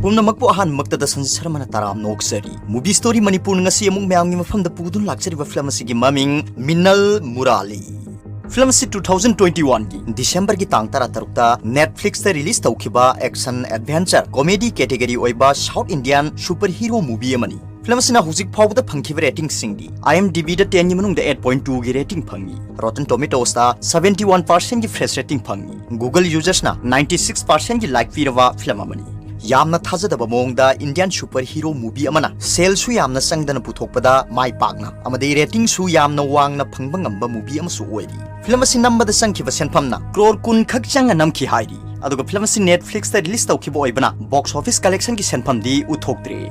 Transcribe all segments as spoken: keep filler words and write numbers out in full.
ꯄꯨꯝꯅꯃꯛꯄꯨ ꯑꯍꯥꯟꯕꯃꯛꯇꯗ ꯁꯟꯖꯤꯠ ꯁꯔꯃꯅ ꯇꯔꯥꯝꯅ ꯑꯣꯛꯆꯔꯤ꯫ Movie Story ꯃꯅꯤꯄꯨꯔꯅ ꯉꯁꯤ ꯑꯃꯨꯛ ꯃꯌꯥꯝꯒꯤ ꯃꯐꯝꯗ ꯄꯨꯗꯨꯅ ꯂꯥꯛꯆꯔꯤꯕ ꯐꯤꯂꯝ ꯑꯁꯤꯒꯤ ꯃꯃꯤꯡ ꯃꯤꯅꯜ ꯃꯨꯔꯥꯂꯤ꯫ ꯐꯤꯂꯝ ꯑꯁꯤ two thousand twenty one ꯒꯤ ꯗꯤꯁꯦꯝꯕꯔꯒꯤ ꯇꯥꯡ ꯇꯔꯥꯇꯔꯨꯛꯇ Netflix ꯇ release ꯇꯧꯈꯤꯕ action adventure comedy category ꯑꯣꯏꯕ South Indian super hero movie ꯑꯃꯅꯤ꯫ ꯐꯤꯂꯝ ꯑꯁꯤꯅ ꯍꯧꯖꯤꯛ ꯐꯥꯎꯕꯗ ꯐꯪꯈꯤꯕ rating ꯁꯤꯡꯗꯤ IMDb ꯗ ten ꯒꯤ ꯃꯅꯨꯡꯗ eight point two ꯒꯤ rating ꯐꯪꯉꯤ꯫ Rotten Tomatoes ꯇ seventy one percent ꯒꯤ fresh rating ꯐꯪꯉꯤ꯫ Google users ꯅ ninety six percent ꯒꯤ like ꯄꯤꯔꯕ ꯐꯤꯂꯝ ꯑꯃꯅꯤ꯫ ꯌꯥꯝꯅ ꯊꯥꯖꯗꯕ ꯃꯑꯣꯡꯗ Indian super hero movie ꯑꯃꯅ ꯁꯦꯜꯁꯨ ꯌꯥꯝꯅ ꯆꯪꯗꯅ ꯄꯨꯊꯣꯛꯄꯗ ꯃꯥꯏ ꯄꯥꯛꯅ ꯑꯃꯗꯤ rating ꯁꯨ ꯌꯥꯝꯅ ꯋꯥꯡꯅ ꯐꯪꯕ ꯉꯝꯕ movie ꯑꯃꯁꯨ ꯑꯣꯏꯔꯤ꯫ ꯐꯤꯂꯝ ꯑꯁꯤ ꯅꯝꯕꯗ ꯆꯪꯈꯤꯕ ꯁꯦꯟꯐꯝꯅ ꯀ꯭ꯔꯣꯔ ꯀꯨꯟ ꯈꯛ ꯆꯪꯅ ꯅꯝꯈꯤ ꯍꯥꯏꯔꯤ꯫ ꯑꯗꯨꯒ ꯐꯤꯂꯝ ꯑꯁꯤ Netflix ꯇ release ꯇꯧꯈꯤꯕ ꯑꯣꯏꯕꯅ box office collection ꯒꯤ ꯁꯦꯟꯐꯝꯗꯤ ꯎꯠꯊꯣꯛꯇ꯭ꯔꯤ꯫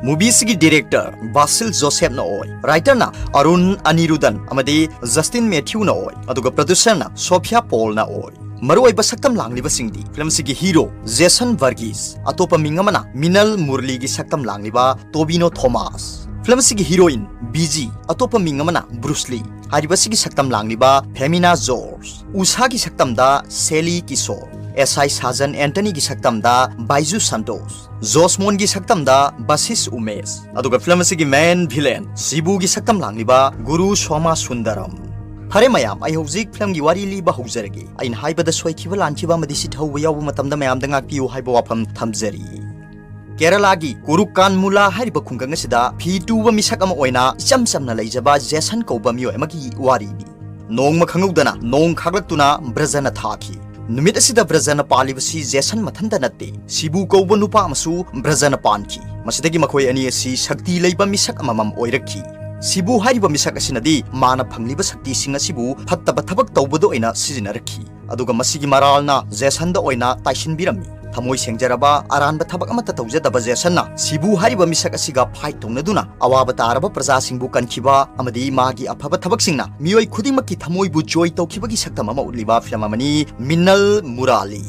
Movie ꯑꯁꯤꯒꯤ director Basil Joseph ꯅ ꯑꯣꯏ, writer ꯅ ꯑꯔꯨꯟ ꯑꯅꯤꯔꯨꯗꯟ ꯑꯃꯗꯤ Justin Matthew ꯅ ꯑꯣꯏ, ꯑꯗꯨꯒ producer ꯅ Sophia Paul ꯅ ꯑꯣꯏ꯫ ꯃꯔꯨꯑꯣꯏꯕ ꯁꯛꯇꯝ ꯂꯥꯡꯂꯤꯕꯁꯤꯡꯗꯤ ꯐꯤꯂꯝ ꯑꯁꯤꯒꯤ hero Jason Verghese, ꯑꯇꯣꯞꯄ ꯃꯤꯡ ꯑꯃꯅ ꯃꯤꯅꯜ ꯃꯨꯔꯂꯤꯒꯤ ꯁꯛꯇꯝ ꯂꯥꯡꯂꯤꯕ ꯇꯣꯕꯤꯅꯣ ꯊꯣꯃꯥꯁ, ꯐꯤꯂꯝ ꯑꯁꯤꯒꯤ heroine ꯕꯤꯖꯤ, ꯑꯇꯣꯞꯄ ꯃꯤꯡ ꯑꯃꯅ ꯕ꯭ꯔꯨꯁ ꯂꯤ, ꯍꯥꯏꯔꯤꯕꯁꯤꯒꯤ ꯁꯛꯇꯝ ꯂꯥꯡꯂꯤꯕ ꯐꯦꯃꯤꯅꯥ ꯖꯣꯔꯖ, ꯎꯁꯥꯒꯤ ꯁꯛꯇꯝꯗ ꯁꯦꯂꯤ ꯀꯤꯁꯣꯔ, ꯑꯦꯁ ꯑꯥꯏ ꯁꯥꯖꯟ ꯑꯦꯟꯇꯅꯤꯒꯤ ꯁꯛꯇꯝꯗ ꯕꯥꯏꯖꯨ ꯁꯟꯇꯣꯁ, ꯖꯣꯁꯃꯣꯟꯒꯤ ꯁꯛꯇꯝꯗ ꯕꯥꯁꯤꯁ ꯎꯃꯦꯁ, ꯑꯗꯨꯒ ꯐꯤꯂꯝ ꯑꯁꯤꯒꯤ main villain ꯁꯤꯕꯨꯒꯤ ꯁꯛꯇꯝ ꯂꯥꯡꯂꯤꯕ ꯒꯨꯔꯨ ꯁꯣꯃꯥ ꯁꯨꯟꯗꯔꯝ꯫ ꯐꯔꯦ ꯃꯌꯥꯝ, ꯑꯩ ꯍꯧꯖꯤꯛ ꯐꯤꯂꯝꯒꯤ ꯋꯥꯔꯤ ꯂꯤꯕ ꯍꯧꯖꯔꯒꯦ꯫ ꯑꯩꯅ ꯍꯥꯏꯕꯗ ꯁꯣꯏꯈꯤꯕ ꯂꯥꯟꯈꯤꯕ ꯑꯃꯗꯤ ꯁꯤꯊꯧꯕ ꯌꯥꯎꯕ ꯃꯇꯝꯗ ꯃꯌꯥꯝꯗ ꯉꯥꯛꯄꯤꯌꯨ ꯍꯥꯏꯕ ꯋꯥꯐꯝ ꯊꯝꯖꯔꯤ꯫ ꯀꯦꯔꯂꯥꯒꯤ ꯀꯨꯔꯨꯀꯥꯟꯃꯨꯂꯥ ꯍꯥꯏꯔꯤꯕ ꯈꯨꯡꯒꯪ ꯑꯁꯤꯗ ꯐꯤ ꯇꯨꯕ ꯃꯤꯁꯛ ꯑꯃ ꯑꯣꯏꯅ ꯏꯆꯝ ꯆꯝꯅ ꯂꯩꯖꯕ ꯖꯦꯁꯟ ꯀꯧꯕ ꯃꯤꯑꯣꯏ ꯑꯃꯒꯤ ꯋꯥꯔꯤꯅꯤ꯫ ꯅꯣꯡꯃ ꯈꯪꯍꯧꯗꯅ ꯅꯣꯡ ꯈꯥꯛꯂꯛꯇꯨꯅ ꯕ꯭ꯔꯖꯅ ꯊꯥꯈꯤ꯫ ꯅꯨꯃꯤꯠ ꯑꯁꯤꯗ ꯕ꯭ꯔꯖꯅ ꯄꯥꯜꯂꯤꯕꯁꯤ ꯖꯦꯁꯟ ꯃꯊꯟꯇ ꯅꯠꯇꯦ, ꯁꯤꯕꯨ ꯀꯧꯕ ꯅꯨꯄꯥ ꯑꯃꯁꯨ ꯕ꯭ꯔꯖꯅ ꯄꯥꯟꯈꯤ꯫ ꯃꯁꯤꯗꯒꯤ ꯃꯈꯣꯏ ꯑꯅꯤ ꯑꯁꯤ ꯁꯛꯇꯤ ꯂꯩꯕ ꯃꯤꯁꯛ ꯑꯃꯃꯝ ꯑꯣꯏꯔꯛꯈꯤ꯫ ꯁꯤꯕꯨ ꯍꯥꯏꯔꯤꯕ ꯃꯤꯁꯛ ꯑꯁꯤꯅꯗꯤ ꯃꯥꯅ ꯐꯪꯂꯤꯕ ꯁꯛꯇꯤꯁꯤꯡ ꯑꯁꯤꯕꯨ ꯐꯠꯇꯕ ꯊꯕꯛ ꯇꯧꯕꯗ ꯑꯣꯏꯅ ꯁꯤꯖꯤꯟꯅꯔꯛꯈꯤ꯫ ꯑꯗꯨꯒ ꯃꯁꯤꯒꯤ ꯃꯔꯥꯜꯅ ꯖꯦꯁꯟꯗ ꯑꯣꯏꯅ ꯇꯥꯏꯁꯤꯟꯕꯤꯔꯝꯃꯤ꯫ ꯊꯃꯣꯏ ꯁꯦꯡꯖꯔꯕ ꯑꯔꯥꯟꯕ ꯊꯕꯛ ꯑꯃꯠꯇ ꯇꯧꯖꯗꯕ ꯖꯦꯁꯟꯅ ꯁꯤꯕꯨ ꯍꯥꯏꯔꯤꯕ ꯃꯤꯁꯛ ꯑꯁꯤꯒ fight ꯇꯧꯅꯗꯨꯅ ꯑꯋꯥꯕ ꯇꯥꯔꯕ ꯄ꯭ꯔꯖꯥꯁꯤꯡꯕꯨ ꯀꯟꯈꯤꯕ ꯑꯃꯗꯤ ꯃꯥꯒꯤ ꯑꯐꯕ ꯊꯕꯛꯁꯤꯡꯅ ꯃꯤꯑꯣꯏ ꯈꯨꯗꯤꯡꯃꯛꯀꯤ ꯊꯃꯣꯏꯕꯨ joy ꯇꯧꯈꯤꯕꯒꯤ ꯁꯛꯇꯝ ꯑꯃ ꯎꯠꯂꯤꯕ ꯐꯤꯂꯝ ꯑꯃꯅꯤ ꯃꯤꯅꯜ ꯃꯨꯔꯥꯂꯤ꯫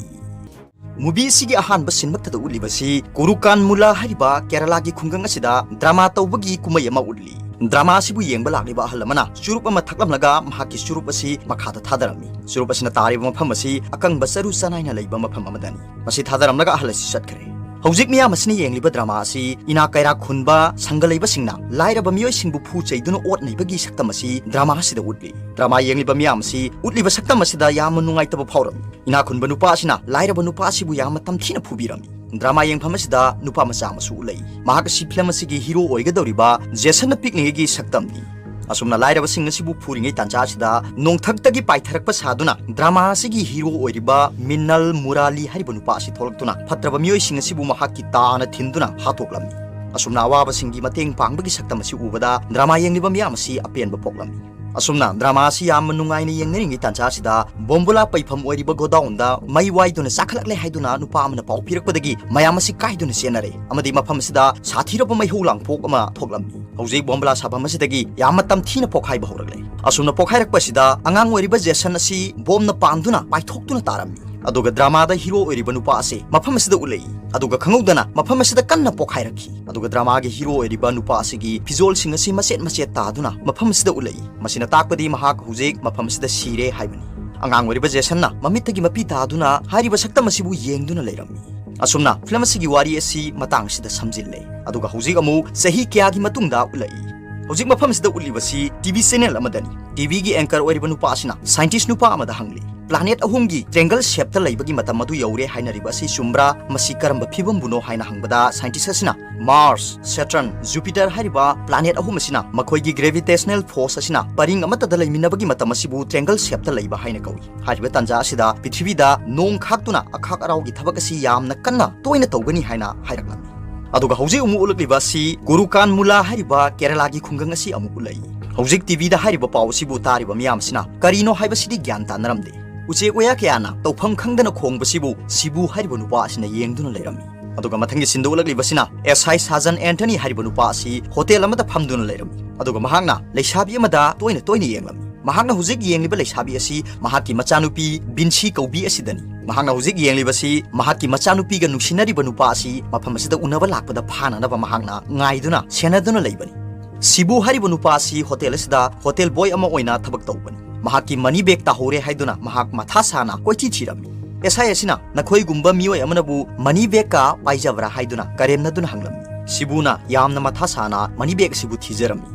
Movie ꯑꯁꯤꯒꯤ ꯑꯍꯥꯟꯕ ꯁꯤꯟꯃꯛꯇꯗ ꯎꯠꯂꯤꯕꯁꯤ ꯀꯨꯔꯨꯀꯥꯟꯃꯨꯂꯥ ꯍꯥꯏꯔꯤꯕ ꯀꯦꯔꯂꯥꯒꯤ ꯈꯨꯡꯒꯪ ꯑꯁꯤꯗ drama ꯇꯧꯕꯒꯤ ꯀꯨꯝꯍꯩ ꯑꯃ ꯎꯠꯂꯤ꯫ Drama ꯑꯁꯤꯕꯨ ꯌꯦꯡꯕ ꯂꯥꯛꯂꯤꯕ ꯑꯍꯜ ꯑꯃꯅ ꯆꯨꯔꯨꯞ ꯑꯃ ꯊꯛꯂꯝꯂꯒ ꯃꯍꯥꯛꯀꯤ ꯆꯨꯔꯨꯞ ꯑꯁꯤ ꯃꯈꯥꯗ ꯊꯥꯗꯔꯝꯃꯤ꯫ ꯆꯨꯔꯨꯞ ꯑꯁꯤꯅ ꯇꯥꯔꯤꯕ ꯃꯐꯝ ꯑꯁꯤ ꯑꯀꯪꯕ ꯆꯔꯨ ꯆꯅꯥꯏꯅ ꯂꯩꯕ ꯃꯐꯝ ꯑꯃꯗꯅꯤ꯫ ꯃꯁꯤ ꯊꯥꯗꯔꯝꯂꯒ ꯑꯍꯜ ꯑꯁꯤ ꯆꯠꯈ꯭ꯔꯦ꯫ ꯍꯧꯖꯤꯛ ꯃꯤꯌꯥꯝ ꯑꯁꯤꯅ ꯌꯦꯡꯂꯤꯕ ꯗ꯭ꯔꯃꯥ ꯑꯁꯤ ꯏꯅꯥꯛ ꯀꯩꯔꯥꯛ ꯈꯨꯟꯕ ꯁꯪꯒ ꯂꯩꯕꯁꯤꯡꯅ ꯂꯥꯏꯔꯕ ꯃꯤꯑꯣꯏꯁꯤꯡꯕꯨ ꯐꯨ ꯆꯩꯗꯨꯅ ꯑꯣꯠ ꯅꯩꯕꯒꯤ ꯁꯛꯇꯝ ꯑꯁꯤ ꯗ꯭ꯔꯃꯥ ꯑꯁꯤꯗ ꯎꯠꯂꯤ꯫ ꯗ꯭ꯔꯃꯥ ꯌꯦꯡꯂꯤꯕ ꯃꯤꯌꯥꯝ ꯑꯁꯤ ꯎꯠꯂꯤꯕ ꯁꯛꯇꯝ ꯑꯁꯤꯗ ꯌꯥꯝꯅ ꯅꯨꯡꯉꯥꯏꯇꯕ ꯐꯥꯎꯔꯝꯃꯤ꯫ ꯏꯅꯥꯛ ꯈꯨꯟꯕ ꯅꯨꯄꯥ ꯑꯁꯤꯅ ꯂꯥꯏꯔꯕ ꯅꯨꯄꯥ ꯑꯁꯤꯕꯨ ꯌꯥꯝꯅ ꯇꯝꯊꯤꯅ ꯐꯨꯕꯤꯔꯝꯃꯤ꯫ ꯗ꯭ꯔꯃꯥ ꯌꯦꯡꯐꯝ ꯑꯁꯤꯗ ꯅꯨꯄꯥ ꯃꯆꯥ ꯑꯃꯁꯨ ꯎꯠꯂꯛꯏ꯫ ꯃꯍꯥꯛ ꯑꯁꯤ ꯐꯤꯂꯝ ꯑꯁꯤꯒꯤ ꯍꯤꯔꯣ ꯑꯣꯏꯒꯗꯧꯔꯤꯕ ꯖꯦꯁꯟꯅ ꯄꯤꯛꯂꯤꯉꯩꯒꯤ ꯁꯛꯇꯝꯅꯤ꯫ ꯑꯁꯨꯝꯅ ꯂꯥꯏꯔꯕꯁꯤꯡ ꯑꯁꯤꯕꯨ ꯐꯨꯔꯤꯉꯩ ꯇꯥꯟꯖꯥ ꯑꯁꯤꯗ ꯅꯣꯡꯊꯛꯇꯒꯤ ꯄꯥꯏꯊꯔꯛꯄ ꯁꯥꯗꯨꯅ ꯗ꯭ꯔꯃꯥ ꯑꯁꯤꯒꯤ ꯍꯤꯔꯣ ꯑꯣꯏꯔꯤꯕ ꯃꯤꯅꯜ ꯃꯨꯔꯥꯂꯤ ꯍꯥꯏꯔꯤꯕ ꯅꯨꯄꯥ ꯑꯁꯤ ꯊꯣꯛꯂꯛꯇꯨꯅ ꯐꯠꯇ꯭ꯔꯕ ꯃꯤꯑꯣꯏꯁꯤꯡ ꯑꯁꯤꯕꯨ ꯃꯍꯥꯛꯀꯤ ꯇꯥꯅ ꯊꯤꯟꯗꯨꯅ ꯍꯥꯠꯇꯣꯛꯂꯝꯃꯤ꯫ ꯑꯁꯨꯝꯅ ꯑꯋꯥꯕꯁꯤꯡꯒꯤ ꯃꯇꯦꯡ ꯄꯥꯡꯕꯒꯤ ꯁꯛꯇꯝ ꯑꯁꯤ ꯎꯕꯗ ꯗ꯭ꯔꯃꯥ ꯌꯦꯡꯂꯤꯕ ꯃꯤꯌꯥꯝ ꯑꯁꯤ ꯑꯄꯦꯟꯕ ꯄꯣꯛꯂꯝꯃꯤ꯫ ꯑꯁꯨꯝꯅ ꯗ꯭ꯔꯃꯥ ꯑꯁꯤ ꯌꯥꯝꯅ ꯅꯨꯡꯉꯥꯏꯅ ꯌꯦꯡꯅꯔꯤꯉꯩ ꯇꯥꯟꯖꯥ ꯑꯁꯤꯗ ꯕꯣꯝꯕꯨꯂꯥ ꯄꯩꯐꯝ ꯑꯣꯏꯔꯤꯕ ꯒꯣꯗꯥꯎꯟꯗ ꯃꯩ ꯋꯥꯏꯗꯨꯅ ꯆꯥꯈꯠꯂꯛꯂꯦ ꯍꯥꯏꯗꯨꯅ ꯅꯨꯄꯥ ꯑꯃꯅ ꯄꯥꯎ ꯄꯤꯔꯛꯄꯗꯒꯤ ꯃꯌꯥꯝ ꯑꯁꯤ ꯀꯥꯏꯗꯨꯅ ꯆꯦꯟꯅꯔꯦ ꯑꯃꯗꯤ ꯃꯐꯝ ꯑꯁꯤꯗ ꯁꯥꯊꯤꯔꯕ ꯃꯩꯍꯧ ꯂꯥꯡꯄꯣꯛ ꯑꯃ ꯊꯣꯛꯂꯝꯃꯤ꯫ ꯍꯧꯖꯤꯛ ꯕꯣꯝꯕꯨꯂꯥ ꯁꯥꯐꯝ ꯑꯁꯤꯗꯒꯤ ꯌꯥꯝꯅ ꯇꯝꯊꯤꯅ ꯄꯣꯛꯈꯥꯏꯕ ꯍꯧꯔꯛꯂꯦ꯫ ꯑꯁꯨꯝꯅ ꯄꯣꯛꯈꯥꯏꯔꯛꯄ ꯑꯁꯤꯗ ꯑꯉꯥꯡ ꯑꯣꯏꯔꯤꯕ ꯖꯦꯁꯟ ꯑꯁꯤ ꯕꯣꯝꯅ ꯄꯥꯟꯗꯨꯅ ꯄꯥꯏꯊꯣꯛꯇꯨꯅ ꯇꯥꯔꯝꯃꯤ꯫ ꯑꯗꯨꯒ ꯗ꯭ꯔꯃꯥꯗ ꯍꯤꯔꯣ ꯑꯣꯏꯔꯤꯕ ꯅꯨꯄꯥ ꯑꯁꯤ ꯃꯐꯝ ꯑꯁꯤꯗ ꯎꯠꯂꯛꯏ꯫ ꯑꯗꯨꯒ ꯈꯪꯍꯧꯗꯅ ꯃꯐꯝ ꯑꯁꯤꯗ ꯀꯟꯅ ꯄꯣꯛꯈꯥꯏꯔꯛꯈꯤ꯫ ꯑꯗꯨꯒ ꯗ꯭ꯔꯃꯥꯒꯤ ꯍꯤꯔꯣ ꯑꯣꯏꯔꯤꯕ ꯅꯨꯄꯥ ꯑꯁꯤꯒꯤ ꯐꯤꯖꯣꯜꯁꯤꯡ ꯑꯁꯤ ꯃꯆꯦꯠ ꯃꯆꯦꯠ ꯇꯥꯗꯨꯅ ꯃꯐꯝ ꯑꯁꯤꯗ ꯎꯠꯂꯛꯏ꯫ ꯃꯁꯤꯅ ꯇꯥꯛꯄꯗꯤ ꯃꯍꯥꯛ ꯍꯧꯖꯤꯛ ꯃꯐꯝ ꯑꯁꯤꯗ ꯁꯤꯔꯦ ꯍꯥꯏꯕꯅꯤ꯫ ꯑꯉꯥꯡ ꯑꯣꯏꯔꯤꯕ ꯖꯦꯁꯟꯅ ꯃꯃꯤꯠꯇꯒꯤ ꯃꯄꯤ ꯇꯥꯗꯨꯅ ꯍꯥꯏꯔꯤꯕ ꯁꯛꯇꯝ ꯑꯁꯤꯕꯨ ꯌꯦꯡꯗꯨꯅ ꯂꯩꯔꯝꯃꯤ꯫ ꯑꯁꯨꯝꯅ ꯐꯤꯂꯝ ꯑꯁꯤꯒꯤ ꯋꯥꯔꯤ ꯑꯁꯤ ꯃꯇꯥꯡ ꯑꯁꯤꯗ ꯁꯝꯖꯤꯜꯂꯦ꯫ ꯑꯗꯨꯒ ꯍꯧꯖꯤꯛ ꯑꯃꯨꯛ ꯆꯍꯤ ꯀꯌꯥꯒꯤ ꯃꯇꯨꯡꯗ ꯎꯠꯂꯛꯏ꯫ ꯍꯧꯖꯤꯛ ꯃꯐꯝ ꯑꯁꯤꯗ ꯎꯠꯂꯤꯕꯁꯤ ꯇꯤꯚꯤ ꯆꯦꯅꯦꯜ ꯑꯃꯗꯅꯤ꯫ ꯇꯤꯚꯤꯒꯤ ꯑꯦꯡꯀꯔ ꯑꯣꯏꯔꯤꯕ ꯅꯨꯄꯥ ꯑꯁꯤꯅ ꯁꯥꯏꯟꯇꯤꯁ꯭ꯠ ꯅꯨꯄꯥ ꯑꯃꯗ ꯍꯪꯂꯤ, "ꯄ꯭ꯂꯥꯅꯦꯠ ꯑꯍꯨꯝꯒꯤ ꯇ꯭ꯔꯦꯡꯒꯜ ꯁꯦꯞꯇ ꯂꯩꯕꯒꯤ ꯃꯇꯝ ꯑꯗꯨ ꯌꯧꯔꯦ ꯍꯥꯏꯅꯔꯤꯕ ꯑꯁꯤ ꯆꯨꯝꯕ꯭ꯔꯥ? ꯃꯁꯤ ꯀꯔꯝꯕ ꯐꯤꯕꯝꯕꯨꯅꯣ?" ꯍꯥꯏꯅ ꯍꯪꯕꯗ ꯁꯥꯏꯟꯇꯤꯁ꯭ꯠ ꯑꯁꯤꯅ ꯃꯥꯔꯁ, ꯁꯦꯇꯔꯟ, ꯖꯨꯄꯤꯇꯔ ꯍꯥꯏꯔꯤꯕ ꯄ꯭ꯂꯥꯅꯦꯠ ꯑꯍꯨꯝ ꯑꯁꯤꯅ ꯃꯈꯣꯏꯒꯤ ꯒ꯭ꯔꯦꯚꯤꯇꯦꯁꯅꯦꯜ ꯐꯣꯔꯁ ꯑꯁꯤꯅ ꯄꯔꯤꯡ ꯑꯃꯠꯇꯗ ꯂꯩꯃꯤꯟꯅꯕꯒꯤ ꯃꯇꯝ ꯑꯁꯤꯕꯨ ꯇ꯭ꯔꯦꯡꯒꯜ ꯁꯦꯞꯇ ꯂꯩꯕ ꯍꯥꯏꯅ ꯀꯧꯏ꯫ ꯍꯥꯏꯔꯤꯕ ꯇꯥꯟꯖꯥ ꯑꯁꯤꯗ ꯄ꯭ꯔꯤꯊꯤꯕꯤꯗ ꯅꯣꯡ ꯈꯥꯛꯇꯨꯅ ꯑꯈꯥꯛ ꯑꯔꯥꯎꯒꯤ ꯊꯕꯛ ꯑꯁꯤ ꯌꯥꯝꯅ ꯀꯟꯅ ꯇꯣꯏꯅ ꯇꯧꯒꯅꯤ ꯍꯥꯏꯅ ꯍꯥꯏꯔꯛꯂꯝꯃꯤ꯫ ꯑꯗꯨꯒ ꯍꯧꯖꯤꯛ ꯑꯃꯨꯛ ꯎꯠꯂꯛꯂꯤꯕ ꯑꯁꯤ ꯀꯨꯔꯨꯀꯥꯟ ꯃꯨꯂꯥ ꯍꯥꯏꯔꯤꯕ ꯀꯦꯔꯂꯥꯒꯤ ꯈꯨꯡꯒꯪ ꯑꯁꯤ ꯑꯃꯨꯛ ꯎꯠꯂꯛꯏ꯫ ꯍꯧꯖꯤꯛ ꯇꯤꯚꯤꯗ ꯍꯥꯏꯔꯤꯕ ꯄꯥꯎ ꯑꯁꯤꯕꯨ ꯇꯥꯔꯤꯕ ꯃꯤꯌꯥꯝ ꯑꯁꯤꯅ ꯀꯔꯤꯅꯣ ꯍꯥꯏꯕꯁꯤꯗꯤ ꯒ꯭ꯌꯥꯟ ꯇꯥꯅꯔꯝꯗꯦ꯫ ꯎꯆꯦꯛ ꯋꯥꯌꯥ ꯀꯌꯥꯅ ꯇꯧꯐꯝ ꯈꯪꯗꯅ ꯈꯣꯡꯕꯁꯤꯕꯨ ꯁꯤꯕꯨ ꯍꯥꯏꯔꯤꯕ ꯅꯨꯄꯥ ꯑꯁꯤꯅ ꯌꯦꯡꯗꯨꯅ ꯂꯩꯔꯝꯃꯤ꯫ ꯑꯗꯨꯒ ꯃꯊꯪꯒꯤ ꯁꯤꯟꯗ ꯎꯠꯂꯛꯂꯤꯕꯁꯤꯅ ꯑꯦꯁ ꯑꯥꯏ ꯁꯥꯖꯟ ꯑꯦꯟꯊꯅꯤ ꯍꯥꯏꯔꯤꯕ ꯅꯨꯄꯥ ꯑꯁꯤ ꯍꯣꯇꯦꯜ ꯑꯃꯗ ꯐꯝꯗꯨꯅ ꯂꯩꯔꯝꯃꯤ꯫ ꯑꯗꯨꯒ ꯃꯍꯥꯛꯅ ꯂꯩꯁꯥꯕꯤ ꯑꯃꯗ ꯇꯣꯏꯅ ꯇꯣꯏꯅ ꯌꯦꯡꯂꯝꯃꯤ꯫ ꯃꯍꯥꯛꯅ ꯍꯧꯖꯤꯛ ꯌꯦꯡꯂꯤꯕ ꯂꯩꯁꯥꯕꯤ ꯑꯁꯤ ꯃꯍꯥꯛꯀꯤ ꯃꯆꯥꯅꯨꯄꯤ ꯕꯤꯟꯁꯤ ꯀꯧꯕꯤ ꯑꯁꯤꯗꯅꯤ꯫ ꯃꯍꯥꯛꯅ ꯍꯧꯖꯤꯛ ꯌꯦꯡꯂꯤꯕꯁꯤ ꯃꯍꯥꯛꯀꯤ ꯃꯆꯥꯅꯨꯄꯤꯒ ꯅꯨꯡꯁꯤꯅꯔꯤꯕ ꯅꯨꯄꯥ ꯑꯁꯤ ꯃꯐꯝ ꯑꯁꯤꯗ ꯎꯅꯕ ꯂꯥꯛꯄꯗ ꯐꯥꯅꯅꯕ ꯃꯍꯥꯛꯅ ꯉꯥꯏꯗꯨꯅ ꯁꯦꯟꯅꯗꯨꯅ ꯂꯩꯕꯅꯤ꯫ ꯁꯤꯕꯨ ꯍꯥꯏꯔꯤꯕ ꯅꯨꯄꯥ ꯑꯁꯤ ꯍꯣꯇꯦꯜ ꯑꯁꯤꯗ ꯍꯣꯇꯦꯜ ꯕꯣꯏ ꯑꯃ ꯑꯣꯏꯅ ꯊꯕꯛ ꯇꯧꯕꯅꯤ꯫ ꯃꯍꯥꯛꯀꯤ ꯃꯅꯤ ꯕꯦꯒ ꯇꯥꯍꯧꯔꯦ ꯍꯥꯏꯗꯨꯅ ꯃꯍꯥꯛ ꯃꯊꯥ ꯁꯥꯅ ꯀꯣꯏꯊꯤ ꯊꯤꯔꯝꯃꯤ꯫ ꯑꯦꯁ ꯑꯥꯏ ꯑꯁꯤꯅ ꯅꯈꯣꯏꯒꯨꯝꯕ ꯃꯤꯑꯣꯏ ꯑꯃꯅꯕꯨ ꯃꯅꯤ ꯕꯦꯒꯀ ꯄꯥꯏꯖꯕ꯭ꯔꯥ ꯍꯥꯏꯗꯨꯅ ꯀꯔꯦꯝꯅꯗꯨꯅ ꯍꯪꯂꯝꯃꯤ꯫ ꯁꯤꯕꯨꯅ ꯌꯥꯝꯅ ꯃꯊꯥ ꯁꯥꯅ ꯃꯅꯤ ꯕꯦꯒ ꯑꯁꯤꯕꯨ ꯊꯤꯖꯔꯝꯃꯤ꯫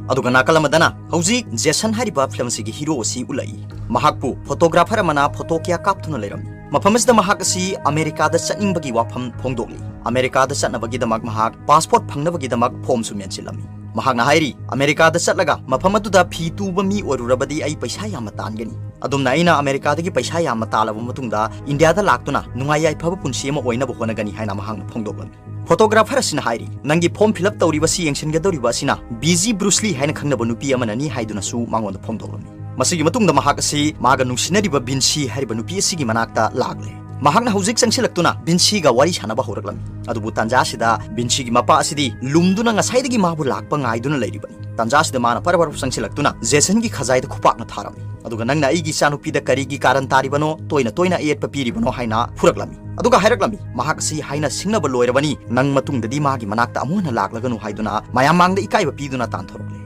ꯑꯗꯨꯒ ꯅꯥꯀꯜ ꯑꯃꯗꯅ ꯍꯧꯖꯤꯛ ꯖꯦꯁꯟ ꯍꯥꯏꯔꯤꯕ ꯐꯤꯂꯝ ꯑꯁꯤꯒꯤ ꯍꯤꯔꯣ ꯑꯁꯤ ꯎꯠꯂꯛꯏ꯫ ꯃꯍꯥꯛꯄꯨ ꯐꯣꯇꯣꯒ꯭ꯔꯥꯐꯔ ꯑꯃꯅ ꯐꯣꯇꯣ ꯀꯌꯥ ꯀꯥꯞꯇꯨꯅ ꯂꯩꯔꯝꯃꯤ꯫ ꯃꯐꯝ ꯑꯁꯤꯗ ꯃꯍꯥꯛ ꯑꯁꯤ ꯑꯃꯦꯔꯤꯀꯥꯗ ꯆꯠꯅꯤꯡꯕꯒꯤ ꯋꯥꯐꯝ ꯐꯣꯡꯗꯣꯛꯂꯤ꯫ ꯑꯃꯦꯔꯤꯀꯥꯗ ꯆꯠꯅꯕꯒꯤꯗꯃꯛ ꯃꯍꯥꯛ ꯄꯥꯁꯄꯣꯔꯠ ꯐꯪꯅꯕꯒꯤꯗꯃꯛ ꯐꯣꯔꯝꯁꯨ ꯃꯦꯟꯁꯤꯜꯂꯝꯃꯤ꯫ ꯃꯍꯥꯛꯅ ꯍꯥꯏꯔꯤ, "ꯑꯃꯦꯔꯤꯀꯥꯗ ꯆꯠꯂꯒ ꯃꯐꯝ ꯑꯗꯨꯗ ꯐꯤ ꯇꯨꯕ ꯃꯤ ꯑꯣꯏꯔꯨꯔꯕꯗꯤ ꯑꯩ ꯄꯩꯁꯥ ꯌꯥꯝꯅ ꯇꯥꯟꯒꯅꯤ꯫ ꯑꯗꯨꯝꯅ ꯑꯩꯅ ꯑꯃꯦꯔꯤꯀꯥꯗꯒꯤ ꯄꯩꯁꯥ ꯌꯥꯝꯅ ꯇꯥꯜꯂꯕ ꯃꯇꯨꯡꯗ ꯏꯟꯗꯤꯌꯥꯗ ꯂꯥꯛꯇꯨꯅ ꯅꯨꯡꯉꯥꯏ ꯌꯥꯏꯐꯕ ꯄꯨꯟꯁꯤ ꯑꯃ ꯑꯣꯏꯅꯕ ꯍꯣꯠꯅꯒꯅꯤ" ꯍꯥꯏꯅ ꯃꯍꯥꯛꯅ ꯐꯣꯡꯗꯣꯛꯂꯝꯃꯤ꯫ ꯐꯣꯇꯣꯒ꯭ꯔꯥꯐꯔ ꯑꯁꯤꯅ ꯍꯥꯏꯔꯤ, "ꯅꯪꯒꯤ ꯐꯣꯔꯝ ꯐꯤꯜ ꯑꯞ ꯇꯧꯔꯤꯕꯁꯤ ꯌꯦꯡꯁꯤꯟꯒꯗꯧꯔꯤꯕ ꯑꯁꯤꯅ ꯕꯤꯖꯤ ꯕ꯭ꯔꯨꯁꯂꯤ ꯍꯥꯏꯅ ꯈꯪꯅꯕ ꯅꯨꯄꯤ ꯑꯃꯅꯅꯤ" ꯍꯥꯏꯗꯨꯅꯁꯨ ꯃꯉꯣꯟꯗ ꯐꯣꯡꯗꯣꯛꯂꯝꯃꯤ꯫ ꯃꯁꯤꯒꯤ ꯃꯇꯨꯡꯗ ꯃꯍꯥꯛ ꯑꯁꯤ ꯃꯥꯒ ꯅꯨꯡꯁꯤꯅꯔꯤꯕ ꯕꯤꯟꯁꯤ ꯍꯥꯏꯔꯤꯕ ꯅꯨꯄꯤ ꯑꯁꯤꯒꯤ ꯃꯅꯥꯛꯇ ꯂꯥꯛꯂꯦ꯫ ꯃꯍꯥꯛꯅ ꯍꯧꯖꯤꯛ ꯆꯪꯁꯤꯜꯂꯛꯇꯨꯅ ꯕꯤꯟꯁꯤꯒ ꯋꯥꯔꯤ ꯁꯥꯟꯅꯕ ꯍꯧꯔꯛꯂꯝꯃꯤ꯫ ꯑꯗꯨꯕꯨ ꯇꯥꯟꯖꯥ ꯑꯁꯤꯗ ꯕꯤꯟꯁꯤꯒꯤ ꯃꯄꯥ ꯑꯁꯤꯗꯤ ꯂꯨꯝꯗꯨꯅ ꯉꯁꯥꯏꯗꯒꯤ ꯃꯥꯕꯨ ꯂꯥꯛꯄ ꯉꯥꯏꯗꯨꯅ ꯂꯩꯔꯤꯕꯅꯤ꯫ ꯇꯥꯟꯖꯥ ꯑꯁꯤꯗ ꯃꯥꯅ ꯄꯔꯞ ꯄꯔꯞ ꯆꯪꯁꯤꯜꯂꯛꯇꯨꯅ ꯖꯦꯁꯟꯒꯤ ꯈꯖꯥꯏꯗ ꯈꯨꯄꯥꯛꯅ ꯊꯥꯔꯝꯃꯤ꯫ ꯑꯗꯨꯒ "ꯅꯪꯅ ꯑꯩꯒꯤ ꯏꯆꯥꯅꯨꯄꯤꯗ ꯀꯔꯤꯒꯤ ꯀꯥꯔꯟ ꯇꯥꯔꯤꯕꯅꯣ? ꯇꯣꯏꯅ ꯇꯣꯏꯅ ꯑꯌꯦꯠꯄ ꯄꯤꯔꯤꯕꯅꯣ?" ꯍꯥꯏꯅ ꯐꯨꯔꯛꯂꯝꯃꯤ꯫ ꯑꯗꯨꯒ ꯍꯥꯏꯔꯛꯂꯝꯃꯤ, "ꯃꯍꯥꯛ ꯑꯁꯤ ꯍꯥꯏꯅ ꯁꯤꯡꯅꯕ ꯂꯣꯏꯔꯕꯅꯤ, ꯅꯪ ꯃꯇꯨꯡꯗꯗꯤ ꯃꯥꯒꯤ ꯃꯅꯥꯛꯇ ꯑꯃꯨꯛ ꯍꯟꯅ ꯂꯥꯛꯂꯒꯅꯨ" ꯍꯥꯏꯗꯨꯅ ꯃꯌꯥꯝ ꯃꯥꯡꯗ ꯏꯀꯥꯏꯕ ꯄꯤꯗꯨꯅ ꯇꯥꯟꯊꯣꯔꯛꯂꯦ꯫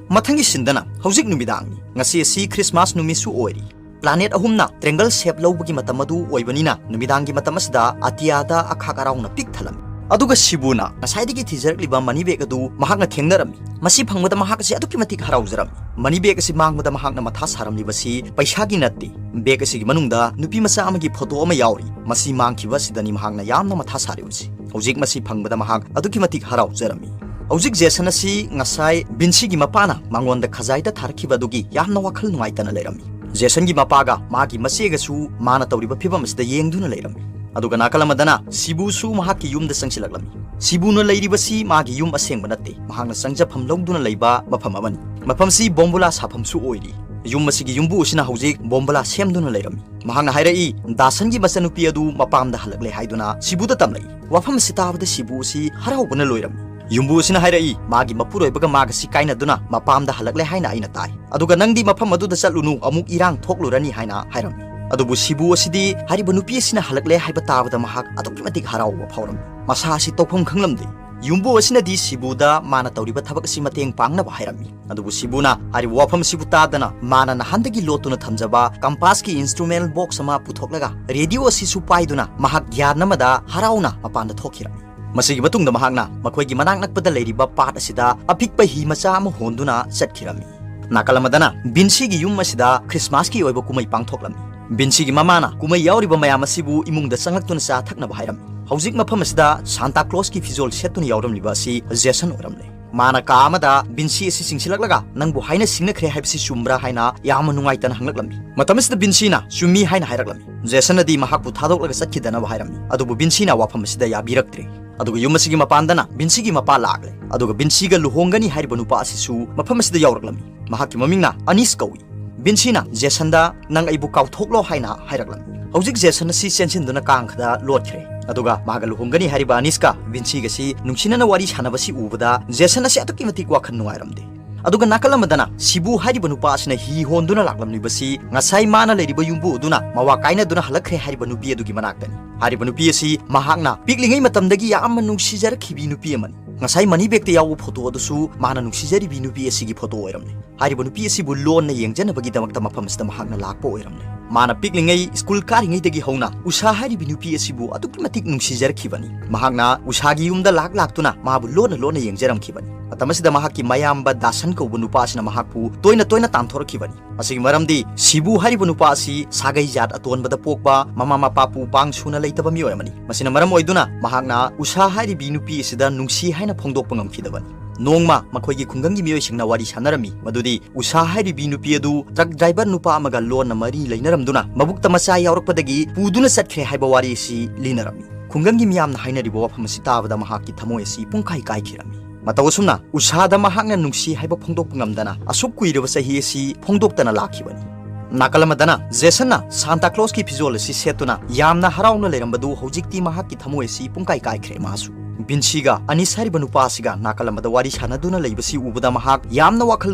ꯃꯊꯪꯒꯤ ꯁꯤꯟꯗꯅ ꯍꯧꯖꯤꯛ ꯅꯨꯃꯤꯗꯥꯡꯅꯤ꯫ ꯉꯁꯤ ꯑꯁꯤ ꯈ꯭ꯔꯤꯁꯃꯥꯁ ꯅꯨꯃꯤꯠꯁꯨ ꯑꯣꯏꯔꯤ꯫ ꯄ꯭ꯂꯥꯅꯦꯠ ꯑꯍꯨꯝꯅ ꯇ꯭ꯔꯦꯡꯒꯜ ꯁꯦꯞ ꯂꯧꯕꯒꯤ ꯃꯇꯝ ꯑꯗꯨ ꯑꯣꯏꯕꯅꯤꯅ ꯅꯨꯃꯤꯗꯥꯡꯒꯤ ꯃꯇꯝ ꯑꯁꯤꯗ ꯑꯇꯤꯌꯥꯗ ꯑꯈꯥꯛ ꯑꯔꯥꯎꯅ ꯄꯤꯛ ꯊꯜꯂꯝꯃꯤ꯫ ꯑꯗꯨꯒ ꯁꯤꯕꯨꯅ ꯉꯁꯥꯏꯗꯒꯤ ꯊꯤꯖꯔꯛꯂꯤꯕ ꯃꯅꯤ ꯕꯦꯒ ꯑꯗꯨ ꯃꯍꯥꯛꯅ ꯊꯦꯡꯅꯔꯝꯃꯤ꯫ ꯃꯁꯤ ꯐꯪꯕꯗ ꯃꯍꯥꯛ ꯑꯁꯤ ꯑꯗꯨꯛꯀꯤ ꯃꯇꯤꯛ ꯍꯔꯥꯎꯖꯔꯝꯃꯤ꯫ ꯃꯅꯤ ꯕꯦꯒ ꯑꯁꯤ ꯃꯥꯡꯕꯗ ꯃꯍꯥꯛꯅ ꯃꯊꯥ ꯁꯥꯔꯝꯂꯤꯕꯁꯤ ꯄꯩꯁꯥꯒꯤ ꯅꯠꯇꯦ꯫ ꯕꯦꯒ ꯑꯁꯤꯒꯤ ꯃꯅꯨꯡꯗ ꯅꯨꯄꯤ ꯃꯆꯥ ꯑꯃꯒꯤ ꯐꯣꯇꯣ ꯑꯃ ꯌꯥꯎꯔꯤ꯫ ꯃꯁꯤ ꯃꯥꯡꯈꯤꯕ ꯑꯁꯤꯗꯅꯤ ꯃꯍꯥꯛꯅ ꯌꯥꯝꯅ ꯃꯊꯥ ꯁꯥꯔꯤꯕꯁꯤ꯫ ꯍꯧꯖꯤꯛ ꯃꯁꯤ ꯐꯪꯕꯗ ꯃꯍꯥꯛ ꯑꯗꯨꯛꯀꯤ ꯃꯇꯤꯛ ꯍꯔꯥꯎꯖꯔꯝꯃꯤ꯫ ꯍꯧꯖꯤꯛ ꯖꯦꯁꯟ ꯑꯁꯤ ꯉꯁꯥꯏ ꯕꯤꯟꯁꯤꯒꯤ ꯃꯄꯥꯅ ꯃꯉꯣꯟꯗ ꯈꯖꯥꯏꯗ ꯊꯥꯔꯛꯈꯤꯕ ꯑꯗꯨꯒꯤ ꯌꯥꯝꯅ ꯋꯥꯈꯜ ꯅꯨꯡꯉꯥꯏꯇꯅ ꯂꯩꯔꯝꯃꯤ꯫ ꯖꯦꯁꯟꯒꯤ ꯃꯄꯥꯒ ꯃꯥꯒꯤ ꯃꯆꯦꯒꯁꯨ ꯃꯥꯅ ꯇꯧꯔꯤꯕ ꯐꯤꯕꯝ ꯑꯁꯤꯗ ꯌꯦꯡꯗꯨꯅ ꯂꯩꯔꯝꯃꯤ꯫ ꯑꯗꯨꯒ ꯅꯥꯀꯜ ꯑꯃꯗꯅ ꯁꯤꯕꯨꯁꯨ ꯃꯍꯥꯛꯀꯤ ꯌꯨꯝꯗ ꯆꯪꯁꯤꯜꯂꯛꯂꯝꯃꯤ꯫ ꯁꯤꯕꯨꯅ ꯂꯩꯔꯤꯕꯁꯤ ꯃꯥꯒꯤ ꯌꯨꯝ ꯑꯁꯦꯡꯕ ꯅꯠꯇꯦ, ꯃꯍꯥꯛꯅ ꯆꯪꯖꯐꯝ ꯂꯧꯗꯨꯅ ꯂꯩꯕ ꯃꯐꯝ ꯑꯃꯅꯤ꯫ ꯃꯐꯝꯁꯤ ꯕꯣꯝꯕꯨꯂꯥ ꯁꯥꯐꯝꯁꯨ ꯑꯣꯏꯔꯤ꯫ ꯌꯨꯝ ꯑꯁꯤꯒꯤ ꯌꯨꯝꯕꯨ ꯑꯁꯤꯅ ꯍꯧꯖꯤꯛ ꯕꯣꯝꯕꯨꯂꯥ ꯁꯦꯝꯗꯨꯅ ꯂꯩꯔꯝꯃꯤ꯫ ꯃꯍꯥꯛꯅ ꯍꯥꯏꯔꯛꯏ, "ꯗꯥꯁꯟꯒꯤ ꯃꯆꯟꯅꯨꯄꯤ ꯑꯗꯨ ꯃꯄꯥꯝꯗ ꯍꯜꯂꯛꯂꯦ" ꯍꯥꯏꯗꯨꯅ ꯁꯤꯕꯨꯗ ꯇꯝꯂꯛꯏ꯫ ꯋꯥꯐꯝ ꯑꯁꯤ ꯇꯥꯕꯗ ꯁꯤꯕꯨ ꯑꯁꯤ ꯍꯔꯥꯎꯕꯅ ꯂꯣꯏꯔꯝꯃꯤ꯫ ꯌꯨꯝꯕꯨ ꯑꯁꯤꯅ ꯍꯥꯏꯔꯛꯏ, "ꯃꯥꯒꯤ ꯃꯄꯨꯔꯣꯏꯕꯒ ꯃꯥꯒꯁꯤ ꯀꯥꯏꯅꯗꯨꯅ ꯃꯄꯥꯝꯗ ꯍꯜꯂꯛꯂꯦ ꯍꯥꯏꯅ ꯑꯩꯅ ꯇꯥꯏ꯫ ꯑꯗꯨꯒ ꯅꯪꯗꯤ ꯃꯐꯝ ꯑꯗꯨꯗ ꯆꯠꯂꯨꯅꯨ, ꯑꯃꯨꯛ ꯏꯔꯥꯡ ꯊꯣꯛꯂꯨꯔꯅꯤ" ꯍꯥꯏꯅ ꯍꯥꯏꯔꯝꯃꯤ꯫ ꯑꯗꯨꯕꯨ ꯁꯤꯕꯨ ꯑꯁꯤꯗꯤ ꯍꯥꯏꯔꯤꯕ ꯅꯨꯄꯤ ꯑꯁꯤꯅ ꯍꯜꯂꯛꯂꯦ ꯍꯥꯏꯕ ꯇꯥꯕꯗ ꯃꯍꯥꯛ ꯑꯗꯨꯛꯀꯤ ꯃꯇꯤꯛ ꯍꯔꯥꯎꯕ ꯐꯥꯎꯔꯝꯃꯤ꯫ ꯃꯁꯥ ꯑꯁꯤ ꯇꯧꯐꯝ ꯈꯪꯂꯝꯗꯦ꯫ ꯌꯨꯝꯕꯨ ꯑꯁꯤꯅꯗꯤ ꯁꯤꯕꯨꯗ ꯃꯥꯅ ꯇꯧꯔꯤꯕ ꯊꯕꯛ ꯑꯁꯤ ꯃꯇꯦꯡ ꯄꯥꯡꯅꯕ ꯍꯥꯏꯔꯝꯃꯤ꯫ ꯑꯗꯨꯕꯨ ꯁꯤꯕꯨꯅ ꯍꯥꯏꯔꯤꯕ ꯋꯥꯐꯝ ꯑꯁꯤꯕꯨ ꯇꯥꯗꯅ ꯃꯥꯅ ꯅꯍꯥꯟꯗꯒꯤ ꯂꯣꯠꯇꯨꯅ ꯊꯝꯖꯕ ꯀꯝꯄꯥꯁꯀꯤ instrument box ꯑꯃ ꯄꯨꯊꯣꯛꯂꯒ ꯔꯦꯗꯤꯑꯣ ꯑꯁꯤꯁꯨ ꯄꯥꯏꯗꯨꯅ ꯃꯍꯥꯛ ꯒ꯭ꯌꯥꯟ ꯑꯃꯗ ꯍꯔꯥꯎꯅ ꯃꯄꯥꯟꯗ ꯊꯣꯛꯈꯤꯔꯝꯃꯤ꯫ ꯃꯁꯤꯒꯤ ꯃꯇꯨꯡꯗ ꯃꯍꯥꯛꯅ ꯃꯈꯣꯏꯒꯤ ꯃꯅꯥꯛ ꯅꯛꯄꯗ ꯂꯩꯔꯤꯕ ꯄꯥꯠ ꯑꯁꯤꯗ ꯑꯄꯤꯛꯄ ꯍꯤ ꯃꯆꯥ ꯑꯃ ꯍꯣꯟꯗꯨꯅ ꯆꯠꯈꯤꯔꯝꯃꯤ꯫ ꯅꯥꯀꯜ ꯑꯃꯗꯅ ꯕꯤꯟꯁꯤꯒꯤ ꯌꯨꯝ ꯑꯁꯤꯗ ꯈ꯭ꯔꯤꯁꯃꯥꯁꯀꯤ ꯑꯣꯏꯕ ꯀꯨꯝꯍꯩ ꯄꯥꯡꯊꯣꯛꯂꯝꯃꯤ꯫ ꯕꯤꯟꯁꯤꯒꯤ ꯃꯃꯥꯅ ꯀꯨꯝꯍꯩ ꯌꯥꯎꯔꯤꯕ ꯃꯌꯥꯝ ꯑꯁꯤꯕꯨ ꯏꯃꯨꯡꯗ ꯆꯪꯂꯛꯇꯨꯅ ꯆꯥ ꯊꯛꯅꯕ ꯍꯥꯏꯔꯝꯃꯤ꯫ ꯍꯧꯖꯤꯛ ꯃꯐꯝ ꯑꯁꯤꯗ ꯁꯥꯟꯇꯥ ꯀ꯭ꯂꯣꯁꯀꯤ ꯐꯤꯖꯣꯜ ꯁꯦꯠꯇꯨꯅ ꯌꯥꯎꯔꯝꯂꯤꯕ ꯑꯁꯤ ꯖꯦꯁꯟ ꯑꯣꯏꯔꯝꯂꯦ꯫ ꯃꯥꯅ ꯀꯥ ꯑꯃꯗ ꯕꯤꯟꯁꯤ ꯑꯁꯤ ꯆꯤꯡꯁꯤꯜꯂꯛꯂꯒ, "ꯅꯪꯕꯨ ꯍꯥꯏꯅ ꯁꯤꯡꯅꯈ꯭ꯔꯦ ꯍꯥꯏꯕꯁꯤ ꯆꯨꯝꯕ꯭ꯔꯥ?" ꯍꯥꯏꯅ ꯌꯥꯝꯅ ꯅꯨꯡꯉꯥꯏꯇꯅ ꯍꯪꯂꯛꯂꯝꯃꯤ꯫ ꯃꯇꯝ ꯑꯁꯤꯗ ꯕꯤꯟꯁꯤꯅ, "ꯆꯨꯝꯃꯤ" ꯍꯥꯏꯅ ꯍꯥꯏꯔꯛꯂꯝꯃꯤ꯫ ꯖꯦꯁꯟꯅꯗꯤ ꯃꯍꯥꯛꯄꯨ ꯊꯥꯗꯣꯛꯂꯒ ꯆꯠꯈꯤꯗꯅꯕ ꯍꯥꯏꯔꯝꯃꯤ꯫ ꯑꯗꯨꯕꯨ ꯕꯤꯟꯁꯤꯅ ꯋꯥꯐꯝ ꯑꯁꯤꯗ ꯌꯥꯕꯤꯔꯛꯇ꯭ꯔꯦ꯫ ꯑꯗꯨꯒ ꯌꯨꯝ ꯑꯁꯤꯒꯤ ꯃꯄꯥꯟꯗꯅ ꯕꯤꯟꯁꯤꯒꯤ ꯃꯄꯥ ꯂꯥꯛꯂꯦ꯫ ꯑꯗꯨꯒ ꯕꯤꯟꯁꯤꯒ ꯂꯨꯍꯣꯡꯒꯅꯤ ꯍꯥꯏꯔꯤꯕ ꯅꯨꯄꯥ ꯑꯁꯤꯁꯨ ꯃꯐꯝ ꯑꯁꯤꯗ ꯌꯥꯎꯔꯛꯂꯝꯃꯤ꯫ ꯃꯍꯥꯛꯀꯤ ꯃꯃꯤꯡꯅ ꯑꯅꯤꯁ ꯀꯧꯏ꯫ ꯕꯤꯟꯁꯤꯅ ꯖꯦꯁꯟꯗ, "ꯅꯪ ꯑꯩꯕꯨ ꯀꯥꯎꯊꯣꯛꯂꯣ" ꯍꯥꯏꯅ ꯍꯥꯏꯔꯛꯂꯝꯃꯤ꯫ ꯍꯧꯖꯤꯛ ꯖꯦꯁꯟ ꯑꯁꯤ ꯆꯦꯟꯁꯤꯟꯗꯨꯅ ꯀꯥꯡꯈꯗ ꯂꯣꯠꯈ꯭ꯔꯦ꯫ ꯑꯗꯨꯒ ꯃꯍꯥꯛꯀ ꯂꯨꯍꯣꯡꯒꯅꯤ ꯍꯥꯏꯔꯤꯕ ꯑꯅꯤꯁꯀ ꯕꯤꯟꯁꯤꯒꯁꯤ ꯅꯨꯡꯁꯤꯅꯅ ꯋꯥꯔꯤ ꯁꯥꯟꯅꯕꯁꯤ ꯎꯕꯗ ꯖꯦꯁꯟ ꯑꯁꯤ ꯑꯗꯨꯛꯀꯤ ꯃꯇꯤꯛ ꯋꯥꯈꯜ ꯅꯨꯡꯉꯥꯏꯔꯝꯗꯦ꯫ ꯑꯗꯨꯒ ꯅꯥꯀꯜ ꯑꯃꯗꯅ ꯁꯤꯕꯨ ꯍꯥꯏꯔꯤꯕ ꯅꯨꯄꯥ ꯑꯁꯤꯅ ꯍꯤ ꯍꯣꯟꯗꯨꯅ ꯂꯥꯛꯂꯝꯂꯤꯕꯁꯤ ꯉꯁꯥꯏ ꯃꯥꯅ ꯂꯩꯔꯤꯕ ꯌꯨꯝꯕꯨ ꯑꯗꯨꯅ ꯃꯋꯥ ꯀꯥꯏꯅꯗꯨꯅ ꯍꯜꯂꯛꯈ꯭ꯔꯦ ꯍꯥꯏꯔꯤꯕ ꯅꯨꯄꯤ ꯑꯗꯨꯒꯤ ꯃꯅꯥꯛꯇꯅꯤ꯫ ꯍꯥꯏꯔꯤꯕ ꯅꯨꯄꯤ ꯑꯁꯤ ꯃꯍꯥꯛꯅ ꯄꯤꯛꯂꯤꯉꯩ ꯃꯇꯝꯗꯒꯤ ꯌꯥꯝꯅ ꯅꯨꯡꯁꯤꯖꯔꯛꯈꯤꯕꯤ ꯅꯨꯄꯤ ꯑꯃꯅꯤ꯫ ꯉꯁꯥꯏ ꯃꯅꯤ ꯕꯦꯒꯇ ꯌꯥꯎꯕ ꯐꯣꯇꯣ ꯑꯗꯨꯁꯨ ꯃꯥꯅ ꯅꯨꯡꯁꯤꯖꯔꯤꯕꯤ ꯅꯨꯄꯤ ꯑꯁꯤꯒꯤ ꯐꯣꯇꯣ ꯑꯣꯏꯔꯝꯂꯦ꯫ ꯍꯥꯏꯔꯤꯕ ꯅꯨꯄꯤ ꯑꯁꯤꯕꯨ ꯂꯣꯟꯅ ꯌꯦꯡꯖꯅꯕꯒꯤꯗꯃꯛꯇ ꯃꯐꯝ ꯑꯁꯤꯗ ꯃꯍꯥꯛꯅ ꯂꯥꯛꯄ ꯑꯣꯏꯔꯝꯂꯦ꯫ ꯃꯥꯅ ꯄꯤꯛꯂꯤꯉꯩ ꯁ꯭ꯀꯨꯜ ꯀꯥꯔꯤꯉꯩꯗꯒꯤ ꯍꯧꯅ ꯎꯁꯥ ꯍꯥꯏꯔꯤꯕꯤ ꯅꯨꯄꯤ ꯑꯁꯤꯕꯨ ꯑꯗꯨꯛꯀꯤ ꯃꯇꯤꯛ ꯅꯨꯡꯁꯤꯖꯔꯛꯈꯤꯕꯅꯤ꯫ ꯃꯍꯥꯛꯅ ꯎꯁꯥꯒꯤ ꯌꯨꯝꯗ ꯂꯥꯛ ꯂꯥꯛꯇꯨꯅ ꯃꯥꯕꯨ ꯂꯣꯟꯅ ꯂꯣꯟꯅ ꯌꯦꯡꯖꯔꯝꯈꯤꯕꯅꯤ꯫ ꯃꯇꯝ ꯑꯁꯤꯗ ꯃꯍꯥꯛꯀꯤ ꯃꯌꯥꯝꯕ ꯗꯥꯁꯟ ꯀꯧꯕ ꯅꯨꯄꯥ ꯑꯁꯤꯅ ꯃꯍꯥꯛꯄꯨ ꯇꯣꯏꯅ ꯇꯣꯏꯅ ꯇꯥꯟꯊꯣꯔꯛꯈꯤꯕꯅꯤ꯫ ꯃꯁꯤꯒꯤ ꯃꯔꯝꯗꯤ ꯁꯤꯕꯨ ꯍꯥꯏꯔꯤꯕ ꯅꯨꯄꯥ ꯑꯁꯤ ꯁꯥꯒꯩ ꯖꯥꯠ ꯑꯇꯣꯟꯕꯗ ꯄꯣꯛꯄ, ꯃꯃꯥ ꯃꯄꯥ ꯄꯨ ꯄꯥꯡ ꯁꯨꯅ ꯂꯩꯇꯕ ꯃꯤꯑꯣꯏ ꯑꯃꯅꯤ꯫ ꯃꯁꯤꯅ ꯃꯔꯝ ꯑꯣꯏꯗꯨꯅ ꯃꯍꯥꯛꯅ ꯎꯁꯥ ꯍꯥꯏꯔꯤꯕꯤ ꯅꯨꯄꯤ ꯑꯁꯤꯗ ꯅꯨꯡꯁꯤ ꯍꯥꯏꯅ ꯐꯣꯡꯗꯣꯛꯄ ꯉꯝꯈꯤꯗꯕꯅꯤ꯫ ꯅꯣꯡꯃ ꯃꯈꯣꯏꯒꯤ ꯈꯨꯡꯒꯪꯒꯤ ꯃꯤꯑꯣꯏꯁꯤꯡꯅ ꯋꯥꯔꯤ ꯁꯥꯟꯅꯔꯝꯃꯤ ꯃꯗꯨꯗꯤ ꯎꯁꯥ ꯍꯥꯏꯔꯤꯕꯤ ꯅꯨꯄꯤ ꯑꯗꯨ ꯇ꯭ꯔꯛ ꯗ꯭ꯔꯥꯏꯚꯔ ꯅꯨꯄꯥ ꯑꯃꯒ ꯂꯣꯟꯅ ꯃꯔꯤ ꯂꯩꯅꯔꯝꯗꯨꯅ ꯃꯕꯨꯛꯇ ꯃꯆꯥ ꯌꯥꯎꯔꯛꯄꯗꯒꯤ ꯄꯨꯗꯨꯅ ꯆꯠꯈ꯭ꯔꯦ ꯍꯥꯏꯕ ꯋꯥꯔꯤ ꯑꯁꯤ ꯂꯤꯅꯔꯝꯃꯤ꯫ ꯈꯨꯡꯒꯪꯒꯤ ꯃꯤꯌꯥꯝꯅ ꯍꯥꯏꯅꯔꯤꯕ ꯋꯥꯐꯝ ꯑꯁꯤ ꯇꯥꯕꯗ ꯃꯍꯥꯛꯀꯤ ꯊꯃꯣꯏ ꯑꯁꯤ ꯄꯨꯡꯀꯥꯏ ꯀꯥꯏꯈꯤꯔꯝꯃꯤ꯫ ꯃꯇꯧ ꯑꯁꯨꯝꯅ ꯎꯁꯥꯗ ꯃꯍꯥꯛꯅ ꯅꯨꯡꯁꯤ ꯍꯥꯏꯕ ꯐꯣꯡꯗꯣꯛꯄ ꯉꯝꯗꯅ ꯑꯁꯨꯛ ꯀꯨꯏꯔꯕ ꯆꯍꯤ ꯑꯁꯤ ꯐꯣꯡꯗꯣꯛꯇꯅ ꯂꯥꯛꯈꯤꯕꯅꯤ꯫ ꯅꯥꯀꯜ ꯑꯃꯗꯅ ꯖꯦꯁꯟꯅ ꯁꯥꯟꯇꯥ ꯀ꯭ꯂꯣꯁꯀꯤ ꯐꯤꯖꯣꯜ ꯑꯁꯤ ꯁꯦꯠꯇꯨꯅ ꯌꯥꯝꯅ ꯍꯔꯥꯎꯅ ꯂꯩꯔꯝꯕꯗꯨ ꯍꯧꯖꯤꯛꯇꯤ ꯃꯍꯥꯛꯀꯤ ꯊꯃꯣꯏ ꯑꯁꯤ ꯄꯨꯡꯀꯥꯏ ꯀꯥꯏꯈ꯭ꯔꯦ꯫ ꯃꯥꯁꯨ ꯚꯤꯟꯁꯤꯒ ꯑꯅꯤꯁ ꯍꯥꯏꯔꯤꯕ ꯅꯨꯄꯥ ꯑꯁꯤꯒ ꯅꯥꯀꯜ ꯑꯃꯗ ꯋꯥꯔꯤ ꯁꯥꯟꯅꯗꯨꯅ ꯂꯩꯕꯁꯤ ꯎꯕꯗ ꯃꯍꯥꯛ ꯌꯥꯝꯅ ꯋꯥꯈꯜ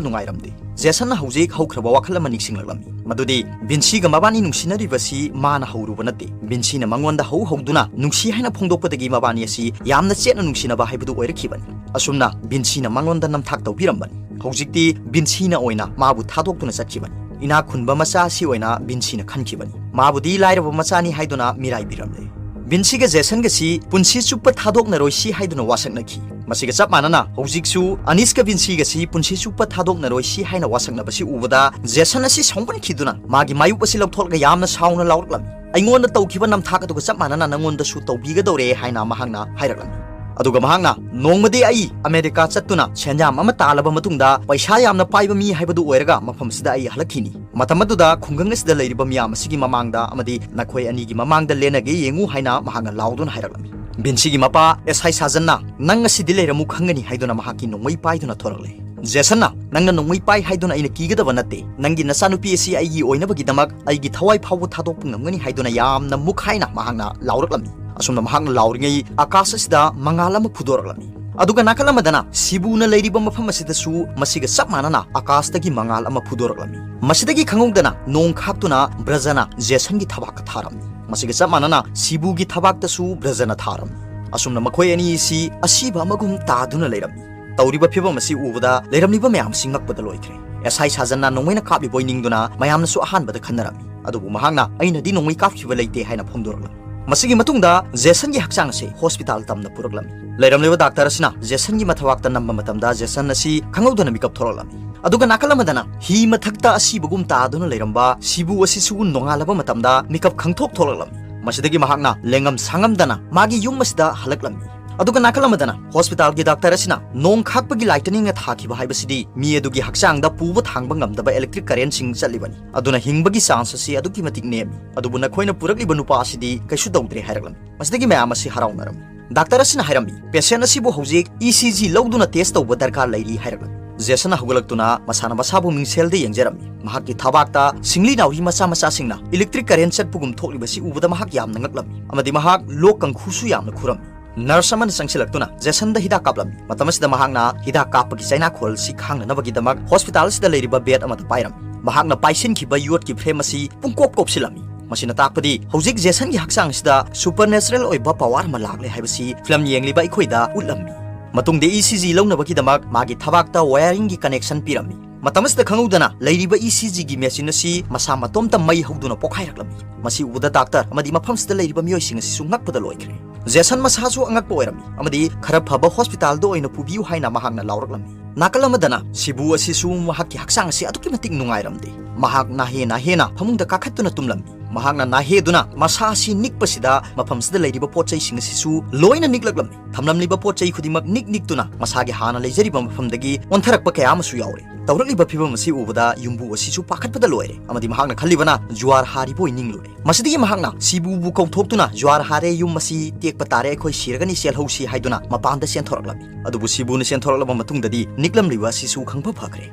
ꯅꯨꯡꯉꯥꯏꯔꯝꯗꯦ꯫ ꯖꯦꯁꯟꯅ ꯍꯧꯖꯤꯛ ꯍꯧꯈ꯭ꯔꯕ ꯋꯥꯈꯜ ꯑꯃ ꯅꯤꯡꯁꯤꯡꯂꯛꯂꯝꯃꯤ꯫ ꯃꯗꯨꯗꯤ ꯚꯤꯟꯁꯤꯒ ꯃꯕꯥꯅꯤ ꯅꯨꯡꯁꯤꯅꯔꯤꯕꯁꯤ ꯃꯥꯅ ꯍꯧꯔꯨꯕ ꯅꯠꯇꯦ꯫ ꯚꯤꯟꯁꯤꯅ ꯃꯉꯣꯟꯗ ꯍꯧ ꯍꯧꯗꯨꯅ ꯅꯨꯡꯁꯤ ꯍꯥꯏꯅ ꯐꯣꯡꯗꯣꯛꯄꯗꯒꯤ ꯃꯕꯥꯅꯤ ꯑꯁꯤ ꯌꯥꯝꯅ ꯆꯦꯠꯅ ꯅꯨꯡꯁꯤꯅꯕ ꯍꯥꯏꯕꯗꯨ ꯑꯣꯏꯔꯛꯈꯤꯕꯅꯤ꯫ ꯑꯁꯨꯝꯅ ꯚꯤꯟꯁꯤꯅ ꯃꯉꯣꯟꯗ ꯅꯝꯊꯥꯛ ꯇꯧꯕꯤꯔꯝꯕꯅꯤ꯫ ꯍꯧꯖꯤꯛꯇꯤ ꯚꯤꯟꯁꯤꯅ ꯑꯣꯏꯅ ꯃꯥꯕꯨ ꯊꯥꯗꯣꯛꯇꯨꯅ ꯆꯠꯈꯤꯕꯅꯤ꯫ ꯏꯅꯥꯛ ꯈꯨꯟꯕ ꯃꯆꯥ ꯑꯁꯤ ꯑꯣꯏꯅ ꯚꯤꯟꯁꯤꯅ ꯈꯟꯈꯤꯕꯅꯤ꯫ ꯃꯥꯕꯨꯗꯤ ꯂꯥꯏꯔꯕ ꯃꯆꯥꯅꯤ ꯍꯥꯏꯗꯨꯅ ꯃꯤꯔꯥꯏꯕꯤꯔꯝꯂꯦ꯫ ꯚꯤꯟꯁꯤꯒ ꯖꯦꯁꯟꯒꯁꯤ ꯄꯨꯟꯁꯤ ꯆꯨꯞꯄ ꯊꯥꯗꯣꯛꯅꯔꯣꯏꯁꯤ ꯍꯥꯏꯗꯨꯅ ꯋꯥꯁꯛꯅꯈꯤ꯫ ꯃꯁꯤꯒ ꯆꯞ ꯃꯥꯟꯅꯅ ꯍꯧꯖꯤꯛꯁꯨ ꯑꯅꯤꯁꯀ ꯚꯤꯟꯁꯤꯒꯁꯤ ꯄꯨꯟꯁꯤ ꯆꯨꯞꯄ ꯊꯥꯗꯣꯛꯅꯔꯣꯏꯁꯤ ꯍꯥꯏꯅ ꯋꯥꯁꯛꯅꯕꯁꯤ ꯎꯕꯗ ꯖꯦꯁꯟ ꯑꯁꯤ ꯁꯥꯎꯒꯠꯈꯤꯗꯨꯅ ꯃꯥꯒꯤ ꯃꯥꯌꯣꯛ ꯑꯁꯤ ꯂꯧꯊꯣꯛꯂꯒ ꯌꯥꯝꯅ ꯁꯥꯎꯅ ꯂꯥꯎꯔꯛꯂꯝꯃꯤ꯫ "ꯑꯩꯉꯣꯟꯗ ꯇꯧꯈꯤꯕ ꯅꯝꯊꯥꯛ ꯑꯗꯨꯒ ꯆꯞ ꯃꯥꯟꯅꯅ ꯅꯪꯉꯣꯟꯗꯁꯨ ꯇꯧꯕꯤꯒꯗꯧꯔꯦ" ꯍꯥꯏꯅ ꯃꯍꯥꯛꯅ ꯍꯥꯏꯔꯛꯂꯝꯃꯤ꯫ ꯑꯗꯨꯒ ꯃꯍꯥꯛꯅ, "ꯅꯣꯡꯃꯗꯤ ꯑꯩ ꯑꯃꯦꯔꯤꯀꯥ ꯆꯠꯇꯨꯅ ꯁꯦꯟꯌꯥꯝ ꯑꯃ ꯇꯥꯜꯂꯕ ꯃꯇꯨꯡꯗ ꯄꯩꯁꯥ ꯌꯥꯝꯅ ꯄꯥꯏꯕ ꯃꯤ ꯍꯥꯏꯕꯗꯨ ꯑꯣꯏꯔꯒ ꯃꯐꯝꯁꯤꯗ ꯑꯩ ꯍꯜꯂꯛꯈꯤꯅꯤ꯫ ꯃꯇꯝ ꯑꯗꯨꯗ ꯈꯨꯡꯒꯪ ꯑꯁꯤꯗ ꯂꯩꯔꯤꯕ ꯃꯤꯌꯥꯝ ꯑꯁꯤꯒꯤ ꯃꯃꯥꯡꯗ ꯑꯃꯗꯤ ꯅꯈꯣꯏ ꯑꯅꯤꯒꯤ ꯃꯃꯥꯡꯗ ꯂꯦꯟꯅꯒꯦ ꯌꯦꯡꯉꯨ" ꯍꯥꯏꯅ ꯃꯍꯥꯛꯅ ꯂꯥꯎꯗꯨꯅ ꯍꯥꯏꯔꯛꯂꯝꯃꯤ꯫ ꯚꯤꯟꯁꯤꯒꯤ ꯃꯄꯥ ꯑꯦꯁ ꯑꯥꯏ ꯁꯥꯖꯟꯅ, "ꯅꯪ ꯉꯁꯤꯗꯤ ꯂꯩꯔꯝꯃꯨ ꯈꯪꯒꯅꯤ" ꯍꯥꯏꯗꯨꯅ ꯃꯍꯥꯛꯀꯤ ꯅꯣꯡꯃꯩ ꯄꯥꯏꯗꯨꯅ ꯊꯣꯔꯛꯂꯦ꯫ ꯖꯦꯁꯟꯅ, "ꯅꯪꯅ ꯅꯣꯡꯃꯩ ꯄꯥꯏ ꯍꯥꯏꯗꯨꯅ ꯑꯩꯅ ꯀꯤꯒꯗꯕ ꯅꯠꯇꯦ꯫ ꯅꯪꯒꯤ ꯅꯆꯥꯅꯨꯄꯤ ꯑꯁꯤ ꯑꯩꯒꯤ ꯑꯣꯏꯅꯕꯒꯤꯗꯃꯛ ꯑꯩꯒꯤ ꯊꯋꯥꯏ ꯐꯥꯎꯕ ꯊꯥꯗꯣꯛꯄ ꯉꯝꯒꯅꯤ" ꯍꯥꯏꯗꯨꯅ ꯌꯥꯝꯅ ꯃꯨꯛꯈꯥꯏꯅ ꯃꯍꯥꯛꯅ ꯂꯥꯎꯔꯛꯂꯝꯃꯤ꯫ ꯑꯁꯨꯝꯅ ꯃꯍꯥꯛꯅ ꯂꯥꯎꯔꯤꯉꯩ ꯑꯀꯥꯁ ꯑꯁꯤꯗ ꯃꯉꯥꯜ ꯑꯃ ꯐꯨꯗꯣꯔꯛꯂꯝꯃꯤ꯫ ꯑꯗꯨꯒ ꯅꯥꯀꯜ ꯑꯃꯗꯅ ꯁꯤꯕꯨꯅ ꯂꯩꯔꯤꯕ ꯃꯐꯝ ꯑꯁꯤꯗꯁꯨ ꯃꯁꯤꯒ ꯆꯞ ꯃꯥꯟꯅꯅ ꯑꯀꯥꯁꯇꯒꯤ ꯃꯉꯥꯜ ꯑꯃ ꯐꯨꯗꯣꯔꯛꯂꯝꯃꯤ꯫ ꯃꯁꯤꯗꯒꯤ ꯈꯪꯍꯧꯗꯅ ꯅꯣꯡ ꯈꯥꯛꯇꯨꯅ ꯕ꯭ꯔꯖꯅ ꯖꯦꯁꯟꯒꯤ ꯊꯕꯥꯛꯇ ꯊꯥꯔꯝꯃꯤ꯫ ꯃꯁꯤꯒ ꯆꯞ ꯃꯥꯟꯅꯅ ꯁꯤꯕꯨꯒꯤ ꯊꯕꯥꯛꯇꯁꯨ ꯕ꯭ꯔꯖꯅ ꯊꯥꯔꯝꯃꯤ꯫ ꯑꯁꯨꯝꯅ ꯃꯈꯣꯏ ꯑꯅꯤ ꯑꯁꯤ ꯑꯁꯤꯕ ꯑꯃꯒꯨꯝ ꯇꯥꯗꯨꯅ ꯂꯩꯔꯝꯃꯤ꯫ ꯇꯧꯔꯤꯕ ꯐꯤꯕꯝ ꯑꯁꯤ ꯎꯕꯗ ꯂꯩꯔꯝꯂꯤꯕ ꯃꯌꯥꯝꯁꯤ ꯉꯛꯄꯗ ꯂꯣꯏꯈ꯭ꯔꯦ꯫ ꯑꯦꯁ ꯑꯥꯏ ꯁꯥꯖꯟꯅ ꯅꯣꯡꯃꯩꯅ ꯀꯥꯞꯂꯤꯕꯣꯏ ꯅꯤꯡꯗꯨꯅ ꯃꯌꯥꯝꯅꯁꯨ ꯑꯍꯥꯟꯕꯗ ꯈꯟꯅꯔꯝꯃꯤ꯫ ꯑꯗꯨꯕꯨ ꯃꯍꯥꯛꯅ, "ꯑꯩꯅꯗꯤ ꯅꯣꯡꯃꯩ ꯀꯥꯞꯈꯤꯕ ꯂꯩꯇꯦ" ꯍꯥꯏꯅ ꯐꯣꯡꯗꯣꯔꯛꯂꯝꯃꯤ꯫ ꯃꯁꯤꯒꯤ ꯃꯇꯨꯡꯗ ꯖꯦꯁꯟꯒꯤ ꯍꯛꯆꯥꯡ ꯑꯁꯤ ꯍꯣꯁꯄꯤꯇꯥꯜ ꯇꯝꯅ ꯄꯨꯔꯛꯂꯝꯃꯤ꯫ ꯂꯩꯔꯝꯂꯤꯕ ꯗꯥꯛꯇꯔ ꯑꯁꯤꯅ ꯖꯦꯁꯟꯒꯤ ꯃꯊꯕꯥꯛꯇ ꯅꯝꯕ ꯃꯇꯝꯗ ꯖꯦꯁꯟ ꯑꯁꯤ ꯈꯪꯍꯧꯗꯅ ꯃꯤꯀꯞ ꯊꯣꯛꯂꯛꯂꯝꯃꯤ꯫ ꯑꯗꯨꯒ ꯅꯥꯀꯜ ꯑꯃꯗꯅ ꯍꯤ ꯃꯊꯛꯇ ꯑꯁꯤꯕꯒꯨꯝ ꯇꯥꯗꯨꯅ ꯂꯩꯔꯝꯕ ꯁꯤꯕꯨ ꯑꯁꯤꯁꯨ ꯅꯣꯡꯉꯥꯜꯂꯕ ꯃꯇꯝꯗ ꯃꯤꯀꯞ ꯈꯪꯊꯣꯛ ꯊꯣꯛꯂꯛꯂꯝꯃꯤ꯫ ꯃꯁꯤꯗꯒꯤ ꯃꯍꯥꯛꯅ ꯂꯦꯡꯉꯝ ꯁꯥꯡꯉꯝꯗꯅ ꯃꯥꯒꯤ ꯌꯨꯝ ꯑꯁꯤꯗ ꯍꯜꯂꯛꯂꯝꯃꯤ꯫ ꯑꯗꯨꯒ ꯅꯥꯀꯜ ꯑꯃꯗꯅ ꯍꯣꯁꯄꯤꯇꯥꯜꯒꯤ ꯗꯥꯛꯇꯔ ꯑꯁꯤꯅ ꯅꯣꯡ ꯈꯥꯛꯄꯒꯤ ꯂꯥꯏꯇꯅꯤꯡꯅ ꯊꯥꯈꯤꯕ ꯍꯥꯏꯕꯁꯤꯗꯤ ꯃꯤ ꯑꯗꯨꯒꯤ ꯍꯛꯆꯥꯡꯗ ꯄꯨꯕ ꯊꯥꯡꯕ ꯉꯝꯗꯕ ꯏꯂꯦꯛꯇ꯭ꯔꯤꯛ ꯀꯔꯦꯟꯁꯤꯡ ꯆꯠꯂꯤꯕꯅꯤ꯫ ꯑꯗꯨꯅ ꯍꯤꯡꯕꯒꯤ ꯆꯥꯟꯁ ꯑꯁꯤ ꯑꯗꯨꯛꯀꯤ ꯃꯇꯤꯛ ꯅꯦꯝꯃꯤ꯫ ꯑꯗꯨꯕꯨ ꯅꯈꯣꯏꯅ ꯄꯨꯔꯛꯂꯤꯕ ꯅꯨꯄꯥ ꯑꯁꯤꯗꯤ ꯀꯩꯁꯨ ꯇꯧꯗ꯭ꯔꯦ ꯍꯥꯏꯔꯛꯂꯝꯃꯤ꯫ ꯃꯁꯤꯗꯒꯤ ꯃꯌꯥꯝ ꯑꯁꯤ ꯍꯔꯥꯎꯅꯔꯝꯃꯤ꯫ ꯗꯥꯛꯇꯔ ꯑꯁꯤꯅ ꯍꯥꯏꯔꯝꯃꯤ, "ꯄꯦꯁꯦꯟ ꯑꯁꯤꯕꯨ ꯍꯧꯖꯤꯛ ꯏ ꯁꯤ ꯖꯤ ꯂꯧꯗꯨꯅ ꯇꯦꯁ ꯇꯧꯕ ꯗꯔꯀꯥꯔ ꯂꯩꯔꯤ" ꯍꯥꯏꯔꯛꯂꯝꯃꯤ꯫ ꯖꯦꯁꯟꯅ ꯍꯧꯒꯠꯂꯛꯇꯨꯅ ꯃꯁꯥꯅ ꯃꯁꯥꯕꯨ ꯃꯤꯡꯁꯦꯜꯗ ꯌꯦꯡꯖꯔꯝꯃꯤ꯫ ꯃꯍꯥꯛꯀꯤ ꯊꯕꯥꯛꯇ ꯁꯤꯡꯂꯤ ꯅꯥꯎꯔꯤ ꯃꯆꯥ ꯃꯆꯥꯁꯤꯡꯅ ꯏꯂꯦꯛꯇ꯭ꯔꯤꯛ ꯀꯔꯦꯟ ꯆꯠꯄꯒꯨꯝ ꯊꯣꯛꯂꯤꯕꯁꯤ ꯎꯕꯗ ꯃꯍꯥꯛ ꯌꯥꯝꯅ ꯉꯛꯂꯝꯃꯤ ꯑꯃꯗꯤ ꯃꯍꯥꯛ ꯂꯣꯛ ꯀꯪꯈꯨꯁꯨ ꯌꯥꯝꯅ ꯈꯨꯔꯝꯃꯤ꯫ Nurse ꯑꯃꯅ ꯆꯪꯁꯤꯜꯂꯛꯇꯨꯅ ꯖꯦꯁꯟꯗ ꯍꯤꯗꯥꯛ ꯀꯥꯞꯂꯝꯃꯤ꯫ ꯃꯇꯝ ꯑꯁꯤꯗ ꯃꯍꯥꯛꯅ ꯍꯤꯗꯥꯛ ꯀꯥꯞꯄꯒꯤ ꯆꯩꯅꯥꯈꯣꯜ ꯑꯁꯤ ꯈꯥꯡꯅꯅꯕꯒꯤꯗꯃꯛ ꯍꯣꯁꯄꯤꯇꯥꯜ ꯑꯁꯤꯗ ꯂꯩꯔꯤꯕ ꯕꯦꯗ ꯑꯃꯗ ꯄꯥꯏꯔꯝꯃꯤ꯫ ꯃꯍꯥꯛꯅ ꯄꯥꯏꯁꯤꯟꯈꯤꯕ ꯌꯣꯠꯀꯤ ꯐ꯭ꯔꯦꯝ ꯑꯁꯤ ꯄꯨꯡꯀꯣꯞ ꯀꯣꯞꯁꯤꯜꯂꯝꯃꯤ꯫ ꯃꯁꯤꯅ ꯇꯥꯛꯄꯗꯤ ꯍꯧꯖꯤꯛ ꯖꯦꯁꯟꯒꯤ ꯍꯛꯆꯥꯡ ꯑꯁꯤꯗ supernatural ꯑꯣꯏꯕ power ꯑꯃ ꯂꯥꯛꯂꯦ ꯍꯥꯏꯕꯁꯤ ꯐꯤꯂꯝ ꯌꯦꯡꯂꯤꯕ ꯑꯩꯈꯣꯏꯗ ꯎꯠꯂꯝꯃꯤ꯫ ꯃꯇꯨꯡꯗ E C G ꯂꯧꯅꯕꯒꯤꯗꯃꯛ ꯃꯥꯒꯤ ꯊꯕꯥꯛꯇ wiringꯒꯤ connection ꯄꯤꯔꯝꯃꯤ꯫ ꯃꯇꯝ ꯑꯁꯤꯗ ꯈꯪꯍꯧꯗꯅ ꯂꯩꯔꯤꯕ E C Gꯒꯤ machine ꯑꯁꯤ ꯃꯁꯥ ꯃꯇꯣꯝꯇ ꯃꯩ ꯍꯧꯗꯨꯅ ꯄꯣꯈꯥꯏꯔꯛꯂꯝꯃꯤ꯫ ꯃꯁꯤ ꯎꯕꯗ ꯗꯥꯛꯇꯔ ꯑꯃꯗꯤ ꯃꯐꯝꯁꯤꯗ ꯂꯩꯔꯤꯕ ꯃꯤꯑꯣꯏꯁꯤꯡ ꯑꯁꯤꯁꯨ ꯉꯛꯄꯗ ꯂꯣꯏꯈ꯭ꯔꯦ꯫ ꯖꯦꯁꯟ ꯃꯁꯥꯁꯨ ꯑꯉꯛꯄ ꯑꯣꯏꯔꯝꯃꯤ ꯑꯃꯗꯤ ꯈꯔ ꯐꯕ ꯍꯣꯁꯄꯤꯇꯥꯜꯗ ꯑꯣꯏꯅ ꯄꯨꯕꯤꯌꯨ ꯍꯥꯏꯅ ꯃꯍꯥꯛꯅ ꯂꯥꯎꯔꯛꯂꯝꯃꯤ꯫ ꯅꯥꯀꯜ ꯑꯃꯗꯅ ꯁꯤꯕꯨ ꯑꯁꯤꯁꯨ ꯃꯍꯥꯛꯀꯤ ꯍꯛꯆꯥꯡ ꯑꯁꯤ ꯑꯗꯨꯛꯀꯤ ꯃꯇꯤꯛ ꯅꯨꯡꯉꯥꯏꯔꯝꯗꯦ꯫ ꯃꯍꯥꯛ ꯅꯥꯍꯦ ꯅꯥꯍꯦꯅ ꯐꯃꯨꯡꯗ ꯀꯥꯈꯠꯇꯨꯅ ꯇꯨꯝꯂꯝꯃꯤ꯫ ꯃꯍꯥꯛꯅ ꯅꯥꯍꯦꯗꯨꯅ ꯃꯁꯥ ꯑꯁꯤ ꯅꯤꯛꯄꯁꯤꯗ ꯃꯐꯝꯁꯤꯗ ꯂꯩꯔꯤꯕ ꯄꯣꯠ ꯆꯩꯁꯤꯡ ꯑꯁꯤꯁꯨ ꯂꯣꯏꯅ ꯅꯤꯛꯂꯛꯂꯝꯃꯤ꯫ ꯊꯝꯂꯝꯂꯤꯕ ꯄꯣꯠ ꯆꯩ ꯈꯨꯗꯤꯡꯃꯛ ꯅꯤꯛ ꯅꯤꯛꯇꯨꯅ ꯃꯁꯥꯒꯤ ꯍꯥꯟꯅ ꯂꯩꯖꯔꯤꯕ ꯃꯐꯝꯗꯒꯤ ꯑꯣꯟꯊꯔꯛꯄ ꯀꯌꯥ ꯑꯃꯁꯨ ꯌꯥꯎꯔꯦ꯫ ꯇꯧꯔꯛꯂꯤꯕ ꯐꯤꯕꯝ ꯑꯁꯤ ꯎꯕꯗ ꯌꯨꯝꯕꯨ ꯑꯁꯤꯁꯨ ꯄꯥꯈꯠꯄꯗ ꯂꯣꯏꯔꯦ ꯑꯃꯗꯤ ꯃꯍꯥꯛꯅ ꯈꯜꯂꯤꯕꯅ ꯖꯨꯋꯥꯔ ꯍꯥꯔꯤꯕꯣꯏ ꯅꯤꯡꯂꯨꯔꯦ꯫ ꯃꯁꯤꯗꯒꯤ ꯃꯍꯥꯛꯅ ꯁꯤꯕꯨꯕꯨ ꯀꯧꯊꯣꯛꯇꯨꯅ, "ꯖꯨꯋꯥꯔ ꯍꯥꯔꯦ, ꯌꯨꯝ ꯑꯁꯤ ꯇꯦꯛꯄ ꯇꯥꯔꯦ, ꯑꯩꯈꯣꯏ ꯁꯤꯔꯒꯅꯤ, ꯆꯦꯜꯍꯧꯁꯤ" ꯍꯥꯏꯗꯨꯅ ꯃꯄꯥꯟꯗ ꯆꯦꯟꯊꯣꯔꯛꯂꯝꯃꯤ꯫ ꯑꯗꯨꯕꯨ ꯁꯤꯕꯨꯅ ꯆꯦꯟꯊꯣꯔꯛꯂꯕ ꯃꯇꯨꯡꯗꯗꯤ ꯅꯤꯛꯂꯝꯂꯤꯕ ꯑꯁꯤꯁꯨ ꯈꯪꯐ ꯐꯈ꯭ꯔꯦ꯫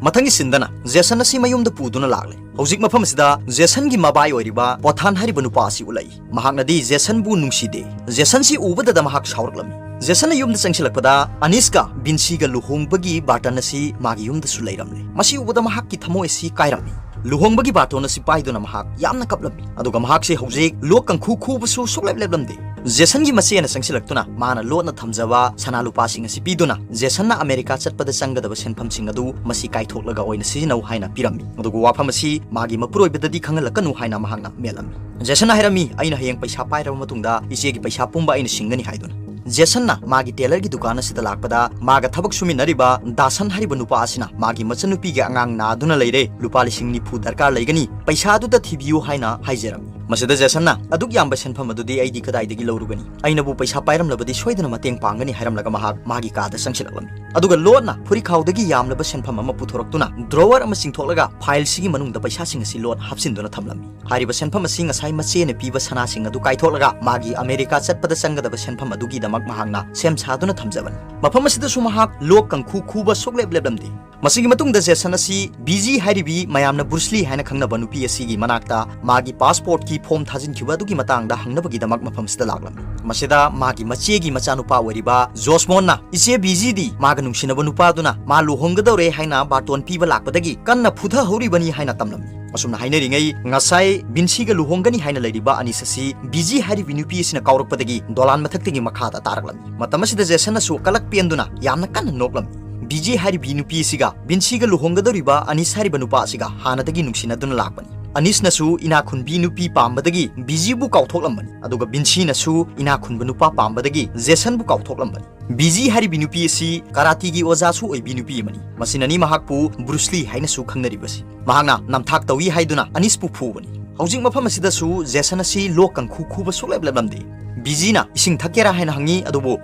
ꯃꯊꯪꯒꯤ ꯁꯤꯟꯗꯅ ꯖꯦꯁꯟ ꯑꯁꯤ ꯃꯌꯨꯝꯗ ꯄꯨꯗꯨꯅ ꯂꯥꯛꯂꯦ꯫ ꯍꯧꯖꯤꯛ ꯃꯐꯝ ꯑꯁꯤꯗ ꯖꯦꯁꯟꯒꯤ ꯃꯕꯥꯏ ꯑꯣꯏꯔꯤꯕ ꯄꯣꯊꯥꯟ ꯍꯥꯏꯔꯤꯕ ꯅꯨꯄꯥ ꯑꯁꯤ ꯎꯠꯂꯛꯏ꯫ ꯃꯍꯥꯛꯅꯗꯤ ꯖꯦꯁꯟꯕꯨ ꯅꯨꯡꯁꯤꯗꯦ꯫ ꯖꯦꯁꯟꯁꯤ ꯎꯕꯗꯗ ꯃꯍꯥꯛ ꯁꯥꯎꯔꯛꯂꯝꯃꯤ꯫ ꯖꯦꯁꯟꯅ ꯌꯨꯝꯗ ꯆꯪꯁꯤꯜꯂꯛꯄꯗ ꯑꯅꯤꯁꯀ ꯕꯤꯟꯁꯤꯒ ꯂꯨꯍꯣꯡꯕꯒꯤ ꯕꯥꯔꯇꯟ ꯑꯁꯤ ꯃꯥꯒꯤ ꯌꯨꯝꯗꯁꯨ ꯂꯩꯔꯝꯂꯦ꯫ ꯃꯁꯤ ꯎꯕꯗ ꯃꯍꯥꯛꯀꯤ ꯊꯃꯣꯏ ꯑꯁꯤ ꯀꯥꯏꯔꯝꯃꯤ꯫ ꯂꯨꯍꯣꯡꯕꯒꯤ ꯕꯥꯔꯇꯣꯟ ꯑꯁꯤ ꯄꯥꯏꯗꯨꯅ ꯃꯍꯥꯛ ꯌꯥꯝꯅ ꯀꯞꯂꯝꯃꯤ꯫ ꯑꯗꯨꯒ ꯃꯍꯥꯛꯁꯦ ꯍꯧꯖꯤꯛ ꯂꯣꯛ ꯀꯪꯈꯨ ꯈꯨꯕꯁꯨ ꯁꯨꯛꯂꯦꯞ ꯂꯦꯞꯂꯝꯗꯦ꯫ ꯖꯦꯁꯟꯒꯤ ꯃꯆꯦꯅ ꯆꯪꯁꯤꯜꯂꯛꯇꯨꯅ ꯃꯥꯅ ꯂꯣꯠꯅ ꯊꯝꯖꯕ ꯁꯅꯥ ꯂꯨꯄꯥꯁꯤꯡ ꯑꯁꯤ ꯄꯤꯗꯨꯅ ꯖꯦꯁꯟꯅ ꯑꯃꯦꯔꯤꯀꯥ ꯆꯠꯄꯗ ꯆꯪꯒꯗꯕ ꯁꯦꯟꯐꯝꯁꯤꯡ ꯑꯗꯨ ꯃꯁꯤ ꯀꯥꯏꯊꯣꯛꯂꯒ ꯑꯣꯏꯅ ꯁꯤꯖꯤꯟꯅꯧ ꯍꯥꯏꯅ ꯄꯤꯔꯝꯃꯤ꯫ ꯑꯗꯨꯒ ꯋꯥꯐꯝ ꯑꯁꯤ ꯃꯥꯒꯤ ꯃꯄꯨꯔꯣꯏꯕꯗꯗꯤ ꯈꯪꯍꯜꯂꯛꯀꯅꯨ ꯍꯥꯏꯅ ꯃꯍꯥꯛꯅ ꯃꯦꯜꯂꯝꯃꯤ꯫ ꯖꯦꯁꯟꯅ ꯍꯥꯏꯔꯝꯃꯤ, "ꯑꯩꯅ ꯍꯌꯦꯡ ꯄꯩꯁꯥ ꯄꯥꯏꯔꯕ ꯃꯇꯨꯡꯗ ꯏꯆꯦꯒꯤ ꯄꯩꯁꯥ ꯄꯨꯝꯕ ꯑꯩꯅ ꯁꯤꯡꯒꯅꯤ" ꯍꯥꯏꯗꯨꯅ꯫ ꯖꯦꯁꯟꯅ ꯃꯥꯒꯤ ꯇꯦꯂꯔꯒꯤ ꯗꯨꯀꯥꯟ ꯑꯁꯤꯗ ꯂꯥꯛꯄꯗ ꯃꯥꯒ ꯊꯕꯛ ꯁꯨꯃꯤꯟꯅꯔꯤꯕ ꯗꯥꯁꯟ ꯍꯥꯏꯔꯤꯕ ꯅꯨꯄꯥ ꯑꯁꯤꯅ ꯃꯥꯒꯤ ꯃꯆꯟꯅꯨꯄꯤꯒꯤ ꯑꯉꯥꯡ ꯅꯥꯗꯨꯅ ꯂꯩꯔꯦ, ꯂꯨꯄꯥ ꯂꯤꯁꯤꯡ ꯅꯤꯐꯨ ꯗꯔꯀꯥꯔ ꯂꯩꯒꯅꯤ, ꯄꯩꯁꯥ ꯑꯗꯨꯗ ꯊꯤꯕꯤꯌꯨ ꯍꯥꯏꯅ ꯍꯥꯏꯖꯔꯝꯃꯤ꯫ ꯃꯁꯤꯗ ꯖꯦꯁꯟꯅ, "ꯑꯗꯨꯛ ꯌꯥꯝꯕ ꯁꯦꯟꯐꯝ ꯑꯗꯨꯗꯤ ꯑꯩꯗꯤ ꯀꯗꯥꯏꯗꯒꯤ ꯂꯧꯔꯨꯒꯅꯤ? ꯑꯩꯅꯕꯨ ꯄꯩꯁꯥ ꯄꯥꯏꯔꯝꯂꯕꯗꯤ ꯁꯣꯏꯗꯅ ꯃꯇꯦꯡ ꯄꯥꯡꯒꯅꯤ" ꯍꯥꯏꯔꯝꯂꯒ ꯃꯍꯥꯛ ꯃꯥꯒꯤ ꯀꯥꯗ ꯆꯪꯁꯤꯜꯂꯛꯂꯝꯃꯤ꯫ ꯑꯗꯨꯒ ꯂꯣꯠꯅ ꯐꯨꯔꯤꯈꯥꯎꯗꯒꯤ ꯌꯥꯝꯂꯕ ꯁꯦꯟꯐꯝ ꯑꯃ ꯄꯨꯊꯣꯔꯛꯇꯨꯅ ꯗ꯭ꯔꯣꯋꯔ ꯑꯃ ꯆꯤꯡꯊꯣꯛꯂꯒ ꯐꯥꯏꯜꯁꯤꯒꯤ ꯃꯅꯨꯡꯗ ꯄꯩꯁꯥꯁꯤꯡ ꯑꯁꯤ ꯂꯣꯠꯅ ꯍꯥꯞꯆꯤꯟꯗꯨꯅ ꯊꯝꯂꯝꯃꯤ꯫ ꯍꯥꯏꯔꯤꯕ ꯁꯦꯟꯐꯝ ꯑꯁꯤ ꯉꯁꯥꯏ ꯃꯆꯦꯅ ꯄꯤꯕ ꯁꯅꯥꯁꯤꯡ ꯑꯗꯨ ꯀꯥꯏꯊꯣꯛꯂꯒ ꯃꯥꯒꯤ ꯑꯃꯦꯔꯤꯀꯥ ꯆꯠꯄꯗ ꯆꯪꯒꯗꯕ ꯁꯦꯟꯐꯝ ꯑꯗꯨꯒꯤꯗꯃꯛ ꯃꯍꯥꯛꯅ ꯁꯦꯝ ꯁꯥꯗꯨꯅ ꯊꯝꯖꯕꯅꯤ꯫ ꯃꯐꯝ ꯑꯁꯤꯗꯁꯨ ꯃꯍꯥꯛ ꯂꯣꯛ ꯀꯪꯈꯨ ꯈꯨꯕ ꯁꯨꯛꯂꯦꯞ ꯂꯦꯞꯂꯝꯗꯦ꯫ ꯃꯁꯤꯒꯤ ꯃꯇꯨꯡꯗ ꯖꯦꯁꯟ ꯑꯁꯤ ꯕꯤꯖꯤ ꯍꯥꯏꯔꯤꯕꯤ ꯃꯌꯥꯝꯅ ꯕ꯭ꯔꯨꯁꯂꯤ ꯍꯥꯏꯅ ꯈꯪꯅꯕ ꯅꯨꯄꯤ ꯑꯁꯤꯒꯤ ꯃꯅꯥꯛꯇ ꯃꯥꯒꯤ ꯄꯥꯁꯄꯣꯔꯠꯀꯤ ꯐꯣꯝ ꯊꯥꯖꯤꯟꯈꯤꯕ ꯑꯗꯨꯒꯤ ꯃꯇꯥꯡꯗ ꯍꯪꯅꯕꯒꯤꯗꯃꯛ ꯃꯐꯝꯁꯤꯗ ꯂꯥꯛꯂꯝꯃꯤ꯫ ꯃꯁꯤꯗ ꯃꯥꯒꯤ ꯃꯆꯦꯒꯤ ꯃꯆꯥꯅꯨꯄꯥ ꯑꯣꯏꯔꯤꯕ ꯖꯣꯁꯃꯣꯟꯅ ꯏꯆꯦ ꯕꯤꯖꯤꯗꯤ ꯃꯥꯒ ꯅꯨꯡꯁꯤꯅꯕ ꯅꯨꯄꯥꯗꯨꯅ ꯃꯥ ꯂꯨꯍꯣꯡꯒꯗꯧꯔꯦ ꯍꯥꯏꯅ ꯕꯥꯔꯇꯣꯟ ꯄꯤꯕ ꯂꯥꯛꯄꯗꯒꯤ ꯀꯟꯅ ꯐꯨꯊꯍꯧꯔꯤꯕꯅꯤ ꯍꯥꯏꯅ ꯇꯝꯂꯝꯃꯤ꯫ ꯑꯁꯨꯝꯅ ꯍꯥꯏꯅꯔꯤꯉꯩ, ꯉꯁꯥꯏ ꯕꯤꯟꯁꯤꯒ ꯂꯨꯍꯣꯡꯒꯅꯤ ꯍꯥꯏꯅ ꯂꯩꯔꯤꯕ ꯑꯅꯤꯁ ꯑꯁꯤ ꯕꯤꯖꯤ ꯍꯥꯏꯔꯤꯕꯤ ꯅꯨꯄꯤ ꯑꯁꯤꯅ ꯀꯥꯎꯔꯛꯄꯗꯒꯤ ꯗꯣꯂꯥꯟ ꯃꯊꯛꯇꯒꯤ ꯃꯈꯥꯗ ꯇꯥꯔꯛꯂꯝꯃꯤ꯫ ꯃꯇꯝ ꯑꯁꯤꯗ ꯖꯦꯁꯟꯅꯁꯨ ꯀꯂꯛ ꯄꯦꯟꯗꯨꯅ ꯌꯥꯝꯅ ꯀꯟꯅ ꯅꯣꯛꯂꯝꯃꯤ꯫ ꯕꯤꯖꯤ ꯍꯥꯏꯔꯤꯕꯤ ꯅꯨꯄꯤ ꯑꯁꯤꯒ ꯕꯤꯟꯁꯤꯒ ꯂꯨꯍꯣꯡꯒꯗꯧꯔꯤꯕ ꯑꯅꯤꯁ ꯍꯥꯏꯔꯤꯕ ꯅꯨꯄꯥ ꯑꯁꯤꯒ ꯍꯥꯟꯅꯗꯒꯤ ꯅꯨꯡꯁꯤꯅꯗꯨꯅ ꯂꯥꯛꯄꯅꯤ꯫ ꯑꯅꯤꯁꯅꯁꯨ ꯏꯅꯥꯈꯨꯟꯕꯤ ꯅꯨꯄꯤ ꯄꯥꯝꯕꯗꯒꯤ ꯕꯤꯖꯤꯕꯨ ꯀꯥꯎꯊꯣꯛꯂꯝꯕꯅꯤ, ꯑꯗꯨꯒ ꯕꯤꯟꯁꯤꯅꯁꯨ ꯏꯅꯥꯈꯨꯟꯕ ꯅꯨꯄꯥ ꯄꯥꯝꯕꯗꯒꯤ ꯖꯦꯁꯟꯕꯨ ꯀꯥꯎꯊꯣꯛꯂꯝꯕꯅꯤ꯫ ꯕꯤꯖꯤ ꯍꯥꯏꯔꯤꯕꯤ ꯅꯨꯄꯤ ꯑꯁꯤ ꯀꯔꯥꯇꯤꯒꯤ ꯑꯣꯖꯥꯁꯨ ꯑꯣꯏꯕꯤ ꯅꯨꯄꯤ ꯑꯃꯅꯤ꯫ ꯃꯁꯤꯅꯅꯤ ꯃꯍꯥꯛꯄꯨ ꯕ꯭ꯔꯨꯁꯂꯤ ꯍꯥꯏꯅꯁꯨ ꯈꯪꯅꯔꯤꯕꯁꯤ꯫ ꯃꯍꯥꯛꯅ ꯅꯝꯊꯥꯛ ꯇꯧꯏ ꯍꯥꯏꯗꯨꯅ ꯑꯅꯤꯁꯄꯨ ꯐꯨꯕꯅꯤ꯫ ꯍꯧꯖꯤꯛ ꯃꯐꯝ ꯑꯁꯤꯗꯁꯨ ꯖꯦꯁꯟ ꯑꯁꯤ ꯂꯣꯛ ꯀꯪꯈꯨ ꯈꯨꯕ ꯁꯨꯛꯂꯦꯞ ꯂꯦꯞꯂꯝꯗꯦ꯫ ꯕꯤꯖꯤꯅ ꯏꯁꯤꯡ ꯊꯛꯀꯦꯔꯥ ꯍꯥꯏꯅ ꯍꯪꯉꯤ, ꯑꯗꯨꯕꯨ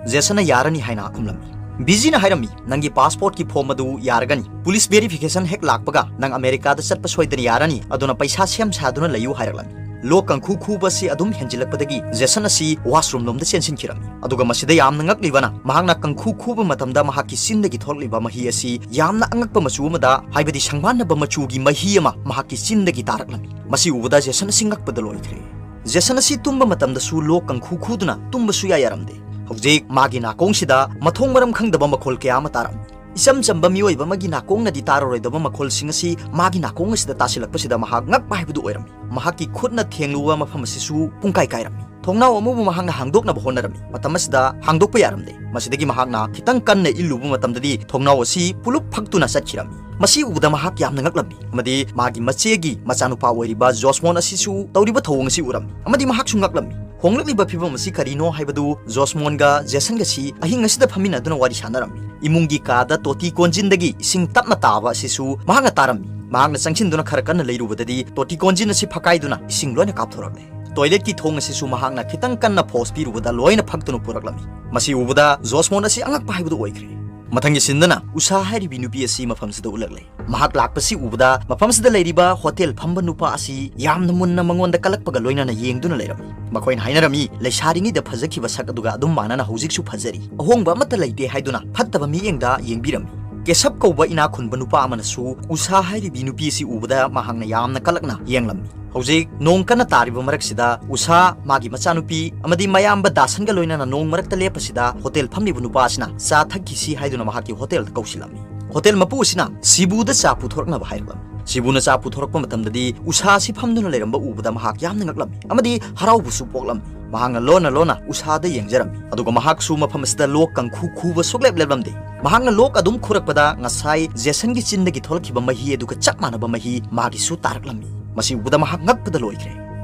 ꯖꯦꯁꯟꯅ ꯌꯥꯔꯅꯤ ꯍꯥꯏꯅ ꯈꯨꯝꯂꯝꯃꯤ꯫ ꯕꯤꯖꯤꯅ ꯍꯥꯏꯔꯝꯃꯤ, "ꯅꯪꯒꯤ ꯄꯥꯁꯄꯣꯔꯠꯀꯤ ꯐꯣꯝ ꯑꯗꯨ ꯌꯥꯔꯒꯅꯤ꯫ ꯄꯨꯂꯤꯁ ꯚꯦꯔꯤꯐꯤꯀꯦꯁꯟ ꯍꯦꯛ ꯂꯥꯛꯄꯒ ꯅꯪ ꯑꯃꯦꯔꯤꯀꯥꯗ ꯆꯠꯄ ꯁꯣꯏꯗꯅ ꯌꯥꯔꯅꯤ, ꯑꯗꯨꯅ ꯄꯩꯁꯥ ꯁꯦꯝ ꯁꯥꯗꯨꯅ ꯂꯩꯌꯨ" ꯍꯥꯏꯔꯛꯂꯝꯃꯤ꯫ ꯂꯣꯛ ꯀꯪꯈꯨ ꯈꯨꯕ ꯑꯁꯤ ꯑꯗꯨꯝ ꯍꯦꯟꯖꯤꯜꯂꯛꯄꯗꯒꯤ ꯖꯦꯁꯟ ꯑꯁꯤ ꯋꯥꯁꯔꯨꯝ ꯂꯣꯝꯗ ꯆꯦꯟꯁꯤꯟꯈꯤꯔꯝꯃꯤ꯫ ꯑꯗꯨꯒ ꯃꯁꯤꯗ ꯌꯥꯝꯅ ꯉꯛꯂꯤꯕꯅ, ꯃꯍꯥꯛꯅ ꯀꯪꯈꯨ ꯈꯨꯕ ꯃꯇꯝꯗ ꯃꯍꯥꯛꯀꯤ ꯆꯤꯟꯗꯒꯤ ꯊꯣꯛꯂꯛꯂꯤꯕ ꯃꯍꯤ ꯑꯁꯤ ꯌꯥꯝꯅ ꯑꯉꯛꯄ ꯃꯆꯨ ꯑꯃꯗ, ꯍꯥꯏꯕꯗꯤ ꯁꯪꯕꯥꯟꯅꯕ ꯃꯆꯨꯒꯤ ꯃꯍꯤ ꯑꯃ ꯃꯍꯥꯛꯀꯤ ꯆꯤꯟꯗꯒꯤ ꯇꯥꯔꯛꯂꯝꯃꯤ꯫ ꯃꯁꯤ ꯎꯕꯗ ꯖꯦꯁꯟ ꯑꯁꯤ ꯉꯛꯄꯗ ꯂꯣꯏꯈ꯭ꯔꯦ꯫ ꯖꯦꯁꯟ ꯑꯁꯤ ꯇꯨꯝꯕ ꯃꯇꯝꯗꯁꯨ ꯂꯣꯛ ꯀꯪꯈꯨ ꯈꯨꯗꯨꯅ ꯇꯨꯝꯕ ꯁꯨꯌꯥ ꯌꯥꯔꯝꯗꯦ꯫ ꯍꯧꯖꯤꯛ ꯃꯥꯒꯤ ꯅꯥꯀꯣꯡꯁꯤꯗ ꯃꯊꯣꯡ ꯃꯔꯝ ꯈꯪꯗꯕ ꯃꯈꯣꯜ ꯀꯌꯥ ꯑꯃ ꯇꯥꯔꯝꯃꯤ꯫ ꯏꯆꯝ ꯆꯝꯕ ꯃꯤꯑꯣꯏꯕ ꯑꯃꯒꯤ ꯅꯥꯀꯣꯡꯅꯗꯤ ꯇꯥꯔꯔꯣꯏꯗꯕ ꯃꯈꯣꯜꯁꯤꯡ ꯑꯁꯤ ꯃꯥꯒꯤ ꯅꯥꯀꯣꯡ ꯑꯁꯤꯗ ꯇꯥꯁꯤꯜꯂꯛꯄꯁꯤꯗ ꯃꯍꯥꯛ ꯉꯛꯄ ꯍꯥꯏꯕꯗꯨ ꯑꯣꯏꯔꯝꯃꯤ꯫ ꯃꯍꯥꯛꯀꯤ ꯈꯨꯠꯅ ꯊꯦꯡꯂꯨꯕ ꯃꯐꯝ ꯑꯁꯤꯁꯨ ꯄꯨꯡꯀꯥꯏ ꯀꯥꯏꯔꯝꯃꯤ꯫ ꯊꯣꯡꯅꯥꯎ ꯑꯃꯕꯨ ꯃꯍꯥꯛꯅ ꯍꯥꯡꯗꯣꯛꯅꯕ ꯍꯣꯠꯅꯔꯝꯃꯤ꯫ ꯃꯇꯝ ꯑꯁꯤꯗ ꯍꯥꯡꯗꯣꯛꯄ ꯌꯥꯔꯝꯗꯦ꯫ ꯃꯁꯤꯗꯒꯤ ꯃꯍꯥꯛꯅ ꯈꯤꯇꯪ ꯀꯟꯅ ꯏꯜꯂꯨꯕ ꯃꯇꯝꯗꯗꯤ ꯊꯣꯡꯅꯥꯎ ꯑꯁꯤ ꯄꯨꯂꯨꯞ ꯐꯛꯇꯨꯅ ꯆꯠꯈꯤꯔꯝꯃꯤ꯫ ꯃꯁꯤ ꯎꯕꯗ ꯃꯍꯥꯛ ꯌꯥꯝꯅ ꯉꯛꯂꯝꯃꯤ ꯑꯃꯗꯤ ꯃꯥꯒꯤ ꯃꯆꯦꯒꯤ ꯃꯆꯥꯅꯨꯄꯥ ꯑꯣꯏꯔꯤꯕ ꯖꯣꯁꯃꯣꯟ ꯑꯁꯤꯁꯨ ꯇꯧꯔꯤꯕ ꯊꯧꯑꯣꯡ ꯑꯁꯤ ꯎꯔꯝꯃꯤ ꯑꯃꯗꯤ ꯃꯍꯥꯛꯁꯨ ꯉꯛꯂꯝꯃꯤ꯫ ꯍꯣꯡꯂꯛꯂꯤꯕ ꯐꯤꯚꯝ ꯑꯁꯤ ꯀꯔꯤꯅꯣ ꯍꯥꯏꯕꯗꯨ ꯖꯣꯁꯃꯣꯟꯒ ꯖꯦꯁꯟꯒꯁꯤ ꯑꯍꯤꯡ ꯑꯁꯤꯗ ꯐꯝꯃꯤꯟꯅꯗꯨꯅ ꯋꯥꯔꯤ ꯁꯥꯟꯅꯔꯝꯃꯤ꯫ ꯏꯃꯨꯡꯒꯤ ꯀꯥꯗ ꯇꯣꯇꯤ ꯀꯣꯟꯖꯤꯟꯗꯒꯤ ꯏꯁꯤꯡ ꯇꯞꯅ ꯇꯥꯕ ꯑꯁꯤꯁꯨ ꯃꯍꯥꯛꯅ ꯇꯥꯔꯝꯃꯤ꯫ ꯃꯍꯥꯛꯅ ꯆꯪꯁꯤꯟꯗꯨꯅ ꯈꯔ ꯀꯟꯅ ꯂꯩꯔꯨꯕꯗꯗꯤ ꯇꯣꯇꯤ ꯀꯣꯟꯖꯤꯟ ꯑꯁꯤ ꯐꯛꯀꯥꯏꯗꯨꯅ ꯏꯁꯤꯡ ꯂꯣꯏꯅ ꯀꯥꯞꯊꯣꯔꯛꯂꯦ꯫ ꯇꯣꯏꯂꯦꯠꯀꯤ ꯊꯣꯡ ꯑꯁꯤꯁꯨ ꯃꯍꯥꯛꯅ ꯈꯤꯇꯪ ꯀꯟꯅ ꯐꯣꯔꯁ ꯄꯤꯔꯨꯕꯗ ꯂꯣꯏꯅ ꯐꯛꯇꯨꯅ ꯄꯨꯔꯛꯂꯝꯃꯤ꯫ ꯃꯁꯤ ꯎꯕꯗ ꯖꯣꯁꯃꯣꯟ ꯑꯁꯤ ꯑꯉꯛꯄ ꯍꯥꯏꯕꯗꯨ ꯑꯣꯏꯈ꯭ꯔꯦ꯫ ꯃꯊꯪꯒꯤ ꯁꯤꯟꯗꯅ ꯎꯁꯥ ꯍꯥꯏꯔꯤꯕꯤ ꯅꯨꯄꯤ ꯑꯁꯤ ꯃꯐꯝꯁꯤꯗ ꯎꯠꯂꯛꯂꯦ꯫ ꯃꯍꯥꯛ ꯂꯥꯛꯄꯁꯤ ꯎꯕꯗ ꯃꯐꯝꯁꯤꯗ ꯂꯩꯔꯤꯕ ꯍꯣꯇꯦꯜ ꯐꯝꯕ ꯅꯨꯄꯥ ꯑꯁꯤ ꯌꯥꯝꯅ ꯃꯨꯟꯅ ꯃꯉꯣꯟꯗ ꯀꯜꯂꯛꯄꯒ ꯂꯣꯏꯅꯅ ꯌꯦꯡꯗꯨꯅ ꯂꯩꯔꯝꯃꯤ꯫ ꯃꯈꯣꯏꯅ ꯍꯥꯏꯅꯔꯝꯃꯤ, "ꯂꯩꯁꯥꯔꯤꯉꯩꯗ ꯐꯖꯈꯤꯕ ꯁꯛ ꯑꯗꯨꯒ ꯑꯗꯨꯝ ꯃꯥꯟꯅꯅ ꯍꯧꯖꯤꯛꯁꯨ ꯐꯖꯔꯤ꯫ ꯑꯍꯣꯡꯕ ꯑꯃꯠꯇ ꯂꯩꯇꯦ" ꯍꯥꯏꯗꯨꯅ ꯐꯠꯇꯕ ꯃꯤꯠꯌꯦꯡꯗ ꯌꯦꯡꯕꯤꯔꯝꯃꯤ꯫ ꯀꯦꯁꯞ ꯀꯧꯕ ꯏꯅꯥꯛ ꯈꯨꯟꯕ ꯅꯨꯄꯥ ꯑꯃꯅꯁꯨ ꯎꯁꯥ ꯍꯥꯏꯔꯤꯕꯤ ꯅꯨꯄꯤ ꯑꯁꯤ ꯎꯕꯗ ꯃꯍꯥꯛꯅ ꯌꯥꯝꯅ ꯀꯂꯛꯅ ꯌꯦꯡꯂꯝꯃꯤ꯫ ꯍꯧꯖꯤꯛ ꯅꯣꯡ ꯀꯟꯅ ꯇꯥꯔꯤꯕ ꯃꯔꯛꯁꯤꯗ ꯎꯁꯥ, ꯃꯥꯒꯤ ꯃꯆꯥꯅꯨꯄꯤ ꯑꯃꯗꯤ ꯃꯌꯥꯝꯕ ꯗꯥꯁꯟꯒ ꯂꯣꯏꯅꯅ ꯅꯣꯡ ꯃꯔꯛꯇ ꯂꯦꯞꯄꯁꯤꯗ ꯍꯣꯇꯦꯜ ꯐꯝꯂꯤꯕ ꯅꯨꯄꯥ ꯑꯁꯤꯅ ꯆꯥ ꯊꯛꯈꯤꯁꯤ ꯍꯥꯏꯗꯨꯅ ꯃꯍꯥꯛꯀꯤ ꯍꯣꯇꯦꯜꯗ ꯀꯧꯁꯤꯜꯂꯝꯃꯤ꯫ ꯍꯣꯇꯦꯜ ꯃꯄꯨ ꯑꯁꯤꯅ ꯁꯤꯕꯨꯗ ꯆꯥ ꯄꯨꯊꯣꯔꯛꯅꯕ ꯍꯥꯏꯔꯛꯂꯝꯃꯤ꯫ ꯁꯤꯕꯨꯅ ꯆꯥ ꯄꯨꯊꯣꯔꯛꯄ ꯃꯇꯝꯗꯗꯤ ꯎꯁꯥ ꯑꯁꯤ ꯐꯝꯗꯨꯅ ꯂꯩꯔꯝꯕ ꯎꯕꯗ ꯃꯍꯥꯛ ꯌꯥꯝꯅ ꯉꯛꯂꯝꯃꯤ ꯑꯃꯗꯤ ꯍꯔꯥꯎꯕꯁꯨ ꯄꯣꯛꯂꯝꯃꯤ꯫ ꯃꯍꯥꯛꯅ ꯂꯣꯟꯅ ꯂꯣꯟꯅ ꯎꯁꯥꯗ ꯌꯦꯡꯖꯔꯝꯃꯤ, ꯑꯗꯨꯒ ꯃꯍꯥꯛꯁꯨ ꯃꯐꯝ ꯑꯁꯤꯗ ꯂꯣꯛ ꯀꯥꯡꯈꯨ ꯈꯨꯕ ꯁꯨꯛꯂꯦꯞ ꯂꯦꯞꯂꯝꯗꯦ꯫ ꯃꯍꯥꯛꯅ ꯂꯣꯛ ꯑꯗꯨꯝ ꯈꯨꯔꯛꯄꯗ ꯉꯁꯥꯏ ꯖꯦꯁꯟꯒꯤ ꯆꯤꯟꯗꯒꯤ ꯊꯣꯛꯂꯛꯈꯤꯕ ꯃꯍꯤ ꯑꯗꯨꯒ ꯆꯞ ꯃꯥꯟꯅꯕ ꯃꯍꯤ ꯃꯥꯒꯤꯁꯨ ꯇꯥꯔꯛꯂꯝꯃꯤ꯫ ꯃꯁꯤ ꯎꯕꯗ ꯃꯍꯥꯛ ꯉꯛꯄꯗ ꯂꯣꯏꯈ꯭ꯔꯦ꯫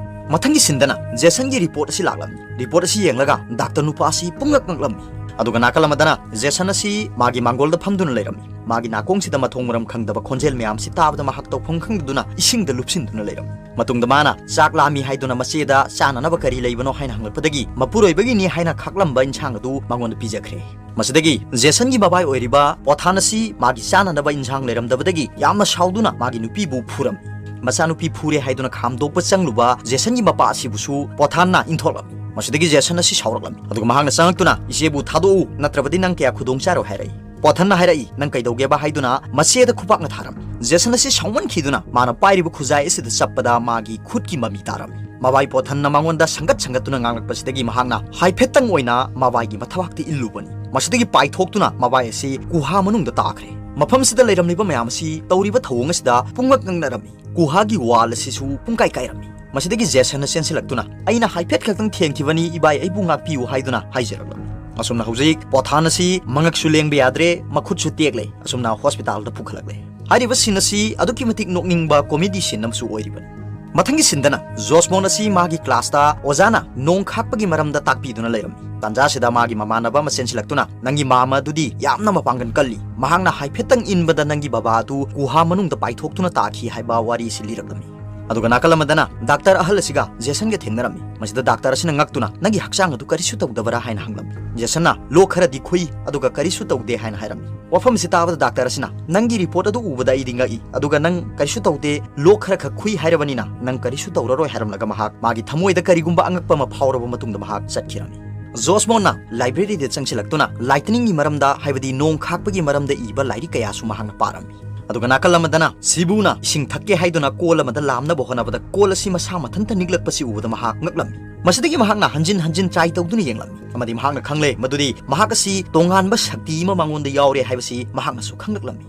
ꯃꯊꯪꯒꯤ ꯁꯤꯟꯗꯅ ꯖꯦꯁꯟꯒꯤ ꯔꯤꯄꯣꯔꯠ ꯑꯁꯤ ꯂꯥꯛꯂꯝꯃꯤ꯫ ꯔꯤꯄꯣꯔꯠ ꯑꯁꯤ ꯌꯦꯡꯂꯒ ꯗꯥꯛꯇꯔ ꯅꯨꯄꯥ ꯑꯁꯤ ꯄꯨꯡꯉꯛ ꯉꯛꯂꯝꯃꯤ꯫ ꯑꯗꯨꯒ ꯅꯥꯀꯜ ꯑꯃꯗꯅ ꯖꯦꯁꯟ ꯑꯁꯤ ꯃꯥꯒꯤ ꯃꯥꯡꯒꯣꯜꯗ ꯐꯝꯗꯨꯅ ꯂꯩꯔꯝꯃꯤ꯫ ꯃꯥꯒꯤ ꯅꯥꯀꯣꯡꯁꯤꯗ ꯃꯊꯣꯡ ꯃꯔꯝ ꯈꯪꯗꯕ ꯈꯣꯟꯖꯦꯜ ꯃꯌꯥꯝꯁꯤ ꯇꯥꯕꯗ ꯃꯍꯥꯛ ꯇꯧꯐꯝ ꯈꯪꯗꯗꯨꯅ ꯏꯁꯤꯡꯗ ꯂꯨꯞꯁꯤꯟꯗꯨꯅ ꯂꯩꯔꯝꯃꯤ꯫ ꯃꯇꯨꯡꯗ ꯃꯥꯅ ꯆꯥꯛ ꯂꯥꯝꯃꯤ ꯍꯥꯏꯗꯨꯅ ꯃꯆꯦꯗ ꯆꯥꯅꯅꯕ ꯀꯔꯤ ꯂꯩꯕꯅꯣ ꯍꯥꯏꯅ ꯍꯪꯂꯛꯄꯗꯒꯤ ꯃꯄꯨꯔꯣꯏꯕꯒꯤꯅꯤ ꯍꯥꯏꯅ ꯈꯥꯛꯂꯝꯕ ꯏꯟꯁꯥꯡ ꯑꯗꯨ ꯃꯉꯣꯟꯗ ꯄꯤꯖꯈ꯭ꯔꯦ꯫ ꯃꯁꯤꯗꯒꯤ ꯖꯦꯁꯟꯒꯤ ꯃꯕꯥꯏ ꯑꯣꯏꯔꯤꯕ ꯄꯣꯊꯥꯟ ꯑꯁꯤ ꯃꯥꯒꯤ ꯆꯥꯅꯅꯕ ꯏꯟꯁꯥꯡ ꯂꯩꯔꯝꯗꯕꯗꯒꯤ ꯌꯥꯝꯅ ꯁꯥꯎꯗꯨꯅ ꯃꯥꯒꯤ ꯅꯨꯄꯤꯕꯨ ꯐꯨꯔꯝꯃꯤ꯫ ꯃꯆꯥꯅꯨꯄꯤ ꯐꯨꯔꯦ ꯍꯥꯏꯗꯨꯅ ꯈꯥꯝꯗꯣꯛꯄ ꯆꯪꯂꯨꯕ ꯖꯦꯁꯟꯒꯤ ꯃꯄꯥ ꯑꯁꯤꯕꯨꯁꯨ ꯄꯣꯊꯥꯟꯅ ꯏꯟꯊꯣꯛꯂꯝꯃꯤ꯫ ꯃꯁꯤꯗꯒꯤ ꯖꯦꯁꯟ ꯑꯁꯤ ꯁꯥꯎꯔꯛꯂꯝꯃꯤ, ꯑꯗꯨꯒ ꯃꯍꯥꯛꯅ ꯆꯪꯂꯛꯇꯨꯅ, "ꯏꯆꯦꯕꯨ ꯊꯥꯗꯣꯛꯎ, ꯅꯠꯇ꯭ꯔꯕꯗꯤ ꯅꯪ ꯀꯌꯥ ꯈꯨꯗꯣꯡ ꯆꯥꯔꯣꯏ" ꯍꯥꯏꯔꯛꯏ꯫ ꯄꯣꯊꯟꯅ ꯍꯥꯏꯔꯛꯏ, "ꯅꯪ ꯀꯩꯗꯧꯒꯦꯕ?" ꯍꯥꯏꯗꯨꯅ ꯃꯆꯦꯗ ꯈꯨꯄꯥꯛꯅ ꯊꯥꯔꯝꯃꯤ꯫ ꯖꯦꯁꯟ ꯑꯁꯤ ꯁꯥꯎꯃꯟꯈꯤꯗꯨꯅ ꯃꯥꯅ ꯄꯥꯏꯔꯤꯕ ꯈꯨꯖꯥꯏ ꯑꯁꯤꯗ ꯆꯞꯄꯗ ꯃꯥꯒꯤ ꯈꯨꯠꯀꯤ ꯃꯃꯤ ꯇꯥꯔꯝꯃꯤ꯫ ꯃꯕꯥꯏ ꯄꯣꯊꯟꯅ ꯃꯉꯣꯟꯗ ꯁꯪꯒꯠ ꯁꯪꯒꯠꯇꯨꯅ ꯉꯥꯡꯂꯛꯄꯁꯤꯗꯒꯤ ꯃꯍꯥꯛꯅ ꯍꯥꯏꯐꯦꯠꯇꯪ ꯑꯣꯏꯅ ꯃꯕꯥꯏꯒꯤ ꯃꯊꯕꯥꯛꯇ ꯏꯜꯂꯨꯕꯅꯤ꯫ ꯃꯁꯤꯗꯒꯤ ꯄꯥꯏꯊꯣꯛꯇꯨꯅ ꯃꯕꯥꯏ ꯑꯁꯤ ꯒꯨꯍꯥ ꯃꯅꯨꯡꯗ ꯇꯥꯈ꯭ꯔꯦ꯫ ꯃꯐꯝꯁꯤꯗ ꯂꯩꯔꯝꯂꯤꯕ ꯃꯌꯥꯝ ꯑꯁꯤ ꯇꯧꯔꯤꯕ ꯊꯧꯑꯣꯡ ꯑꯁꯤꯗ ꯄꯨꯡꯉꯛ ꯉꯛꯅꯔꯝꯃꯤ꯫ ꯒꯨꯍꯥꯒꯤ ꯋꯥꯜ ꯑꯁꯤꯁꯨ ꯄꯨꯡꯀꯥꯏ ꯀꯥꯏꯔꯝꯃꯤ꯫ ꯃꯁꯤꯗꯒꯤ ꯖꯦꯁꯟꯅ ꯆꯦꯟꯁꯤꯜꯂꯛꯇꯨꯅ, "ꯑꯩꯅ ꯍꯥꯏꯐꯦꯠ ꯈꯛꯇꯪ ꯊꯦꯡꯈꯤꯕꯅꯤ, ꯏꯕꯥꯏ, ꯑꯩꯕꯨ ꯉꯥꯛꯄꯤꯌꯨ" ꯍꯥꯏꯗꯨꯅ ꯍꯥꯏꯖꯔꯛꯂꯝꯃꯤ꯫ ꯑꯁꯨꯝꯅ ꯍꯧꯖꯤꯛ ꯄꯣꯊꯥꯟ ꯑꯁꯤ ꯃꯉꯛꯁꯨ ꯂꯦꯡꯕ ꯌꯥꯗ꯭ꯔꯦ, ꯃꯈꯨꯠꯁꯨ ꯇꯦꯛꯂꯦ꯫ ꯑꯁꯨꯝꯅ ꯍꯣꯁꯄꯤꯇꯥꯜꯗ ꯄꯨꯈꯠꯂꯛꯂꯦ꯫ ꯍꯥꯏꯔꯤꯕ ꯁꯤꯟ ꯑꯁꯤ ꯑꯗꯨꯛꯀꯤ ꯃꯇꯤꯛ ꯅꯣꯛꯅꯤꯡꯕ ꯀꯣꯃꯦꯗꯤ ꯁꯤꯟ ꯑꯃꯁꯨ ꯑꯣꯏꯔꯤꯕꯅꯤ꯫ ꯃꯊꯪꯒꯤ ꯁꯤꯟꯗꯅ ꯖꯣꯁꯃꯣꯟ ꯑꯁꯤ ꯃꯥꯒꯤ ꯀ꯭ꯂꯥꯁꯇ ꯑꯣꯖꯥꯅ ꯅꯣꯡ ꯈꯥꯛꯄꯒꯤ ꯃꯔꯝꯗ ꯇꯥꯛꯄꯤꯗꯨꯅ ꯂꯩꯔꯝꯃꯤ꯫ ꯇꯥꯟꯖꯥꯁꯤꯗ ꯃꯥꯒꯤ ꯃꯃꯥꯟꯅꯕ ꯑꯃ ꯆꯦꯟꯁꯤꯜꯂꯛꯇꯨꯅ, "ꯅꯪꯒꯤ ꯃꯥꯝꯃ ꯑꯗꯨꯗꯤ ꯌꯥꯝꯅ ꯃꯄꯥꯡꯒꯜ ꯀꯜꯂꯤ꯫ ꯃꯍꯥꯛꯅ ꯍꯥꯏꯐꯦꯠꯇꯪ ꯏꯟꯕꯗ ꯅꯪꯒꯤ ꯕꯕꯥ ꯑꯗꯨ ꯒꯨꯍꯥ ꯃꯅꯨꯡꯗ ꯄꯥꯏꯊꯣꯛꯇꯨꯅ ꯇꯥꯈꯤ" ꯍꯥꯏꯕ ꯋꯥꯔꯤ ꯑꯁꯤ ꯂꯤꯔꯛꯂꯝꯃꯤ꯫ ꯑꯗꯨꯒ ꯅꯥꯀꯜ ꯑꯃꯗꯅ ꯗꯥꯛꯇꯔ ꯑꯍꯜ ꯑꯁꯤꯒ ꯖꯦꯁꯟꯒ ꯊꯦꯡꯅꯔꯝꯃꯤ꯫ ꯃꯁꯤꯗ ꯗꯥꯛꯇꯔ ꯑꯁꯤꯅ ꯉꯛꯇꯨꯅ, "ꯅꯪꯒꯤ ꯍꯛꯆꯥꯡ ꯑꯗꯨ ꯀꯔꯤꯁꯨ ꯇꯧꯗꯕꯔꯥ?" ꯍꯥꯏꯅ ꯍꯪꯂꯝꯃꯤ꯫ ꯖꯦꯁꯟꯅ, "ꯂꯣꯛ ꯈꯔꯗꯤ ꯈꯨꯏ, ꯑꯗꯨꯒ ꯀꯔꯤꯁꯨ ꯇꯧꯗꯦ" ꯍꯥꯏꯅ ꯍꯥꯏꯔꯝꯃꯤ꯫ ꯋꯥꯐꯝ ꯑꯁꯤ ꯇꯥꯕꯗ ꯗꯥꯛꯇꯔ ꯑꯁꯤꯅ, "ꯅꯪꯒꯤ ꯔꯤꯄꯣꯔꯠ ꯑꯗꯨ ꯎꯕꯗ ꯑꯩꯗꯤ ꯉꯛꯏ, ꯑꯗꯨꯒ ꯅꯪ ꯀꯔꯤꯁꯨ ꯇꯧꯗꯦ, ꯂꯣꯛ ꯈꯔ ꯈꯛ ꯈꯨꯏ ꯍꯥꯏꯔꯕꯅꯤꯅ ꯅꯪ ꯀꯔꯤꯁꯨ ꯇꯧꯔꯔꯣꯏ" ꯍꯥꯏꯔꯝꯂꯒ ꯃꯍꯥꯛ ꯃꯥꯒꯤ ꯊꯃꯣꯏꯗ ꯀꯔꯤꯒꯨꯝꯕ ꯑꯉꯛꯄ ꯑꯃ ꯐꯥꯎꯔꯕ ꯃꯇꯨꯡꯗ ꯃꯍꯥꯛ ꯆꯠꯈꯤꯔꯝꯃꯤ꯫ ꯖꯣꯁꯃꯣꯟꯅ ꯂꯥꯏꯕ꯭ꯔꯦꯔꯤꯗ ꯆꯪꯁꯤꯜꯂꯛꯇꯨꯅ ꯂꯥꯏꯇꯅꯤꯡꯒꯤ ꯃꯔꯝꯗ, ꯍꯥꯏꯕꯗꯤ ꯅꯣꯡ ꯈꯥꯛꯄꯒꯤ ꯃꯔꯝꯗ ꯏꯕ ꯂꯥꯏꯔꯤꯛ ꯀꯌꯥꯁꯨ ꯃꯍꯥꯛꯅ ꯄꯥꯔꯝꯃꯤ꯫ ꯑꯗꯨꯒ ꯅꯥꯀꯜ ꯑꯃꯗꯅ ꯁꯤꯕꯨꯅ ꯏꯁꯤꯡ ꯊꯛꯀꯦ ꯍꯥꯏꯗꯨꯅ ꯀꯣꯜ ꯑꯃꯗ ꯂꯥꯝꯅꯕ ꯍꯣꯠꯅꯕꯗ ꯀꯣꯜ ꯑꯁꯤ ꯃꯁꯥ ꯃꯊꯟꯇ ꯅꯤꯛꯂꯛꯄꯁꯤ ꯎꯕꯗ ꯃꯍꯥꯛ ꯉꯛꯂꯝꯃꯤ꯫ ꯃꯁꯤꯗꯒꯤ ꯃꯍꯥꯛꯅ ꯍꯟꯖꯤꯟ ꯍꯟꯖꯤꯟ ꯇ꯭ꯔꯥꯏ ꯇꯧꯗꯨꯅ ꯌꯦꯡꯂꯝꯃꯤ ꯑꯃꯗꯤ ꯃꯍꯥꯛꯅ ꯈꯪꯂꯦ ꯃꯗꯨꯗꯤ ꯃꯍꯥꯛ ꯑꯁꯤ ꯇꯣꯉꯥꯟꯕ ꯁꯛꯇꯤ ꯑꯃ ꯃꯉꯣꯟꯗ ꯌꯥꯎꯔꯦ ꯍꯥꯏꯕꯁꯤ ꯃꯍꯥꯛꯅꯁꯨ ꯈꯪꯂꯛꯂꯝꯃꯤ꯫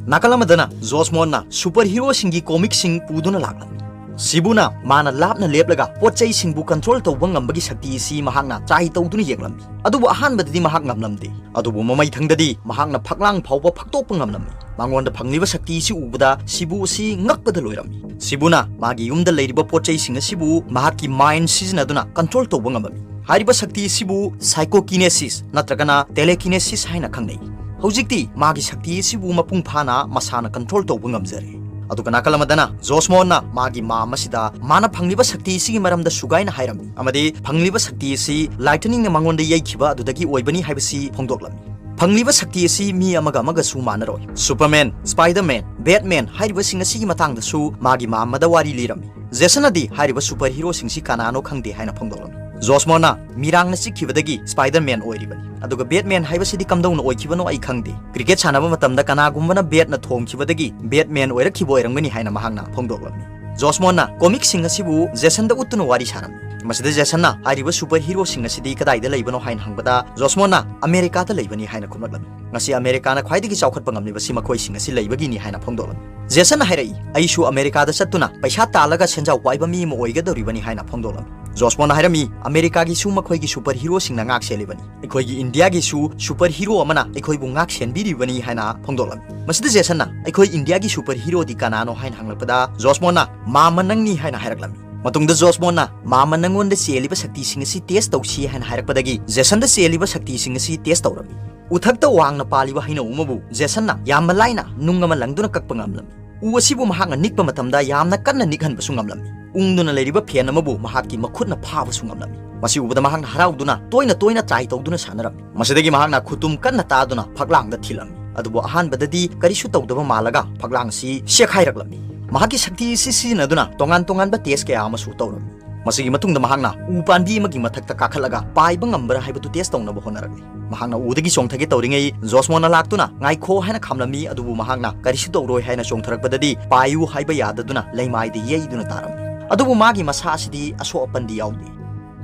ꯅꯥꯀꯜ ꯑꯃꯗꯅ ꯖꯣꯁꯃꯣꯟꯅ ꯁꯨꯄꯔ ꯍꯤꯔꯣꯁꯤꯡꯒꯤ ꯀꯣꯃꯤꯛꯁꯤꯡ ꯄꯨꯗꯨꯅ ꯂꯥꯛꯂꯝꯃꯤ꯫ ꯁꯤꯕꯨꯅ ꯃꯥꯅ ꯂꯥꯞꯅ ꯂꯦꯞꯂꯒ ꯄꯣꯠ ꯆꯩꯁꯤꯡꯕꯨ ꯀꯟꯇ꯭ꯔꯣꯜ ꯇꯧꯕ ꯉꯝꯕꯒꯤ ꯁꯛꯇꯤ ꯑꯁꯤ ꯃꯍꯥꯛꯅ ꯇ꯭ꯔꯥꯏ ꯇꯧꯗꯨꯅ ꯌꯦꯡꯂꯝꯃꯤ꯫ ꯑꯗꯨꯕꯨ ꯑꯍꯥꯟꯕꯗꯗꯤ ꯃꯍꯥꯛ ꯉꯝꯂꯝꯗꯦ꯫ ꯑꯗꯨꯕꯨ ꯃꯃꯩ ꯊꯪꯗꯗꯤ ꯃꯍꯥꯛꯅ ꯐꯛꯂꯥꯡ ꯐꯥꯎꯕ ꯐꯛꯇꯣꯛꯄ ꯉꯝꯂꯝꯃꯤ꯫ ꯃꯉꯣꯟꯗ ꯐꯪꯂꯤꯕ ꯁꯛꯇꯤ ꯑꯁꯤ ꯎꯕꯗ ꯁꯤꯕꯨ ꯑꯁꯤ ꯉꯛꯄꯗ ꯂꯣꯏꯔꯝꯃꯤ꯫ ꯁꯤꯕꯨꯅ ꯃꯥꯒꯤ ꯌꯨꯝꯗ ꯂꯩꯔꯤꯕ ꯄꯣꯠ ꯆꯩꯁꯤꯡ ꯑꯁꯤꯕꯨ ꯃꯍꯥꯛꯀꯤ ꯃꯥꯏꯟ ꯁꯤꯖꯤꯟꯅꯗꯨꯅ ꯀꯟꯇ꯭ꯔꯣꯜ ꯇꯧꯕ ꯉꯝꯂꯝꯃꯤ꯫ ꯍꯥꯏꯔꯤꯕ ꯁꯛꯇꯤ ꯑꯁꯤꯕꯨ ꯁꯥꯏꯀꯣꯀꯤꯅꯦꯁꯤꯁ ꯅꯠꯇ꯭ꯔꯒꯅ ꯇꯦꯂꯦꯀꯤꯅꯦꯁꯤꯁ ꯍꯥꯏꯅ ꯈꯪꯅꯩ꯫ ꯍꯧꯖꯤꯛꯇꯤ ꯃꯥꯒꯤ ꯁꯛꯇꯤ ꯑꯁꯤꯕꯨ ꯃꯄꯨꯡ ꯐꯥꯅ ꯃꯁꯥꯅ ꯀꯟꯇ꯭ꯔꯣꯜ ꯇꯧꯕ ꯉꯝꯖꯔꯦ꯫ ꯑꯗꯨꯒ ꯅꯥꯀꯜ ꯑꯃꯗꯅ ꯖꯣꯁꯃꯣꯟꯅ ꯃꯥꯒꯤ ꯃꯥꯝ ꯑꯁꯤꯗ ꯃꯥꯅ ꯐꯪꯂꯤꯕ ꯁꯛꯇꯤ ꯑꯁꯤꯒꯤ ꯃꯔꯝꯗ ꯁꯨꯒꯥꯏꯅ ꯍꯥꯏꯔꯝꯃꯤ ꯑꯃꯗꯤ ꯐꯪꯂꯤꯕ ꯁꯛꯇꯤ ꯑꯁꯤ ꯂꯥꯏꯇꯅꯤꯡꯅ ꯃꯉꯣꯟꯗ ꯌꯩꯈꯤꯕ ꯑꯗꯨꯗꯒꯤ ꯑꯣꯏꯕꯅꯤ ꯍꯥꯏꯕꯁꯤ ꯐꯣꯡꯗꯣꯛꯂꯝꯃꯤ꯫ ꯐꯪꯂꯤꯕ ꯁꯛꯇꯤ ꯑꯁꯤ ꯃꯤ ꯑꯃꯒ ꯑꯃꯒꯁꯨ ꯃꯥꯟꯅꯔꯣꯏ꯫ ꯁꯨꯄꯔꯃꯦꯟ, ꯁ꯭ꯄꯥꯏꯗꯔꯃꯦꯟ, ꯕꯦꯠꯃꯦꯟ ꯍꯥꯏꯔꯤꯕꯁꯤꯡ ꯑꯁꯤꯒꯤ ꯃꯇꯥꯡꯗꯁꯨ ꯃꯥꯒꯤ ꯃꯥꯝꯃꯗ ꯋꯥꯔꯤ ꯂꯤꯔꯝꯃꯤ꯫ ꯖꯦꯁꯟꯅꯗꯤ ꯍꯥꯏꯔꯤꯕ ꯁꯨꯄꯔ ꯍꯤꯔꯣꯁꯤꯡꯁꯤ ꯀꯅꯥꯅꯣ ꯈꯪꯗꯦ ꯍꯥꯏꯅ ꯐꯣꯡꯗꯣꯛꯂꯝꯃꯤ꯫ ꯖꯣꯁꯃꯣꯟꯅ ꯃꯤꯔꯥꯡꯅ ꯆꯤꯛꯈꯤꯕꯗꯒꯤ ꯁ꯭ꯄꯥꯏꯗꯔꯃꯦꯟ ꯑꯣꯏꯔꯤꯕꯅꯤ꯫ ꯑꯗꯨꯒ ꯕꯦꯠꯃꯦꯟ ꯍꯥꯏꯕꯁꯤꯗꯤ ꯀꯝꯗꯧꯅ ꯑꯣꯏꯈꯤꯕꯅꯣ ꯑꯩ ꯈꯪꯗꯦ꯫ ꯀ꯭ꯔꯤꯀꯦꯠ ꯁꯥꯟꯅꯕ ꯃꯇꯝꯗ ꯀꯅꯥꯒꯨꯝꯕꯅ ꯕꯦꯠꯅ ꯊꯣꯝꯈꯤꯕꯗꯒꯤ ꯕꯦꯠꯃꯦꯟ ꯑꯣꯏꯔꯛꯈꯤꯕ ꯑꯣꯏꯔꯝꯒꯅꯤ ꯍꯥꯏꯅ ꯃꯍꯥꯛꯅ ꯐꯣꯡꯗꯣꯛꯂꯝꯃꯤ꯫ ꯖꯣꯁꯃꯣꯟꯅ ꯀꯣꯃꯤꯛꯁꯤꯡ ꯑꯁꯤꯕꯨ ꯖꯦꯁꯟꯗ ꯎꯠꯇꯨꯅ ꯋꯥꯔꯤ ꯁꯥꯔꯝꯃꯤ꯫ ꯃꯁꯤꯗ ꯖꯦꯁꯟꯅ ꯍꯥꯏꯔꯤꯕ ꯁꯨꯄꯔ ꯍꯤꯔꯣꯁꯤꯡ ꯑꯁꯤꯗꯤ ꯀꯗꯥꯏꯗ ꯂꯩꯕꯅꯣ ꯍꯥꯏꯅ ꯍꯪꯕꯗ ꯖꯣꯁꯃꯣꯟꯅ ꯑꯃꯦꯔꯤꯀꯥꯗ ꯂꯩꯕꯅꯤ ꯍꯥꯏꯅ ꯈꯨꯝꯂꯛꯂꯝꯃꯤ꯫ ꯉꯁꯤ ꯑꯃꯦꯔꯤꯀꯥꯅ ꯈ꯭ꯋꯥꯏꯗꯒꯤ ꯆꯥꯎꯈꯠꯄ ꯉꯝꯂꯤꯕꯁꯤ ꯃꯈꯣꯏꯁꯤꯡ ꯑꯁꯤ ꯂꯩꯕꯒꯤꯅꯤ ꯍꯥꯏꯅ ꯐꯣꯡꯗꯣꯛꯂꯝꯃꯤ꯫ ꯖꯦꯁꯟꯅ ꯍꯥꯏꯔꯛꯏ, "ꯑꯩꯁꯨ ꯑꯃꯦꯔꯤꯀꯥꯗ ꯆꯠꯇꯨꯅ ꯄꯩꯁꯥ ꯇꯥꯜꯂꯒ ꯁꯦꯟꯖꯥꯎ ꯄꯥꯏꯕ ꯃꯤ ꯑꯃ ꯑꯣꯏꯒꯗꯧꯔꯤꯕꯅꯤ" ꯍꯥꯏꯅ ꯐꯣꯡꯗꯣꯛꯂꯝꯃꯤ꯫ ꯖꯣꯁꯃꯣꯟꯅ ꯍꯥꯏꯔꯝꯃꯤ, "ꯑꯃꯦꯔꯤꯀꯥꯒꯤꯁꯨ ꯃꯈꯣꯏꯒꯤ ꯁꯨꯄꯔ ꯍꯤꯔꯣꯁꯤꯡꯅ ꯉꯥꯛ ꯁꯦꯜꯂꯤꯕꯅꯤ꯫ ꯑꯩꯈꯣꯏꯒꯤ ꯏꯟꯗꯤꯌꯥꯒꯤꯁꯨ ꯁꯨꯄꯔ ꯍꯤꯔꯣ ꯑꯃꯅ ꯑꯩꯈꯣꯏꯕꯨ ꯉꯥꯛ ꯁꯦꯟꯕꯤꯔꯤꯕꯅꯤ" ꯍꯥꯏꯅ ꯐꯣꯡꯗꯣꯛꯂꯝꯃꯤ꯫ ꯃꯁꯤꯗ ꯖꯦꯁꯟꯅ, "ꯑꯩꯈꯣꯏ ꯏꯟꯗꯤꯌꯥꯒꯤ ꯁꯨꯄꯔ ꯍꯤꯔꯣꯗꯤ ꯀꯅꯥꯅꯣ?" ꯍꯥꯏꯅ ꯍꯪꯂꯛꯄꯗ ꯖꯣꯁꯃꯣꯟꯅ, "ꯃꯥꯝꯃ ꯅꯪꯅꯤ" ꯍꯥꯏꯅ ꯍꯥꯏꯔꯛꯂꯝꯃꯤ꯫ ꯃꯇꯨꯡꯗ ꯖꯣꯁꯃꯣꯟꯅ, "ꯃꯥꯝꯃ ꯅꯪꯉꯣꯟꯗ ꯆꯦꯜꯂꯤꯕ ꯁꯛꯇꯤꯁꯤꯡ ꯑꯁꯤ ꯇꯦꯁ ꯇꯧꯁꯤ" ꯍꯥꯏꯅ ꯍꯥꯏꯔꯛꯄꯗꯒꯤ ꯖꯦꯁꯟꯗ ꯆꯦꯜꯂꯤꯕ ꯁꯛꯇꯤꯁꯤꯡ ꯑꯁꯤ ꯇꯦꯁ ꯇꯧꯔꯝꯃꯤ꯫ ꯎꯊꯛꯇ ꯋꯥꯡꯅ ꯄꯥꯜꯂꯤꯕ ꯍꯩꯅꯧ ꯑꯃꯕꯨ ꯖꯦꯁꯟꯅ ꯌꯥꯝꯅ ꯂꯥꯏꯅ ꯅꯨꯡ ꯑꯃ ꯂꯪꯗꯨꯅ ꯀꯛꯄ ꯉꯝꯂꯝꯃꯤ꯫ ꯎ ꯑꯁꯤꯕꯨ ꯃꯍꯥꯛꯅ ꯅꯤꯛꯄ ꯃꯇꯝꯗ ꯌꯥꯝꯅ ꯀꯟꯅ ꯅꯤꯛꯍꯟꯕꯁꯨ ꯉꯝꯂꯝꯃꯤ꯫ ꯎꯪꯗꯨꯅ ꯂꯩꯔꯤꯕ ꯐꯦꯟ ꯑꯃꯕꯨ ꯃꯍꯥꯛꯀꯤ ꯃꯈꯨꯠꯅ ꯐꯥꯕꯁꯨ ꯉꯝꯂꯝꯃꯤ꯫ ꯃꯁꯤ ꯎꯕꯗ ꯃꯍꯥꯛꯅ ꯍꯔꯥꯎꯗꯨꯅ ꯇꯣꯏꯅ ꯇꯣꯏꯅ ꯇ꯭ꯔꯥꯏ ꯇꯧꯗꯨꯅ ꯁꯥꯟꯅꯔꯝꯃꯤ꯫ ꯃꯁꯤꯗꯒꯤ ꯃꯍꯥꯛꯅ ꯈꯨꯇꯨꯝ ꯀꯟꯅ ꯇꯥꯗꯨꯅ ꯐꯛꯂꯥꯡꯗ ꯊꯤꯜꯂꯝꯃꯤ꯫ ꯑꯗꯨꯕꯨ ꯑꯍꯥꯟꯕꯗꯗꯤ ꯀꯔꯤꯁꯨ ꯇꯧꯗꯕ ꯃꯥꯜꯂꯒ ꯐꯛꯂꯥꯡ ꯑꯁꯤ ꯁꯦꯛꯈꯥꯏꯔꯛꯂꯝꯃꯤ꯫ ꯃꯍꯥꯛꯀꯤ ꯁꯛꯇꯤ ꯑꯁꯤ ꯁꯤꯖꯤꯟꯅꯗꯨꯅ ꯇꯣꯉꯥꯟ ꯇꯣꯉꯥꯟꯕ ꯇꯦꯁ ꯀꯌꯥ ꯑꯃꯁꯨ ꯇꯧꯔꯝꯃꯤ꯫ ꯃꯁꯤꯒꯤ ꯃꯇꯨꯡꯗ ꯃꯍꯥꯛꯅ ꯎ ꯄꯥꯝꯕꯤ ꯑꯃꯒꯤ ꯃꯊꯛꯇ ꯀꯥꯈꯠꯂꯒ ꯄꯥꯏꯕ ꯉꯝꯕ꯭ꯔꯥ ꯍꯥꯏꯕꯗꯨ ꯇꯦꯁ ꯇꯧꯅꯕ ꯍꯣꯠꯅꯔꯛꯂꯤ꯫ ꯃꯍꯥꯛꯅ ꯎꯗꯒꯤ ꯆꯣꯡꯊꯒꯦ ꯇꯧꯔꯤꯉꯩ ꯖꯣꯁꯃꯣꯟꯅ ꯂꯥꯛꯇꯨꯅ "ꯉꯥꯏꯈꯣ" ꯍꯥꯏꯅ ꯈꯥꯝꯂꯝꯃꯤ, ꯑꯗꯨꯕꯨ ꯃꯍꯥꯛꯅ "ꯀꯔꯤꯁꯨ ꯇꯧꯔꯣꯏ" ꯍꯥꯏꯅ ꯆꯣꯡꯊꯔꯛꯄꯗꯗꯤ ꯄꯥꯏꯌꯨ ꯍꯥꯏꯕ ꯌꯥꯗꯗꯨꯅ ꯂꯩꯃꯥꯏꯗ ꯌꯩꯗꯨꯅ ꯇꯥꯔꯝꯃꯤ꯫ ꯑꯗꯨꯕꯨ ꯃꯥꯒꯤ ꯃꯁꯥ ꯑꯁꯤꯗꯤ ꯑꯁꯣꯛ ꯑꯄꯟꯗꯤ ꯌꯥꯎꯗꯦ꯫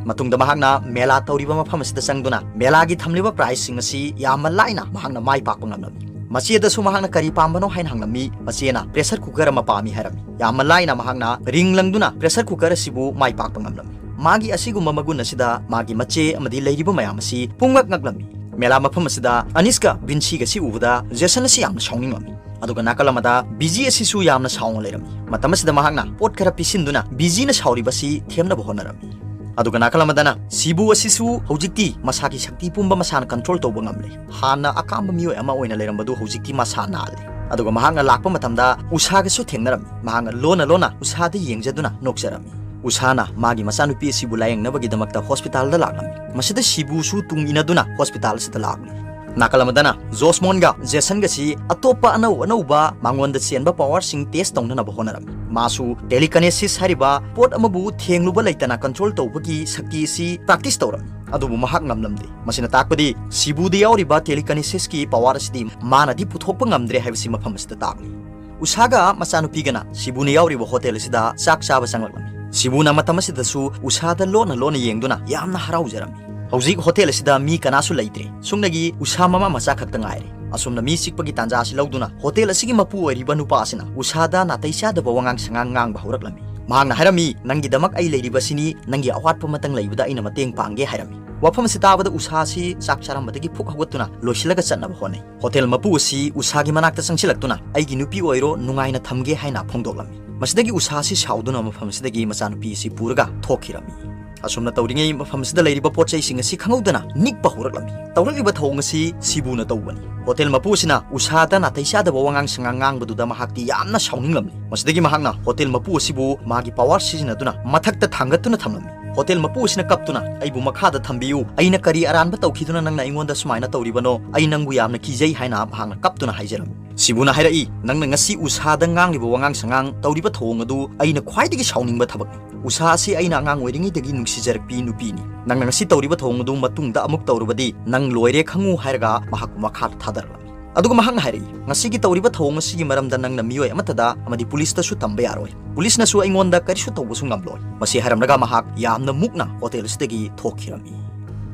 ꯃꯇꯨꯡꯗ ꯃꯍꯥꯛꯅ ꯃꯦꯂꯥ ꯇꯧꯔꯤꯕ ꯃꯐꯝ ꯑꯁꯤꯗ ꯆꯪꯗꯨꯅ ꯃꯦꯂꯥꯒꯤ ꯊꯝꯂꯤꯕ ꯄ꯭ꯔꯥꯏꯖꯁꯤꯡ ꯑꯁꯤ ꯌꯥꯝꯅ ꯂꯥꯏꯅ ꯃꯍꯥꯛꯅ ꯃꯥꯏ ꯄꯥꯛꯄ ꯉꯝꯂꯝꯃꯤ꯫ ꯃꯆꯦꯗꯁꯨ ꯃꯍꯥꯛꯅ "ꯀꯔꯤ ꯄꯥꯝꯕꯅꯣ?" ꯍꯥꯏꯅ ꯍꯪꯂꯝꯃꯤ꯫ ꯃꯆꯦꯅ "ꯄ꯭ꯔꯦꯁꯔ ꯀꯨꯀꯔ ꯑꯃ ꯄꯥꯝꯃꯤ" ꯍꯥꯏꯔꯝꯃꯤ꯫ ꯌꯥꯝꯅ ꯂꯥꯏꯅ ꯃꯍꯥꯛꯅ ꯔꯤꯡ ꯂꯪꯗꯨꯅ ꯄ꯭ꯔꯦꯁꯔ ꯀꯨꯀꯔ ꯑꯁꯤꯕꯨ ꯃꯥꯏ ꯄꯥꯛꯄ ꯉꯝꯂꯝꯃꯤ꯫ ꯃꯥꯒꯤ ꯑꯁꯤꯒꯨꯝꯕ ꯃꯒꯨꯟ ꯑꯁꯤꯗ ꯃꯥꯒꯤ ꯃꯆꯦ ꯑꯃꯗꯤ ꯂꯩꯔꯤꯕ ꯃꯌꯥꯝ ꯑꯁꯤ ꯄꯨꯡꯉꯛ ꯉꯛꯂꯝꯃꯤ꯫ ꯃꯦꯂꯥ ꯃꯐꯝ ꯑꯁꯤꯗ ꯑꯅꯤꯁꯀ ꯕꯤꯟꯁꯤꯒ ꯑꯁꯤ ꯎꯕꯗ ꯖꯦꯁꯟ ꯑꯁꯤ ꯌꯥꯝꯅ ꯁꯥꯎꯅꯤꯡꯂꯝꯃꯤ꯫ ꯑꯗꯨꯒ ꯅꯥꯀꯜ ꯑꯃꯗ ꯕꯤꯖꯤ ꯑꯁꯤꯁꯨ ꯌꯥꯝꯅ ꯁꯥꯎꯅ ꯂꯩꯔꯝꯃꯤ꯫ ꯃꯇꯝ ꯑꯁꯤꯗ ꯃꯍꯥꯛꯅ ꯄꯣꯠ ꯈꯔ ꯄꯤꯁꯤꯟꯗꯨꯅ ꯕꯤꯖꯤꯅ ꯁꯥꯎꯔꯤꯕ ꯑꯁꯤ ꯊꯦꯝꯅꯕ ꯍꯣꯠꯅꯔꯝꯃꯤ꯫ ꯑꯗꯨꯒ ꯅꯥꯀꯜ ꯑꯃꯗꯅ ꯁꯤꯕꯨ ꯑꯁꯤꯁꯨ ꯍꯧꯖꯤꯛꯇꯤ ꯃꯁꯥꯒꯤ ꯁꯛꯇꯤ ꯄꯨꯝꯕ ꯃꯁꯥꯅ ꯀꯟꯇ꯭ꯔꯣꯜ ꯇꯧꯕ ꯉꯝꯂꯦ꯫ ꯍꯥꯟꯅ ꯑꯀꯥꯝꯕ ꯃꯤꯑꯣꯏ ꯑꯃ ꯑꯣꯏꯅ ꯂꯩꯔꯝꯕꯗꯨ ꯍꯧꯖꯤꯛꯇꯤ ꯃꯁꯥ ꯅꯥꯜꯂꯦ꯫ ꯑꯗꯨꯒ ꯃꯍꯥꯛꯅ ꯂꯥꯛꯄ ꯃꯇꯝꯗ ꯎꯁꯥꯒꯁꯨ ꯊꯦꯡꯅꯔꯝꯃꯤ꯫ ꯃꯍꯥꯛꯅ ꯂꯣꯟꯅ ꯂꯣꯟꯅ ꯎꯁꯥꯗ ꯌꯦꯡꯖꯗꯨꯅ ꯅꯣꯛꯆꯔꯝꯃꯤ꯫ ꯎꯁꯥꯅ ꯃꯥꯒꯤ ꯃꯆꯥꯅꯨꯄꯤ ꯑꯁꯤꯕꯨ ꯂꯥꯌꯦꯡꯅꯕꯒꯤꯗꯃꯛꯇ ꯍꯣꯁꯄꯤꯇꯥꯜꯗ ꯂꯥꯛꯂꯝꯃꯤ꯫ ꯃꯁꯤꯗ ꯁꯤꯕꯨꯁꯨ ꯇꯨꯡ ꯏꯟꯅꯗꯨꯅ ꯍꯣꯁꯄꯤꯇꯥꯜ ꯑꯁꯤꯗ ꯂꯥꯛꯂꯤ꯫ ꯅꯥꯀꯜ ꯑꯃꯗꯅ ꯖꯣꯁꯃꯣꯟꯒ ꯖꯦꯁꯟꯒꯁꯤ ꯑꯇꯣꯞꯄ ꯑꯅꯧ ꯑꯅꯧꯕ ꯃꯉꯣꯟꯗ ꯆꯦꯟꯕ ꯄꯋꯥꯔꯁꯤꯡ ꯇꯦꯁ ꯇꯧꯅꯅꯕ ꯍꯣꯠꯅꯔꯝꯃꯤ꯫ ꯃꯥꯁꯨ ꯇꯦꯂꯤꯀꯥꯏꯅꯦꯁꯤꯁ ꯍꯥꯏꯔꯤꯕ ꯄꯣꯠ ꯑꯃꯕꯨ ꯊꯦꯡꯂꯨꯕ ꯂꯩꯇꯅ ꯀꯟꯇ꯭ꯔꯣꯜ ꯇꯧꯕꯒꯤ ꯁꯛꯇꯤ ꯑꯁꯤ ꯄ꯭ꯔꯥꯛꯇꯤꯁ ꯇꯧꯔꯝꯃꯤ, ꯑꯗꯨꯕꯨ ꯃꯍꯥꯛ ꯉꯝꯂꯝꯗꯦ꯫ ꯃꯁꯤꯅ ꯇꯥꯛꯄꯗꯤ ꯁꯤꯕꯨꯗ ꯌꯥꯎꯔꯤꯕ ꯇꯦꯂꯤꯀꯥꯏꯅꯦꯁꯤꯁꯀꯤ ꯄꯋꯥꯔ ꯑꯁꯤꯗꯤ ꯃꯥꯅꯗꯤ ꯄꯨꯊꯣꯛꯄ ꯉꯝꯗ꯭ꯔꯦ ꯍꯥꯏꯕꯁꯤ ꯃꯐꯝ ꯑꯁꯤꯗ ꯇꯥꯛꯂꯤ꯫ ꯎꯁꯥꯒ ꯃꯆꯥꯅꯨꯄꯤꯒꯅ ꯁꯤꯕꯨꯅ ꯌꯥꯎꯔꯤꯕ ꯍꯣꯇꯦꯜ ꯑꯁꯤꯗ ꯆꯥꯛ ꯆꯥꯕ ꯆꯪꯂꯛꯂꯝꯃꯤ꯫ ꯁꯤꯕꯨꯅ ꯃꯇꯝ ꯑꯁꯤꯗꯁꯨ ꯎꯁꯥꯗ ꯂꯣꯟꯅ ꯂꯣꯟꯅ ꯌꯦꯡꯗꯨꯅ ꯌꯥꯝꯅ ꯍꯔꯥꯎꯖꯔꯝꯃꯤ꯫ ꯍꯧꯖꯤꯛ ꯍꯣꯇꯦꯜ ꯑꯁꯤꯗ ꯃꯤ ꯀꯅꯥꯁꯨ ꯂꯩꯇ꯭ꯔꯦ꯫ ꯁꯨꯞꯅꯒꯤ ꯎꯁꯥ ꯃꯃꯥ ꯃꯆꯥ ꯈꯛꯇ ꯉꯥꯏꯔꯦ꯫ ꯑꯁꯨꯝꯅ ꯃꯤ ꯆꯤꯛꯄꯒꯤ ꯇꯥꯟꯖꯥ ꯑꯁꯤ ꯂꯧꯗꯨꯅ ꯍꯣꯇꯦꯜ ꯑꯁꯤꯒꯤ ꯃꯄꯨ ꯑꯣꯏꯔꯤꯕ ꯅꯨꯄꯥ ꯑꯁꯤꯅ ꯎꯁꯥꯗ ꯅꯥꯇꯩ ꯆꯥꯗꯕ ꯋꯥꯉꯥꯡ ꯁꯉꯥꯡ ꯉꯥꯡꯕ ꯍꯧꯔꯛꯂꯝꯃꯤ꯫ ꯃꯍꯥꯛꯅ ꯍꯥꯏꯔꯝꯃꯤ, "ꯅꯪꯒꯤꯗꯃꯛ ꯑꯩ ꯂꯩꯔꯤꯕꯁꯤꯅꯤ, ꯅꯪꯒꯤ ꯑꯋꯥꯠꯄ ꯃꯇꯪ ꯂꯩꯕꯗ ꯑꯩꯅ ꯃꯇꯦꯡ ꯄꯥꯡꯒꯦ" ꯍꯥꯏꯔꯝꯃꯤ꯫ ꯋꯥꯐꯝ ꯑꯁꯤ ꯇꯥꯕꯗ ꯎꯁꯥ ꯑꯁꯤ ꯆꯥꯛ ꯆꯥꯔꯝꯕꯗꯒꯤ ꯐꯨꯛ ꯍꯧꯒꯠꯇꯨꯅ ꯂꯣꯏꯁꯤꯜꯂꯒ ꯆꯠꯅꯕ ꯍꯣꯠꯅꯩ꯫ ꯍꯣꯇꯦꯜ ꯃꯄꯨ ꯑꯁꯤ ꯎꯁꯥꯒꯤ ꯃꯅꯥꯛꯇ ꯆꯪꯁꯤꯜꯂꯛꯇꯨꯅ "ꯑꯩꯒꯤ ꯅꯨꯄꯤ ꯑꯣꯏꯔꯣ, ꯅꯨꯡꯉꯥꯏꯅ ꯊꯝꯒꯦ" ꯍꯥꯏꯅ ꯐꯣꯡꯗꯣꯛꯂꯝꯃꯤ꯫ ꯃꯁꯤꯗꯒꯤ ꯎꯁꯥ ꯑꯁꯤ ꯁꯥꯎꯗꯨꯅ ꯃꯐꯝ ꯑꯁꯤꯗꯒꯤ ꯃꯆꯥꯅꯨꯄꯤ ꯑꯁꯤ ꯄꯨꯔꯒ ꯊꯣꯛꯈꯤꯔꯝꯃꯤ꯫ ꯑꯁꯨꯝꯅ ꯇꯧꯔꯤꯉꯩ ꯃꯐꯝ ꯑꯁꯤꯗ ꯂꯩꯔꯤꯕ ꯄꯣꯠ ꯆꯩꯁꯤꯡ ꯑꯁꯤ ꯈꯪꯍꯧꯗꯅ ꯅꯤꯛꯄ ꯍꯧꯔꯛꯂꯝꯃꯤ꯫ ꯇꯧꯔꯛꯂꯤꯕ ꯊꯧꯑꯣꯡ ꯑꯁꯤ ꯁꯤꯕꯨꯅ ꯇꯧꯕꯅꯤ꯫ ꯍꯣꯇꯦꯜ ꯃꯄꯨ ꯑꯁꯤꯅ ꯎꯁꯥꯗ ꯅꯥꯇꯩ ꯆꯥꯗꯕ ꯋꯥꯉꯥꯡ ꯁꯉꯥꯡ ꯉꯥꯡꯕꯗꯨꯗ ꯃꯍꯥꯛꯇꯤ ꯌꯥꯝꯅ ꯁꯥꯎꯅꯤꯡꯂꯝꯃꯤ꯫ ꯃꯁꯤꯗꯒꯤ ꯃꯍꯥꯛꯅ ꯍꯣꯇꯦꯜ ꯃꯄꯨ ꯑꯁꯤꯕꯨ ꯃꯥꯒꯤ ꯄꯋꯥꯔ ꯁꯤꯖꯤꯟꯅꯗꯨꯅ ꯃꯊꯛꯇ ꯊꯥꯡꯒꯠꯇꯨꯅ ꯊꯝꯂꯝꯃꯤ꯫ ꯍꯣꯇꯦꯜ ꯃꯄꯨ ꯑꯁꯤꯅ ꯀꯞꯇꯨꯅ, "ꯑꯩꯕꯨ ꯃꯈꯥꯗ ꯊꯝꯕꯤꯌꯨ, ꯑꯩꯅ ꯀꯔꯤ ꯑꯔꯥꯟꯕ ꯇꯧꯈꯤꯗꯨꯅ ꯅꯪꯅ ꯑꯩꯉꯣꯟꯗ ꯁꯨꯃꯥꯏꯅ ꯇꯧꯔꯤꯕꯅꯣ? ꯑꯩ ꯅꯪꯕꯨ ꯌꯥꯝꯅ ꯀꯤꯖꯩ" ꯍꯥꯏꯅ ꯃꯍꯥꯛꯅ ꯀꯞꯇꯨꯅ ꯍꯥꯏꯖꯔꯝꯃꯤ꯫ ꯁꯤꯕꯨꯅ ꯍꯥꯏꯔꯛꯏ, "ꯅꯪꯅ ꯉꯁꯤ ꯎꯁꯥꯗ ꯉꯥꯡꯂꯤꯕ ꯋꯥꯉꯥꯡ ꯁꯉꯥꯡ, ꯇꯧꯔꯤꯕ ꯊꯧꯑꯣꯡ ꯑꯗꯨ ꯑꯩꯅ ꯈ꯭ꯋꯥꯏꯗꯒꯤ ꯁꯥꯎꯅꯤꯡꯕ ꯊꯕꯛꯅꯤ꯫ ꯎꯁꯥ ꯑꯁꯤ ꯑꯩꯅ ꯑꯉꯥꯡ ꯑꯣꯏꯔꯤꯉꯩꯗꯒꯤ ꯅꯨꯡꯁꯤꯖꯔꯛꯄꯤ ꯅꯨꯄꯤꯅꯤ꯫ ꯅꯪꯅ ꯉꯁꯤ ꯇꯧꯔꯤꯕ ꯊꯧꯑꯣꯡ ꯑꯗꯨ ꯃꯇꯨꯡꯗ ꯑꯃꯨꯛ ꯇꯧꯔꯕꯗꯤ ꯅꯪ ꯂꯣꯏꯔꯦ ꯈꯪꯉꯨ" ꯍꯥꯏꯔꯒ ꯃꯍꯥꯛꯄꯨ ꯃꯈꯥꯗ ꯊꯥꯗꯔꯛꯂꯝꯃꯤ꯫ ꯑꯗꯨꯒ ꯃꯍꯥꯛꯅ ꯍꯥꯏꯔꯛꯏ, "ꯉꯁꯤꯒꯤ ꯇꯧꯔꯤꯕ ꯊꯧꯑꯣꯡ ꯑꯁꯤꯒꯤ ꯃꯔꯝꯗ ꯅꯪꯅ ꯃꯤꯑꯣꯏ ꯑꯃꯠꯇꯗ ꯑꯃꯗꯤ ꯄꯨꯂꯤꯁꯇꯁꯨ ꯇꯝꯕ ꯌꯥꯔꯣꯏ꯫ ꯄꯨꯂꯤꯁꯅꯁꯨ ꯑꯩꯉꯣꯟꯗ ꯀꯔꯤꯁꯨ ꯇꯧꯕꯁꯨ ꯉꯝꯂꯣꯏ"꯫ ꯃꯁꯤ ꯍꯥꯏꯔꯝꯂꯒ ꯃꯍꯥꯛ ꯌꯥꯝꯅ ꯃꯨꯛꯅ ꯍꯣꯇꯦꯜ ꯑꯁꯤꯗꯒꯤ ꯊꯣꯛꯈꯤꯔꯝꯃꯤ꯫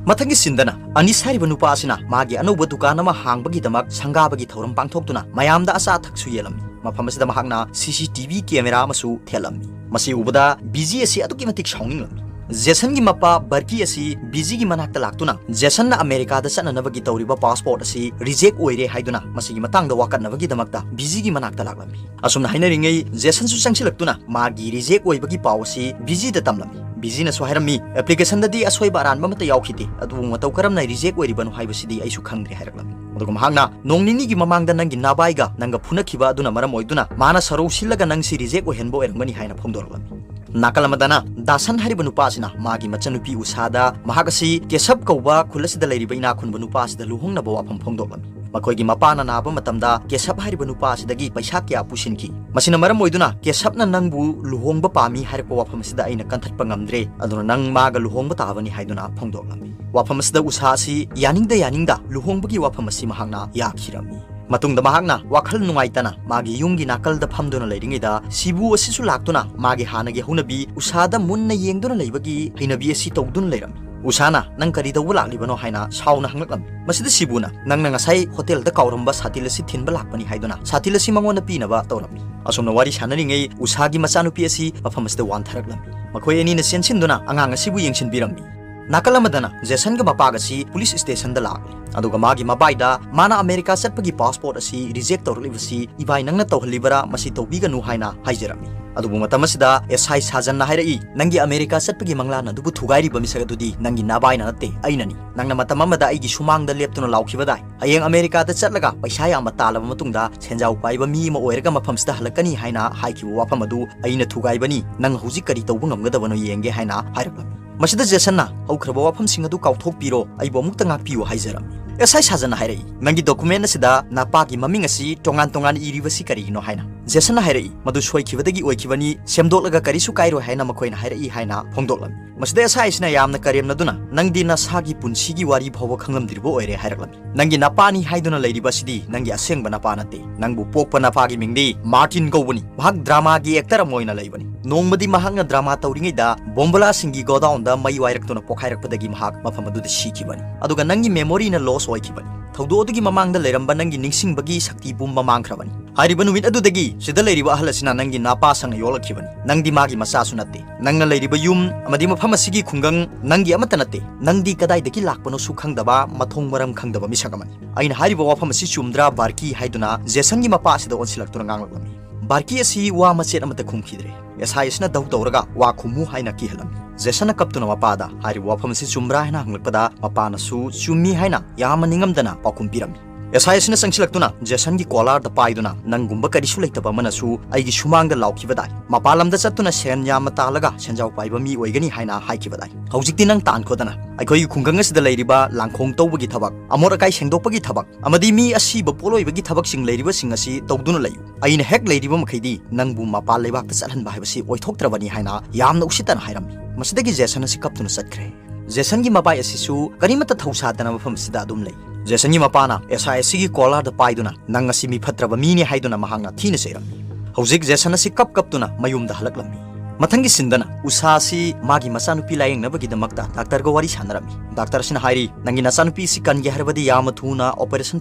ꯃꯊꯪꯒꯤ ꯁꯤꯟꯗꯅ ꯑꯅꯤꯁ ꯍꯥꯏꯔꯤꯕ ꯅꯨꯄꯥ ꯑꯁꯤꯅ ꯃꯥꯒꯤ ꯑꯅꯧꯕ ꯗꯨꯀꯥꯟ ꯑꯃ ꯍꯥꯡꯕꯒꯤꯗꯃꯛ ꯁꯪꯒꯥꯕꯒꯤ ꯊꯧꯔꯝ ꯄꯥꯡꯊꯣꯛꯇꯨꯅ ꯃꯌꯥꯝꯗ ꯑꯆꯥ ꯑꯊꯛꯁꯨ ꯌꯦꯜꯂꯝꯃꯤ꯫ ꯃꯐꯝ ꯑꯁꯤꯗ ꯃꯍꯥꯛꯅ ꯁꯤ ꯁꯤ ꯇꯤ ꯚꯤ ꯀꯦꯃꯦꯔꯥ ꯑꯃꯁꯨ ꯊꯦꯠꯂꯝꯃꯤ꯫ ꯃꯁꯤ ꯎꯕꯗ ꯕꯤꯖꯤ ꯑꯁꯤ ꯑꯗꯨꯛꯀꯤ ꯃꯇꯤꯛ ꯁꯥꯎꯅꯤꯡꯂꯝꯃꯤ꯫ ꯖꯦꯁꯟꯒꯤ ꯃꯄꯥ ꯕꯔꯀꯤ ꯑꯁꯤ ꯕꯤꯖꯤꯒꯤ ꯃꯅꯥꯛꯇ ꯂꯥꯛꯇꯨꯅ ꯖꯦꯁꯟꯅ ꯑꯃꯦꯔꯤꯀꯥꯗ ꯆꯠꯅꯅꯕꯒꯤ ꯇꯧꯔꯤꯕ ꯄꯥꯁꯄꯣꯔꯠ ꯑꯁꯤ ꯔꯤꯖꯦꯛ ꯑꯣꯏꯔꯦ ꯍꯥꯏꯗꯨꯅ ꯃꯁꯤꯒꯤ ꯃꯇꯥꯡꯗ ꯋꯥꯀꯠꯅꯕꯒꯤꯗꯃꯛꯇ ꯕꯤꯖꯤꯒꯤ ꯃꯅꯥꯛꯇ ꯂꯥꯛꯂꯝꯃꯤ꯫ ꯑꯁꯨꯝꯅ ꯍꯥꯏꯅꯔꯤꯉꯩ ꯖꯦꯁꯟꯁꯨ ꯆꯪꯁꯤꯜꯂꯛꯇꯨꯅ ꯃꯥꯒꯤ ꯔꯤꯖꯦꯛ ꯑꯣꯏꯕꯒꯤ ꯄꯥꯎ ꯑꯁꯤ ꯕꯤꯖꯤꯗ ꯇꯝꯂꯝꯃꯤ꯫ ꯕꯤꯖꯤꯅꯁꯨ ꯍꯥꯏꯔꯝꯃꯤ, "ꯑꯦꯄ꯭ꯂꯤꯀꯦꯁꯟꯗꯗꯤ ꯑꯁꯣꯏꯕ ꯑꯔꯥꯟꯕ ꯑꯃꯠꯇ ꯌꯥꯎꯈꯤꯗꯦ, ꯑꯗꯨꯕꯨ ꯃꯇꯧ ꯀꯔꯝꯅ ꯔꯤꯖꯦꯛ ꯑꯣꯏꯔꯤꯕꯅꯣ ꯍꯥꯏꯕꯁꯤꯗꯤ ꯑꯩꯁꯨ ꯈꯪꯗ꯭ꯔꯦ" ꯍꯥꯏꯔꯛꯂꯝꯃꯤ꯫ ꯑꯗꯨꯒ ꯃꯍꯥꯛꯅ, "ꯅꯣꯡ ꯅꯤꯅꯤꯒꯤ ꯃꯃꯥꯡꯗ ꯅꯪꯒꯤ ꯅꯥꯕꯥꯏꯒ ꯅꯪꯒ ꯐꯨꯅꯈꯤꯕ ꯑꯗꯨꯅ ꯃꯔꯝ ꯑꯣꯏꯗꯨꯅ ꯃꯥꯅ ꯁꯔꯧ ꯁꯤꯜꯂꯒ ꯅꯪꯁꯤ ꯔꯤꯖꯦꯛ ꯑꯣꯏꯍꯟꯕ ꯑꯣꯏꯔꯝꯒꯅꯤ" ꯍꯥꯏꯅ ꯐꯣꯡꯗꯣꯔꯛꯂꯝꯃꯤ꯫ ꯅꯥꯀꯜ ꯑꯃꯗꯅ ꯗꯥꯁꯟ ꯍꯥꯏꯔꯤꯕ ꯅꯨꯄꯥ ꯑꯁꯤꯅ ꯃꯥꯒꯤ ꯃꯆꯟꯅꯨꯄꯤ ꯎꯁꯥꯗ ꯃꯍꯥꯛ ꯑꯁꯤ ꯀꯦꯁꯞ ꯀꯧꯕ ꯈꯨꯜ ꯑꯁꯤꯗ ꯂꯩꯔꯤꯕ ꯏꯅꯥꯛ ꯈꯨꯟꯕ ꯅꯨꯄꯥ ꯑꯁꯤꯗ ꯂꯨꯍꯣꯡꯅꯕ ꯋꯥꯐꯝ ꯐꯣꯡꯗꯣꯛꯂꯝꯃꯤ꯫ ꯃꯈꯣꯏꯒꯤ ꯃꯄꯥꯅ ꯅꯥꯕ ꯃꯇꯝꯗ ꯀꯦꯁꯞ ꯍꯥꯏꯔꯤꯕ ꯅꯨꯄꯥ ꯑꯁꯤꯗꯒꯤ ꯄꯩꯁꯥ ꯀꯌꯥ ꯄꯨꯁꯤꯟꯈꯤ꯫ ꯃꯁꯤꯅ ꯃꯔꯝ ꯑꯣꯏꯗꯨꯅ ꯀꯦꯁꯞꯅ ꯅꯪꯕꯨ ꯂꯨꯍꯣꯡꯕ ꯄꯥꯝꯃꯤ ꯍꯥꯏꯔꯛꯄ ꯋꯥꯐꯝ ꯑꯁꯤꯗ ꯑꯩꯅ ꯀꯟꯊꯠꯄ ꯉꯝꯗ꯭ꯔꯦ, ꯑꯗꯨꯅ ꯅꯪ ꯃꯥꯒ ꯂꯨꯍꯣꯡꯕ ꯇꯥꯕꯅꯤ ꯍꯥꯏꯗꯨꯅ ꯐꯣꯡꯗꯣꯛꯂꯝꯃꯤ꯫ ꯋꯥꯐꯝ ꯑꯁꯤꯗ ꯎꯁꯥ ꯑꯁꯤ ꯌꯥꯅꯤꯡꯗ ꯌꯥꯅꯤꯡꯗ ꯂꯨꯍꯣꯡꯕꯒꯤ ꯋꯥꯐꯝ ꯑꯁꯤ ꯃꯍꯥꯛꯅ ꯌꯥꯈꯤꯔꯝꯃꯤ꯫ ꯃꯇꯨꯡꯗ ꯃꯍꯥꯛꯅ ꯋꯥꯈꯜ ꯅꯨꯡꯉꯥꯏꯇꯅ ꯃꯥꯒꯤ ꯌꯨꯝꯒꯤ ꯅꯥꯀꯜꯗ ꯐꯝꯗꯨꯅ ꯂꯩꯔꯤꯉꯩꯗ ꯁꯤꯕꯨ ꯑꯁꯤꯁꯨ ꯂꯥꯛꯇꯨꯅ ꯃꯥꯒꯤ ꯍꯥꯟꯅꯒꯤ ꯍꯧꯅꯕꯤ ꯎꯁꯥꯗ ꯃꯨꯟꯅ ꯌꯦꯡꯗꯨꯅ ꯂꯩꯕꯒꯤ ꯍꯩꯅꯕꯤ ꯑꯁꯤ ꯇꯧꯗꯨꯅ ꯂꯩꯔꯝꯃꯤ꯫ ꯎꯁꯥꯅ, "ꯅꯪ ꯀꯔꯤ ꯇꯧꯕ ꯂꯥꯛꯂꯤꯕꯅꯣ?" ꯍꯥꯏꯅ ꯁꯥꯎꯅ ꯍꯪꯂꯛꯂꯝꯃꯤ꯫ ꯃꯁꯤꯗ ꯁꯤꯕꯨꯅ, "ꯅꯪꯅ ꯉꯁꯥꯏ ꯍꯣꯇꯦꯜꯗ ꯀꯥꯎꯔꯝꯕ ꯁꯥꯇꯤꯜ ꯑꯁꯤ ꯊꯤꯟꯕ ꯂꯥꯛꯄꯅꯤ" ꯍꯥꯏꯗꯨꯅ ꯁꯥꯇꯤꯜ ꯑꯁꯤ ꯃꯉꯣꯟꯗ ꯄꯤꯅꯕ ꯇꯧꯔꯝꯃꯤ꯫ ꯑꯁꯨꯝꯅ ꯋꯥꯔꯤ ꯁꯥꯟꯅꯔꯤꯉꯩ ꯎꯁꯥꯒꯤ ꯃꯆꯥꯅꯨꯄꯤ ꯑꯁꯤ ꯃꯐꯝ ꯑꯁꯤꯗ ꯋꯥꯟꯊꯔꯛꯂꯝꯃꯤ꯫ ꯃꯈꯣꯏ ꯑꯅꯤꯅ ꯆꯦꯟꯁꯤꯟꯗꯨꯅ ꯑꯉꯥꯡ ꯑꯁꯤꯕꯨ ꯌꯦꯡꯁꯤꯟꯕꯤꯔꯝꯃꯤ꯫ ꯅꯥꯀꯜ ꯑꯃꯗꯅ ꯖꯦꯁꯟꯒ ꯃꯄꯥꯒꯁꯤ ꯄꯨꯂꯤꯁ ꯁ꯭ꯇꯦꯁꯟꯗ ꯂꯥꯛꯂꯤ꯫ ꯑꯗꯨꯒ ꯃꯥꯒꯤ ꯃꯕꯥꯏꯗ ꯃꯥꯅ ꯑꯃꯦꯔꯤꯀꯥ ꯆꯠꯄꯒꯤ ꯄꯥꯁꯄꯣꯔꯠ ꯑꯁꯤ ꯔꯤꯖꯦꯛ ꯇꯧꯔꯛꯂꯤꯕꯁꯤ ꯏꯕꯥꯏ ꯅꯪꯅ ꯇꯧꯍꯜꯂꯤꯕꯔꯥ, ꯃꯁꯤ ꯇꯧꯕꯤꯒꯅꯨ ꯍꯥꯏꯅ ꯍꯥꯏꯖꯔꯝꯃꯤ꯫ ꯑꯗꯨꯕꯨ ꯃꯇꯝ ꯑꯁꯤꯗ ꯑꯦꯁ ꯑꯥꯏ ꯁꯥꯖꯟꯅ ꯍꯥꯏꯔꯛꯏ, "ꯅꯪꯒꯤ ꯑꯃꯦꯔꯤꯀꯥ ꯆꯠꯄꯒꯤ ꯃꯪꯂꯥꯟ ꯑꯗꯨꯕꯨ ꯊꯨꯒꯥꯏꯔꯤꯕ ꯃꯤꯁꯛ ꯑꯗꯨꯗꯤ ꯅꯪꯒꯤ ꯅꯥꯕꯥꯏꯅ ꯅꯠꯇꯦ, ꯑꯩꯅꯅꯤ꯫ ꯅꯪꯅ ꯃꯇꯝ ꯑꯃꯗ ꯑꯩꯒꯤ ꯁꯨꯃꯥꯡꯗ ꯂꯦꯞꯇꯨꯅ ꯂꯥꯎꯈꯤꯕꯗꯥꯏ, 'ꯍꯌꯦꯡ ꯑꯃꯦꯔꯤꯀꯥꯗ ꯆꯠꯂꯒ ꯄꯩꯁꯥ ꯌꯥꯝꯅ ꯇꯥꯜꯂꯕ ꯃꯇꯨꯡꯗ ꯁꯦꯟꯖꯥꯎ ꯄꯥꯏꯕ ꯃꯤ ꯑꯃ ꯑꯣꯏꯔꯒ ꯃꯐꯝꯁꯤꯗ ꯍꯜꯂꯛꯀꯅꯤ' ꯍꯥꯏꯅ ꯍꯥꯏꯈꯤꯕ ꯋꯥꯐꯝ ꯑꯗꯨ ꯑꯩꯅ ꯊꯨꯒꯥꯏꯕꯅꯤ꯫ ꯅꯪ ꯍꯧꯖꯤꯛ ꯀꯔꯤ ꯇꯧꯕ ꯉꯝꯒꯗꯕꯅꯣ ꯌꯦꯡꯒꯦ" ꯍꯥꯏꯅ ꯍꯥꯏꯔꯛꯂꯝꯃꯤ꯫ ꯃꯁꯤꯗ ꯖꯦꯁꯟꯅ, "ꯍꯧꯈ꯭ꯔꯕ ꯋꯥꯐꯝꯁꯤꯡ ꯑꯗꯨ ꯀꯥꯎꯊꯣꯛꯄꯤꯔꯣ, ꯑꯩꯕꯨ ꯑꯃꯨꯛꯇ ꯉꯥꯛꯄꯤꯌꯨ" ꯍꯥꯏꯖꯔꯝꯃꯤ꯫ ꯑꯦꯁ ꯑꯥꯏ ꯁꯥꯖꯟꯅ ꯍꯥꯏꯔꯛꯏ, "ꯅꯪꯒꯤ ꯗꯣꯀꯨꯃꯦꯟ ꯑꯁꯤꯗ ꯅꯄꯥꯒꯤ ꯃꯃꯤꯡ ꯑꯁꯤ ꯇꯣꯉꯥꯟ ꯇꯣꯉꯥꯟ ꯏꯔꯤꯕꯁꯤ ꯀꯔꯤꯒꯤꯅꯣ?" ꯍꯥꯏꯅ꯫ ꯖꯦꯁꯟꯅ ꯍꯥꯏꯔꯛꯏ, "ꯃꯗꯨ ꯁꯣꯏꯈꯤꯕꯗꯒꯤ ꯑꯣꯏꯈꯤꯕꯅꯤ, ꯁꯦꯝꯗꯣꯛꯂꯒ ꯀꯔꯤꯁꯨ ꯀꯥꯏꯔꯣꯏ ꯍꯥꯏꯅ ꯃꯈꯣꯏꯅ ꯍꯥꯏꯔꯛꯏ" ꯍꯥꯏꯅ ꯐꯣꯡꯗꯣꯛꯂꯝꯃꯤ꯫ ꯃꯁꯤꯗ ꯑꯦꯁ ꯑꯥꯏ ꯑꯁꯤꯅ ꯌꯥꯝꯅ ꯀꯔꯦꯝꯅꯗꯨꯅ, "ꯅꯪꯗꯤ ꯅꯁꯥꯒꯤ ꯄꯨꯟꯁꯤꯒꯤ ꯋꯥꯔꯤ ꯐꯥꯎꯕ ꯈꯪꯂꯝꯗ꯭ꯔꯤꯕ ꯑꯣꯏꯔꯦ" ꯍꯥꯏꯔꯛꯂꯝꯃꯤ꯫ "ꯅꯪꯒꯤ ꯅꯄꯥꯅꯤ ꯍꯥꯏꯗꯨꯅ ꯂꯩꯔꯤꯕ ꯑꯁꯤꯗꯤ ꯅꯪꯒꯤ ꯑꯁꯦꯡꯕ ꯅꯄꯥ ꯅꯠꯇꯦ꯫ ꯅꯪꯕꯨ ꯄꯣꯛꯄ ꯅꯄꯥꯒꯤ ꯃꯤꯡꯗꯤ ꯃꯥꯔꯇꯤꯟ ꯀꯧꯕꯅꯤ꯫ ꯃꯍꯥꯛ ꯗ꯭ꯔꯃꯥꯒꯤ ꯑꯦꯛꯇꯔ ꯑꯃ ꯑꯣꯏꯅ ꯂꯩꯕꯅꯤ꯫ ꯅꯣꯡꯃꯗꯤ ꯃꯍꯥꯛꯅ ꯗ꯭ꯔꯃꯥ ꯇꯧꯔꯤꯉꯩꯗ ꯕꯣꯝꯕꯂꯥꯁꯤꯡꯒꯤ ꯒꯣꯗꯥꯎꯟꯗ ꯃꯩ ꯋꯥꯏꯔꯛꯇꯨꯅ ꯄꯣꯈꯥꯏꯔꯛꯄꯗꯒꯤ ꯃꯍꯥꯛ ꯃꯐꯝ ꯑꯗꯨꯗ ꯁꯤꯈꯤꯕꯅꯤ꯫ ꯑꯗꯨꯒ ꯅꯪꯒꯤ ꯃꯦꯃꯣꯔꯤꯅ ꯂꯣꯁ ꯑꯣꯏꯈꯤꯕꯅꯤ꯫ ꯊꯧꯗꯣꯛ ꯑꯗꯨꯒꯤ ꯃꯃꯥꯡꯗ ꯂꯩꯔꯝꯕ ꯅꯪꯒꯤ ꯅꯤꯡꯁꯤꯡꯕꯒꯤ ꯁꯛꯇꯤ ꯄꯨꯝꯕ ꯃꯥꯡꯈ꯭ꯔꯕꯅꯤ꯫ ꯍꯥꯏꯔꯤꯕ ꯅꯨꯃꯤꯠ ꯑꯗꯨꯗꯒꯤ ꯁꯤꯗ ꯂꯩꯔꯤꯕ ꯑꯍꯜ ꯑꯁꯤꯅ ꯅꯪꯒꯤ ꯅꯄꯥ ꯁꯪꯅ ꯌꯣꯛꯂꯛꯈꯤꯕꯅꯤ꯫ ꯅꯪꯗꯤ ꯃꯥꯒꯤ ꯃꯆꯥꯁꯨ ꯅꯠꯇꯦ꯫ ꯅꯪꯅ ꯂꯩꯔꯤꯕ ꯌꯨꯝ ꯑꯃꯗꯤ ꯃꯐꯝ ꯑꯁꯤꯒꯤ ꯈꯨꯡꯒꯪ ꯅꯪꯒꯤ ꯑꯃꯠꯇ ꯅꯠꯇꯦ꯫ ꯅꯪꯗꯤ ꯀꯗꯥꯏꯗꯒꯤ ꯂꯥꯛꯄꯅꯣꯁꯨ ꯈꯪꯗꯕ, ꯃꯊꯣꯡ ꯃꯔꯝ ꯈꯪꯗꯕ ꯃꯤꯁꯛ ꯑꯃꯅꯤ꯫ ꯑꯩꯅ ꯍꯥꯏꯔꯤꯕ ꯋꯥꯐꯝ ꯑꯁꯤ ꯆꯨꯝꯗ꯭ꯔꯥ, ꯕꯥꯔꯀꯤ?" ꯍꯥꯏꯗꯨꯅ ꯖꯦꯁꯟꯒꯤ ꯃꯄꯥ ꯑꯁꯤꯗ ꯑꯣꯟꯁꯤꯜꯂꯛꯇꯨꯅ ꯉꯥꯡꯂꯛꯂꯝꯃꯤ꯫ ꯕꯥꯔꯀꯤ ꯑꯁꯤ ꯋꯥ ꯃꯆꯦꯠ ꯑꯃꯠꯇ ꯈꯨꯝꯈꯤꯗ꯭ꯔꯦ꯫ ꯑꯦꯁ ꯑꯥꯏ ꯑꯁꯤꯅ ꯙꯧ ꯇꯧꯔꯒ, "ꯋꯥ ꯈꯨꯝꯃꯨ" ꯍꯥꯏꯅ ꯀꯤꯍꯜꯂꯝꯃꯤ꯫ ꯖꯦꯁꯟꯅ ꯀꯞꯇꯨꯅ ꯃꯄꯥꯗ, "ꯍꯥꯏꯔꯤꯕ ꯋꯥꯐꯝ ꯑꯁꯤ ꯆꯨꯝꯕ꯭ꯔꯥ?" ꯍꯥꯏꯅ ꯍꯪꯂꯛꯄꯗ, ꯃꯄꯥꯅꯁꯨ "ꯆꯨꯝꯃꯤ" ꯍꯥꯏꯅ ꯌꯥꯝꯅ ꯅꯤꯡꯉꯝꯗꯅ ꯄꯥꯎꯈꯨꯝ ꯄꯤꯔꯝꯃꯤ꯫ ꯑꯦꯁ ꯑꯥꯏ ꯑꯁꯤꯅ ꯆꯪꯁꯤꯜꯂꯛꯇꯨꯅ ꯖꯦꯁꯟꯒꯤ ꯀꯣꯂꯥꯔꯗ ꯄꯥꯏꯗꯨꯅ, "ꯅꯪꯒꯨꯝꯕ ꯀꯔꯤꯁꯨ ꯂꯩꯇꯕ ꯑꯃꯅꯁꯨ ꯑꯩꯒꯤ ꯁꯨꯃꯥꯡꯗ ꯂꯥꯎꯈꯤꯕ ꯇꯥꯏ꯫ ꯃꯄꯥꯟ ꯂꯝꯗ ꯆꯠꯇꯨꯅ ꯁꯦꯟ ꯌꯥꯝꯅ ꯇꯥꯜꯂꯒ ꯁꯦꯟꯖꯥꯎ ꯄꯥꯏꯕ ꯃꯤ ꯑꯣꯏꯒꯅꯤ ꯍꯥꯏꯅ ꯍꯥꯏꯈꯤꯕ ꯇꯥꯏ꯫ ꯍꯧꯖꯤꯛꯇꯤ ꯅꯪ ꯇꯥꯟꯈꯣꯗꯅ ꯑꯩꯈꯣꯏꯒꯤ ꯈꯨꯡꯒꯪ ꯑꯁꯤꯗ ꯂꯩꯔꯤꯕ ꯂꯥꯡꯈꯣꯡ ꯇꯧꯕꯒꯤ ꯊꯕꯛ, ꯑꯃꯣꯠ ꯑꯀꯥꯏ ꯁꯦꯡꯗꯣꯛꯄꯒꯤ ꯊꯕꯛ ꯑꯃꯗꯤ ꯃꯤ ꯑꯁꯤꯕ ꯄꯣꯠꯂꯣꯏꯕꯒꯤ ꯊꯕꯛꯁꯤꯡ ꯂꯩꯔꯤꯕꯁꯤꯡ ꯑꯁꯤ ꯇꯧꯗꯨꯅ ꯂꯩꯌꯨ꯫ ꯑꯩꯅ ꯍꯦꯛ ꯂꯩꯔꯤꯕ ꯃꯈꯩꯗꯤ ꯅꯪꯕꯨ ꯃꯄꯥꯟ ꯂꯩꯕꯥꯛꯇ ꯆꯠꯍꯟꯕ ꯍꯥꯏꯕꯁꯤ ꯑꯣꯏꯊꯣꯛꯇ꯭ꯔꯕꯅꯤ" ꯍꯥꯏꯅ ꯌꯥꯝꯅ ꯎꯁꯤꯠꯇꯅ ꯍꯥꯏꯔꯝꯃꯤ꯫ ꯃꯁꯤꯗꯒꯤ ꯖꯦꯁꯟ ꯑꯁꯤ ꯀꯞꯇꯨꯅ ꯆꯠꯈ꯭ꯔꯦ꯫ ꯖꯦꯁꯟꯒꯤ ꯃꯕꯥꯏ ꯑꯁꯤꯁꯨ ꯀꯔꯤꯃꯠꯇ ꯊꯧꯁꯥꯗꯅ ꯃꯐꯝ ꯑꯁꯤꯗ ꯑꯗꯨꯝ ꯂꯩ꯫ ꯖꯦꯁꯟꯒꯤ ꯃꯄꯥꯅ ꯑꯦꯁ ꯑꯥꯏ ꯑꯁꯤꯒꯤ ꯀꯣꯂꯥꯔꯗ ꯄꯥꯏꯗꯨꯅ, "ꯅꯪ ꯑꯁꯤ ꯃꯤ ꯐꯠꯇ꯭ꯔꯕ ꯃꯤꯅꯤ" ꯍꯥꯏꯗꯨꯅ ꯃꯍꯥꯛꯅ ꯊꯤꯅ ꯆꯩꯔꯝꯃꯤ꯫ ꯍꯧꯖꯤꯛ ꯖꯦꯁꯟ ꯑꯁꯤ ꯀꯞ ꯀꯞꯇꯨꯅ ꯃꯌꯨꯝꯗ ꯍꯜꯂꯛꯂꯝꯃꯤ꯫ ꯃꯊꯪꯒꯤ ꯁꯤꯟꯗꯅ ꯎꯁꯥ ꯑꯁꯤ ꯃꯥꯒꯤ ꯃꯆꯥꯅꯨꯄꯤ ꯂꯥꯌꯦꯡꯅꯕꯒꯤꯗꯃꯛꯇ ꯗꯥꯛꯇꯔꯒ ꯋꯥꯔꯤ ꯁꯥꯟꯅꯔꯝꯃꯤ꯫ ꯗꯥꯛꯇꯔ ꯑꯁꯤꯅ ꯍꯥꯏꯔꯤ, "ꯅꯪꯒꯤ ꯅꯆꯥꯅꯨꯄꯤ ꯑꯁꯤ ꯀꯟꯒꯦ ꯍꯥꯏꯔꯕꯗꯤ ꯌꯥꯝꯅ ꯊꯨꯅ ꯑꯣꯄꯔꯦꯁꯟ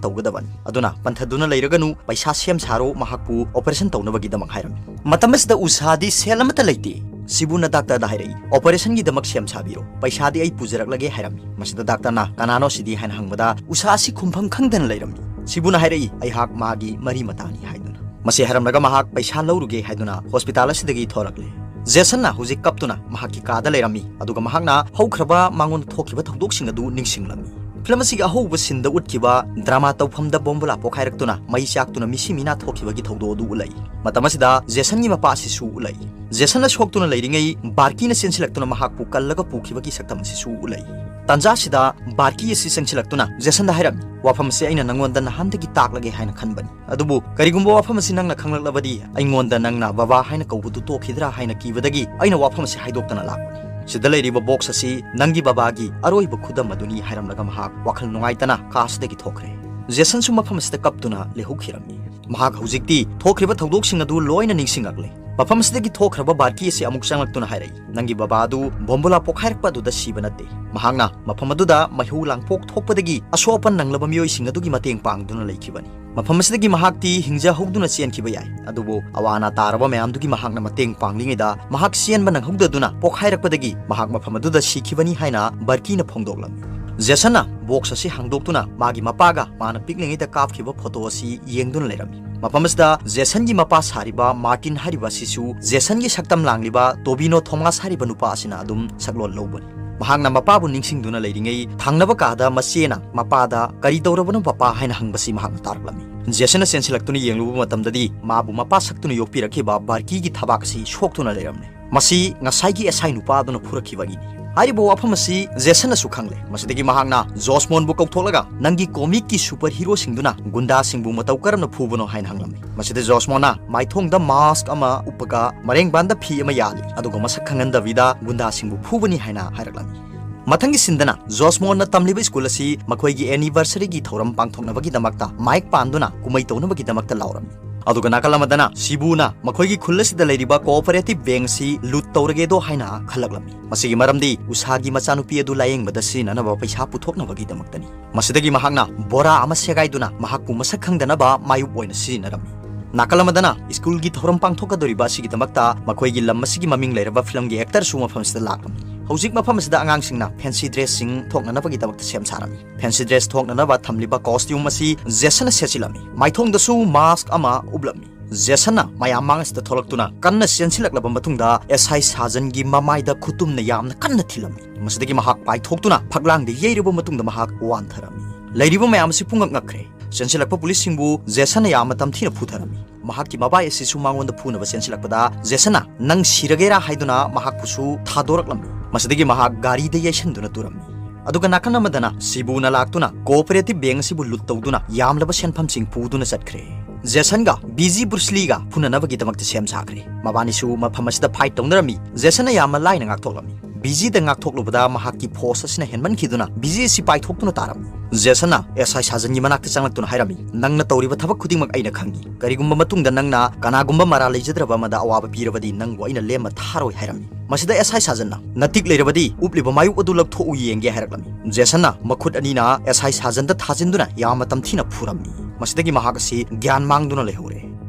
ꯇꯧꯒꯗꯕꯅꯤ꯫ ꯑꯗꯨꯅ ꯄꯟꯊꯗꯨꯅ ꯂꯩꯔꯒꯅꯨ, ꯄꯩꯁꯥ ꯁꯦꯝ ꯁꯥꯔꯣ, ꯃꯍꯥꯛꯄꯨ ꯑꯣꯄꯔꯦꯁꯟ ꯇꯧꯅꯕꯒꯤꯗꯃꯛ" ꯍꯥꯏꯔꯝꯃꯤ꯫ ꯃꯇꯝ ꯑꯁꯤꯗ ꯎꯁꯥꯗꯤ ꯁꯦꯜ ꯑꯃꯠꯇ ꯂꯩꯇꯦ꯫ ꯁꯤꯕꯨꯅ ꯗꯥꯛꯇꯔꯗ ꯍꯥꯏꯔꯛꯏ, "ꯑꯣꯄꯔꯦꯁꯟꯒꯤꯗꯃꯛ ꯁꯦꯝ ꯁꯥꯕꯤꯔꯣ, ꯄꯩꯁꯥꯗꯤ ꯑꯩ ꯄꯨꯖꯔꯛꯂꯒꯦ" ꯍꯥꯏꯔꯝꯃꯤ꯫ ꯃꯁꯤꯗ ꯗꯥꯛꯇꯔꯅ, "ꯀꯅꯥꯅꯣ ꯁꯤꯗꯤ?" ꯍꯥꯏꯅ ꯍꯪꯕꯗ, ꯎꯁꯥ ꯑꯁꯤ ꯈꯨꯝꯐꯝ ꯈꯪꯗꯅ ꯂꯩꯔꯝꯃꯤ꯫ ꯁꯤꯕꯨꯅ ꯍꯥꯏꯔꯛꯏ, "ꯑꯩꯍꯥꯛ ꯃꯥꯒꯤ ꯃꯔꯤ ꯃꯇꯥꯅꯤ" ꯍꯥꯏꯗꯨꯅ꯫ ꯃꯁꯤ ꯍꯥꯏꯔꯝꯂꯒ ꯃꯍꯥꯛ ꯄꯩꯁꯥ ꯂꯧꯔꯨꯒꯦ ꯍꯥꯏꯗꯨꯅ ꯍꯣꯁꯄꯤꯇꯥꯜ ꯑꯁꯤꯗꯒꯤ ꯊꯣꯔꯛꯂꯦ꯫ ꯖꯦꯁꯟꯅ ꯍꯧꯖꯤꯛ ꯀꯞꯇꯨꯅ ꯃꯍꯥꯛꯀꯤ ꯀꯥꯗ ꯂꯩꯔꯝꯃꯤ, ꯑꯗꯨꯒ ꯃꯍꯥꯛꯅ ꯍꯧꯈ꯭ꯔꯕ ꯃꯉꯣꯟꯗ ꯊꯣꯛꯈꯤꯕ ꯊꯧꯗꯣꯛꯁꯤꯡ ꯑꯗꯨ ꯅꯤꯡꯁꯤꯡꯂꯝꯃꯤ꯫ ꯐꯤꯂꯝ ꯑꯁꯤꯒꯤ ꯑꯍꯧꯕ ꯁꯤꯟꯗ ꯎꯠꯈꯤꯕ ꯗ꯭ꯔꯃꯥ ꯇꯧꯐꯝꯗ ꯕꯣꯝꯕꯨꯂꯥ ꯄꯣꯈꯥꯏꯔꯛꯇꯨꯅ ꯃꯩ ꯆꯥꯛꯇꯨꯅ ꯃꯤꯁꯤ ꯃꯤꯅꯥ ꯊꯣꯛꯈꯤꯕꯒꯤ ꯊꯧꯗꯣꯛ ꯑꯗꯨ ꯎꯠꯂꯛꯏ꯫ ꯃꯇꯝ ꯑꯁꯤꯗ ꯖꯦꯁꯟꯒꯤ ꯃꯄꯥ ꯑꯁꯤꯁꯨ ꯎꯠꯂꯛꯏ꯫ ꯖꯦꯁꯟꯅ ꯁꯣꯛꯇꯨꯅ ꯂꯩꯔꯤꯉꯩ ꯕꯥꯔꯀꯤꯅ ꯆꯦꯟꯁꯤꯜꯂꯛꯇꯨꯅ ꯃꯍꯥꯛꯄꯨ ꯀꯜꯂꯒ ꯄꯨꯈꯤꯕꯒꯤ ꯁꯛꯇꯝ ꯑꯁꯤꯁꯨ ꯎꯠꯂꯛꯏ꯫ ꯇꯥꯟꯖꯥꯁꯤꯗ ꯕꯥꯔꯀꯤ ꯑꯁꯤ ꯆꯪꯁꯤꯜꯂꯛꯇꯨꯅ ꯖꯦꯁꯟꯗ ꯍꯥꯏꯔꯝꯃꯤ, "ꯋꯥꯐꯝ ꯑꯁꯤ ꯑꯩꯅ ꯅꯪꯉꯣꯟꯗ ꯅꯍꯥꯟꯗꯒꯤ ꯇꯥꯛꯂꯒꯦ ꯍꯥꯏꯅ ꯈꯟꯕꯅꯤ, ꯑꯗꯨꯕꯨ ꯀꯔꯤꯒꯨꯝꯕ ꯋꯥꯐꯝ ꯑꯁꯤ ꯅꯪꯅ ꯈꯪꯂꯛꯂꯕꯗꯤ ꯑꯩꯉꯣꯟꯗ ꯅꯪꯅ ꯕꯕꯥ ꯍꯥꯏꯅ ꯀꯧꯕꯗꯨ ꯇꯣꯛꯈꯤꯗ꯭ꯔꯥ ꯍꯥꯏꯅ ꯀꯤꯕꯗꯒꯤ ꯑꯩꯅ ꯋꯥꯐꯝ ꯑꯁꯤ ꯍꯥꯏꯗꯣꯛꯇꯅ ꯂꯥꯛꯄꯅꯤ꯫ ꯁꯤꯗ ꯂꯩꯔꯤꯕ ꯕꯣꯛꯁ ꯑꯁꯤ ꯅꯪꯒꯤ ꯕꯕꯥꯒꯤ ꯑꯔꯣꯏꯕ ꯈꯨꯗꯝ ꯑꯗꯨꯅꯤ" ꯍꯥꯏꯔꯝꯂꯒ ꯃꯍꯥꯛ ꯋꯥꯈꯜ ꯅꯨꯡꯉꯥꯏꯇꯅ ꯀꯥꯁꯤꯗꯒꯤ ꯊꯣꯛꯈ꯭ꯔꯦ꯫ ꯖꯦꯁꯟꯁꯨ ꯃꯐꯝ ꯑꯁꯤꯗ ꯀꯞꯇꯨꯅ ꯂꯩꯍꯧꯈꯤꯔꯝꯃꯤ꯫ ꯃꯍꯥꯛ ꯍꯧꯖꯤꯛꯇꯤ ꯊꯣꯛꯈ꯭ꯔꯤꯕ ꯊꯧꯗꯣꯛꯁꯤꯡ ꯑꯗꯨ ꯂꯣꯏꯅ ꯅꯤꯡꯁꯤꯡꯂꯛꯂꯦ꯫ ꯃꯐꯝ ꯑꯁꯤꯗꯒꯤ ꯊꯣꯛꯈ꯭ꯔꯕ ꯕꯥꯔꯀꯤ ꯑꯁꯤ ꯑꯃꯨꯛ ꯆꯪꯂꯛꯇꯨꯅ ꯍꯥꯏꯔꯛꯏ, "ꯅꯪꯒꯤ ꯕꯕꯥ ꯑꯗꯨ ꯕꯣꯝꯕꯨꯂꯥ ꯄꯣꯈꯥꯏꯔꯛꯄ ꯑꯗꯨꯗ ꯁꯤꯕ ꯅꯠꯇꯦ꯫ ꯃꯍꯥꯛꯅ ꯃꯐꯝ ꯑꯗꯨꯗ ꯃꯩꯍꯧ ꯂꯥꯡꯄꯣꯛ ꯊꯣꯛꯄꯗꯒꯤ ꯑꯁꯣꯛ ꯑꯄꯟ ꯅꯪꯂꯕ ꯃꯤꯑꯣꯏꯁꯤꯡ ꯑꯗꯨꯒꯤ ꯃꯇꯦꯡ ꯄꯥꯡꯗꯨꯅ ꯂꯩꯈꯤꯕꯅꯤ꯫ ꯃꯐꯝ ꯑꯁꯤꯗꯒꯤ ꯃꯍꯥꯛꯇꯤ ꯍꯤꯡꯖꯍꯧꯗꯨꯅ ꯆꯦꯟꯈꯤꯕ ꯌꯥꯏ, ꯑꯗꯨꯕꯨ ꯑꯋꯥ ꯑꯅꯥ ꯇꯥꯔꯕ ꯃꯌꯥꯝꯗꯨꯒꯤ ꯃꯍꯥꯛꯅ ꯃꯇꯦꯡ ꯄꯥꯡꯂꯤꯉꯩꯗ ꯃꯍꯥꯛ ꯆꯦꯟꯕ ꯅꯪꯍꯧꯗꯗꯨꯅ ꯄꯣꯈꯥꯏꯔꯛꯄꯗꯒꯤ ꯃꯍꯥꯛ ꯃꯐꯝ ꯑꯗꯨꯗ ꯁꯤꯈꯤꯕꯅꯤ" ꯍꯥꯏꯅ ꯕꯥꯔꯀꯤꯅ ꯐꯣꯡꯗꯣꯛꯂꯝꯃꯤ꯫ ꯖꯦꯁꯟꯅ ꯕꯣꯛꯁ ꯑꯁꯤ ꯍꯥꯡꯗꯣꯛꯇꯨꯅ ꯃꯥꯒꯤ ꯃꯄꯥꯒ ꯃꯥꯅ ꯄꯤꯛꯂꯤꯉꯩꯗ ꯀꯥꯞꯈꯤꯕ ꯐꯣꯇꯣ ꯑꯁꯤ ꯌꯦꯡꯗꯨꯅ ꯂꯩꯔꯝꯃꯤ꯫ ꯃꯐꯝ ꯑꯁꯤꯗ ꯖꯦꯁꯟꯒꯤ ꯃꯄꯥ ꯁꯥꯔꯤꯕ ꯃꯥꯔꯇꯤꯟ ꯍꯥꯏꯔꯤꯕ ꯑꯁꯤꯁꯨ ꯖꯦꯁꯟꯒꯤ ꯁꯛꯇꯝ ꯂꯥꯡꯂꯤꯕ ꯇꯣꯕꯤꯅꯣ ꯊꯣꯃꯥꯁ ꯍꯥꯏꯔꯤꯕ ꯅꯨꯄꯥ ꯑꯁꯤꯅ ꯑꯗꯨꯝ ꯁꯛꯂꯣꯟ ꯂꯧꯕꯅꯤ꯫ ꯃꯍꯥꯛꯅ ꯃꯄꯥꯕꯨ ꯅꯤꯡꯁꯤꯡꯗꯨꯅ ꯂꯩꯔꯤꯉꯩ ꯊꯪꯅꯕ ꯀꯥꯗ ꯃꯆꯦꯅ ꯃꯄꯥꯗ "ꯀꯔꯤ ꯇꯧꯔꯕꯅꯣ ꯄꯄꯥ?" ꯍꯥꯏꯅ ꯍꯪꯕꯁꯤ ꯃꯍꯥꯛꯅ ꯇꯥꯔꯛꯂꯝꯃꯤ꯫ ꯖꯦꯁꯟꯅ ꯆꯦꯟꯁꯤꯜꯂꯛꯇꯨꯅ ꯌꯦꯡꯂꯨꯕ ꯃꯇꯝꯗꯗꯤ ꯃꯥꯕꯨ ꯃꯄꯥ ꯁꯛꯇꯨꯅ ꯌꯣꯛꯄꯤꯔꯛꯈꯤꯕ ꯕꯥꯔꯀꯤꯒꯤ ꯊꯕꯥꯛ ꯑꯁꯤ ꯁꯣꯛꯇꯨꯅ ꯂꯩꯔꯝꯂꯦ꯫ ꯃꯁꯤ ꯉꯁꯥꯏꯒꯤ ꯑꯦꯁ ꯑꯥꯏ ꯅꯨꯄꯥ ꯑꯗꯨꯅ ꯐꯨꯔꯛꯈꯤꯕꯒꯤꯅꯤ꯫ ꯍꯥꯏꯔꯤꯕ ꯋꯥꯐꯝ ꯑꯁꯤ ꯖꯦꯁꯟꯅꯁꯨ ꯈꯪꯂꯦ꯫ ꯃꯁꯤꯗꯒꯤ ꯃꯍꯥꯛꯅ ꯖꯣꯁꯃꯣꯟꯕꯨ ꯀꯧꯊꯣꯛꯂꯒ, "ꯅꯪꯒꯤ ꯀꯣꯃꯤꯛꯀꯤ ꯁꯨꯄꯔ ꯍꯤꯔꯣꯁꯤꯡꯗꯨꯅ ꯒꯨꯟꯗꯥꯁꯤꯡꯕꯨ ꯃꯇꯧ ꯀꯔꯝꯅ ꯐꯨꯕꯅꯣ?" ꯍꯥꯏꯅ ꯍꯪꯂꯝꯃꯤ꯫ ꯃꯁꯤꯗ ꯖꯣꯁꯃꯣꯟꯅ ꯃꯥꯏꯊꯣꯡꯗ ꯃꯥꯁꯛ ꯑꯃ ꯎꯞꯄꯒ ꯃꯔꯦꯡꯕꯥꯟꯗ ꯐꯤ ꯑꯃ ꯌꯥꯜꯂꯤ, ꯑꯗꯨꯒ ꯃꯁꯛ ꯈꯪꯍꯟꯗꯕꯤꯗ ꯒꯨꯟꯗꯥꯁꯤꯡꯕꯨ ꯐꯨꯕꯅꯤ ꯍꯥꯏꯅ ꯍꯥꯏꯔꯛꯂꯝꯃꯤ꯫ ꯃꯊꯪꯒꯤ ꯁꯤꯟꯗꯅ ꯖꯣꯁꯃꯣꯟꯅ ꯇꯝꯂꯤꯕ ꯁ꯭ꯀꯨꯜ ꯑꯁꯤ ꯃꯈꯣꯏꯒꯤ ꯑꯦꯅꯤꯚꯔꯁꯔꯤꯒꯤ ꯊꯧꯔꯝ ꯄꯥꯡꯊꯣꯛꯅꯕꯒꯤꯗꯃꯛꯇ ꯃꯥꯏꯛ ꯄꯥꯟꯗꯨꯅ ꯀꯨꯝꯍꯩ ꯇꯧꯅꯕꯒꯤꯗꯃꯛꯇ ꯂꯥꯎꯔꯝꯃꯤ꯫ ꯑꯗꯨꯒ ꯅꯥꯀꯜ ꯑꯃꯗꯅ ꯁꯤꯕꯨꯅ ꯃꯈꯣꯏꯒꯤ ꯈꯨꯜ ꯑꯁꯤꯗ ꯂꯩꯔꯤꯕ ꯀꯣꯑꯣꯄꯔꯦꯇꯤꯚ ꯕꯦꯡꯛ ꯑꯁꯤ ꯂꯨꯠ ꯇꯧꯔꯒꯦꯗꯣ ꯍꯥꯏꯅ ꯈꯜꯂꯛꯂꯝꯃꯤ꯫ ꯃꯁꯤꯒꯤ ꯃꯔꯝꯗꯤ ꯎꯁꯥꯒꯤ ꯃꯆꯥꯅꯨꯄꯤ ꯑꯗꯨ ꯂꯥꯌꯦꯡꯕꯗ ꯁꯤꯖꯤꯟꯅꯅꯕ ꯄꯩꯁꯥ ꯄꯨꯊꯣꯛꯅꯕꯒꯤꯗꯃꯛꯇꯅꯤ꯫ ꯃꯁꯤꯗꯒꯤ ꯃꯍꯥꯛꯅ ꯕꯣꯔꯥ ꯑꯃ ꯁꯦꯒꯥꯏꯗꯨꯅ ꯃꯍꯥꯛꯄꯨ ꯃꯁꯛ ꯈꯪꯗꯅꯕ ꯃꯥꯌꯨꯞ ꯑꯣꯏꯅ ꯁꯤꯖꯤꯟꯅꯔꯝꯃꯤ꯫ ꯅꯥꯀꯜ ꯑꯃꯗꯅ ꯁ꯭ꯀꯨꯜꯒꯤ ꯊꯧꯔꯝ ꯄꯥꯡꯊꯣꯛꯀꯗꯧꯔꯤꯕ ꯑꯁꯤꯒꯤꯗꯃꯛꯇ ꯃꯈꯣꯏꯒꯤ ꯂꯝ ꯑꯁꯤꯒꯤ ꯃꯃꯤꯡ ꯂꯩꯔꯕ ꯐꯤꯂꯝꯒꯤ ꯑꯦꯛꯇꯔꯁꯨ ꯃꯐꯝ ꯑꯁꯤꯗ ꯂꯥꯛꯂꯝꯃꯤ꯫ ꯍꯧꯖꯤꯛ ꯃꯐꯝ ꯑꯁꯤꯗ ꯑꯉꯥꯡꯁꯤꯡꯅ ꯐꯦꯟꯁꯤ ꯗ꯭ꯔꯦꯁꯁꯤꯡ ꯊꯣꯛꯅꯅꯕꯒꯤꯗꯃꯛꯇ ꯁꯦꯝ ꯁꯥꯔꯝꯃꯤ꯫ ꯐꯦꯟꯁꯤ ꯗ꯭ꯔꯦꯁ ꯊꯣꯛꯅꯅꯕ ꯊꯝꯂꯤꯕ ꯀꯣꯁꯇ꯭ꯌꯨꯝ ꯑꯁꯤ ꯖꯦꯁꯟꯅ ꯁꯦꯠꯆꯤꯜꯂꯝꯃꯤ꯫ ꯃꯥꯏꯊꯣꯡꯗꯁꯨ ꯃꯥꯁꯛ ꯑꯃ ꯎꯞꯂꯝꯃꯤ꯫ ꯖꯦꯁꯟꯅ ꯃꯌꯥꯝ ꯃꯥꯡ ꯑꯁꯤꯗ ꯊꯣꯛꯂꯛꯇꯨꯅ ꯀꯟꯅ ꯆꯦꯟꯁꯤꯜꯂꯛꯂꯕ ꯃꯇꯨꯡꯗ ꯑꯦꯁ ꯑꯥꯏ ꯁꯥꯖꯟꯒꯤ ꯃꯃꯥꯏꯗ ꯈꯨꯇꯨꯝꯅ ꯌꯥꯝꯅ ꯀꯟꯅ ꯊꯤꯜꯂꯝꯃꯤ꯫ ꯃꯁꯤꯗꯒꯤ ꯃꯍꯥꯛ ꯄꯥꯏꯊꯣꯛꯇꯨꯅ ꯐꯛꯂꯥꯡꯗ ꯌꯩꯔꯕ ꯃꯇꯨꯡꯗ ꯃꯍꯥꯛ ꯋꯥꯟꯊꯔꯝꯃꯤ꯫ ꯂꯩꯔꯤꯕ ꯃꯌꯥꯝ ꯑꯁꯤ ꯄꯨꯡꯉꯛ ꯉꯛꯈ꯭ꯔꯦ꯫ ꯆꯦꯟꯁꯤꯜꯂꯛꯄ ꯄꯨꯂꯤꯁꯁꯤꯡꯕꯨ ꯖꯦꯁꯟꯅ ꯌꯥꯝꯅ ꯇꯝꯊꯤꯅ ꯐꯨꯊꯔꯝꯃꯤ꯫ ꯃꯍꯥꯛꯀꯤ ꯃꯕꯥꯏ ꯑꯁꯤꯁꯨ ꯃꯉꯣꯟꯗ ꯐꯨꯅꯕ ꯆꯦꯟꯁꯤꯜꯂꯛꯄꯗ ꯖꯦꯁꯟꯅ "ꯅꯪ ꯁꯤꯔꯒꯦꯔꯥ?" ꯍꯥꯏꯗꯨꯅ ꯃꯍꯥꯛꯄꯨꯁꯨ ꯊꯥꯗꯣꯔꯛꯂꯝꯃꯤ꯫ ꯃꯁꯤꯗꯒꯤ ꯃꯍꯥꯛ ꯒꯥꯔꯤꯗ ꯌꯩꯁꯟꯗꯨꯅ ꯇꯨꯔꯝꯃꯤ꯫ ꯑꯗꯨꯒ ꯅꯥꯀꯟ ꯑꯃꯗꯅ ꯁꯤꯕꯨꯅ ꯂꯥꯛꯇꯨꯅ ꯀꯣꯑꯣꯄꯔꯦꯇꯤꯚ ꯕꯦꯡꯛ ꯑꯁꯤꯕꯨ ꯂꯨꯠ ꯇꯧꯗꯨꯅ ꯌꯥꯝꯂꯕ ꯁꯦꯟꯐꯝꯁꯤꯡ ꯄꯨꯗꯨꯅ ꯆꯠꯈ꯭ꯔꯦ꯫ ꯖꯦꯁꯟꯒ ꯕꯤꯖꯤ ꯕ꯭ꯔꯨꯁꯂꯤꯒ ꯐꯨꯅꯅꯕꯒꯤꯗꯃꯛꯇ ꯁꯦꯝ ꯁꯥꯈ꯭ꯔꯦ꯫ ꯃꯕꯥꯅꯤꯁꯨ ꯃꯐꯝ ꯑꯁꯤꯗ ꯐꯥꯏꯠ ꯇꯧꯅꯔꯝꯃꯤ꯫ ꯖꯦꯁꯟꯅ ꯌꯥꯝꯅ ꯂꯥꯏꯅ ꯉꯥꯛꯊꯣꯛꯂꯝꯃꯤ꯫ ꯕꯤꯖꯤꯗ ꯉꯥꯛꯊꯣꯛꯂꯨꯕꯗ ꯃꯍꯥꯛꯀꯤ ꯐꯣꯔꯁ ꯑꯁꯤꯅ ꯍꯦꯟꯃꯟꯈꯤꯗꯨꯅ ꯕꯤꯖꯤ ꯑꯁꯤ ꯄꯥꯏꯊꯣꯛꯇꯨꯅ ꯇꯥꯔꯝꯃꯤ꯫ ꯖꯦꯁꯟꯅ ꯑꯦꯁ ꯑꯥꯏ ꯁꯥꯖꯟꯒꯤ ꯃꯅꯥꯛꯇ ꯆꯪꯂꯛꯇꯨꯅ ꯍꯥꯏꯔꯝꯃꯤ, "ꯅꯪꯅ ꯇꯧꯔꯤꯕ ꯊꯕꯛ ꯈꯨꯗꯤꯡꯃꯛ ꯑꯩꯅ ꯈꯪꯏ꯫ ꯀꯔꯤꯒꯨꯝꯕ ꯃꯇꯨꯡꯗ ꯅꯪꯅ ꯀꯅꯥꯒꯨꯝꯕ ꯃꯔꯥꯜ ꯂꯩꯖꯗ꯭ꯔꯕ ꯑꯃꯗ ꯑꯋꯥꯕ ꯄꯤꯔꯕꯗꯤ ꯅꯪꯕꯨ ꯑꯩꯅ ꯂꯦꯝꯅ ꯊꯥꯔꯣꯏ" ꯍꯥꯏꯔꯝꯃꯤ꯫ ꯃꯁꯤꯗ ꯑꯦꯁ ꯑꯥꯏ ꯁꯥꯖꯟꯅ, "ꯅꯇꯤꯛ ꯂꯩꯔꯕꯗꯤ ꯎꯞꯂꯤꯕ ꯃꯥꯌꯣꯛ ꯑꯗꯨ ꯂꯧꯊꯣꯛꯎ ꯌꯦꯡꯒꯦ" ꯍꯥꯏꯔꯛꯂꯝꯃꯤ꯫ ꯖꯦꯁꯟꯅ ꯃꯈꯨꯠ ꯑꯅꯤꯅ ꯑꯦꯁ ꯑꯥꯏ ꯁꯥꯖꯟꯗ ꯊꯥꯖꯤꯟꯗꯨꯅ ꯌꯥꯝꯅ ꯇꯝꯊꯤꯅ ꯐꯨꯔꯝꯃꯤ꯫ ꯃꯁꯤꯗꯒꯤ ꯃꯍꯥꯛ ꯑꯁꯤ ꯒ꯭ꯌꯥꯟ ꯃꯥꯡꯗꯨꯅ ꯂꯩꯍꯧꯔꯦ꯫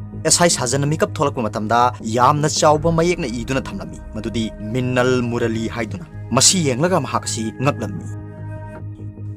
ꯑꯦꯁ ꯑꯥꯏ ꯁꯥꯖꯟꯅ ꯃꯤꯀꯞ ꯊꯣꯛꯂꯛꯄ ꯃꯇꯝꯗ ꯌꯥꯝꯅ ꯆꯥꯎꯕ ꯃꯌꯦꯛꯅ ꯏꯗꯨꯅ ꯊꯝꯂꯝꯃꯤ, ꯃꯗꯨꯗꯤ "ꯃꯤꯟꯅꯜ ꯃꯨꯔꯂꯤ" ꯍꯥꯏꯗꯨꯅ꯫ ꯃꯁꯤ ꯌꯦꯡꯂꯒ ꯃꯍꯥꯛ ꯑꯁꯤ ꯉꯛꯂꯝꯃꯤ꯫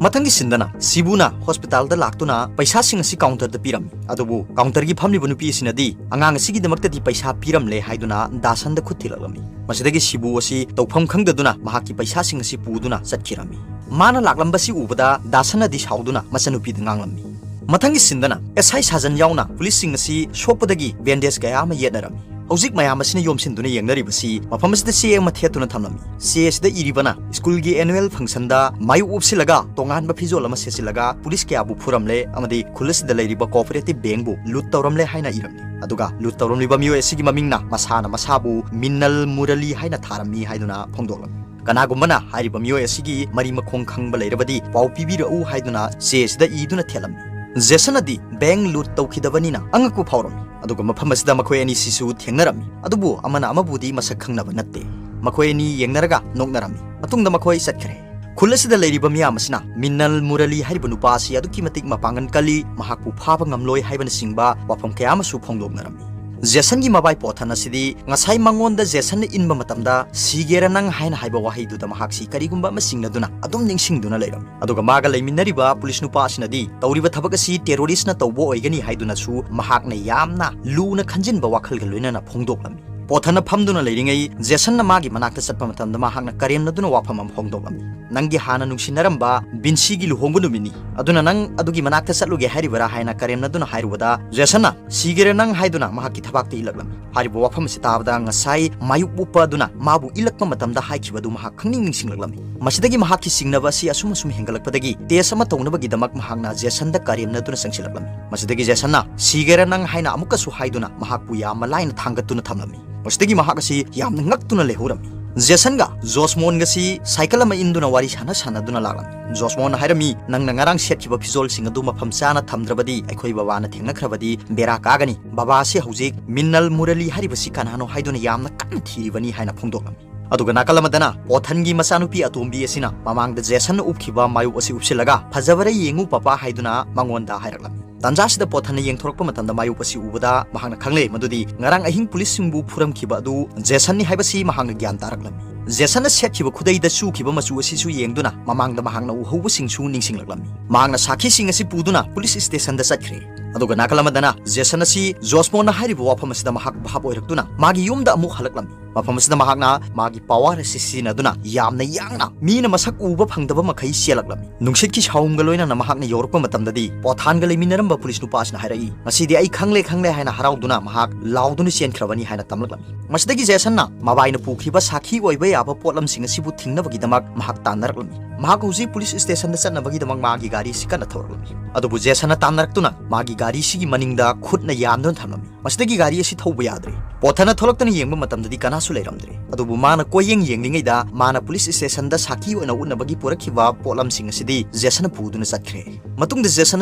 ꯃꯊꯪꯒꯤ ꯁꯤꯟꯗꯅ ꯁꯤꯕꯨꯅ ꯍꯣꯁꯄꯤꯇꯥꯜꯗ ꯂꯥꯛꯇꯨꯅ ꯄꯩꯁꯥꯁꯤꯡ ꯑꯁꯤ ꯀꯥꯎꯟꯇꯔꯗ ꯄꯤꯔꯝꯃꯤ꯫ ꯑꯗꯨꯕꯨ ꯀꯥꯎꯟꯇꯔꯒꯤ ꯐꯝꯂꯤꯕ ꯅꯨꯄꯤ ꯑꯁꯤꯅꯗꯤ ꯑꯉꯥꯡ ꯑꯁꯤꯒꯤꯗꯃꯛꯇꯗꯤ ꯄꯩꯁꯥ ꯄꯤꯔꯝꯂꯦ ꯍꯥꯏꯗꯨꯅ ꯗꯥꯁꯟꯗ ꯈꯨꯠ ꯊꯤꯜꯂꯛꯂꯝꯃꯤ꯫ ꯃꯁꯤꯗꯒꯤ ꯁꯤꯕꯨ ꯑꯁꯤ ꯇꯧꯐꯝ ꯈꯪꯗꯗꯨꯅ ꯃꯍꯥꯛꯀꯤ ꯄꯩꯁꯥꯁꯤꯡ ꯑꯁꯤ ꯄꯨꯗꯨꯅ ꯆꯠꯈꯤꯔꯝꯃꯤ꯫ ꯃꯥꯅ ꯂꯥꯛꯂꯝꯕꯁꯤ ꯎꯕꯗ ꯗꯥꯁꯟꯅꯗꯤ ꯁꯥꯎꯗꯨꯅ ꯃꯆꯟꯅꯨꯄꯤꯗ ꯉꯥꯡꯂꯝꯃꯤ꯫ ꯃꯊꯪꯒꯤ ꯁꯤꯟꯗꯅ ꯑꯦꯁ ꯑꯥꯏ ꯁꯥꯖꯟ ꯌꯥꯎꯅ ꯄꯨꯂꯤꯁꯁꯤꯡ ꯑꯁꯤ ꯁꯣꯛꯄꯗꯒꯤ ꯕꯦꯟꯗꯦꯖ ꯀꯌꯥ ꯑꯃ ꯌꯦꯠꯅꯔꯝꯃꯤ꯫ ꯍꯧꯖꯤꯛ ꯃꯌꯥꯝ ꯑꯁꯤꯅ ꯌꯣꯝꯁꯤꯟꯗꯨꯅ ꯌꯦꯡꯅꯔꯤꯕꯁꯤ ꯃꯐꯝ ꯑꯁꯤꯗ ꯆꯦ ꯑꯃ ꯊꯦꯠꯇꯨꯅ ꯊꯝꯂꯝꯃꯤ꯫ ꯆꯦ ꯑꯁꯤꯗ ꯏꯔꯤꯕꯅ ꯁ꯭ꯀꯨꯜꯒꯤ ꯑꯦꯅꯨꯋꯦꯜ ꯐꯪꯁꯟꯗ ꯃꯥꯌꯣꯛ ꯎꯞꯁꯤꯜꯂꯒ ꯇꯣꯉꯥꯟꯕ ꯐꯤꯖꯣꯜ ꯑꯃ ꯁꯦꯠꯆꯤꯜꯂꯒ ꯄꯨꯂꯤꯁ ꯀꯌꯥꯕꯨ ꯐꯨꯔꯝꯂꯦ ꯑꯃꯗꯤ ꯈꯨꯜ ꯑꯁꯤꯗ ꯂꯩꯔꯤꯕ ꯀꯣꯑꯣꯄꯔꯦꯇꯤꯚ ꯕꯦꯡꯕꯨ ꯂꯨꯠ ꯇꯧꯔꯝꯂꯦ ꯍꯥꯏꯅ ꯏꯔꯝꯃꯤ꯫ ꯑꯗꯨꯒ ꯂꯨꯠ ꯇꯧꯔꯝꯂꯤꯕ ꯃꯤꯑꯣꯏ ꯑꯁꯤꯒꯤ ꯃꯃꯤꯡꯅ ꯃꯁꯥꯅ ꯃꯁꯥꯕꯨ ꯃꯤꯟꯅꯜ ꯃꯨꯔꯂꯤ ꯍꯥꯏꯅ ꯊꯥꯔꯝꯃꯤ ꯍꯥꯏꯗꯨꯅ ꯐꯣꯡꯗꯣꯛꯂꯝꯃꯤ꯫ ꯀꯅꯥꯒꯨꯝꯕꯅ ꯍꯥꯏꯔꯤꯕ ꯃꯤꯑꯣꯏ ꯑꯁꯤꯒꯤ ꯃꯔꯤ ꯃꯈꯣꯡ ꯈꯪꯕ ꯂꯩꯔꯕꯗꯤ ꯄꯥꯎ ꯄꯤꯕꯤꯔꯛꯎ ꯍꯥꯏꯗꯨꯅ ꯆꯦ ꯑꯁꯤꯗ ꯏꯗꯨꯅ ꯊꯦꯠꯂꯝꯃꯤ꯫ ꯖꯦꯁꯟꯅꯗꯤ ꯕꯦꯡ ꯂꯨꯠ ꯇꯧꯈꯤꯗꯕꯅꯤꯅ ꯑꯉꯛꯄ ꯐꯥꯎꯔꯝꯃꯤ꯫ ꯑꯗꯨꯒ ꯃꯐꯝ ꯑꯁꯤꯗ ꯃꯈꯣꯏ ꯑꯅꯤꯁꯤꯁꯨ ꯊꯦꯡꯅꯔꯝꯃꯤ꯫ ꯑꯗꯨꯕꯨ ꯑꯃꯅ ꯑꯃꯕꯨꯗꯤ ꯃꯁꯛ ꯈꯪꯅꯕ ꯅꯠꯇꯦ꯫ ꯃꯈꯣꯏ ꯑꯅꯤ ꯌꯦꯡꯅꯔꯒ ꯅꯣꯛꯅꯔꯝꯃꯤ꯫ ꯃꯇꯨꯡꯗ ꯃꯈꯣꯏ ꯆꯠꯈ꯭ꯔꯦ꯫ ꯈꯨꯜ ꯑꯁꯤꯗ ꯂꯩꯔꯤꯕ ꯃꯤꯌꯥꯝ ꯑꯁꯤꯅ ꯃꯤꯟꯅꯜ ꯃꯨꯔꯂꯤ ꯍꯥꯏꯔꯤꯕ ꯅꯨꯄꯥ ꯑꯁꯤ ꯑꯗꯨꯛꯀꯤ ꯃꯇꯤꯛ ꯃꯄꯥꯡꯒꯜ ꯀꯜꯂꯤ, ꯃꯍꯥꯛꯄꯨ ꯐꯥꯕ ꯉꯝꯂꯣꯏ ꯍꯥꯏꯕꯅꯆꯤꯡꯕ ꯋꯥꯐꯝ ꯀꯌꯥ ꯑꯃꯁꯨ ꯐꯣꯡꯗꯣꯛꯅꯔꯝꯃꯤ꯫ ꯖꯦꯁꯟꯒꯤ ꯃꯕꯥꯏ ꯄꯣꯊꯟ ꯑꯁꯤꯗꯤ ꯉꯁꯥꯏ ꯃꯉꯣꯟꯗ ꯖꯦꯁꯟꯅ ꯏꯟꯕ ꯃꯇꯝꯗ "ꯁꯤꯒꯦꯔꯥ ꯅꯪ" ꯍꯥꯏꯅ ꯍꯥꯏꯕ ꯋꯥꯍꯩꯗꯨꯗ ꯃꯍꯥꯛꯁꯤ ꯀꯔꯤꯒꯨꯝꯕ ꯑꯃ ꯆꯤꯡꯅꯗꯨꯅ ꯑꯗꯨꯝ ꯅꯤꯡꯁꯤꯡꯗꯨꯅ ꯂꯩꯔꯝꯃꯤ꯫ ꯑꯗꯨꯒ ꯃꯥꯒ ꯂꯩꯃꯤꯟꯅꯔꯤꯕ ꯄꯨꯂꯤꯁ ꯅꯨꯄꯥ ꯑꯁꯤꯅꯗꯤ ꯇꯧꯔꯤꯕ ꯊꯕꯛ ꯑꯁꯤ ꯇꯦꯔꯣꯔꯤꯁꯅ ꯇꯧꯕ ꯑꯣꯏꯒꯅꯤ ꯍꯥꯏꯗꯨꯅꯁꯨ ꯃꯍꯥꯛꯅ ꯌꯥꯝꯅ ꯂꯨꯅ ꯈꯟꯖꯤꯟꯕ ꯋꯥꯈꯜꯒ ꯂꯣꯏꯅꯅ ꯐꯣꯡꯗꯣꯛꯂꯝꯃꯤ꯫ ꯄꯣꯊꯟꯅ ꯐꯝꯗꯨꯅ ꯂꯩꯔꯤꯉꯩ ꯖꯦꯁꯟꯅ ꯃꯥꯒꯤ ꯃꯅꯥꯛꯇ ꯆꯠꯄ ꯃꯇꯝꯗ ꯃꯍꯥꯛꯅ ꯀꯔꯦꯝꯅꯗꯨꯅ ꯋꯥꯐꯝ ꯑꯃ ꯐꯣꯡꯗꯣꯛꯂꯝꯃꯤ꯫ "ꯅꯪꯒꯤ ꯍꯥꯟꯅ ꯅꯨꯡꯁꯤꯅꯔꯝꯕ ꯕꯤꯟꯁꯤꯒꯤ ꯂꯨꯍꯣꯡꯕ ꯅꯨꯃꯤꯠꯅꯤ꯫ ꯑꯗꯨꯅ ꯅꯪ ꯑꯗꯨꯒꯤ ꯃꯅꯥꯛꯇ ꯆꯠꯂꯨꯒꯦ ꯍꯥꯏꯔꯤꯕꯔꯥ ꯍꯥꯏꯅ ꯀꯔꯦꯝꯅꯗꯨꯅ ꯍꯥꯏꯔꯨꯕꯗ, ꯖꯦꯁꯟꯅ "ꯁꯤꯒꯦꯔꯥ ꯅꯪ?" ꯍꯥꯏꯗꯨꯅ ꯃꯍꯥꯛꯀꯤ ꯊꯕꯥꯛꯇ ꯏꯜꯂꯛꯂꯝꯃꯤ꯫ ꯍꯥꯏꯔꯤꯕ ꯋꯥꯐꯝ ꯑꯁꯤ ꯇꯥꯕꯗ ꯉꯁꯥꯏ ꯃꯥꯌꯣꯛ ꯎꯞꯄ ꯑꯗꯨꯅ ꯃꯥꯕꯨ ꯏꯜꯂꯛꯄ ꯃꯇꯝꯗ ꯍꯥꯏꯈꯤꯕ ꯑꯗꯨ ꯃꯍꯥꯛ ꯈꯪꯅꯤꯡ ꯅꯤꯡꯁꯤꯡꯂꯛꯂꯝꯃꯤ꯫ ꯃꯁꯤꯗꯒꯤ ꯃꯍꯥꯛꯀꯤ ꯆꯤꯡꯅꯕ ꯑꯁꯤ ꯑꯁꯨꯝ ꯑꯁꯨꯝ ꯍꯦꯟꯒꯠꯂꯛꯄꯗꯒꯤ ꯇꯦꯁ ꯑꯃ ꯇꯧꯅꯕꯒꯤꯗꯃꯛ ꯃꯍꯥꯛꯅ ꯖꯦꯁꯟꯗ ꯀꯔꯦꯝꯅꯗꯨꯅ ꯆꯪꯁꯤꯜꯂꯛꯂꯝꯃꯤ꯫ ꯃꯁꯤꯗꯒꯤ ꯖꯦꯁꯟꯅ "ꯁꯤꯒꯦꯔꯥ ꯅꯪ?" ꯍꯥꯏꯅ ꯑꯃꯨꯛꯀꯁꯨ ꯍꯥꯏꯗꯨꯅ ꯃꯍꯥꯛꯄꯨ ꯌꯥꯝꯅ ꯂꯥꯏꯅ ꯊꯥꯡꯒꯠꯇꯨꯅ ꯊꯝꯂꯝꯃꯤ꯫ ꯃꯁꯤꯗꯒꯤ ꯃꯍꯥꯛ ꯑꯁꯤ ꯌꯥꯝꯅ ꯉꯛꯇꯨꯅ ꯂꯩꯍꯧꯔꯝꯃꯤ꯫ ꯖꯦꯁꯟꯒ ꯖꯣꯁꯃꯣꯟꯒꯁꯤ ꯁꯥꯏꯀꯜ ꯑꯃ ꯏꯟꯗꯨꯅ ꯋꯥꯔꯤ ꯁꯥꯟꯅ ꯁꯥꯟꯅꯗꯨꯅ ꯂꯥꯛꯂꯝꯃꯤ꯫ ꯖꯣꯁꯃꯣꯟꯅ ꯍꯥꯏꯔꯝꯃꯤ, "ꯅꯪꯅ ꯉꯔꯥꯡ ꯁꯦꯠꯈꯤꯕ ꯐꯤꯖꯣꯜꯁꯤꯡ ꯑꯗꯨ ꯃꯐꯝ ꯆꯥꯅ ꯊꯝꯗ꯭ꯔꯕꯗꯤ ꯑꯩꯈꯣꯏ ꯕꯕꯥꯅ ꯊꯦꯡꯅꯈ꯭ꯔꯕꯗꯤ ꯕꯦꯔꯥ ꯀꯥꯒꯅꯤ꯫ ꯕꯕꯥ ꯑꯁꯤ ꯍꯧꯖꯤꯛ ꯃꯤꯟꯅꯜ ꯃꯨꯔꯂꯤ ꯍꯥꯏꯔꯤꯕꯁꯤ ꯀꯅꯥꯅꯣ ꯍꯥꯏꯗꯨꯅ ꯌꯥꯝꯅ ꯀꯟꯅ ꯊꯤꯔꯤꯕꯅꯤ" ꯍꯥꯏꯅ ꯐꯣꯡꯗꯣꯛꯂꯝꯃꯤ꯫ ꯑꯗꯨꯒ ꯅꯥꯀꯜ ꯑꯃꯗꯅ ꯄꯣꯊꯟꯒꯤ ꯃꯆꯥꯅꯨꯄꯤ ꯑꯇꯣꯝꯕꯤ ꯑꯁꯤꯅ ꯃꯃꯥꯡꯗ ꯖꯦꯁꯟꯅ ꯎꯞꯈꯤꯕ ꯃꯥꯌꯣꯛ ꯑꯁꯤ ꯎꯞꯁꯤꯜꯂꯒ, "ꯐꯖꯕꯔ ꯌꯦꯡꯉꯨ ꯄꯄꯥ" ꯍꯥꯏꯗꯨꯅ ꯃꯉꯣꯟꯗ ꯍꯥꯏꯔꯛꯂꯝꯃꯤ꯫ ꯇꯥꯟꯖꯥꯁꯤꯗ ꯄꯣꯊꯟꯅ ꯌꯦꯡꯊꯣꯔꯛꯄ ꯃꯇꯝꯗ ꯃꯥꯌꯣꯛ ꯑꯁꯤ ꯎꯕꯗ ꯃꯍꯥꯛꯅ ꯈꯪꯂꯦ ꯃꯗꯨꯗꯤ ꯉꯔꯥꯡ ꯑꯍꯤꯡ ꯄꯨꯂꯤꯁꯁꯤꯡꯕꯨ ꯐꯨꯔꯝꯈꯤꯕ ꯑꯗꯨ ꯖꯦꯁꯟꯅꯤ ꯍꯥꯏꯕꯁꯤ ꯃꯍꯥꯛꯅ ꯒ꯭ꯌꯥꯟ ꯇꯥꯔꯛꯂꯝꯃꯤ꯫ ꯖꯦꯁꯟꯅ ꯁꯦꯠꯈꯤꯕ ꯈꯨꯗꯩꯗ ꯆꯨꯈꯤꯕ ꯃꯆꯨ ꯑꯁꯤꯁꯨ ꯌꯦꯡꯗꯨꯅ ꯃꯃꯥꯡꯗ ꯃꯍꯥꯛꯅ ꯎꯍꯧꯕꯁꯤꯡꯁꯨ ꯅꯤꯡꯁꯤꯡꯂꯛꯂꯝꯃꯤ꯫ ꯃꯍꯥꯛꯅ ꯁꯥꯈꯤꯁꯤꯡ ꯑꯁꯤ ꯄꯨꯗꯨꯅ ꯄꯨꯂꯤꯁ ꯁ꯭ꯇꯦꯁꯟꯗ ꯆꯠꯈ꯭ꯔꯦ꯫ ꯑꯗꯨꯒ ꯅꯥꯀꯜ ꯑꯃꯗꯅ ꯖꯦꯁꯟ ꯑꯁꯤ ꯖꯣꯁꯃꯣꯟꯅ ꯍꯥꯏꯔꯤꯕ ꯋꯥꯐꯝ ꯑꯁꯤꯗ ꯃꯍꯥꯛ ꯚꯥꯞ ꯑꯣꯏꯔꯛꯇꯨꯅ ꯃꯥꯒꯤ ꯌꯨꯝꯗ ꯑꯃꯨꯛ ꯍꯜꯂꯛꯂꯝꯃꯤ꯫ ꯃꯐꯝ ꯑꯁꯤꯗ ꯃꯍꯥꯛꯅ ꯃꯥꯒꯤ ꯄꯋꯥꯔ ꯑꯁꯤ ꯁꯤꯖꯤꯟꯅꯗꯨꯅ ꯌꯥꯝꯅ ꯌꯥꯡꯅ ꯃꯤꯅ ꯃꯁꯛ ꯎꯕ ꯐꯪꯗꯕ ꯃꯈꯩ ꯆꯦꯜꯂꯛꯂꯝꯃꯤ꯫ ꯅꯨꯡꯁꯤꯠꯀꯤ ꯁꯥꯎꯝꯒ ꯂꯣꯏꯅꯅ ꯃꯍꯥꯛꯅ ꯌꯧꯔꯛꯄ ꯃꯇꯝꯗꯗꯤ ꯄꯣꯊꯥꯟꯒ ꯂꯩꯃꯤꯟꯅꯔꯝꯕ ꯄꯨꯂꯤꯁ ꯅꯨꯄꯥ ꯑꯁꯤꯅ ꯍꯥꯏꯔꯛꯏ, "ꯉꯁꯤꯗꯤ ꯑꯩ ꯈꯪꯂꯦ, ꯈꯪꯂꯦ" ꯍꯥꯏꯅ ꯍꯔꯥꯎꯗꯨꯅ ꯃꯍꯥꯛ ꯂꯥꯎꯗꯨꯅ ꯆꯦꯟꯈ꯭ꯔꯕꯅꯤ ꯍꯥꯏꯅ ꯇꯝꯂꯛꯂꯝꯃꯤ꯫ ꯃꯁꯤꯗꯒꯤ ꯖꯦꯁꯟꯅ ꯃꯕꯥꯏꯅ ꯄꯨꯈꯤꯕ ꯁꯥꯈꯤ ꯑꯣꯏꯕ ꯌꯥꯕ ꯄꯣꯠꯂꯝꯁꯤꯡ ꯑꯁꯤꯕꯨ ꯊꯤꯡꯅꯕꯒꯤꯗꯃꯛ ꯃꯍꯥꯛ ꯇꯥꯟꯅꯔꯛꯂꯝꯃꯤ꯫ ꯃꯍꯥꯛ ꯍꯧꯖꯤꯛ ꯄꯨꯂꯤꯁ ꯁ꯭ꯇꯦꯁꯟꯗ ꯆꯠꯅꯕꯒꯤꯗꯃꯛ ꯃꯥꯒꯤ ꯒꯥꯔꯤ ꯑꯁꯤ ꯀꯟꯅ ꯊꯧꯔꯛꯂꯝꯃꯤ꯫ ꯑꯗꯨꯕꯨ ꯖꯦꯁꯟꯅ ꯇꯥꯟꯅꯔꯛꯇꯨꯅ ꯃꯥꯒꯤ ꯒꯥꯔꯤꯁꯤꯒꯤ ꯃꯅꯤꯡꯗ ꯈꯨꯠꯅ ꯌꯥꯟꯗꯨꯅ ꯊꯝꯂꯝꯃꯤ꯫ ꯃꯁꯤꯗꯒꯤ ꯒꯥꯔꯤ ꯑꯁꯤ ꯊꯧꯕ ꯌꯥꯗ꯭ꯔꯦ꯫ ꯄꯣꯊꯟꯅ ꯊꯣꯛꯂꯛꯇꯨꯅ ꯌꯦꯡꯕ ꯃꯇꯝꯗꯗꯤ ꯀꯅꯥꯁꯨ ꯂꯩꯔꯝꯗ꯭ꯔꯦ꯫ ꯑꯗꯨꯕꯨ ꯃꯥꯅ ꯀꯣꯏꯌꯦꯡ ꯌꯦꯡꯂꯤꯉꯩꯗ ꯃꯥꯅ ꯄꯨꯂꯤꯁ ꯁ꯭ꯇꯦꯁꯟꯗ ꯁꯥꯈꯤ ꯑꯣꯏꯅ ꯎꯠꯅꯕꯒꯤ ꯄꯨꯔꯛꯈꯤꯕ ꯄꯣꯠꯂꯝꯁꯤꯡ ꯑꯁꯤꯗꯤ ꯖꯦꯁꯟꯅ ꯄꯨꯗꯨꯅ ꯆꯠꯈ꯭ꯔꯦ꯫ ꯃꯇꯨꯡꯗ ꯖꯦꯁꯟ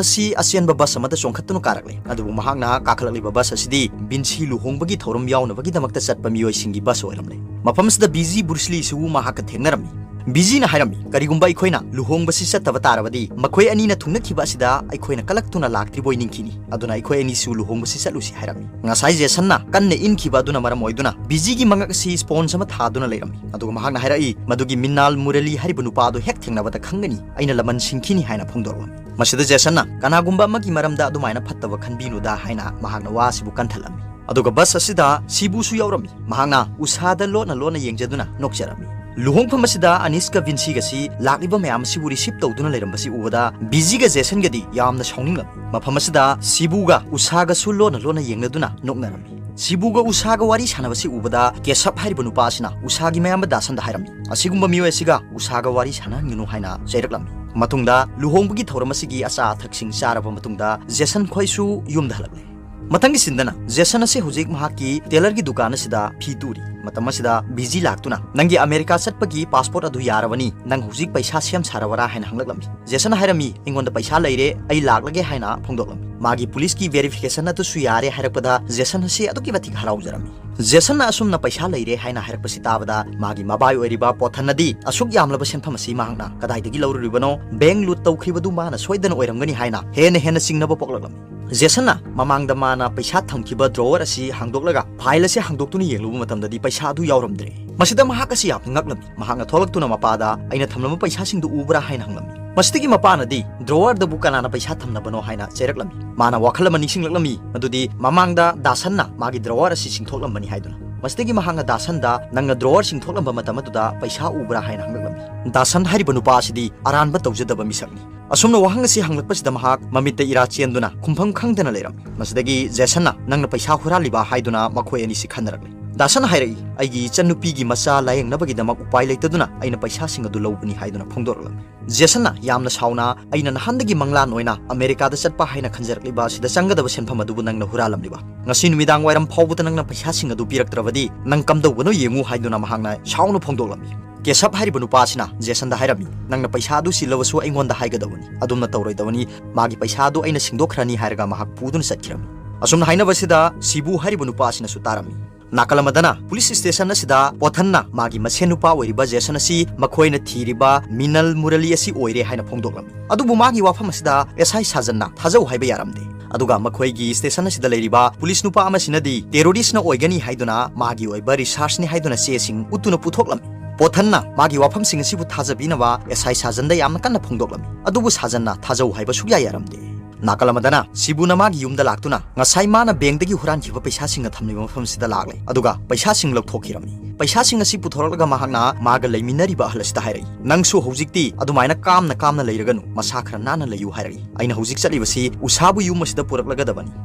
ꯑꯁꯤ ꯑꯆꯦꯟꯕ ꯕꯁ ꯑꯃꯗ ꯆꯣꯡꯈꯠꯇꯨꯅ ꯀꯥꯔꯛꯂꯦ꯫ ꯑꯗꯨꯕꯨ ꯃꯍꯥꯛꯅ ꯀꯥꯈꯠꯂꯛꯂꯤꯕ ꯕꯁ ꯑꯁꯤꯗꯤ ꯕꯤꯟꯁꯤ ꯂꯨꯍꯣꯡꯕꯒꯤ ꯊꯧꯔꯝ ꯌꯥꯎꯅꯕꯒꯤꯗꯃꯛꯇ ꯆꯠꯄ ꯃꯤꯑꯣꯏꯁꯤꯡꯒꯤ ꯕꯁ ꯑꯣꯏꯔꯝꯂꯦ꯫ ꯃꯐꯝꯁꯤꯗ ꯕꯤꯖꯤ ꯕ꯭ꯔꯨꯁꯂꯤꯁꯨ ꯃꯍꯥꯛꯀ ꯊꯦꯡꯅꯔꯝꯃꯤ꯫ ꯕꯤꯖꯤꯅ ꯍꯥꯏꯔꯝꯃꯤ, "ꯀꯔꯤꯒꯨꯝꯕ ꯑꯩꯈꯣꯏꯅ ꯂꯨꯍꯣꯡꯕꯁꯤ ꯆꯠꯇꯕ ꯇꯥꯔꯕꯗꯤ ꯃꯈꯣꯏ ꯑꯅꯤꯅ ꯊꯨꯡꯅꯈꯤꯕ ꯑꯁꯤꯗ ꯑꯩꯈꯣꯏꯅ ꯀꯂꯛꯇꯨꯅ ꯂꯥꯛꯇ꯭ꯔꯤꯕꯣꯏ ꯅꯤꯡꯈꯤꯅꯤ꯫ ꯑꯗꯨꯅ ꯑꯩꯈꯣꯏ ꯑꯅꯤꯁꯨ ꯂꯨꯍꯣꯡꯕꯁꯤ ꯆꯠꯂꯨꯁꯤ" ꯍꯥꯏꯔꯝꯃꯤ꯫ ꯉꯁꯥꯏ ꯖꯦꯁꯟꯅ ꯀꯟꯅ ꯏꯟꯈꯤꯕ ꯑꯗꯨꯅ ꯃꯔꯝ ꯑꯣꯏꯗꯨꯅ ꯕꯤꯖꯤꯒꯤ ꯃꯉꯛ ꯑꯁꯤ ꯁ꯭ꯄꯣꯟꯖ ꯑꯃ ꯊꯥꯗꯨꯅ ꯂꯩꯔꯝꯃꯤ꯫ ꯑꯗꯨꯒ ꯃꯍꯥꯛꯅ ꯍꯥꯏꯔꯛꯏ, "ꯃꯗꯨꯒꯤ ꯃꯤꯟꯅꯥꯜ ꯃꯨꯔꯂꯤ ꯍꯥꯏꯔꯤꯕ ꯅꯨꯄꯥ ꯑꯗꯨ ꯍꯦꯛ ꯊꯦꯡꯅꯕꯗ ꯈꯪꯒꯅꯤ, ꯑꯩꯅ ꯂꯃꯟ ꯁꯤꯡꯈꯤꯅꯤ" ꯍꯥꯏꯅ ꯐꯣꯡꯗꯣꯔꯛꯂꯝꯃꯤ꯫ ꯃꯁꯤꯗ ꯖꯦꯁꯟꯅ, "ꯀꯅꯥꯒꯨꯝꯕ ꯑꯃꯒꯤ ꯃꯔꯝꯗ ꯑꯗꯨꯃꯥꯏꯅ ꯐꯠꯇꯕ ꯈꯟꯕꯤꯅꯨꯗ" ꯍꯥꯏꯅ ꯃꯍꯥꯛꯅ ꯋꯥ ꯑꯁꯤꯕꯨ ꯀꯟꯊꯠꯂꯝꯃꯤ꯫ ꯑꯗꯨꯒ ꯕꯁ ꯑꯁꯤꯗ ꯁꯤꯕꯨꯁꯨ ꯌꯥꯎꯔꯝꯃꯤ꯫ ꯃꯍꯥꯛꯅ ꯎꯁꯥꯗ ꯂꯣꯟꯅ ꯂꯣꯟꯅ ꯌꯦꯡꯖꯗꯨꯅ ꯅꯣꯛꯆꯔꯝꯃꯤ꯫ ꯂꯨꯍꯣꯡꯐꯝ ꯑꯁꯤꯗ ꯑꯅꯤꯁꯀ ꯚꯤꯟꯁꯤꯒꯁꯤ ꯂꯥꯛꯂꯤꯕ ꯃꯌꯥꯝ ꯑꯁꯤꯕꯨ ꯔꯤꯁꯤꯞ ꯇꯧꯗꯨꯅ ꯂꯩꯔꯝꯕꯁꯤ ꯎꯕꯗ ꯕꯤꯖꯤꯒ ꯖꯦꯁꯟꯒꯗꯤ ꯌꯥꯝꯅ ꯁꯥꯎꯅꯤꯡꯂꯝꯃꯤ꯫ ꯃꯐꯝ ꯑꯁꯤꯗ ꯁꯤꯕꯨꯒ ꯎꯁꯥꯒꯁꯨ ꯂꯣꯟꯅ ꯂꯣꯟꯅ ꯌꯦꯡꯅꯗꯨꯅ ꯅꯣꯛꯅꯔꯝꯃꯤ꯫ ꯁꯤꯕꯨꯒ ꯎꯁꯥꯒ ꯋꯥꯔꯤ ꯁꯥꯟꯅꯕꯁꯤ ꯎꯕꯗ ꯀꯦꯁꯞ ꯍꯥꯏꯔꯤꯕ ꯅꯨꯄꯥ ꯑꯁꯤꯅ ꯎꯁꯥꯒꯤ ꯃꯌꯥꯝꯕ ꯗꯥꯁꯟꯗ ꯍꯥꯏꯔꯝꯃꯤ, "ꯑꯁꯤꯒꯨꯝꯕ ꯃꯤꯑꯣꯏ ꯑꯁꯤꯒ ꯎꯁꯥꯒ ꯋꯥꯔꯤ ꯁꯥꯟꯅꯍꯟꯒꯅꯨ" ꯍꯥꯏꯅ ꯆꯩꯔꯛꯂꯝꯃꯤ꯫ ꯃꯇꯨꯡꯗ ꯂꯨꯍꯣꯡꯕꯒꯤ ꯊꯧꯔꯝ ꯑꯁꯤꯒꯤ ꯑꯆꯥ ꯑꯊꯛꯁꯤꯡ ꯆꯥꯔꯕ ꯃꯇꯨꯡꯗ ꯖꯦꯁꯟ ꯈꯣꯏꯁꯨ ꯌꯨꯝꯗ ꯍꯜꯂꯛꯂꯦ꯫ ꯃꯊꯪꯒꯤ ꯁꯤꯟꯗꯅ ꯖꯦꯁꯟ ꯑꯁꯤ ꯍꯧꯖꯤꯛ ꯃꯍꯥꯛꯀꯤ ꯇꯦꯂꯔꯒꯤ ꯗꯨꯀꯥꯟ ꯑꯁꯤꯗ ꯐꯤ ꯇꯨꯔꯤ꯫ ꯃꯇꯝ ꯑꯁꯤꯗ ꯕꯤꯖꯤ ꯂꯥꯛꯇꯨꯅ, "ꯅꯪꯒꯤ ꯑꯃꯦꯔꯤꯀꯥ ꯆꯠꯄꯒꯤ ꯄꯥꯁꯄꯣꯔꯠ ꯑꯗꯨ ꯌꯥꯔꯕꯅꯤ, ꯅꯪ ꯍꯧꯖꯤꯛ ꯄꯩꯁꯥ ꯁꯦꯝ ꯁꯥꯔꯕꯔꯥ?" ꯍꯥꯏꯅ ꯍꯪꯂꯛꯂꯝꯃꯤ꯫ ꯖꯦꯁꯟ ꯍꯥꯏꯔꯝꯃꯤ, "ꯑꯩꯉꯣꯟꯗ ꯄꯩꯁꯥ ꯂꯩꯔꯦ, ꯑꯩ ꯂꯥꯛꯂꯒꯦ" ꯍꯥꯏꯅ ꯐꯣꯡꯗꯣꯛꯂꯝꯃꯤ꯫ ꯃꯥꯒꯤ ꯄꯨꯂꯤꯁꯀꯤ ꯚꯦꯔꯤꯐꯤꯀꯦꯁꯟ ꯑꯗꯨꯁꯨ ꯌꯥꯔꯦ ꯍꯥꯏꯔꯛꯄꯗ ꯖꯦꯁꯟ ꯑꯁꯤ ꯑꯗꯨꯛꯀꯤ ꯃꯇꯤꯛ ꯍꯔꯥꯎꯖꯔꯝꯃꯤ꯫ ꯖꯦꯁꯟꯅ ꯑꯁꯨꯝꯅ ꯄꯩꯁꯥ ꯂꯩꯔꯦ ꯍꯥꯏꯅ ꯍꯥꯏꯔꯛꯄꯁꯤ ꯇꯥꯕꯗ ꯃꯥꯒꯤ ꯃꯕꯥꯏ ꯑꯣꯏꯔꯤꯕ ꯄꯣꯊꯟꯅꯗꯤ ꯑꯁꯨꯛ ꯌꯥꯝꯂꯕ ꯁꯦꯟꯐꯝ ꯑꯁꯤ ꯃꯍꯥꯛꯅ ꯀꯗꯥꯏꯗꯒꯤ ꯂꯧꯔꯨꯔꯤꯕꯅꯣ? ꯕꯦꯡ ꯂꯨꯠ ꯇꯧꯈ꯭ꯔꯤꯕꯗꯨ ꯃꯥꯅ ꯁꯣꯏꯗꯅ ꯑꯣꯏꯔꯝꯒꯅꯤ ꯍꯥꯏꯅ ꯍꯦꯟꯅ ꯍꯦꯟꯅ ꯆꯤꯡꯅꯕ ꯄꯣꯛꯂꯛꯂꯝꯃꯤ꯫ ꯖꯦꯁꯟꯅ ꯃꯃꯥꯡꯗ ꯃꯥꯅ ꯄꯩꯁꯥ ꯊꯝꯈꯤꯕ ꯗ꯭ꯔꯣꯋꯔ ꯑꯁꯤ ꯍꯥꯡꯗꯣꯛꯂꯒ ꯐꯥꯏꯜ ꯑꯁꯤ ꯍꯥꯡꯗꯣꯛꯇꯨꯅ ꯌꯦꯡꯂꯨꯕ ꯃꯇꯝꯗꯗꯤ ꯄꯩꯁꯥ ꯑꯗꯨ ꯌꯥꯎꯔꯝꯗ꯭ꯔꯦ꯫ ꯃꯁꯤꯗ ꯃꯍꯥꯛ ꯑꯁꯤ ꯌꯥꯝꯅ ꯉꯛꯂꯝꯃꯤ꯫ ꯃꯍꯥꯛꯅ ꯊꯣꯛꯂꯛꯇꯨꯅ ꯃꯄꯥꯗ, "ꯑꯩꯅ ꯊꯝꯂꯝꯕ ꯄꯩꯁꯥꯁꯤꯡꯗꯨ ꯎꯕ꯭ꯔꯥ?" ꯍꯥꯏꯅ ꯍꯪꯂꯝꯃꯤ꯫ ꯃꯁꯤꯗꯒꯤ ꯃꯄꯥꯅꯗꯤ ꯗ꯭ꯔꯣꯋꯔꯗꯕꯨ ꯀꯅꯥꯅ ꯄꯩꯁꯥ ꯊꯝꯅꯕꯅꯣ ꯍꯥꯏꯅ ꯆꯩꯔꯛꯂꯝꯃꯤ꯫ ꯃꯥꯅ ꯋꯥꯈꯜ ꯑꯃ ꯅꯤꯡꯁꯤꯡꯂꯛꯂꯝꯃꯤ, ꯃꯗꯨꯗꯤ ꯃꯃꯥꯡꯗ ꯗꯥꯁꯟꯅ ꯃꯥꯒꯤ ꯗ꯭ꯔꯣꯋꯔ ꯑꯁꯤ ꯆꯤꯡꯊꯣꯛꯂꯝꯕꯅꯤ ꯍꯥꯏꯗꯨꯅ꯫ ꯃꯁꯤꯗꯒꯤ ꯃꯍꯥꯛꯅ ꯗꯥꯁꯟꯗ, "ꯅꯪꯅ ꯗ꯭ꯔꯣꯋꯔ ꯆꯤꯡꯊꯣꯛꯂꯝꯕ ꯃꯇꯝ ꯑꯗꯨꯗ ꯄꯩꯁꯥ ꯎꯕ꯭ꯔꯥ?" ꯍꯥꯏꯅ ꯍꯪꯂꯛꯂꯝꯃꯤ꯫ ꯗꯥꯁꯟ ꯍꯥꯏꯔꯤꯕ ꯅꯨꯄꯥ ꯑꯁꯤꯗꯤ ꯑꯔꯥꯟꯕ ꯇꯧꯖꯗꯕ ꯃꯤꯁꯛꯅꯤ꯫ ꯑꯁꯨꯝꯅ ꯋꯥꯍꯪ ꯑꯁꯤ ꯍꯪꯂꯛꯄꯁꯤꯗ ꯃꯍꯥꯛ ꯃꯃꯤꯠꯇ ꯏꯔꯥ ꯆꯦꯟꯗꯨꯅ ꯈꯨꯝꯐꯝ ꯈꯪꯗꯅ ꯂꯩꯔꯝꯃꯤ꯫ ꯃꯁꯤꯗꯒꯤ ꯖꯦꯁꯟꯅ, "ꯅꯪꯅ ꯄꯩꯁꯥ ꯍꯨꯔꯥꯜꯂꯤꯕ?" ꯍꯥꯏꯗꯨꯅ ꯃꯈꯣꯏ ꯑꯅꯤꯁꯤ ꯈꯟꯅꯔꯛꯂꯤ꯫ ꯗꯥꯁꯟꯅ ꯍꯥꯏꯔꯛꯏ, "ꯑꯩꯒꯤ ꯏꯆꯟꯅꯨꯄꯤꯒꯤ ꯃꯆꯥ ꯂꯥꯌꯦꯡꯅꯕꯒꯤꯗꯃꯛ ꯎꯄꯥꯏ ꯂꯩꯇꯗꯨꯅ ꯑꯩꯅ ꯄꯩꯁꯥꯁꯤꯡ ꯑꯗꯨ ꯂꯧꯕꯅꯤ" ꯍꯥꯏꯗꯨꯅ ꯐꯣꯡꯗꯣꯔꯛꯂꯝꯃꯤ꯫ ꯖꯦꯁꯟꯅ ꯌꯥꯝꯅ ꯁꯥꯎꯅ, "ꯑꯩꯅ ꯅꯍꯥꯟꯗꯒꯤ ꯃꯪꯂꯥꯟ ꯑꯣꯏꯅ ꯑꯃꯦꯔꯤꯀꯥꯗ ꯆꯠꯄ ꯍꯥꯏꯅ ꯈꯟꯖꯔꯛꯂꯤꯕ ꯑꯁꯤꯗ ꯆꯪꯒꯗꯕ ꯁꯦꯟꯐꯝ ꯑꯗꯨꯕꯨ ꯅꯪꯅ ꯍꯨꯔꯥꯜꯂꯝꯂꯤꯕ? ꯉꯁꯤ ꯅꯨꯃꯤꯗꯥꯡ ꯋꯥꯏꯔꯝ ꯐꯥꯎꯕꯗ ꯅꯪꯅ ꯄꯩꯁꯥꯁꯤꯡ ꯑꯗꯨ ꯄꯤꯔꯛꯇ꯭ꯔꯕꯗꯤ ꯅꯪ ꯀꯝꯗꯧꯕꯅꯣ ꯌꯦꯡꯉꯨ" ꯍꯥꯏꯗꯨꯅ ꯃꯍꯥꯛꯅ ꯁꯥꯎꯅ ꯐꯣꯡꯗꯣꯛꯂꯝꯃꯤ꯫ ꯀꯦꯁꯞ ꯍꯥꯏꯔꯤꯕ ꯅꯨꯄꯥ ꯑꯁꯤꯅ ꯖꯦꯁꯟꯗ ꯍꯥꯏꯔꯝꯃꯤ, "ꯅꯪꯅ ꯄꯩꯁꯥ ꯑꯗꯨ ꯁꯤꯜꯂꯕꯁꯨ ꯑꯩꯉꯣꯟꯗ ꯍꯥꯏꯒꯗꯕꯅꯤ, ꯑꯗꯨꯝꯅ ꯇꯧꯔꯣꯏꯗꯕꯅꯤ, ꯃꯥꯒꯤ ꯄꯩꯁꯥ ꯑꯗꯨ ꯑꯩꯅ ꯁꯤꯡꯗꯣꯛꯈ꯭ꯔꯅꯤ" ꯍꯥꯏꯔꯒ ꯃꯍꯥꯛ ꯄꯨꯗꯨꯅ ꯆꯠꯈꯤꯔꯝꯃꯤ꯫ ꯑꯁꯨꯝꯅ ꯍꯥꯏꯅꯕꯁꯤꯗ ꯁꯤꯕꯨ ꯍꯥꯏꯔꯤꯕ ꯅꯨꯄꯥ ꯑꯁꯤꯅꯁꯨ ꯇꯥꯔꯝꯃꯤ꯫ ꯅꯥꯀꯜ ꯑꯃꯗꯅ ꯄꯨꯂꯤꯁ ꯁ꯭ꯇꯦꯁꯟ ꯑꯁꯤꯗ ꯄꯣꯊꯟꯅ ꯃꯥꯒꯤ ꯃꯁꯦꯟ ꯅꯨꯄꯥ ꯑꯣꯏꯔꯤꯕ ꯖꯦꯁꯟ ꯑꯁꯤ ꯃꯈꯣꯏꯅ ꯊꯤꯔꯤꯕ ꯃꯤꯅꯜ ꯃꯨꯔꯂꯤ ꯑꯁꯤ ꯑꯣꯏꯔꯦ ꯍꯥꯏꯅ ꯐꯣꯡꯗꯣꯛꯂꯝꯃꯤ꯫ ꯑꯗꯨꯕꯨ ꯃꯥꯒꯤ ꯋꯥꯐꯝ ꯑꯁꯤꯗ ꯑꯦꯁ ꯑꯥꯏ ꯁꯥꯖꯟꯅ ꯊꯥꯖꯧ ꯍꯥꯏꯕ ꯌꯥꯔꯝꯗꯦ꯫ ꯑꯗꯨꯒ ꯃꯈꯣꯏꯒꯤ ꯁ꯭ꯇꯦꯁꯟ ꯑꯁꯤꯗ ꯂꯩꯔꯤꯕ ꯄꯨꯂꯤꯁ ꯅꯨꯄꯥ ꯑꯃꯁꯤꯅꯗꯤ ꯇꯦꯔꯣꯔꯤꯁ꯭ꯠꯅ ꯑꯣꯏꯒꯅꯤ ꯍꯥꯏꯗꯨꯅ ꯃꯥꯒꯤ ꯑꯣꯏꯕ ꯔꯤꯁꯥꯔꯆꯅꯤ ꯍꯥꯏꯗꯨꯅ ꯆꯦꯁꯤꯡ ꯎꯠꯇꯨꯅ ꯄꯨꯊꯣꯛꯂꯝꯃꯤ꯫ ꯄꯣꯊꯟꯅ ꯃꯥꯒꯤ ꯋꯥꯐꯝꯁꯤꯡ ꯑꯁꯤꯕꯨ ꯊꯥꯖꯕꯤꯅꯕ ꯑꯦꯁ ꯑꯥꯏ ꯁꯥꯖꯟꯗ ꯌꯥꯝꯅ ꯀꯟꯅ ꯐꯣꯡꯗꯣꯛꯂꯝꯃꯤ꯫ ꯑꯗꯨꯕꯨ ꯁꯥꯖꯟꯅ ꯊꯥꯖꯧ ꯍꯥꯏꯕ ꯁꯨꯛꯌꯥ ꯌꯥꯔꯝꯗꯦ꯫ ꯅꯥꯀꯜ ꯑꯃꯗꯅ ꯁꯤꯕꯨꯅ ꯃꯥꯒꯤ ꯌꯨꯝꯗ ꯂꯥꯛꯇꯨꯅ ꯉꯁꯥꯏ ꯃꯥꯅ ꯕꯦꯡꯗꯒꯤ ꯍꯨꯔꯥꯟꯈꯤꯕ ꯄꯩꯁꯥꯁꯤꯡ ꯊꯝꯂꯤꯕ ꯃꯐꯝꯁꯤꯗ ꯂꯥꯛꯂꯦ, ꯑꯗꯨꯒ ꯄꯩꯁꯥꯁꯤꯡ ꯂꯧꯊꯣꯛꯈꯤꯔꯝꯃꯤ꯫ ꯄꯩꯁꯥꯁꯤꯡ ꯑꯁꯤ ꯄꯨꯊꯣꯔꯛꯂꯒ ꯃꯍꯥꯛꯅ ꯃꯥꯒ ꯂꯩꯃꯤꯟꯅꯔꯤꯕ ꯑꯍꯜ ꯑꯁꯤꯗ ꯍꯥꯏꯔꯛꯏ, "ꯅꯪꯁꯨ ꯍꯧꯖꯤꯛꯇꯤ ꯑꯗꯨꯃꯥꯏꯅ ꯀꯥꯝꯅ ꯀꯥꯝꯅ ꯂꯩꯔꯒꯅꯨ, ꯃꯁꯥ ꯈꯔ ꯅꯥꯟꯅ ꯂꯩꯌꯨ" ꯍꯥꯏꯔꯛꯏ꯫ "ꯑꯩꯅ ꯍꯧꯖꯤꯛ ꯆꯠꯂꯤꯕꯁꯤ ꯎꯁꯥꯕꯨ ꯌꯨꯝ ꯑꯁꯤꯗ ꯄꯨꯔꯛꯂꯒꯗꯕꯅꯤ꯫"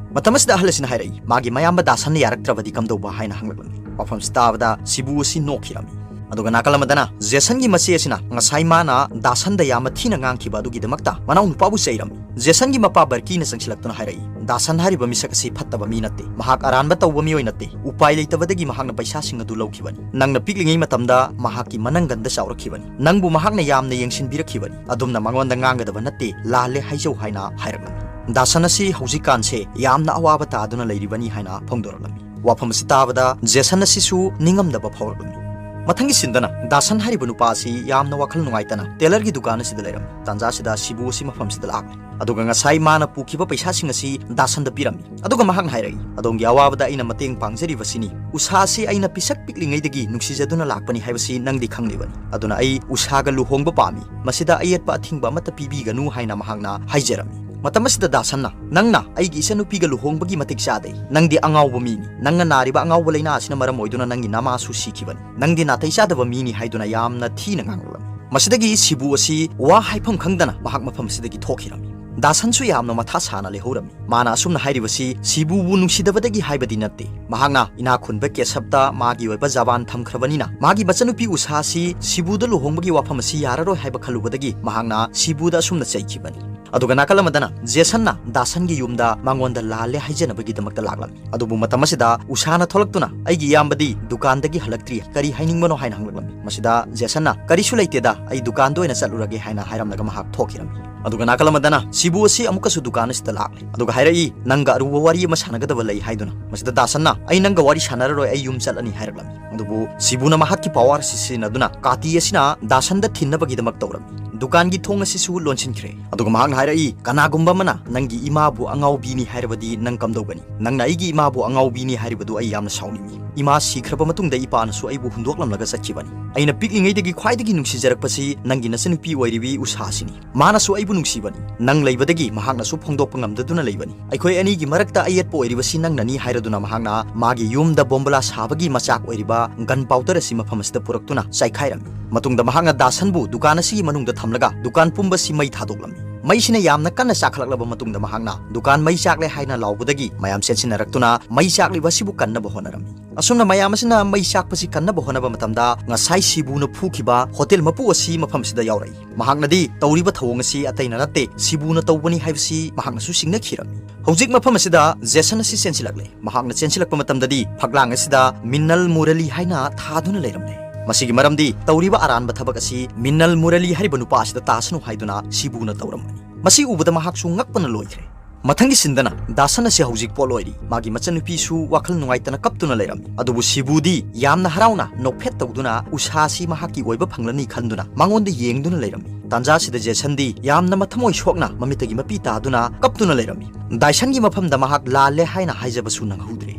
ꯃꯇꯝ ꯑꯁꯤꯗ ꯑꯍꯜ ꯑꯁꯤꯅ ꯍꯥꯏꯔꯛꯏ, "ꯃꯥꯒꯤ ꯃꯌꯥꯝꯕ ꯗꯥꯁꯟꯅ ꯌꯥꯔꯛꯇ꯭ꯔꯕꯗꯤ ꯀꯝꯗꯧꯕ?" ꯍꯥꯏꯅ ꯍꯪꯂꯛꯂꯝꯃꯤ꯫ ꯋꯥꯐꯝꯁꯤ ꯇꯥꯕꯗ ꯁꯤꯕꯨ ꯑꯁꯤ ꯅꯣꯛꯈꯤꯔꯝꯃꯤ꯫ ꯑꯗꯨꯒ ꯅꯥꯀꯜ ꯑꯃꯗꯅ ꯖꯦꯁꯟꯒꯤ ꯃꯆꯦ ꯑꯁꯤꯅ ꯉꯁꯥꯏ ꯃꯥꯅ ꯗꯥꯁꯟꯗ ꯌꯥꯝꯅ ꯊꯤꯅ ꯉꯥꯡꯈꯤꯕ ꯑꯗꯨꯒꯤꯗꯃꯛꯇ ꯃꯅꯥꯎ ꯅꯨꯄꯥꯕꯨ ꯆꯩꯔꯝꯃꯤ꯫ ꯖꯦꯁꯟꯒꯤ ꯃꯄꯥ ꯕꯔꯀꯤꯅ ꯆꯪꯁꯤꯜꯂꯛꯇꯨꯅ ꯍꯥꯏꯔꯛꯏ, "ꯗꯥꯁꯟ ꯍꯥꯏꯔꯤꯕ ꯃꯤꯁꯛ ꯑꯁꯤ ꯐꯠꯇꯕ ꯃꯤ ꯅꯠꯇꯦ꯫ ꯃꯍꯥꯛ ꯑꯔꯥꯟꯕ ꯇꯧꯕ ꯃꯤꯑꯣꯏ ꯅꯠꯇꯦ꯫ ꯎꯄꯥꯏ ꯂꯩꯇꯕꯗꯒꯤ ꯃꯍꯥꯛꯅ ꯄꯩꯁꯥꯁꯤꯡ ꯑꯗꯨ ꯂꯧꯈꯤꯕꯅꯤ꯫ ꯅꯪꯅ ꯄꯤꯛꯂꯤꯉꯩ ꯃꯇꯝꯗ ꯃꯍꯥꯛꯀꯤ ꯃꯅꯪꯒꯟꯗ ꯆꯥꯎꯔꯛꯈꯤꯕꯅꯤ꯫ ꯅꯪꯕꯨ ꯃꯍꯥꯛꯅ ꯌꯥꯝꯅ ꯌꯦꯡꯁꯤꯟꯕꯤꯔꯛꯈꯤꯕꯅꯤ꯫ ꯑꯗꯨꯝꯅ ꯃꯉꯣꯟꯗ ꯉꯥꯡꯒꯗꯕ ꯅꯠꯇꯦ, ꯂꯥꯜꯂꯦ ꯍꯥꯏꯖꯧ" ꯍꯥꯏꯅ ꯍꯥꯏꯔꯛꯂꯝꯃꯤ꯫ ꯗꯥꯁꯟ ꯑꯁꯤ ꯍꯧꯖꯤꯛꯀꯥꯟꯁꯦ ꯌꯥꯝꯅ ꯑꯋꯥꯕ ꯇꯥꯗꯨꯅ ꯂꯩꯔꯤꯕꯅꯤ ꯍꯥꯏꯅ ꯐꯣꯡꯗꯣꯔꯛꯂꯝꯃꯤ꯫ ꯋꯥꯐꯝ ꯑꯁꯤ ꯇꯥꯕꯗ ꯖꯦꯁꯟ ꯑꯁꯤꯁꯨ ꯅꯤꯡꯉꯝꯗꯕ ꯐꯥꯎꯔꯛꯂꯝꯃꯤ꯫ ꯃꯊꯪꯒꯤ ꯁꯤꯟꯗꯅ ꯗꯥꯁꯟ ꯍꯥꯏꯔꯤꯕ ꯅꯨꯄꯥ ꯑꯁꯤ ꯌꯥꯝꯅ ꯋꯥꯈꯜ ꯅꯨꯡꯉꯥꯏꯇꯅ ꯇꯦꯂꯔꯒꯤ ꯗꯨꯀꯥꯟ ꯑꯁꯤꯗ ꯂꯩꯔꯝꯃꯤ꯫ ꯇꯥꯟꯖꯥ ꯑꯁꯤꯗ ꯁꯤꯕꯨ ꯑꯁꯤ ꯃꯐꯝꯁꯤꯗ ꯂꯥꯛꯂꯦ꯫ ꯑꯗꯨꯒ ꯉꯁꯥꯏ ꯃꯥꯅ ꯄꯨꯈꯤꯕ ꯄꯩꯁꯥꯁꯤꯡ ꯑꯁꯤ ꯗꯥꯁꯟꯗ ꯄꯤꯔꯝꯃꯤ꯫ ꯑꯗꯨꯒ ꯃꯍꯥꯛꯅ ꯍꯥꯏꯔꯛꯏ, "ꯑꯗꯣꯝꯒꯤ ꯑꯋꯥꯕꯗ ꯑꯩꯅ ꯃꯇꯦꯡ ꯄꯥꯡꯖꯔꯤꯕꯁꯤꯅꯤ꯫ ꯎꯁꯥ ꯑꯁꯤ ꯑꯩꯅ ꯄꯤꯁꯛ ꯄꯤꯛꯂꯤꯉꯩꯗꯒꯤ ꯅꯨꯡꯁꯤꯖꯗꯨꯅ ꯂꯥꯛꯄꯅꯤ ꯍꯥꯏꯕꯁꯤ ꯅꯪꯗꯤ ꯈꯪꯂꯤꯕꯅꯤ꯫ ꯑꯗꯨꯅ ꯑꯩ ꯎꯁꯥꯒ ꯂꯨꯍꯣꯡꯕ ꯄꯥꯝꯃꯤ꯫ ꯃꯁꯤꯗ ꯑꯌꯦꯠꯄ ꯑꯊꯤꯡꯕ ꯑꯃꯠꯇ ꯄꯤꯕꯤꯒꯅꯨ" ꯍꯥꯏꯅ ꯃꯍꯥꯛꯅ ꯍꯥꯏꯖꯔꯝꯃꯤ꯫ ꯃꯇꯝ ꯑꯁꯤꯗ ꯗꯥꯁꯟꯅ, "ꯅꯪꯅ ꯑꯩꯒꯤ ꯏꯆꯟꯅꯨꯄꯤꯒ ꯂꯨꯍꯣꯡꯕꯒꯤ ꯃꯇꯤꯛ ꯆꯥꯗꯦ꯫ ꯅꯪꯗꯤ ꯑꯉꯥꯎꯕ ꯃꯤꯅꯤ꯫ ꯅꯪꯅ ꯅꯥꯔꯤꯕ ꯑꯉꯥꯎꯕ ꯂꯩꯅꯥ ꯑꯁꯤꯅ ꯃꯔꯝ ꯑꯣꯏꯗꯨꯅ ꯅꯪꯒꯤ ꯅꯃꯥꯁꯨ ꯁꯤꯈꯤꯕꯅꯤ꯫ ꯅꯪꯗꯤ ꯅꯥꯇꯩ ꯆꯥꯗꯕ ꯃꯤꯅꯤ" ꯍꯥꯏꯗꯨꯅ ꯌꯥꯝꯅ ꯊꯤꯅ ꯉꯥꯡꯂꯛꯂꯝꯃꯤ꯫ ꯃꯁꯤꯗꯒꯤ ꯁꯤꯕꯨ ꯑꯁꯤ ꯋꯥ ꯍꯥꯏꯐꯝ ꯈꯪꯗꯅ ꯃꯍꯥꯛ ꯃꯐꯝ ꯑꯁꯤꯗꯒꯤ ꯊꯣꯛꯈꯤꯔꯝꯃꯤ꯫ ꯗꯥꯁꯟꯁꯨ ꯌꯥꯝꯅ ꯃꯊꯥ ꯁꯥꯅ ꯂꯩꯍꯧꯔꯝꯃꯤ꯫ ꯃꯥꯅ ꯑꯁꯨꯝꯅ ꯍꯥꯏꯔꯤꯕꯁꯤ ꯁꯤꯕꯨꯕꯨ ꯅꯨꯡꯁꯤꯗꯕꯗꯒꯤ ꯍꯥꯏꯕꯗꯤ ꯅꯠꯇꯦ꯫ ꯃꯍꯥꯛꯅ ꯏꯅꯥꯛ ꯈꯨꯟꯕ ꯀꯦꯁꯞꯇ ꯃꯥꯒꯤ ꯑꯣꯏꯕ ꯖꯕꯥꯟ ꯊꯝꯈ꯭ꯔꯕꯅꯤꯅ ꯃꯥꯒꯤ ꯃꯆꯟꯅꯨꯄꯤ ꯎꯁꯥ ꯑꯁꯤ ꯁꯤꯕꯨꯗ ꯂꯨꯍꯣꯡꯕꯒꯤ ꯋꯥꯐꯝ ꯑꯁꯤ ꯌꯥꯔꯔꯣꯏ ꯍꯥꯏꯕ ꯈꯜꯂꯨꯕꯗꯒꯤ ꯃꯍꯥꯛꯅ ꯁꯤꯕꯨꯗ ꯑꯁꯨꯝꯅ ꯆꯩꯈꯤꯕꯅꯤ꯫ ꯑꯗꯨꯒ ꯅꯥꯀꯜ ꯑꯃꯗꯅ ꯖꯦꯁꯟꯅ ꯗꯥꯁꯟꯒꯤ ꯌꯨꯝꯗ ꯃꯉꯣꯟꯗ ꯂꯥꯜꯂꯦ ꯍꯥꯏꯖꯅꯕꯒꯤꯗꯃꯛꯇ ꯂꯥꯛꯂꯝꯃꯤ꯫ ꯑꯗꯨꯕꯨ ꯃꯇꯝ ꯑꯁꯤꯗ ꯎꯁꯥꯅ ꯊꯣꯛꯂꯛꯇꯨꯅ, "ꯑꯩꯒꯤ ꯏꯌꯥꯝꯕꯗꯤ ꯗꯨꯀꯥꯟꯗꯒꯤ ꯍꯜꯂꯛꯇ꯭ꯔꯤ, ꯀꯔꯤ ꯍꯥꯏꯅꯤꯡꯕꯅꯣ?" ꯍꯥꯏꯅ ꯍꯪꯂꯛꯂꯝꯃꯤ꯫ ꯃꯁꯤꯗ ꯖꯦꯁꯟꯅ, "ꯀꯔꯤꯁꯨ ꯂꯩꯇꯦꯗ, ꯑꯩ ꯗꯨꯀꯥꯟꯗ ꯑꯣꯏꯅ ꯆꯠꯂꯨꯔꯒꯦ" ꯍꯥꯏꯅ ꯍꯥꯏꯔꯝꯂꯒ ꯃꯍꯥꯛ ꯊꯣꯛꯈꯤꯔꯝꯃꯤ꯫ ꯑꯗꯨꯒ ꯅꯥꯀꯜ ꯑꯃꯗꯅ ꯁꯤꯕꯨ ꯑꯁꯤ ꯑꯃꯨꯛꯀꯁꯨ ꯗꯨꯀꯥꯟ ꯑꯁꯤꯗ ꯂꯥꯛꯂꯦ꯫ ꯑꯗꯨꯒ ꯍꯥꯏꯔꯛꯏ, "ꯅꯪꯒ ꯑꯔꯨꯕ ꯋꯥꯔꯤ ꯑꯃ ꯁꯥꯟꯅꯒꯗꯕ ꯂꯩ" ꯍꯥꯏꯗꯨꯅ꯫ ꯃꯁꯤꯗ ꯗꯥꯁꯟꯅ, "ꯑꯩ ꯅꯪꯒ ꯋꯥꯔꯤ ꯁꯥꯟꯅꯔꯔꯣꯏ, ꯑꯩ ꯌꯨꯝ ꯆꯠꯂꯅꯤ" ꯍꯥꯏꯔꯛꯂꯝꯃꯤ꯫ ꯑꯗꯨꯕꯨ ꯁꯤꯕꯨꯅ ꯃꯍꯥꯛꯀꯤ ꯄꯋꯥꯔ ꯑꯁꯤ ꯁꯤꯖꯤꯟꯅꯗꯨꯅ ꯀꯥꯇꯤ ꯑꯁꯤꯅ ꯗꯥꯁꯟꯗ ꯊꯤꯟꯅꯕꯒꯤꯗꯃꯛ ꯇꯧꯔꯝꯃꯤ꯫ ꯗꯨꯀꯥꯟꯒꯤ ꯊꯣꯡ ꯑꯁꯤꯁꯨ ꯂꯣꯟꯁꯤꯟꯈ꯭ꯔꯦ꯫ ꯑꯗꯨꯒ ꯃꯍꯥꯛꯅ ꯍꯥꯏꯔꯛꯏ, "ꯀꯅꯥꯒꯨꯝꯕ ꯑꯃꯅ ꯅꯪꯒꯤ ꯏꯃꯥꯕꯨ ꯑꯉꯥꯎꯕꯤꯅꯤ ꯍꯥꯏꯔꯕꯗꯤ ꯅꯪ ꯀꯝꯗꯧꯒꯅꯤ? ꯅꯪꯅ ꯑꯩꯒꯤ ꯏꯃꯥꯕꯨ ꯑꯉꯥꯎꯕꯤꯅꯤ ꯍꯥꯏꯔꯤꯕꯗꯨ ꯑꯩ ꯌꯥꯝꯅ ꯁꯥꯎꯅꯤꯡꯏ꯫ ꯏꯃꯥ ꯁꯤꯈ꯭ꯔꯕ ꯃꯇꯨꯡꯗ ꯏꯄꯥꯅꯁꯨ ꯑꯩꯕꯨ ꯍꯨꯟꯗꯣꯛꯂꯝꯂꯒ ꯆꯠꯈꯤꯕꯅꯤ꯫ ꯑꯩꯅ ꯄꯤꯛꯂꯤꯉꯩꯗꯒꯤ ꯈ꯭ꯋꯥꯏꯗꯒꯤ ꯅꯨꯡꯁꯤꯖꯔꯛꯄꯁꯤ ꯅꯪꯒꯤ ꯅꯆꯟꯅꯨꯄꯤ ꯑꯣꯏꯔꯤꯕꯤ ꯎꯁꯥꯁꯤꯅꯤ꯫ ꯃꯥꯅꯁꯨ ꯑꯩꯕꯨ ꯅꯨꯡꯁꯤꯕꯅꯤ꯫ ꯅꯪ ꯂꯩꯕꯗꯒꯤ ꯃꯍꯥꯛꯅꯁꯨ ꯐꯣꯡꯗꯣꯛꯄ ꯉꯝꯗꯗꯨꯅ ꯂꯩꯕꯅꯤ꯫ ꯑꯩꯈꯣꯏ ꯑꯅꯤꯒꯤ ꯃꯔꯛꯇ ꯑꯌꯦꯠꯄ ꯑꯣꯏꯔꯤꯕꯁꯤ ꯅꯪꯅꯅꯤ ꯍꯥꯏꯔꯗꯨꯅ ꯃꯍꯥꯛꯅ ꯃꯥꯒꯤ ꯌꯨꯝꯗ ꯕꯣꯝꯕꯂꯥ ꯁꯥꯕꯒꯤ ꯃꯆꯥꯛ ꯑꯣꯏꯔꯤꯕ gun powder ꯑꯁꯤ ꯃꯐꯝ ꯑꯁꯤꯗ ꯄꯨꯔꯛꯇꯨꯅ ꯆꯥꯏꯈꯥꯏꯔꯝꯃꯤ꯫ ꯃꯇꯨꯡꯗ ꯃꯍꯥꯛꯅ ꯗꯥꯁꯟꯕꯨ ꯗꯨꯀꯥꯟ ꯑꯁꯤꯒꯤ ꯃꯅꯨꯡꯗ ꯊꯝꯂꯒ ꯗꯨꯀꯥꯟ ꯄꯨꯝꯕꯁꯤ ꯃꯩ ꯊꯥꯗꯣꯛꯂꯝꯃꯤ꯫ ꯃꯩꯁꯤꯅ ꯌꯥꯝꯅ ꯀꯟꯅ ꯆꯥꯛꯈꯠꯂꯛꯂꯕ ꯃꯇꯨꯡꯗ ꯃꯍꯥꯛꯅ ꯗꯨꯀꯥꯟ ꯃꯩ ꯆꯥꯛꯂꯦ ꯍꯥꯏꯅ ꯂꯥꯎꯕꯗꯒꯤ ꯃꯌꯥꯝ ꯆꯦꯟꯁꯤꯟꯅꯔꯛꯇꯨꯅ ꯃꯩ ꯆꯥꯛꯂꯤꯕ ꯑꯁꯤꯕꯨ ꯀꯟꯅꯕ ꯍꯣꯠꯅꯔꯝꯃꯤ꯫ ꯑꯁꯨꯝꯅ ꯃꯌꯥꯝ ꯑꯁꯤꯅ ꯃꯩ ꯆꯥꯛꯄꯁꯤ ꯀꯟꯅꯕ ꯍꯣꯠꯅꯕ ꯃꯇꯝꯗ ꯉꯁꯥꯏ ꯁꯤꯕꯨꯅ ꯐꯨꯈꯤꯕ ꯍꯣꯇꯦꯜ ꯃꯄꯨ ꯑꯁꯤ ꯃꯐꯝꯁꯤꯗ ꯌꯥꯎꯔꯛꯏ꯫ ꯃꯍꯥꯛꯅꯗꯤ ꯇꯧꯔꯤꯕ ꯊꯧꯑꯣꯡ ꯑꯁꯤ ꯑꯇꯩꯅ ꯅꯠꯇꯦ, ꯁꯤꯕꯨꯅ ꯇꯧꯕꯅꯤ ꯍꯥꯏꯕꯁꯤ ꯃꯍꯥꯛꯅꯁꯨ ꯁꯤꯡꯅꯈꯤꯔꯝꯃꯤ꯫ ꯍꯧꯖꯤꯛ ꯃꯐꯝ ꯑꯁꯤꯗ ꯖꯦꯁꯟ ꯑꯁꯤ ꯆꯦꯟꯁꯤꯜꯂꯛꯂꯦ꯫ ꯃꯍꯥꯛꯅ ꯆꯦꯟꯁꯤꯜꯂꯛꯄ ꯃꯇꯝꯗꯗꯤ ꯐꯛꯂꯥꯡ ꯑꯁꯤꯗ ꯃꯤꯅꯜ ꯃꯨꯔꯂꯤ ꯍꯥꯏꯅ ꯊꯥꯗꯨꯅ ꯂꯩꯔꯝꯂꯦ꯫ ꯃꯁꯤꯒꯤ ꯃꯔꯝꯗꯤ ꯇꯧꯔꯤꯕ ꯑꯔꯥꯟꯕ ꯊꯕꯛ ꯑꯁꯤ ꯃꯤꯅꯜ ꯃꯨꯔꯂꯤ ꯍꯥꯏꯔꯤꯕ ꯅꯨꯄꯥ ꯑꯁꯤꯗ ꯇꯥꯁꯅꯨ ꯍꯥꯏꯗꯨꯅ ꯁꯤꯕꯨꯅ ꯇꯧꯔꯝꯕꯅꯤ꯫ ꯃꯁꯤ ꯎꯕꯗ ꯃꯍꯥꯛꯁꯨ ꯉꯛꯄꯅ ꯂꯣꯏꯈ꯭ꯔꯦ꯫ ꯃꯊꯪꯒꯤ ꯁꯤꯟꯗꯅ ꯗꯥꯁꯟ ꯑꯁꯤ ꯍꯧꯖꯤꯛ ꯄꯣꯠ ꯑꯣꯏꯔꯤ꯫ ꯃꯥꯒꯤ ꯃꯆꯟꯅꯨꯄꯤꯁꯨ ꯋꯥꯈꯜ ꯅꯨꯡꯉꯥꯏꯇꯅ ꯀꯞꯇꯨꯅ ꯂꯩꯔꯝꯃꯤ꯫ ꯑꯗꯨꯕꯨ ꯁꯤꯕꯨꯗꯤ ꯌꯥꯝꯅ ꯍꯔꯥꯎꯅ ꯅꯣꯛꯐꯦꯠ ꯇꯧꯗꯨꯅ ꯎꯁꯥꯁꯤ ꯃꯍꯥꯛꯀꯤ ꯑꯣꯏꯕ ꯐꯪꯂꯅꯤ ꯈꯟꯗꯨꯅ ꯃꯉꯣꯟꯗ ꯌꯦꯡꯗꯨꯅ ꯂꯩꯔꯝꯃꯤ꯫ ꯇꯥꯟꯖꯥꯁꯤꯗ ꯖꯦꯁꯟꯗꯤ ꯌꯥꯝꯅ ꯃꯊꯃꯣꯏ ꯁꯣꯛꯅ ꯃꯃꯤꯠꯇꯒꯤ ꯃꯄꯤ ꯇꯥꯗꯨꯅ ꯀꯞꯇꯨꯅ ꯂꯩꯔꯝꯃꯤ꯫ ꯗꯥꯏꯁꯟꯒꯤ ꯃꯐꯝꯗ ꯃꯍꯥꯛ ꯂꯥꯜꯂꯦ ꯍꯥꯏꯅ ꯍꯥꯏꯖꯕꯁꯨ ꯅꯪꯍꯧꯗ꯭ꯔꯦ꯫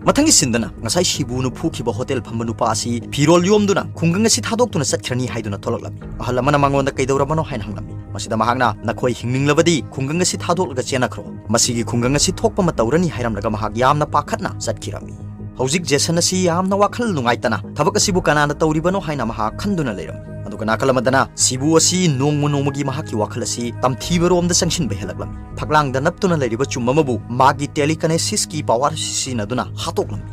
ꯃꯊꯪꯒꯤ ꯁꯤꯟꯗꯅ ꯉꯁꯥꯏ ꯁꯤꯕꯨꯅ ꯐꯨꯈꯤꯕ ꯍꯣꯇꯦꯜ ꯐꯝꯕ ꯅꯨꯄꯥ ꯑꯁꯤ ꯐꯤꯔꯣꯜ ꯌꯣꯝꯗꯨꯅ ꯈꯨꯡꯒꯪ ꯑꯁꯤ ꯊꯥꯗꯣꯛꯇꯨꯅ ꯆꯠꯈ꯭ꯔꯅꯤ ꯍꯥꯏꯗꯨꯅ ꯊꯣꯛꯂꯛꯂꯝꯃꯤ꯫ ꯑꯍꯜ ꯑꯃꯅ ꯃꯉꯣꯟꯗ ꯀꯩꯗꯧꯔꯕꯅꯣ ꯍꯥꯏꯅ ꯍꯪꯂꯝꯃꯤ꯫ ꯃꯁꯤꯗ ꯃꯍꯥꯛꯅ "ꯅꯈꯣꯏ ꯍꯤꯡꯅꯤꯡꯂꯕꯗꯤ ꯈꯨꯡꯒꯪ ꯑꯁꯤ ꯊꯥꯗꯣꯛꯂꯒ ꯆꯦꯟꯅꯈ꯭ꯔꯣ, ꯃꯁꯤꯒꯤ ꯈꯨꯡꯒꯪ ꯑꯁꯤ ꯊꯣꯛꯄ ꯑꯃ ꯇꯧꯔꯅꯤ" ꯍꯥꯏꯔꯝꯂꯒ ꯃꯍꯥꯛ ꯌꯥꯝꯅ ꯄꯥꯈꯠꯅ ꯆꯠꯈꯤꯔꯝꯃꯤ꯫ ꯍꯧꯖꯤꯛ ꯖꯦꯁꯟ ꯑꯁꯤ ꯌꯥꯝꯅ ꯋꯥꯈꯜ ꯅꯨꯡꯉꯥꯏꯇꯅ ꯊꯕꯛ ꯑꯁꯤꯕꯨ ꯀꯅꯥꯅ ꯇꯧꯔꯤꯕꯅꯣ ꯍꯥꯏꯅ ꯃꯍꯥꯛ ꯈꯟꯗꯨꯅ ꯂꯩꯔꯝꯃꯤ꯫ ꯑꯗꯨꯒ ꯅꯥꯀꯜ ꯑꯃꯗꯅ ꯁꯤꯕꯨ ꯑꯁꯤ ꯅꯣꯡꯃ ꯅꯣꯡꯃꯒꯤ ꯃꯍꯥꯛꯀꯤ ꯋꯥꯈꯜ ꯑꯁꯤ ꯇꯝꯊꯤꯕꯔꯣꯝꯗ ꯆꯪꯁꯤꯟꯕ ꯍꯦꯜꯂꯛꯂꯝꯃꯤ꯫ ꯐꯛꯂꯥꯡꯗ ꯅꯞꯇꯨꯅ ꯂꯩꯔꯤꯕ ꯆꯨꯝ ꯑꯃꯕꯨ ꯃꯥꯒꯤ telekinesisꯀꯤ power ꯑꯁꯤ ꯁꯤꯖꯤꯟꯅꯗꯨꯅ ꯍꯥꯠꯇꯣꯛꯂꯝꯃꯤ꯫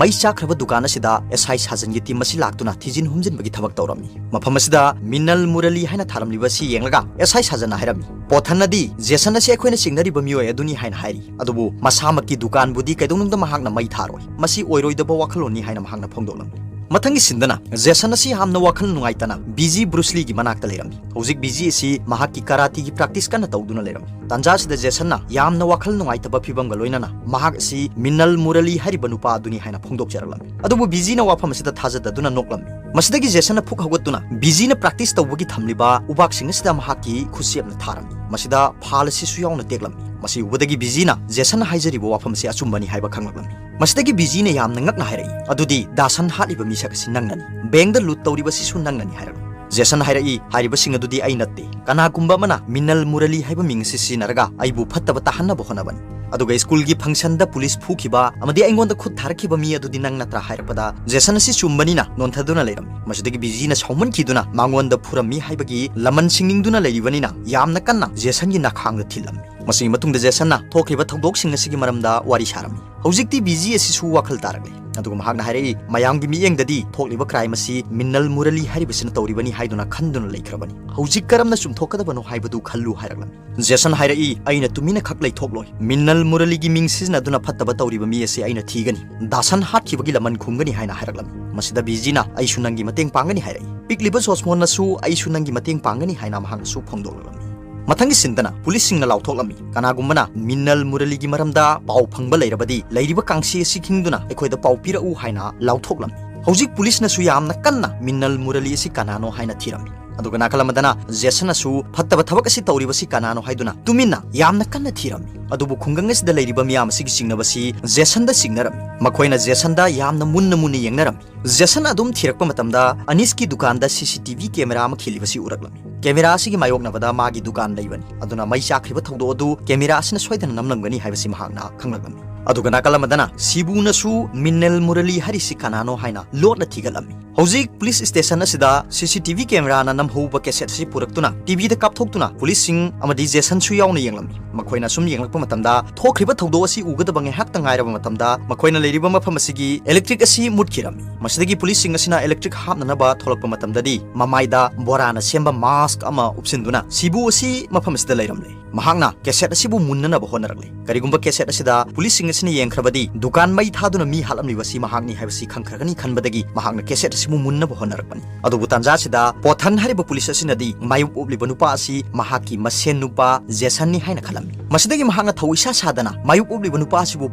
ꯃꯩ ꯆꯥꯛꯈ꯭ꯔꯕ ꯗꯨꯀꯥꯟ ꯑꯁꯤꯗ ꯑꯦꯁ ꯑꯥꯏ ꯁꯥꯖꯟꯒꯤ team ꯑꯁꯤ ꯂꯥꯛꯇꯨꯅ ꯊꯤꯖꯤꯟ ꯍꯨꯝꯖꯤꯟꯕꯒꯤ ꯊꯕꯛ ꯇꯧꯔꯝꯃꯤ꯫ ꯃꯐꯝ ꯑꯁꯤꯗ ꯃꯤꯅꯜ ꯃꯨꯔꯂꯤ ꯍꯥꯏꯅ ꯊꯥꯔꯝꯂꯤꯕ ꯑꯁꯤ ꯌꯦꯡꯂꯒ ꯑꯦꯁ ꯑꯥꯏ ꯁꯥꯖꯟꯅ ꯍꯥꯏꯔꯝꯃꯤ, "ꯄꯣꯊꯟꯅꯗꯤ ꯖꯦꯁꯟ ꯑꯁꯤ ꯑꯩꯈꯣꯏꯅ ꯆꯤꯡꯅꯔꯤꯕ ꯃꯤꯑꯣꯏ ꯑꯗꯨꯅꯤ" ꯍꯥꯏꯅ ꯍꯥꯏꯔꯤ꯫ ꯑꯗꯨꯕꯨ ꯃꯁꯥꯃꯛꯀꯤ ꯗꯨꯀꯥꯟꯕꯨꯗꯤ ꯀꯩꯗꯧꯅꯨꯡꯗ ꯃꯍꯥꯛꯅ ꯃꯩ ꯊꯥꯔꯣꯏ꯫ ꯃꯁꯤ ꯑꯣꯏꯔꯣꯏꯗꯕ ꯋꯥꯈꯜꯂꯣꯟꯅꯤ ꯍꯥꯏꯅ ꯃꯍꯥꯛꯅ ꯐꯣꯡꯗꯣꯛꯂꯝꯃꯤ꯫ ꯃꯊꯪꯒꯤ ꯁꯤꯟꯗꯅ ꯖꯦꯁꯟ ꯑꯁꯤ ꯌꯥꯝꯅ ꯋꯥꯈꯜ ꯅꯨꯡꯉꯥꯏꯇꯅ ꯕꯤꯖꯤ ꯕ꯭ꯔꯨꯁꯂꯤꯒꯤ ꯃꯅꯥꯛꯇ ꯂꯩꯔꯝꯃꯤ꯫ ꯍꯧꯖꯤꯛ ꯕꯤꯖꯤ ꯑꯁꯤ ꯃꯍꯥꯛꯀꯤ ꯀꯔꯥꯇꯤꯒꯤ practice ꯀꯟꯅ ꯇꯧꯗꯨꯅ ꯂꯩꯔꯝꯃꯤ꯫ ꯇꯥꯟꯖꯥꯁꯤꯗ ꯖꯦꯁꯟꯅ ꯌꯥꯝꯅ ꯋꯥꯈꯜ ꯅꯨꯡꯉꯥꯏꯇꯕ ꯐꯤꯕꯝꯒ ꯂꯣꯏꯅꯅ ꯃꯍꯥꯛ ꯑꯁꯤ ꯃꯤꯅꯜ ꯃꯨꯔꯂꯤ ꯍꯥꯏꯔꯤꯕ ꯅꯨꯄꯥ ꯑꯗꯨꯅꯤ ꯍꯥꯏꯅ ꯐꯣꯡꯗꯣꯛꯆꯔꯛꯂꯝꯃꯤ꯫ ꯑꯗꯨꯕꯨ ꯕꯤꯖꯤꯅ ꯋꯥꯐꯝ ꯑꯁꯤꯗ ꯊꯥꯖꯗꯗꯨꯅ ꯅꯣꯛꯂꯝꯃꯤ꯫ ꯃꯁꯤꯗꯒꯤ ꯖꯦꯁꯟꯅ ꯐꯨꯛ ꯍꯧꯒꯠꯇꯨꯅ ꯕꯤꯖꯤꯅ practice ꯇꯧꯕꯒꯤ ꯊꯝꯂꯤꯕ ꯎꯕꯥꯛꯁꯤꯡ ꯑꯁꯤꯗ ꯃꯍꯥꯛꯀꯤ ꯈꯨꯠꯁꯦꯞꯅ ꯊꯥꯔꯝꯃꯤ꯫ ꯃꯁꯤꯗ ꯐꯥꯜ ꯑꯁꯤꯁꯨ ꯌꯥꯎꯅ ꯇꯦꯛꯂꯝꯃꯤ꯫ ꯃꯁꯤ ꯎꯕꯗꯒꯤ ꯕꯤꯖꯤꯅ ꯖꯦꯁꯟꯅ ꯍꯥꯏꯖꯔꯤꯕ ꯋꯥꯐꯝ ꯑꯁꯤ ꯑꯆꯨꯝꯕꯅꯤ ꯍꯥꯏꯕ ꯈꯪꯂꯛꯂꯝꯃꯤ꯫ ꯃꯁꯤꯗꯒꯤ ꯕꯤꯖꯤꯅ ꯌꯥꯝꯅ ꯉꯛꯅ ꯍꯥꯏꯔꯛꯏ, "ꯑꯗꯨꯗꯤ ꯗꯥꯁꯟ ꯍꯥꯠꯂꯤꯕ ꯃꯤꯁꯛ ꯑꯁꯤ ꯅꯪꯅꯅꯤ, ꯕꯦꯡꯗ ꯂꯨꯠ ꯇꯧꯔꯤꯕ ꯑꯁꯤꯁꯨ ꯅꯪꯅꯅꯤ" ꯍꯥꯏꯔꯛꯂꯝꯃꯤ꯫ ꯖꯦꯁꯟ ꯍꯥꯏꯔꯛꯏ, "ꯍꯥꯏꯔꯤꯕꯁꯤꯡ ꯑꯗꯨꯗꯤ ꯑꯩ ꯅꯠꯇꯦ꯫ ꯀꯅꯥꯒꯨꯝꯕ ꯑꯃꯅ ꯃꯤꯅꯜ ꯃꯨꯔꯂꯤ ꯍꯥꯏꯕ ꯃꯤꯡ ꯑꯁꯤ ꯁꯤꯖꯤꯟꯅꯔꯒ ꯑꯩꯕꯨ ꯐꯠꯇꯕ ꯇꯥꯍꯟꯅꯕ ꯍꯣꯠꯅꯕꯅꯤ꯫ ꯑꯗꯨꯒ ꯁ꯭ꯀꯨꯜꯒꯤ ꯐꯪꯁꯟꯗ ꯄꯨꯂꯤꯁ ꯐꯨꯈꯤꯕ ꯑꯃꯗꯤ ꯑꯩꯉꯣꯟꯗ ꯈꯨꯠ ꯊꯥꯔꯛꯈꯤꯕ ꯃꯤ ꯑꯗꯨꯗꯤ ꯅꯪ ꯅꯠꯇ꯭ꯔꯥ?" ꯍꯥꯏꯔꯛꯄꯗ ꯖꯦꯁꯟ ꯑꯁꯤ ꯆꯨꯝꯕꯅꯤꯅ ꯅꯣꯟꯊꯗꯨꯅ ꯂꯩꯔꯝꯃꯤ꯫ ꯃꯁꯤꯗꯒꯤ ꯕꯤꯖꯤꯅ ꯁꯥꯎꯃꯟꯈꯤꯗꯨꯅ ꯃꯉꯣꯟꯗ ꯐꯨꯔꯝꯃꯤ ꯍꯥꯏꯕꯒꯤ ꯂꯃꯟ ꯁꯤꯡꯅꯤꯡꯗꯨꯅ ꯂꯩꯔꯤꯕꯅꯤꯅ ꯌꯥꯝꯅ ꯀꯟꯅ ꯖꯦꯁꯟꯒꯤ ꯅꯈꯥꯡꯗ ꯊꯤꯜꯂꯝꯃꯤ꯫ ꯃꯁꯤꯒꯤ ꯃꯇꯨꯡꯗ ꯖꯦꯁꯟꯅ ꯊꯣꯛꯈꯤꯕ ꯊꯧꯗꯣꯛꯁꯤꯡ ꯑꯁꯤꯒꯤ ꯃꯔꯝꯗ ꯋꯥꯔꯤ ꯁꯥꯔꯝꯃꯤ꯫ ꯍꯧꯖꯤꯛꯇꯤ ꯕꯤꯖꯤ ꯑꯁꯤꯁꯨ ꯋꯥꯈꯜ ꯇꯥꯔꯛꯂꯦ꯫ ꯑꯗꯨꯒ ꯃꯍꯥꯛꯅ ꯍꯥꯏꯔꯛꯏ, "ꯃꯌꯥꯝꯒꯤ ꯃꯤꯠꯌꯦꯡꯗꯗꯤ ꯊꯣꯛꯂꯤꯕ ꯀ꯭ꯔꯥꯏꯝ ꯑꯁꯤ ꯃꯤꯅꯜ ꯃꯨꯔꯂꯤ ꯍꯥꯏꯔꯤꯕꯁꯤꯅ ꯇꯧꯔꯤꯕꯅꯤ ꯍꯥꯏꯗꯨꯅ ꯈꯟꯗꯨꯅ ꯂꯩꯈ꯭ꯔꯕꯅꯤ꯫ ꯍꯧꯖꯤꯛ ꯀꯔꯝꯅ ꯆꯨꯝꯊꯣꯛꯀꯗꯕꯅꯣ ꯍꯥꯏꯕꯗꯨ ꯈꯜꯂꯨ" ꯍꯥꯏꯔꯛꯂꯝꯃꯤ꯫ ꯖꯦꯁꯟ ꯍꯥꯏꯔꯛꯏ, "ꯑꯩꯅ ꯇꯨꯃꯤꯟꯅ ꯈꯛ ꯂꯩꯊꯣꯛꯂꯣꯏ꯫ ꯃꯤꯅꯜ ꯃꯨꯔꯂꯤꯒꯤ ꯃꯤꯡ ꯁꯤꯖꯤꯟꯅꯗꯨꯅ ꯐꯠꯇꯕ ꯇꯧꯔꯤꯕ ꯃꯤ ꯑꯁꯤ ꯑꯩꯅ ꯊꯤꯒꯅꯤ꯫ ꯗꯥꯁꯟ ꯍꯥꯠꯈꯤꯕꯒꯤ ꯂꯃꯟ ꯈꯨꯝꯒꯅꯤ" ꯍꯥꯏꯅ ꯍꯥꯏꯔꯛꯂꯝꯃꯤ꯫ ꯃꯁꯤꯗ ꯕꯤꯖꯤꯅ "ꯑꯩꯁꯨ ꯅꯪꯒꯤ ꯃꯇꯦꯡ ꯄꯥꯡꯒꯅꯤ" ꯍꯥꯏꯔꯛꯏ꯫ ꯄꯤꯛꯂꯤꯕ ꯖꯣꯁꯃꯣꯟꯅꯁꯨ "ꯑꯩꯁꯨ ꯅꯪꯒꯤ ꯃꯇꯦꯡ ꯄꯥꯡꯒꯅꯤ" ꯍꯥꯏꯅ ꯃꯍꯥꯛꯅꯁꯨ ꯐꯣꯡꯗꯣꯛꯂꯛꯂꯝꯃꯤ꯫ ꯃꯊꯪꯒꯤ ꯁꯤꯟꯗꯅ ꯄꯨꯂꯤꯁꯁꯤꯡꯅ ꯂꯥꯎꯊꯣꯛꯂꯝꯃꯤ, "ꯀꯅꯥꯒꯨꯝꯕꯅ ꯃꯤꯅꯜ ꯃꯨꯔꯂꯤꯒꯤ ꯃꯔꯝꯗ ꯄꯥꯎ ꯐꯪꯕ ꯂꯩꯔꯕꯗꯤ ꯂꯩꯔꯤꯕ ꯀꯥꯡꯁꯤ ꯑꯁꯤ ꯈꯤꯡꯗꯨꯅ ꯑꯩꯈꯣꯏꯗ ꯄꯥꯎ ꯄꯤꯔꯛꯎ" ꯍꯥꯏꯅ ꯂꯥꯎꯊꯣꯛꯂꯝꯃꯤ꯫ ꯍꯧꯖꯤꯛ ꯄꯨꯂꯤꯁꯅꯁꯨ ꯌꯥꯝꯅ ꯀꯟꯅ ꯃꯤꯅꯜ ꯃꯨꯔꯂꯤ ꯑꯁꯤ ꯀꯅꯥꯅꯣ ꯍꯥꯏꯅ ꯊꯤꯔꯝꯃꯤ꯫ ꯑꯗꯨꯒ ꯅꯥꯀꯜ ꯑꯃꯗꯅ ꯖꯦꯁꯟꯅꯁꯨ ꯐꯠꯇꯕ ꯊꯕꯛ ꯑꯁꯤ ꯇꯧꯔꯤꯕꯁꯤ ꯀꯅꯥꯅꯣ ꯍꯥꯏꯗꯨꯅ ꯇꯨꯃꯤꯟꯅ ꯌꯥꯝꯅ ꯀꯟꯅ ꯊꯤꯔꯝꯃꯤ꯫ ꯑꯗꯨꯕꯨ ꯈꯨꯡꯒꯪ ꯑꯁꯤꯗ ꯂꯩꯔꯤꯕ ꯃꯤꯌꯥꯝ ꯑꯁꯤꯒꯤ ꯆꯤꯡꯅꯕꯁꯤ ꯖꯦꯁꯟꯗ ꯆꯤꯡꯅꯔꯝꯃꯤ꯫ ꯃꯈꯣꯏꯅ ꯖꯦꯁꯟꯗ ꯌꯥꯝꯅ ꯃꯨꯟꯅ ꯃꯨꯟꯅ ꯌꯦꯡꯅꯔꯝꯃꯤ꯫ ꯖꯦꯁꯟ ꯑꯗꯨꯝ ꯊꯤꯔꯛꯄ ꯃꯇꯝꯗ ꯑꯅꯤꯁꯀꯤ ꯗꯨꯀꯥꯟꯗ ꯁꯤ ꯁꯤ ꯇꯤ ꯚꯤ ꯀꯦꯃꯦꯔꯥ ꯑꯃ ꯈꯤꯜꯂꯤꯕꯁꯤ ꯎꯔꯛꯂꯝꯃꯤ꯫ ꯀꯦꯃꯦꯔꯥ ꯑꯁꯤꯒꯤ ꯃꯥꯌꯣꯛꯅꯕꯗ ꯃꯥꯒꯤ ꯗꯨꯀꯥꯟ ꯂꯩꯕꯅꯤ꯫ ꯑꯗꯨꯅ ꯃꯩ ꯆꯥꯛꯈ꯭ꯔꯤꯕ ꯊꯧꯗꯣꯛ ꯑꯗꯨ ꯀꯦꯃꯦꯔꯥ ꯑꯁꯤꯅ ꯁꯣꯏꯗꯅ ꯅꯝꯂꯝꯒꯅꯤ ꯍꯥꯏꯕꯁꯤ ꯃꯍꯥꯛꯅ ꯈꯪꯂꯛꯂꯝꯃꯤ꯫ ꯑꯗꯨꯒ ꯅꯥꯀꯜ ꯑꯃꯗꯅ ꯁꯤꯕꯨꯅꯁꯨ ꯃꯤꯅꯦꯜ ꯃꯨꯔꯂꯤ ꯍꯥꯏꯔꯤꯁꯤ ꯀꯅꯥꯅꯣ ꯍꯥꯏꯅ ꯂꯣꯠꯅ ꯊꯤꯒꯠꯂꯝꯃꯤ꯫ ꯍꯧꯖꯤꯛ ꯄꯨꯂꯤꯁ ꯁ꯭ꯇꯦꯁꯟ ꯑꯁꯤꯗ ꯁꯤ ꯁꯤ ꯇꯤ ꯚꯤ ꯀꯦꯃꯦꯔꯥꯅ ꯅꯝꯍꯧꯕ ꯀꯦꯁꯦꯠ ꯑꯁꯤ ꯄꯨꯔꯛꯇꯨꯅ ꯇꯤ ꯚꯤꯗ ꯀꯥꯞꯊꯣꯛꯇꯨꯅ ꯄꯨꯂꯤꯁꯁꯤꯡ ꯑꯃꯗꯤ ꯖꯦꯁꯟꯁꯨ ꯌꯥꯎꯅ ꯌꯦꯡꯂꯝꯃꯤ꯫ ꯃꯈꯣꯏꯅ ꯁꯨꯝ ꯌꯦꯡꯂꯛꯄ ꯃꯇꯝꯗ ꯊꯣꯛꯈ꯭ꯔꯤꯕ ꯊꯧꯗꯣꯛ ꯑꯁꯤ ꯎꯒꯗꯕ ꯉꯥꯏꯍꯥꯛꯇ ꯉꯥꯏꯔꯕ ꯃꯇꯝꯗ ꯃꯈꯣꯏꯅ ꯂꯩꯔꯤꯕ ꯃꯐꯝ ꯑꯁꯤꯒꯤ ꯏꯂꯦꯛꯇ꯭ꯔꯤꯛ ꯑꯁꯤ ꯃꯨꯠꯈꯤꯔꯝꯃꯤ꯫ ꯃꯁꯤꯗꯒꯤ ꯄꯨꯂꯤꯁꯁꯤꯡ ꯑꯁꯤꯅ ꯏꯂꯦꯛꯇ꯭ꯔꯤꯛ ꯍꯥꯞꯅꯅꯕ ꯊꯣꯛꯂꯛꯄ ꯃꯇꯝꯗꯗꯤ ꯃꯃꯥꯏꯗ ꯕꯣꯔꯥꯅ ꯁꯦꯝꯕ ꯃꯥꯁꯛ ꯑꯃ ꯎꯞꯁꯤꯟꯗꯨꯅ ꯁꯤꯕꯨ ꯑꯁꯤ ꯃꯐꯝ ꯑꯁꯤꯗ ꯂꯩꯔꯝꯂꯦ꯫ ꯃꯍꯥꯛꯅ ꯀꯦꯁꯦꯠ ꯑꯁꯤꯕꯨ ꯃꯨꯟꯅꯅꯕ ꯍꯣꯠꯅꯔꯛꯂꯤ꯫ ꯀꯔꯤꯒꯨꯝꯕ ꯀꯦꯁꯦꯠ ꯑꯁꯤꯗ ꯄꯨꯂꯤꯁꯁꯤꯡ ꯑꯁꯤꯅ ꯌꯦꯡꯈ꯭ꯔꯕꯗꯤ ꯗꯨꯀꯥꯟ ꯃꯩ ꯊꯥꯗꯨꯅ ꯃꯤ ꯍꯥꯠꯂꯝꯂꯤꯕ ꯑꯁꯤ ꯃꯍꯥꯛꯅꯤ ꯍꯥꯏꯕꯁꯤ ꯈꯪꯈ꯭ꯔꯒꯅꯤ ꯈꯟꯕꯗꯒꯤ ꯃꯍꯥꯛꯅ ꯀꯦꯁꯦꯠ ꯑꯁꯤꯕꯨ ꯃꯨꯟꯅꯕ ꯍꯣꯠꯅꯔꯛꯄꯅꯤ꯫ ꯑꯗꯨꯕꯨ ꯇꯥꯟꯖꯥ ꯑꯁꯤꯗ ꯄꯣꯊꯟ ꯍꯥꯏꯔꯤꯕ ꯄꯨꯂꯤꯁ ꯑꯁꯤꯅꯗꯤ ꯃꯥꯌꯣꯛ ꯎꯞꯂꯤꯕ ꯅꯨꯄꯥ ꯑꯁꯤ ꯃꯍꯥꯛꯀꯤ ꯃꯁꯦꯟ ꯅꯨꯄꯥ ꯖꯦꯁꯟꯅꯤ ꯍꯥꯏꯅ ꯈꯜꯂꯝꯃꯤ꯫ ꯃꯁꯤꯗꯒꯤ ꯃꯍꯥꯛꯅ ꯊꯧ ꯏꯁꯥ ꯁꯥꯗꯅ ꯃꯥꯌꯣꯛ ꯎꯞꯂꯤꯕ ꯅꯨꯄꯥ ꯑꯁꯤꯕꯨ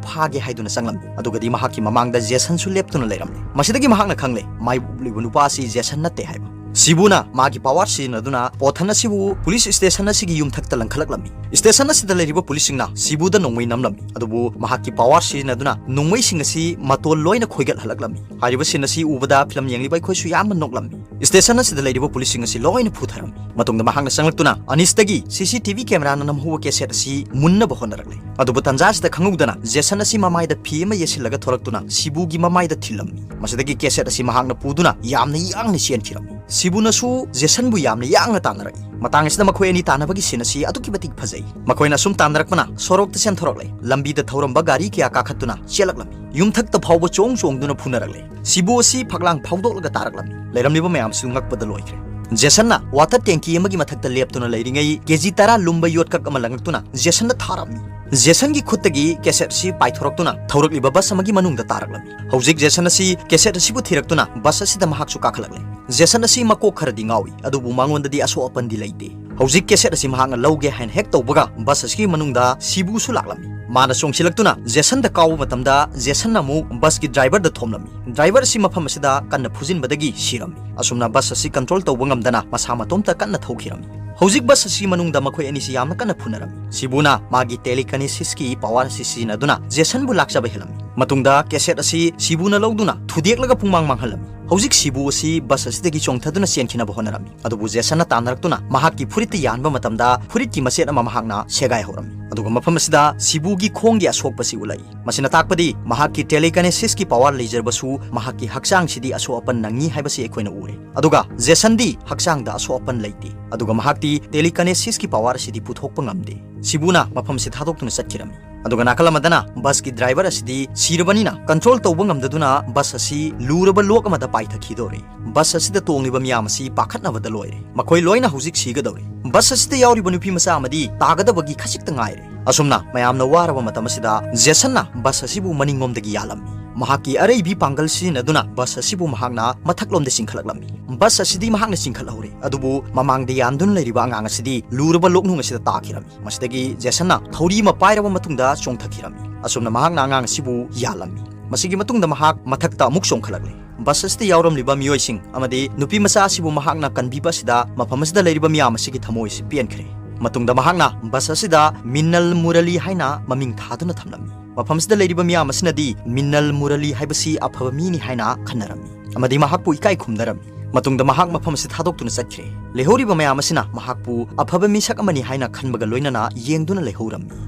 ꯐꯥꯒꯦ ꯍꯥꯏꯗꯨꯅ ꯆꯪꯂꯝꯃꯤ꯫ ꯑꯗꯨꯒꯗꯤ ꯃꯍꯥꯛꯀꯤ ꯃꯃꯥꯡꯗ ꯖꯦꯁꯟꯁꯨ ꯂꯦꯞꯇꯨꯅ ꯂꯩꯔꯝꯂꯦ꯫ ꯃꯁꯤꯗꯒꯤ ꯃꯍꯥꯛꯅ ꯈꯪꯂꯦ ꯃꯥꯌꯣꯛ ꯎꯞꯂꯤꯕ ꯅꯨꯄꯥ ꯑꯁꯤ ꯖꯦꯁꯟ ꯅꯠꯇꯦ ꯍꯥꯏꯕ꯫ ꯁꯤꯕꯨꯅ ꯃꯥꯒꯤ ꯄꯋꯥꯔ ꯁꯤꯖꯤꯟꯅꯗꯨꯅ ꯄꯣꯊꯟ ꯑꯁꯤꯕꯨ ꯄꯨꯂꯤꯁ ꯁ꯭ꯇꯦꯁꯟ ꯑꯁꯤꯒꯤ ꯌꯨꯝꯊꯛꯇ ꯂꯪꯈꯠꯂꯛꯂꯝꯃꯤ꯫ ꯁ꯭ꯇꯦꯁꯟ ꯑꯁꯤꯗ ꯂꯩꯔꯤꯕ ꯄꯨꯂꯤꯁꯁꯤꯡꯅ ꯁꯤꯕꯨꯗ ꯅꯣꯡꯃꯩ ꯅꯝꯂꯝꯃꯤ, ꯑꯗꯨꯕꯨ ꯃꯍꯥꯛꯀꯤ ꯄꯋꯥꯔ ꯁꯤꯖꯤꯟꯅꯗꯨꯅ ꯅꯣꯡꯃꯩꯁꯤꯡ ꯑꯁꯤ ꯃꯇꯣꯟ ꯂꯣꯏꯅ ꯈꯣꯏꯒꯠꯍꯜꯂꯛꯂꯝꯃꯤ꯫ ꯍꯥꯏꯔꯤꯕ ꯁꯤꯟ ꯑꯁꯤ ꯎꯕꯗ ꯐꯤꯂꯝ ꯌꯦꯡꯂꯤꯕ ꯑꯩꯈꯣꯏꯁꯨ ꯌꯥꯝꯅ ꯅꯣꯛꯂꯝꯃꯤ꯫ ꯁ꯭ꯇꯦꯁꯟ ꯑꯁꯤꯗ ꯂꯩꯔꯤꯕ ꯄꯨꯂꯤꯁꯁꯤꯡ ꯑꯁꯤ ꯂꯣꯏꯅ ꯐꯨꯊꯔꯝꯃꯤ꯫ ꯃꯇꯨꯡꯗ ꯃꯍꯥꯛꯅ ꯆꯪꯂꯛꯇꯨꯅ ꯑꯅꯤꯁꯇꯒꯤ ꯁꯤ ꯁꯤ ꯇꯤ ꯚꯤ ꯀꯦꯃꯦꯔꯥꯅ ꯅꯝꯍꯧꯕ ꯀꯦꯁꯦꯠ ꯑꯁꯤ ꯃꯨꯟꯅꯕ ꯍꯣꯠꯅꯔꯛꯂꯦ꯫ ꯑꯗꯨꯕꯨ ꯇꯟꯖꯥ ꯑꯁꯤꯗ ꯈꯪꯍꯧꯗꯅ ꯖꯦꯁꯟ ꯑꯁꯤ ꯃꯃꯥꯏꯗ ꯐꯤ ꯑꯃ ꯌꯦꯠꯁꯤꯜꯂꯒ ꯊꯣꯔꯛꯇꯨꯅ ꯁꯤꯕꯨꯒꯤ ꯃꯃꯥꯏꯗ ꯊꯤꯜꯂꯝꯃꯤ꯫ ꯃꯁꯤꯗꯒꯤ ꯀꯦꯁꯦꯠ ꯑꯁꯤ ꯃꯍꯥꯛꯅ ꯄꯨꯗꯨꯅ ꯌꯥꯝꯅ ꯌꯥꯡꯅ ꯆꯦꯟꯈꯤꯔꯝꯃꯤ꯫ ꯁꯤꯕꯨꯅꯁꯨ ꯖꯦꯁꯟꯕꯨ ꯌꯥꯝꯅ ꯌꯥꯡꯅ ꯇꯥꯟꯅꯔꯛꯏ꯫ ꯃꯇꯥꯡ ꯑꯁꯤꯗ ꯃꯈꯣꯏ ꯑꯅꯤ ꯇꯥꯟꯅꯕꯒꯤ ꯁꯤꯟ ꯑꯁꯤ ꯑꯗꯨꯛꯀꯤ ꯃꯇꯤꯛ ꯐꯖꯩ꯫ ꯃꯈꯣꯏꯅ ꯑꯁꯨꯝ ꯇꯥꯟꯅꯔꯛꯄꯅ ꯁꯣꯔꯣꯛꯇ ꯆꯦꯟꯊꯣꯔꯛꯂꯦ꯫ ꯂꯝꯕꯤꯗ ꯊꯧꯔꯝꯕ ꯒꯥꯔꯤ ꯀꯌꯥ ꯀꯥꯈꯠꯇꯨꯅ ꯆꯦꯜꯂꯛꯂꯝꯃꯤ꯫ ꯌꯨꯝꯊꯛꯇ ꯐꯥꯎꯕ ꯆꯣꯡ ꯆꯣꯡꯗꯨꯅ ꯐꯨꯅꯔꯛꯂꯦ꯫ ꯁꯤꯕꯨ ꯑꯁꯤ ꯐꯛꯂꯥꯡ ꯐꯥꯎꯗꯣꯛꯂꯒ ꯇꯥꯔꯛꯂꯝꯃꯤ꯫ ꯂꯩꯔꯝꯂꯤꯕ ꯃꯌꯥꯝꯁꯨ ꯉꯛꯄꯗ ꯂꯣꯏꯈ꯭ꯔꯦ꯫ ꯖꯦꯁꯟꯅ ꯋꯥꯇꯔ ꯇꯦꯡꯀꯤ ꯑꯃꯒꯤ ꯃꯊꯛꯇ ꯂꯦꯞꯇꯨꯅ ꯂꯩꯔꯤꯉꯩ ꯀꯦꯖꯤ ꯇꯔꯥ ꯂꯨꯝꯕ ꯌꯣꯠꯀꯛ ꯑꯃ ꯂꯪꯉꯛꯇꯨꯅ ꯖꯦꯁꯟꯗ ꯊꯥꯔꯝꯃꯤ꯫ ꯖꯦꯁꯟꯒꯤ ꯈꯨꯠꯇꯒꯤ ꯀꯦꯁꯦꯠ ꯑꯁꯤ ꯄꯥꯏꯊꯣꯔꯛꯇꯨꯅ ꯊꯧꯔꯛꯂꯤꯕ ꯕꯁ ꯑꯃꯒꯤ ꯃꯅꯨꯡꯗ ꯇꯥꯔꯛꯂꯝꯃꯤ꯫ ꯍꯧꯖꯤꯛ ꯖꯦꯁꯟ ꯑꯁꯤ ꯀꯦꯁꯦꯠ ꯑꯁꯤꯕꯨ ꯊꯤꯔꯛꯇꯨꯅ ꯕꯁ ꯑꯁꯤꯗ ꯃꯍꯥꯛꯁꯨ ꯀꯥꯈꯠꯂꯛꯂꯦ꯫ ꯖꯦꯁꯟ ꯑꯁꯤ ꯃꯀꯣꯛ ꯈꯔꯗꯤ ꯉꯥꯎꯏ, ꯑꯗꯨꯕꯨ ꯃꯉꯣꯟꯗꯗꯤ ꯑꯁꯣꯛ ꯑꯄꯟꯗꯤ ꯂꯩꯇꯦ꯫ ꯍꯧꯖꯤꯛ ꯀꯦꯁꯦꯠ ꯑꯁꯤ ꯃꯍꯥꯛꯅ ꯂꯧꯒꯦ ꯍꯥꯏꯅ ꯍꯦꯛ ꯇꯧꯕꯒ ꯕꯁ ꯑꯁꯤꯒꯤ ꯃꯅꯨꯡꯗ ꯁꯤꯕꯨꯁꯨ ꯂꯥꯛꯂꯝꯃꯤ꯫ ꯃꯥꯅ ꯆꯣꯡꯁꯤꯜꯂꯛꯇꯨꯅ ꯖꯦꯁꯟꯗ ꯀꯥꯎꯕ ꯃꯇꯝꯗ ꯖꯦꯁꯟꯅ ꯑꯃꯨꯛ ꯕꯁꯀꯤ ꯗ꯭ꯔꯥꯏꯚꯔꯗ ꯊꯣꯝꯂꯝꯃꯤ꯫ ꯗ꯭ꯔꯥꯏꯚꯔ ꯑꯁꯤ ꯃꯐꯝ ꯑꯁꯤꯗ ꯀꯟꯅ ꯐꯨꯖꯤꯟꯕꯗꯒꯤ ꯁꯤꯔꯝꯃꯤ꯫ ꯑꯁꯨꯝꯅ ꯕꯁ ꯑꯁꯤ ꯀꯟꯇ꯭ꯔꯣꯜ ꯇꯧꯕ ꯉꯝꯗꯅ ꯃꯁꯥ ꯃꯇꯣꯝꯇ ꯀꯟꯅ ꯊꯧꯈꯤꯔꯝꯃꯤ꯫ ꯍꯧꯖꯤꯛ ꯕꯁ ꯑꯁꯤꯒꯤ ꯃꯅꯨꯡꯗ ꯃꯈꯣꯏ ꯑꯅꯤꯁꯤ ꯌꯥꯝꯅ ꯀꯟꯅ ꯐꯨꯅꯔꯝꯃꯤ꯫ ꯁꯤꯕꯨꯅ ꯃꯥꯒꯤ ꯇꯦꯂꯤꯀꯥꯏꯅꯦꯁꯤꯁꯀꯤ ꯄꯋꯥꯔ ꯑꯁꯤ ꯁꯤꯖꯤꯟꯅꯗꯨꯅ ꯖꯦꯁꯟꯕꯨ ꯂꯥꯛꯆꯕ ꯍꯦꯜꯂꯝꯃꯤ꯫ ꯃꯇꯨꯡꯗ ꯀꯦꯁꯦꯠ ꯑꯁꯤ ꯁꯤꯕꯨꯅ ꯂꯧꯗꯨꯅ ꯊꯨꯗꯦꯛꯂꯒ ꯄꯨꯡꯃꯥꯡ ꯃꯥꯡꯍꯜꯂꯝꯃꯤ꯫ ꯍꯧꯖꯤꯛ ꯁꯤꯕꯨ ꯑꯁꯤ ꯕꯁ ꯑꯁꯤꯗꯒꯤ ꯆꯣꯡꯊꯗꯨꯅ ꯆꯦꯟꯈꯤꯅꯕ ꯍꯣꯠꯅꯔꯝꯃꯤ꯫ ꯑꯗꯨꯕꯨ ꯖꯦꯁꯟꯅ ꯇꯥꯟꯅꯔꯛꯇꯨꯅ ꯃꯍꯥꯛꯀꯤ ꯐꯨꯔꯤꯠꯇ ꯌꯥꯟꯕ ꯃꯇꯝꯗ ꯐꯨꯔꯤꯠꯀꯤ ꯃꯆꯦꯠ ꯑꯃ ꯃꯍꯥꯛꯅ ꯁꯦꯒꯥꯏꯍꯧꯔꯝꯃꯤ꯫ ꯑꯗꯨꯒ ꯃꯐꯝ ꯑꯁꯤꯗ ꯁꯤꯕꯨꯒꯤ ꯈꯣꯡꯒꯤ ꯑꯁꯣꯛꯄꯁꯤ ꯎꯠꯂꯛꯏ꯫ ꯃꯁꯤꯅ ꯇꯥꯛꯄꯗꯤ ꯃꯍꯥꯛꯀꯤ ꯇꯦꯂꯤꯀꯥꯏꯅꯦꯁꯤꯁꯀꯤ ꯄꯋꯥꯔ ꯂꯩꯖꯔꯕꯁꯨ ꯃꯍꯥꯛꯀꯤ ꯍꯛꯆꯥꯡꯁꯤꯗꯤ ꯑꯁꯣꯛ ꯑꯄꯟ ꯅꯪꯉꯤ ꯍꯥꯏꯕꯁꯤ ꯑꯩꯈꯣꯏꯅ ꯎꯔꯦ꯫ ꯑꯗꯨꯒ ꯖꯦꯁꯟꯗꯤ ꯍꯛꯆꯥꯡꯗ ꯑꯁꯣꯛ ꯑꯄꯟ ꯂꯩꯇꯦ꯫ ꯑꯗꯨꯒ ꯃꯍꯥꯛꯇꯤ ꯇꯦꯂꯤꯀꯥꯏꯅꯦꯁꯤꯁꯀꯤ ꯄꯋꯥꯔ ꯑꯁꯤꯗꯤ ꯄꯨꯊꯣꯛꯄ ꯉꯝꯗꯦ꯫ ꯁꯤꯕꯨꯅ ꯃꯐꯝ ꯑꯁꯤ ꯊꯥꯗꯣꯛꯇꯨꯅ ꯆꯠꯈꯤꯔꯝꯃꯤ꯫ ꯑꯗꯨꯒ ꯅꯥꯀꯜ ꯑꯃꯗꯅ ꯕꯁꯀꯤ ꯗ꯭ꯔꯥꯏꯚꯔ ꯑꯁꯤꯗꯤ ꯁꯤꯔꯕꯅꯤꯅ ꯀꯟꯇ꯭ꯔꯣꯜ ꯇꯧꯕ ꯉꯝꯗꯗꯨꯅ ꯕꯁ ꯑꯁꯤ ꯂꯨꯔꯕ ꯂꯣꯛ ꯑꯃꯗ ꯄꯥꯏꯊꯈꯤꯗꯧꯔꯦ꯫ ꯕꯁ ꯑꯁꯤꯗ ꯇꯣꯡꯂꯤꯕ ꯃꯤꯌꯥꯝ ꯑꯁꯤ ꯄꯥꯈꯠꯅꯕꯗ ꯂꯣꯏꯔꯦ꯫ ꯃꯈꯣꯏ ꯂꯣꯏꯅ ꯍꯧꯖꯤꯛ ꯁꯤꯒꯗꯧꯔꯦ꯫ ꯕꯁ ꯑꯁꯤꯗ ꯌꯥꯎꯔꯤꯕ ꯅꯨꯄꯤ ꯃꯆꯥ ꯑꯃꯗꯤ ꯇꯥꯒꯗꯕꯒꯤ ꯈꯖꯤꯛꯇ ꯉꯥꯏꯔꯦ꯫ ꯑꯁꯨꯝꯅ ꯃꯌꯥꯝꯅ ꯋꯥꯔꯕ ꯃꯇꯝ ꯑꯁꯤꯗ ꯖꯦꯁꯟꯅ ꯕꯁ ꯑꯁꯤꯕꯨ ꯃꯅꯤꯡꯂꯣꯝꯗꯒꯤ ꯌꯥꯜꯂꯝꯃꯤ꯫ ꯃꯍꯥꯛꯀꯤ ꯑꯔꯩꯕꯤ ꯄꯥꯡꯒꯜ ꯁꯤꯖꯤꯟꯅꯗꯨꯅ ꯕꯁ ꯑꯁꯤꯕꯨ ꯃꯍꯥꯛꯅ ꯃꯊꯛꯂꯣꯝꯗ ꯆꯤꯡꯈꯠꯂꯛꯂꯝꯃꯤ꯫ ꯕꯁ ꯑꯁꯤꯗꯤ ꯃꯍꯥꯛꯅ ꯆꯤꯡꯈꯠꯍꯧꯔꯦ, ꯑꯗꯨꯕꯨ ꯃꯃꯥꯡꯗ ꯌꯥꯟꯗꯨꯅ ꯂꯩꯔꯤꯕ ꯑꯉꯥꯡ ꯑꯁꯤꯗꯤ ꯂꯨꯔꯕ ꯂꯣꯛꯅꯨꯡ ꯑꯁꯤꯗ ꯇꯥꯈꯤꯔꯝꯃꯤ꯫ ꯃꯁꯤꯗꯒꯤ ꯖꯦꯁꯟꯅ ꯊꯧꯔꯤ ꯑꯃ ꯄꯥꯏꯔꯕ ꯃꯇꯨꯡꯗ ꯆꯣꯡꯊꯈꯤꯔꯝꯃꯤ꯫ ꯑꯁꯨꯝꯅ ꯃꯍꯥꯛꯅ ꯑꯉꯥꯡ ꯑꯁꯤꯕꯨ ꯌꯥꯜꯂꯝꯃꯤ꯫ ꯃꯁꯤꯒꯤ ꯃꯇꯨꯡꯗ ꯃꯍꯥꯛ ꯃꯊꯛꯇ ꯑꯃꯨꯛ ꯆꯣꯡꯈꯠꯂꯛꯂꯦ꯫ ꯕꯁ ꯑꯁꯤꯗ ꯌꯥꯎꯔꯝꯂꯤꯕ ꯃꯤꯑꯣꯏꯁꯤꯡ ꯑꯃꯗꯤ ꯅꯨꯄꯤ ꯃꯆꯥ ꯑꯁꯤꯕꯨ ꯃꯍꯥꯛꯅ ꯀꯟꯕꯤꯕ ꯑꯁꯤꯗ ꯃꯐꯝ ꯑꯁꯤꯗ ꯂꯩꯔꯤꯕ ꯃꯤꯌꯥꯝ ꯑꯁꯤꯒꯤ ꯊꯃꯣꯏ ꯑꯁꯤ ꯄꯦꯟꯈ꯭ꯔꯦ꯫ ꯃꯇꯨꯡꯗ ꯃꯍꯥꯛꯅ ꯕꯁ ꯑꯁꯤꯗ ꯃꯤꯅꯜ ꯃꯨꯔꯂꯤ ꯍꯥꯏꯅ ꯃꯃꯤꯡ ꯊꯥꯗꯨꯅ ꯊꯝꯂꯝꯃꯤ꯫ ꯃꯐꯝ ꯑꯁꯤꯗ ꯂꯩꯔꯤꯕ ꯃꯤꯌꯥꯝ ꯑꯁꯤꯅꯗꯤ ꯃꯤꯅꯜ ꯃꯨꯔꯂꯤ ꯍꯥꯏꯕꯁꯤ ꯑꯐꯕ ꯃꯤꯅꯤ ꯍꯥꯏꯅ ꯈꯟꯅꯔꯝꯃꯤ ꯑꯃꯗꯤ ꯃꯍꯥꯛꯄꯨ ꯏꯀꯥꯏ ꯈꯨꯝꯅꯔꯝꯃꯤ꯫ ꯃꯇꯨꯡꯗ ꯃꯍꯥꯛ ꯃꯐꯝ ꯑꯁꯤ ꯊꯥꯗꯣꯛꯇꯨꯅ ꯆꯠꯈ꯭ꯔꯦ꯫ ꯂꯩꯍꯧꯔꯤꯕ ꯃꯌꯥꯝ ꯑꯁꯤꯅ ꯃꯍꯥꯛꯄꯨ ꯑꯐꯕ ꯃꯤꯁꯛ ꯑꯃꯅꯤ ꯍꯥꯏꯅ ꯈꯟꯕꯒ ꯂꯣꯏꯅꯅ ꯌꯦꯡꯗꯨꯅ ꯂꯩꯍꯧꯔꯝꯃꯤ꯫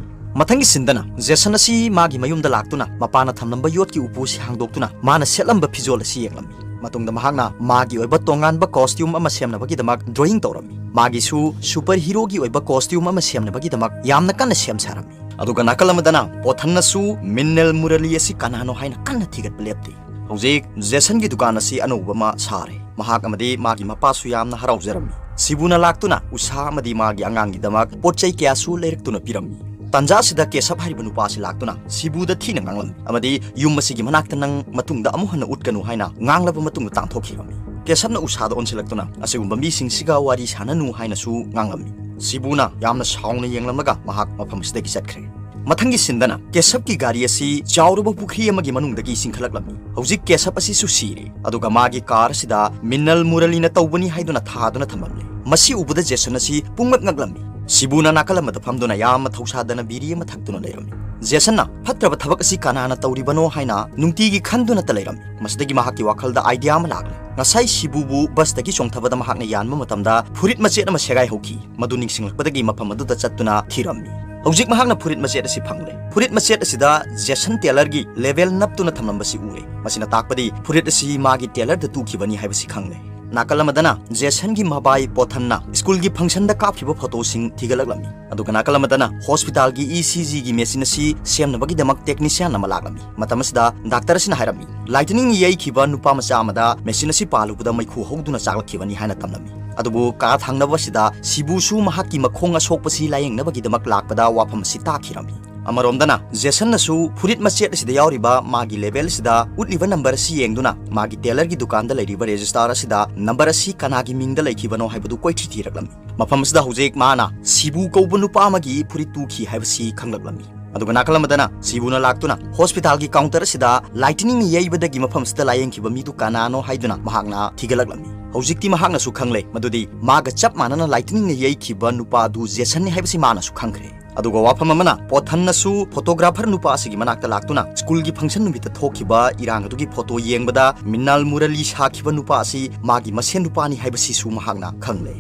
ꯃꯊꯪꯒꯤ ꯁꯤꯟꯗꯅ ꯖꯦꯁꯟ ꯑꯁꯤ ꯃꯥꯒꯤ ꯃꯌꯨꯝꯗ ꯂꯥꯛꯇꯨꯅ ꯃꯄꯥꯅ ꯊꯝꯂꯝꯕ ꯌꯣꯠꯀꯤ ꯎꯄꯨ ꯑꯁꯤ ꯍꯥꯡꯗꯣꯛꯇꯨꯅ ꯃꯥꯅ ꯁꯦꯠꯂꯝꯕ ꯐꯤꯖꯣꯜ ꯑꯁꯤ ꯌꯦꯡꯂꯝꯃꯤ꯫ ꯃꯇꯨꯡꯗ ꯃꯍꯥꯛꯅ ꯃꯥꯒꯤ ꯑꯣꯏꯕ ꯇꯣꯉꯥꯟꯕ ꯀꯣꯁꯇ꯭ꯌꯨꯝ ꯑꯃ ꯁꯦꯝꯅꯕꯒꯤꯗꯃꯛ ꯗ꯭ꯔꯣꯌꯤꯡ ꯇꯧꯔꯝꯃꯤ꯫ ꯃꯥꯒꯤꯁꯨ ꯁꯨꯄꯔ ꯍꯤꯔꯣꯒꯤ ꯑꯣꯏꯕ ꯀꯣꯁꯇ꯭ꯌꯨꯝ ꯑꯃ ꯁꯦꯝꯅꯕꯒꯤꯗꯃꯛ ꯌꯥꯝꯅ ꯀꯟꯅ ꯁꯦꯝ ꯁꯥꯔꯝꯃꯤ꯫ ꯑꯗꯨꯒ ꯅꯥꯀꯜ ꯑꯃꯗꯅ ꯄꯣꯊꯟꯅꯁꯨ ꯃꯤꯟꯅꯦꯜ ꯃꯨꯔꯂꯤ ꯑꯁꯤ ꯀꯅꯥꯅꯣ ꯍꯥꯏꯅ ꯀꯟꯅ ꯊꯤꯒꯠꯄ ꯂꯦꯞꯇꯦ꯫ ꯍꯧꯖꯤꯛ ꯖꯦꯁꯟꯒꯤ ꯗꯨꯀꯥꯟ ꯑꯁꯤ ꯑꯅꯧꯕ ꯑꯃ ꯁꯥꯔꯦ꯫ ꯃꯍꯥꯛ ꯑꯃꯗꯤ ꯃꯥꯒꯤ ꯃꯄꯥꯁꯨ ꯌꯥꯝꯅ ꯍꯔꯥꯎꯖꯔꯝꯃꯤ꯫ ꯁꯤꯕꯨꯅ ꯂꯥꯛꯇꯨꯅ ꯎꯁꯥ ꯑꯃꯗꯤ ꯃꯥꯒꯤ ꯑꯉꯥꯡꯒꯤꯗꯃꯛ ꯄꯣꯠ ꯆꯩ ꯀꯌꯥꯁꯨ ꯂꯩꯔꯛꯇꯨꯅ ꯄꯤꯔꯝꯃꯤ꯫ ꯇꯥꯟꯖꯥ ꯑꯁꯤꯗ ꯀꯦꯁꯞ ꯍꯥꯏꯔꯤꯕ ꯅꯨꯄꯥ ꯑꯁꯤ ꯂꯥꯛꯇꯨꯅ ꯁꯤꯕꯨꯗ ꯊꯤꯅ ꯉꯥꯡꯂꯝꯃꯤ ꯑꯃꯗꯤ ꯌꯨꯝ ꯑꯁꯤꯒꯤ ꯃꯅꯥꯛꯇ ꯅꯪ ꯃꯇꯨꯡꯗ ꯑꯃꯨꯛ ꯍꯟꯅ ꯎꯠꯀꯅꯨ ꯍꯥꯏꯅ ꯉꯥꯡꯂꯕ ꯃꯇꯨꯡꯗ ꯇꯥꯟꯊꯣꯛꯈꯤꯔꯝꯃꯤ꯫ ꯀꯦꯁꯞꯅ ꯎꯁꯥꯗ ꯑꯣꯟꯁꯤꯜꯂꯛꯇꯨꯅ ꯑꯁꯤꯒꯨꯝꯕ ꯃꯤꯁꯤꯡꯁꯤꯒ ꯋꯥꯔꯤ ꯁꯥꯟꯅꯅꯨ ꯍꯥꯏꯅꯁꯨ ꯉꯥꯡꯂꯝꯃꯤ꯫ ꯁꯤꯕꯨꯅ ꯌꯥꯝꯅ ꯁꯥꯎꯅ ꯌꯦꯡꯂꯝꯂꯒ ꯃꯍꯥꯛ ꯃꯐꯝ ꯑꯁꯤꯗꯒꯤ ꯆꯠꯈ꯭ꯔꯦ꯫ ꯃꯊꯪꯒꯤ ꯁꯤꯟꯗꯅ ꯀꯦꯁꯞꯀꯤ ꯒꯥꯔꯤ ꯑꯁꯤ ꯆꯥꯎꯔꯕ ꯄꯨꯈ꯭ꯔꯤ ꯑꯃꯒꯤ ꯃꯅꯨꯡꯗꯒꯤ ꯆꯤꯡꯈꯠꯂꯛꯂꯝꯃꯤ꯫ ꯍꯧꯖꯤꯛ ꯀꯦꯁꯞ ꯑꯁꯤꯁꯨ ꯁꯤꯔꯦ, ꯑꯗꯨꯒ ꯃꯥꯒꯤ ꯀꯥꯔ ꯑꯁꯤꯗ ꯃꯤꯅꯜ ꯃꯨꯔꯂꯤꯅ ꯇꯧꯕꯅꯤ ꯍꯥꯏꯗꯨꯅ ꯊꯥꯗꯨꯅ ꯊꯝꯂꯝꯂꯦ꯫ ꯃꯁꯤ ꯎꯕꯗ ꯖꯦꯁꯟ ꯑꯁꯤ ꯄꯨꯡꯉꯛ ꯉꯛꯂꯝꯃꯤ꯫ ꯁꯤꯕꯨꯅ ꯅꯥꯀꯜ ꯑꯃꯗ ꯐꯝꯗꯨꯅ ꯌꯥꯝꯅ ꯊꯧꯁꯥꯗꯅ ꯕꯤꯔꯤ ꯑꯃ ꯊꯛꯇꯨꯅ ꯂꯩꯔꯝꯃꯤ꯫ ꯖꯦꯁꯟꯅ ꯐꯠꯇ꯭ꯔꯕ ꯊꯕꯛ ꯑꯁꯤ ꯀꯅꯥꯅ ꯇꯧꯔꯤꯕꯅꯣ ꯍꯥꯏꯅ ꯅꯨꯡꯇꯤꯒꯤ ꯈꯟꯗꯨꯅꯇ ꯂꯩꯔꯝꯃꯤ꯫ ꯃꯁꯤꯗꯒꯤ ꯃꯍꯥꯛꯀꯤ ꯋꯥꯈꯜꯗ ꯑꯥꯏꯗꯤꯌꯥ ꯑꯃ ꯂꯥꯛꯂꯦ꯫ ꯉꯁꯥꯏ ꯁꯤꯕꯨꯕꯨ ꯕꯁꯇꯒꯤ ꯆꯣꯡꯊꯕꯗ ꯃꯍꯥꯛꯅ ꯌꯥꯟꯕ ꯃꯇꯝꯗ ꯐꯨꯔꯤꯠ ꯃꯆꯦꯠ ꯑꯃ ꯁꯦꯒꯥꯏꯍꯧꯈꯤ꯫ ꯃꯗꯨ ꯅꯤꯡꯁꯤꯡꯂꯛꯄꯗꯒꯤ ꯃꯐꯝ ꯑꯗꯨꯗ ꯆꯠꯇꯨꯅ ꯊꯤꯔꯝꯃꯤ꯫ ꯍꯧꯖꯤꯛ ꯃꯍꯥꯛꯅ ꯐꯨꯔꯤꯠ ꯃꯆꯦꯠ ꯑꯁꯤ ꯐꯪꯂꯦ꯫ ꯐꯨꯔꯤꯠ ꯃꯆꯦꯠ ꯑꯁꯤꯗ ꯖꯦꯁꯟ ꯇꯦꯂꯔꯒꯤ ꯂꯦꯕꯦꯜ ꯅꯞꯇꯨꯅ ꯊꯝꯂꯝꯕꯁꯤ ꯎꯔꯦ꯫ ꯃꯁꯤꯅ ꯇꯥꯛꯄꯗꯤ ꯐꯨꯔꯤꯠ ꯑꯁꯤ ꯃꯥꯒꯤ ꯇꯦꯂꯔꯗ ꯇꯨꯈꯤꯕꯅꯤ ꯍꯥꯏꯕꯁꯤ ꯈꯪꯂꯦ꯫ ꯅꯥꯀꯜ ꯑꯃꯗꯅ ꯖꯦꯁꯟꯒꯤ ꯃꯕꯥꯏ ꯄꯣꯊꯟꯅ ꯁ꯭ꯀꯨꯜꯒꯤ ꯐꯪꯁꯟꯗ ꯀꯥꯞꯈꯤꯕ ꯐꯣꯇꯣꯁꯤꯡ ꯊꯤꯒꯠꯂꯛꯂꯝꯃꯤ꯫ ꯑꯗꯨꯒ ꯅꯥꯀꯜ ꯑꯃꯗꯅ ꯍꯣꯁꯄꯤꯇꯥꯜꯒꯤ ꯏ ꯁꯤ ꯖꯤꯒꯤ ꯃꯦꯁꯤꯟ ꯑꯁꯤ ꯁꯦꯝꯅꯕꯒꯤꯗꯃꯛ ꯇꯦꯛꯅꯤꯁꯤꯌꯥꯟ ꯑꯃ ꯂꯥꯛꯂꯝꯃꯤ꯫ ꯃꯇꯝ ꯑꯁꯤꯗ ꯗꯥꯛꯇꯔ ꯑꯁꯤꯅ ꯍꯥꯏꯔꯝꯃꯤ, ꯂꯥꯏꯇꯅꯤꯡ ꯌꯩꯈꯤꯕ ꯅꯨꯄꯥ ꯃꯆꯥ ꯑꯃꯗ ꯃꯦꯁꯤꯟ ꯑꯁꯤ ꯄꯥꯜꯂꯨꯕꯗ ꯃꯩꯈꯨ ꯍꯧꯗꯨꯅ ꯆꯥꯛꯂꯛꯈꯤꯕꯅꯤ ꯍꯥꯏꯅ ꯇꯝꯂꯝꯃꯤ꯫ ꯑꯗꯨꯕꯨ ꯀꯥ ꯊꯪꯅꯕ ꯑꯁꯤꯗ ꯁꯤꯕꯨꯁꯨ ꯃꯍꯥꯛꯀꯤ ꯃꯈꯣꯡ ꯑꯁꯣꯛꯄꯁꯤ ꯂꯥꯌꯦꯡꯅꯕꯒꯤꯗꯃꯛ ꯂꯥꯛꯄꯗ ꯋꯥꯐꯝ ꯑꯁꯤ ꯇꯥꯈꯤꯔꯝꯃꯤ꯫ ꯑꯃꯔꯣꯝꯗꯅ ꯖꯦꯁꯟꯅꯁꯨ ꯐꯨꯔꯤꯠ ꯃꯆꯦꯠ ꯑꯁꯤꯗ ꯌꯥꯎꯔꯤꯕ ꯃꯥꯒꯤ ꯂꯦꯕꯦꯜ ꯑꯁꯤꯗ ꯎꯠꯂꯤꯕ ꯅꯝꯕꯔ ꯑꯁꯤ ꯌꯦꯡꯗꯨꯅ ꯃꯥꯒꯤ ꯇꯦꯂꯔꯒꯤ ꯗꯨꯀꯥꯟꯗ ꯂꯩꯔꯤꯕ ꯔꯦꯖꯤꯁꯇꯥꯔ ꯑꯁꯤꯗ ꯅꯝꯕꯔ ꯑꯁꯤ ꯀꯅꯥꯒꯤ ꯃꯤꯡꯗ ꯂꯩꯈꯤꯕꯅꯣ ꯍꯥꯏꯕꯗꯨ ꯀꯣꯏꯊꯤ ꯊꯤꯔꯛꯂꯝꯃꯤ꯫ ꯃꯐꯝ ꯑꯁꯤꯗ ꯍꯧꯖꯤꯛ ꯃꯥꯅ ꯁꯤꯕꯨ ꯀꯧꯕ ꯅꯨꯄꯥ ꯑꯃꯒꯤ ꯐꯨꯔꯤꯠ ꯇꯨꯈꯤ ꯍꯥꯏꯕꯁꯤ ꯈꯪꯂꯛꯂꯝꯃꯤ꯫ ꯑꯗꯨꯒ ꯅꯥꯀꯜ ꯑꯃꯗꯅ ꯁꯤꯕꯨꯅ ꯂꯥꯛꯇꯨꯅ ꯍꯣꯁꯄꯤꯇꯥꯜꯒꯤ ꯀꯥꯎꯟꯇꯔ ꯑꯁꯤꯗ ꯂꯥꯏꯇꯤꯅꯤꯡꯅ ꯌꯩꯕꯗꯒꯤ ꯃꯐꯝ ꯑꯁꯤꯗ ꯂꯥꯌꯦꯡꯈꯤꯕ ꯃꯤꯗꯨ ꯀꯅꯥꯅꯣ ꯍꯥꯏꯗꯨꯅ ꯃꯍꯥꯛꯅ ꯊꯤꯒꯠꯂꯛꯂꯝꯃꯤ꯫ ꯍꯧꯖꯤꯛꯇꯤ ꯃꯍꯥꯛꯅꯁꯨ ꯈꯪꯂꯦ ꯃꯗꯨꯗꯤ ꯃꯥꯒ ꯆꯞ ꯃꯥꯟꯅꯅ ꯂꯥꯏꯇꯤꯅꯤꯡꯅ ꯌꯩꯈꯤꯕ ꯅꯨꯄꯥ ꯑꯗꯨ ꯖꯦꯁꯟꯅꯤ ꯍꯥꯏꯕꯁꯤ ꯃꯥꯅꯁꯨ ꯈꯪꯈ꯭ꯔꯦ꯫ ꯑꯗꯨꯒ ꯋꯥꯐꯝ ꯑꯃꯅ, ꯄꯣꯊꯟꯅꯁꯨ ꯐꯣꯇꯣꯒ꯭ꯔꯥꯐꯔ ꯅꯨꯄꯥ ꯑꯁꯤꯒꯤ ꯃꯅꯥꯛꯇ ꯂꯥꯛꯇꯨꯅ ꯁ꯭ꯀꯨꯜꯒꯤ ꯐꯪꯁꯟ ꯅꯨꯃꯤꯠꯇ ꯊꯣꯛꯈꯤꯕ ꯏꯔꯥꯡ ꯑꯗꯨꯒꯤ ꯐꯣꯇꯣ ꯌꯦꯡꯕꯗ ꯃꯤꯅꯥꯜ ꯃꯨꯔꯂꯤ ꯁꯥꯈꯤꯕ ꯅꯨꯄꯥ ꯑꯁꯤ ꯃꯥꯒꯤ ꯃꯁꯦꯟ ꯅꯨꯄꯥꯅꯤ ꯍꯥꯏꯕꯁꯤꯁꯨ ꯃꯍꯥꯛꯅ ꯈꯪꯂꯦ꯫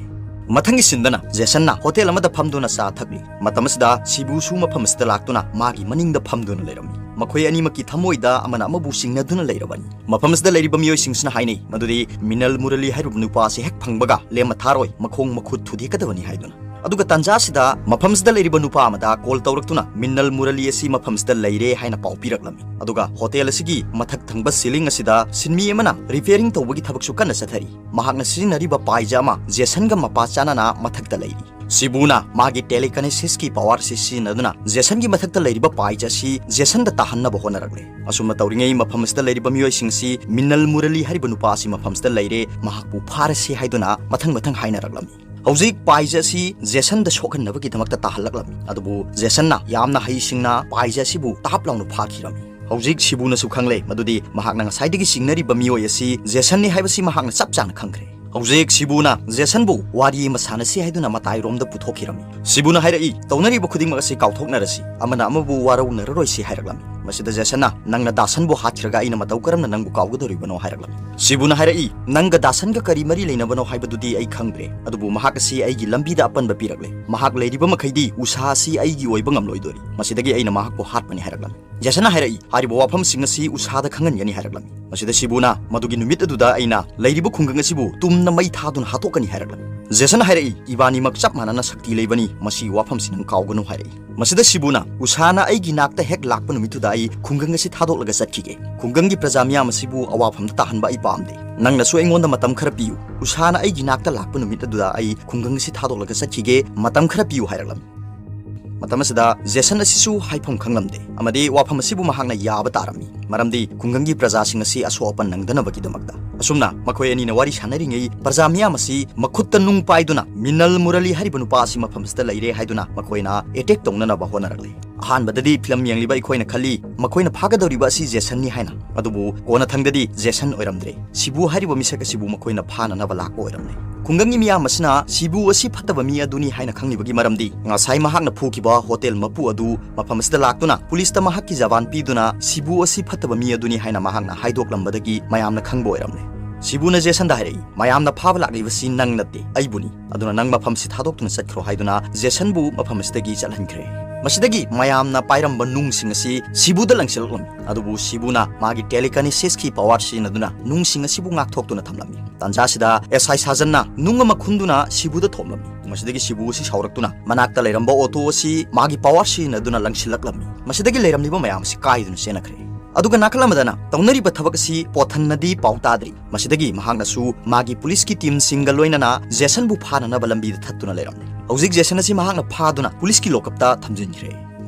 ꯃꯊꯪꯒꯤ ꯁꯤꯟꯗꯅ ꯖꯦꯁꯟꯅ ꯍꯣꯇꯦꯜ ꯑꯃꯗ ꯐꯝꯗꯨꯅ ꯆꯥ ꯊꯛꯂꯤ꯫ ꯃꯇꯝ ꯑꯁꯤꯗ ꯁꯤꯕꯨꯁꯨ ꯃꯐꯝ ꯑꯁꯤꯗ ꯂꯥꯛꯇꯨꯅ ꯃꯥꯒꯤ ꯃꯅꯤꯡꯗ ꯐꯝꯗꯨꯅ ꯂꯩꯔꯝꯃꯤ꯫ ꯃꯈꯣꯏ ꯑꯅꯤꯃꯛꯀꯤ ꯊꯃꯣꯏꯗ ꯑꯃꯅ ꯑꯃꯕꯨ ꯆꯤꯡꯅꯗꯨꯅ ꯂꯩꯔꯕꯅꯤ꯫ ꯃꯐꯝ ꯑꯁꯤꯗ ꯂꯩꯔꯤꯕ ꯃꯤꯑꯣꯏꯁꯤꯡꯁꯤꯅ ꯍꯥꯏꯅꯩ ꯃꯗꯨꯗꯤ ꯃꯤꯅꯜ ꯃꯨꯔꯂꯤ ꯍꯥꯏꯔꯤꯕ ꯅꯨꯄꯥ ꯑꯁꯤ ꯍꯦꯛ ꯐꯪꯕꯒ ꯂꯦꯝꯃ ꯊꯥꯔꯣꯏ, ꯃꯈꯣꯡ ꯃꯈꯨꯠ ꯊꯨꯗꯦꯛꯀꯗꯕꯅꯤ ꯍꯥꯏꯗꯨꯅ꯫ ꯑꯗꯨꯒ ꯇꯥꯟꯖꯥ ꯑꯁꯤꯗ ꯃꯐꯝꯁꯤꯗ ꯂꯩꯔꯤꯕ ꯅꯨꯄꯥ ꯑꯃꯗ ꯀꯣꯜ ꯇꯧꯔꯛꯇꯨꯅ ꯃꯤꯅꯜ ꯃꯨꯔꯂꯤ ꯑꯁꯤ ꯃꯐꯝꯁꯤꯗ ꯂꯩꯔꯦ ꯍꯥꯏꯅ ꯄꯥꯎ ꯄꯤꯔꯛꯂꯝꯃꯤ꯫ ꯑꯗꯨꯒ ꯍꯣꯇꯦꯜ ꯑꯁꯤꯒꯤ ꯃꯊꯛ ꯊꯪꯕ ꯁꯤꯂꯤꯡ ꯑꯁꯤꯗ ꯁꯤꯟꯃꯤ ꯑꯃꯅ ꯔꯤꯄꯦꯌꯔꯤꯡ ꯇꯧꯕꯒꯤ ꯊꯕꯛꯁꯨ ꯀꯟꯅ ꯆꯠꯊꯔꯤ꯫ ꯃꯍꯥꯛꯅ ꯁꯤꯖꯤꯟꯅꯔꯤꯕ ꯄꯥꯏꯖ ꯑꯃ ꯖꯦꯁꯟꯒ ꯃꯄꯥ ꯆꯥꯅꯅ ꯃꯊꯛꯇ ꯂꯩꯔꯤ꯫ ꯁꯤꯕꯨꯅ ꯃꯥꯒꯤ ꯇꯦꯂꯤꯀꯥꯏꯅꯦꯁꯤꯁꯀꯤ ꯄꯋꯥꯔ ꯑꯁꯤ ꯁꯤꯖꯤꯟꯅꯗꯨꯅ ꯖꯦꯁꯟꯒꯤ ꯃꯊꯛꯇ ꯂꯩꯔꯤꯕ ꯄꯥꯏꯖ ꯑꯁꯤ ꯖꯦꯁꯟꯗ ꯇꯥꯍꯟꯅꯕ ꯍꯣꯠꯅꯔꯛꯂꯦ꯫ ꯑꯁꯨꯝꯅ ꯇꯧꯔꯤꯉꯩ ꯃꯐꯝ ꯑꯁꯤꯗ ꯂꯩꯔꯤꯕ ꯃꯤꯑꯣꯏꯁꯤꯡ ꯑꯁꯤ ꯃꯤꯅꯜ ꯃꯨꯔꯂꯤ ꯍꯥꯏꯔꯤꯕ ꯅꯨꯄꯥ ꯑꯁꯤ ꯃꯐꯝꯁꯤꯗ ꯂꯩꯔꯦ, ꯃꯍꯥꯛꯄꯨ ꯐꯥꯔꯁꯤ ꯍꯥꯏꯗꯨꯅ ꯃꯊꯪ ꯃꯊꯪ ꯍꯥꯏꯅꯔꯛꯂꯝꯃꯤ꯫ ꯍꯧꯖꯤꯛ ꯄꯥꯏꯖ ꯑꯁꯤ ꯖꯦꯁꯟꯗ ꯁꯣꯛꯍꯟꯅꯕꯒꯤꯗꯃꯛꯇ ꯇꯥꯍꯜꯂꯛꯂꯝꯃꯤ꯫ ꯑꯗꯨꯕꯨ ꯖꯦꯁꯟꯅ ꯌꯥꯝꯅ ꯍꯩꯁꯤꯡꯅ ꯄꯥꯏꯖ ꯑꯁꯤꯕꯨ ꯇꯥꯞ ꯂꯥꯎꯅ ꯐꯥꯈꯤꯔꯝꯃꯤ꯫ ꯍꯧꯖꯤꯛ ꯁꯤꯕꯨꯅꯁꯨ ꯈꯪꯂꯦ ꯃꯗꯨꯗꯤ ꯃꯍꯥꯛꯅ ꯉꯁꯥꯏꯗꯒꯤ ꯆꯤꯡꯅꯔꯤꯕ ꯃꯤꯑꯣꯏ ꯑꯁꯤ ꯖꯦꯁꯟꯅꯤ ꯍꯥꯏꯕꯁꯤ ꯃꯍꯥꯛꯅ ꯆꯞ ꯆꯥꯅ ꯈꯪꯈ꯭ꯔꯦ꯫ ꯍꯧꯖꯤꯛ ꯁꯤꯕꯨꯅ ꯖꯦꯁꯟꯕꯨ ꯋꯥꯔꯤ ꯑꯃ ꯁꯥꯟꯅꯁꯤ ꯍꯥꯏꯗꯨꯅ ꯃꯇꯥꯏꯔꯣꯝꯗ ꯄꯨꯊꯣꯛꯈꯤꯔꯝꯃꯤ꯫ ꯁꯤꯕꯨꯅ ꯍꯥꯏꯔꯛꯏ, "ꯇꯧꯅꯔꯤꯕ ꯈꯨꯗꯤꯡꯃꯛ ꯑꯁꯤ ꯀꯥꯎꯊꯣꯛꯅꯔꯁꯤ, ꯑꯃꯅ ꯑꯃꯕꯨ ꯋꯥꯔꯧꯅꯔꯔꯣꯏꯁꯤ" ꯍꯥꯏꯔꯛꯂꯝꯃꯤ꯫ ꯃꯁꯤꯗ ꯖꯦꯁꯟꯅ, "ꯅꯪꯅ ꯗꯥꯁꯟꯕꯨ ꯍꯥꯠꯈ꯭ꯔꯒ ꯑꯩꯅ ꯃꯇꯧ ꯀꯔꯝꯅ ꯅꯪꯕꯨ ꯀꯥꯎꯒꯗꯧꯔꯤꯕꯅꯣ?" ꯍꯥꯏꯔꯛꯂꯝꯃꯤ꯫ ꯁꯤꯕꯨꯅ ꯍꯥꯏꯔꯛꯏ, "ꯅꯪꯒ ꯗꯥꯁꯟꯒ ꯀꯔꯤ ꯃꯔꯤ ꯂꯩꯅꯕꯅꯣ ꯍꯥꯏꯕꯗꯨꯗꯤ ꯑꯩ ꯈꯪꯗ꯭ꯔꯦ, ꯑꯗꯨꯕꯨ ꯃꯍꯥꯛ ꯑꯁꯤ ꯑꯩꯒꯤ ꯂꯝꯕꯤꯗ ꯑꯄꯟꯕ ꯄꯤꯔꯛꯂꯦ꯫ ꯃꯍꯥꯛ ꯂꯩꯔꯤꯕ ꯃꯈꯩꯗꯤ ꯎꯁꯥ ꯑꯁꯤ ꯑꯩꯒꯤ ꯑꯣꯏꯕ ꯉꯝꯂꯣꯏꯗꯣꯔꯤ꯫ ꯃꯁꯤꯗꯒꯤ ꯑꯩꯅ ꯃꯍꯥꯛꯄꯨ ꯍꯥꯠꯄꯅꯤ" ꯍꯥꯏꯔꯛꯂꯝꯃꯤ꯫ ꯖꯦꯁꯟꯅ ꯍꯥꯏꯔꯛꯏ, "ꯍꯥꯏꯔꯤꯕ ꯋꯥꯐꯝꯁꯤꯡ ꯑꯁꯤ ꯎꯁꯥꯗ ꯈꯪꯍꯟꯒꯅꯤ" ꯍꯥꯏꯔꯛꯂꯝꯃꯤ꯫ ꯃꯁꯤꯗ ꯁꯤꯕꯨꯅ, "ꯃꯗꯨꯒꯤ ꯅꯨꯃꯤꯠ ꯑꯗꯨꯗ ꯑꯩꯅ ꯂꯩꯔꯤꯕ ꯈꯨꯡꯒꯪ ꯑꯁꯤꯕꯨ ꯇꯨꯝꯅ ꯃꯩ ꯊꯥꯗꯨꯅ ꯍꯥꯠꯇꯣꯛꯀꯅꯤ" ꯍꯥꯏꯔꯛꯂꯝꯃꯤ꯫ ꯖꯦꯁꯟꯅ ꯍꯥꯏꯔꯛꯏ, "ꯏꯕꯥꯅꯤꯃꯛ ꯆꯞ ꯃꯥꯟꯅꯅ ꯁꯛꯇꯤ ꯂꯩꯕꯅꯤ, ꯃꯁꯤ ꯋꯥꯐꯝꯁꯤ ꯅꯪ ꯀꯥꯎꯒꯅꯨ" ꯍꯥꯏꯔꯛꯏ꯫ ꯃꯁꯤꯗ ꯁꯤꯕꯨꯅ, "ꯎꯁꯥꯅ ꯑꯩꯒꯤ ꯅꯥꯛꯇ ꯍꯦꯛ ꯂꯥꯛꯄ ꯅꯨꯃꯤꯠꯇꯨꯗ ꯑꯩ ꯈꯨꯡꯒꯪ ꯑꯁꯤ ꯊꯥꯗꯣꯛꯂꯒ ꯆꯠꯈꯤꯒꯦ꯫ ꯈꯨꯡꯒꯪꯒꯤ ꯄ꯭ꯔꯖꯥ ꯃꯤꯌꯥꯝ ꯑꯁꯤꯕꯨ ꯑꯋꯥꯐꯝꯗ ꯇꯥꯍꯟꯕ ꯑꯩ ꯄꯥꯝꯗꯦ꯫ ꯅꯪꯅꯁꯨ ꯑꯩꯉꯣꯟꯗ ꯃꯇꯝ ꯈꯔ ꯄꯤꯌꯨ꯫ ꯎꯁꯥꯅ ꯑꯩꯒꯤ ꯅꯥꯛꯇ ꯂꯥꯛꯄ ꯅꯨꯃꯤꯠ ꯑꯗꯨꯗ ꯑꯩ ꯈꯨꯡꯒꯪ ꯑꯁꯤ ꯊꯥꯗꯣꯛꯂꯒ ꯆꯠꯈꯤꯒꯦ꯫ ꯃꯇꯝ ꯈꯔ ꯄꯤꯌꯨ" ꯍꯥꯏꯔꯛꯂꯝꯃꯤ꯫ ꯃꯇꯝ ꯑꯁꯤꯗ ꯖꯦꯁꯟ ꯑꯁꯤꯁꯨ ꯍꯥꯏꯐꯝ ꯈꯪꯂꯝꯗꯦ, ꯑꯃꯗꯤ ꯋꯥꯐꯝ ꯑꯁꯤꯕꯨ ꯃꯍꯥꯛꯅ ꯌꯥꯕ ꯇꯥꯔꯝꯃꯤ, ꯃꯔꯝꯗꯤ ꯈꯨꯡꯒꯪꯒꯤ ꯄ꯭ꯔꯖꯥꯁꯤꯡ ꯑꯁꯤ ꯑꯁꯣꯛ ꯑꯄꯟ ꯅꯪꯗꯅꯕꯒꯤꯗꯃꯛꯇ꯫ ꯑꯁꯨꯝꯅ ꯃꯈꯣꯏ ꯑꯅꯤꯅ ꯋꯥꯔꯤ ꯁꯥꯟꯅꯔꯤꯉꯩ ꯄ꯭ꯔꯖꯥ ꯃꯤꯌꯥꯝ ꯑꯁꯤ ꯃꯈꯨꯠꯇ ꯅꯨꯡ ꯄꯥꯏꯗꯨꯅ ꯃꯤꯅꯜ ꯃꯨꯔꯂꯤ ꯍꯥꯏꯔꯤꯕ ꯅꯨꯄꯥ ꯑꯁꯤ ꯃꯐꯝꯁꯤꯗ ꯂꯩꯔꯦ ꯍꯥꯏꯗꯨꯅ ꯃꯈꯣꯏꯅ ꯑꯦꯇꯦꯛ ꯇꯧꯅꯅꯕ ꯍꯣꯠꯅꯔꯛꯂꯤ꯫ ꯑꯍꯥꯟꯕꯗꯗꯤ ꯐꯤꯂꯝ ꯌꯦꯡꯂꯤꯕ ꯑꯩꯈꯣꯏꯅ ꯈꯜꯂꯤ ꯃꯈꯣꯏꯅ ꯐꯥꯒꯗꯧꯔꯤꯕ ꯑꯁꯤ ꯖꯦꯁꯟꯅꯤ ꯍꯥꯏꯅ꯫ ꯑꯗꯨꯕꯨ ꯀꯣꯟꯅꯊꯪꯗꯗꯤ ꯖꯦꯁꯟ ꯑꯣꯏꯔꯝꯗ꯭ꯔꯦ꯫ ꯁꯤꯕꯨ ꯍꯥꯏꯔꯤꯕ ꯃꯤꯁꯛ ꯑꯁꯤꯕꯨ ꯃꯈꯣꯏꯅ ꯐꯥꯅꯅꯕ ꯂꯥꯛꯄ ꯑꯣꯏꯔꯝꯂꯦ꯫ ꯈꯨꯡꯒꯪꯒꯤ ꯃꯤꯌꯥꯝ ꯑꯁꯤꯅ ꯁꯤꯕꯨ ꯑꯁꯤ ꯐꯠꯇꯕ ꯃꯤ ꯑꯗꯨꯅꯤ ꯍꯥꯏꯅ ꯈꯪꯂꯤꯕꯒꯤ ꯃꯔꯝꯗꯤ ꯉꯁꯥꯏ ꯃꯍꯥꯛꯅ ꯐꯨꯈꯤꯕ ꯍꯣꯇꯦꯜ ꯃꯄꯨ ꯑꯗꯨ ꯃꯐꯝ ꯑꯁꯤꯗ ꯂꯥꯛꯇꯨꯅ ꯄꯨꯂꯤꯁꯇ ꯃꯍꯥꯛꯀꯤ ꯖꯕꯥꯟ ꯄꯤꯗꯨꯅ ꯁꯤꯕꯨ ꯑꯁꯤ ꯐꯠꯇꯕ ꯃꯤ ꯑꯗꯨꯅꯤ ꯍꯥꯏꯅ ꯃꯍꯥꯛꯅ ꯍꯥꯏꯗꯣꯛꯂꯝꯕꯗꯒꯤ ꯃꯌꯥꯝꯅ ꯈꯪꯕ ꯑꯣꯏꯔꯝꯂꯦ꯫ ꯁꯤꯕꯨꯅ ꯖꯦꯁꯟꯗ ꯍꯥꯏꯔꯛꯏ, "ꯃꯌꯥꯝꯅ ꯐꯥꯕ ꯂꯥꯛꯂꯤꯕꯁꯤ ꯅꯪ ꯅꯠꯇꯦ, ꯑꯩꯕꯨꯅꯤ꯫ ꯑꯗꯨꯅ ꯅꯪ ꯃꯐꯝꯁꯤ ꯊꯥꯗꯣꯛꯇꯨꯅ ꯆꯠꯈ꯭ꯔꯣ" ꯍꯥꯏꯗꯨꯅ ꯖꯦꯁꯟꯕꯨ ꯃꯐꯝ ꯑꯁꯤꯗꯒꯤ ꯆꯠꯍꯟꯈ꯭ꯔꯦ꯫ ꯃꯁꯤꯗꯒꯤ ꯃꯌꯥꯝꯅ ꯄꯥꯏꯔꯝꯕ ꯅꯨꯡꯁꯤꯡ ꯑꯁꯤ ꯁꯤꯕꯨꯗ ꯂꯪꯁꯤꯜꯂꯛꯂꯝꯃꯤ꯫ ꯑꯗꯨꯕꯨ ꯁꯤꯕꯨꯅ ꯃꯥꯒꯤ telekinesisꯀꯤ power ꯁꯤꯖꯤꯟꯅꯗꯨꯅ ꯅꯨꯡꯁꯤꯡ ꯑꯁꯤꯕꯨ ꯉꯥꯛꯊꯣꯛꯇꯨꯅ ꯊꯝꯂꯝꯃꯤ꯫ ꯇꯥꯟꯖꯥ ꯑꯁꯤꯗ SI ꯁꯥꯖꯟꯅ ꯅꯨꯡ ꯑꯃ ꯈꯨꯟꯗꯨꯅ ꯁꯤꯕꯨꯗ ꯊꯣꯝꯂꯝꯃꯤ꯫ ꯃꯁꯤꯗꯒꯤ ꯁꯤꯕꯨ ꯑꯁꯤ ꯁꯥꯎꯔꯛꯇꯨꯅ ꯃꯅꯥꯛꯇ ꯂꯩꯔꯝꯕ ꯑꯣꯇꯣ ꯑꯁꯤ ꯃꯥꯒꯤ power ꯁꯤꯖꯤꯟꯅꯗꯨꯅ ꯂꯪꯁꯤꯜꯂꯛꯂꯝꯃꯤ꯫ ꯃꯁꯤꯗꯒꯤ ꯂꯩꯔꯝꯂꯤꯕ ꯃꯌꯥꯝ ꯑꯁꯤ ꯀꯥꯏꯗꯨꯅ ꯆꯦꯟꯅꯈ꯭ꯔꯦ꯫ ꯑꯗꯨꯒ ꯅꯥꯀꯜ ꯑꯃꯗꯅ ꯇꯧꯅꯔꯤꯕ ꯊꯕꯛ ꯑꯁꯤ ꯄꯣꯊꯟꯅꯗꯤ ꯄꯥꯎ ꯇꯥꯗ꯭ꯔꯤ꯫ ꯃꯁꯤꯗꯒꯤ ꯃꯍꯥꯛꯅꯁꯨ ꯃꯥꯒꯤ ꯄꯨꯂꯤꯁꯀꯤ ꯇꯤꯝꯁꯤꯡꯒ ꯂꯣꯏꯅꯅ ꯖꯦꯁꯟꯕꯨ ꯐꯥꯅꯅꯕ ꯂꯝꯕꯤꯗ ꯊꯠꯇꯨꯅ ꯂꯩꯔꯝꯂꯦ꯫ ꯍꯧꯖꯤꯛ ꯖꯦꯁꯟ ꯑꯁꯤ ꯃꯍꯥꯛꯅ ꯐꯥꯗꯨꯅ ꯄꯨꯂꯤꯁꯀꯤ ꯂꯣꯀꯞꯇ ꯊꯝꯖꯤꯟꯈ꯭ꯔꯦ꯫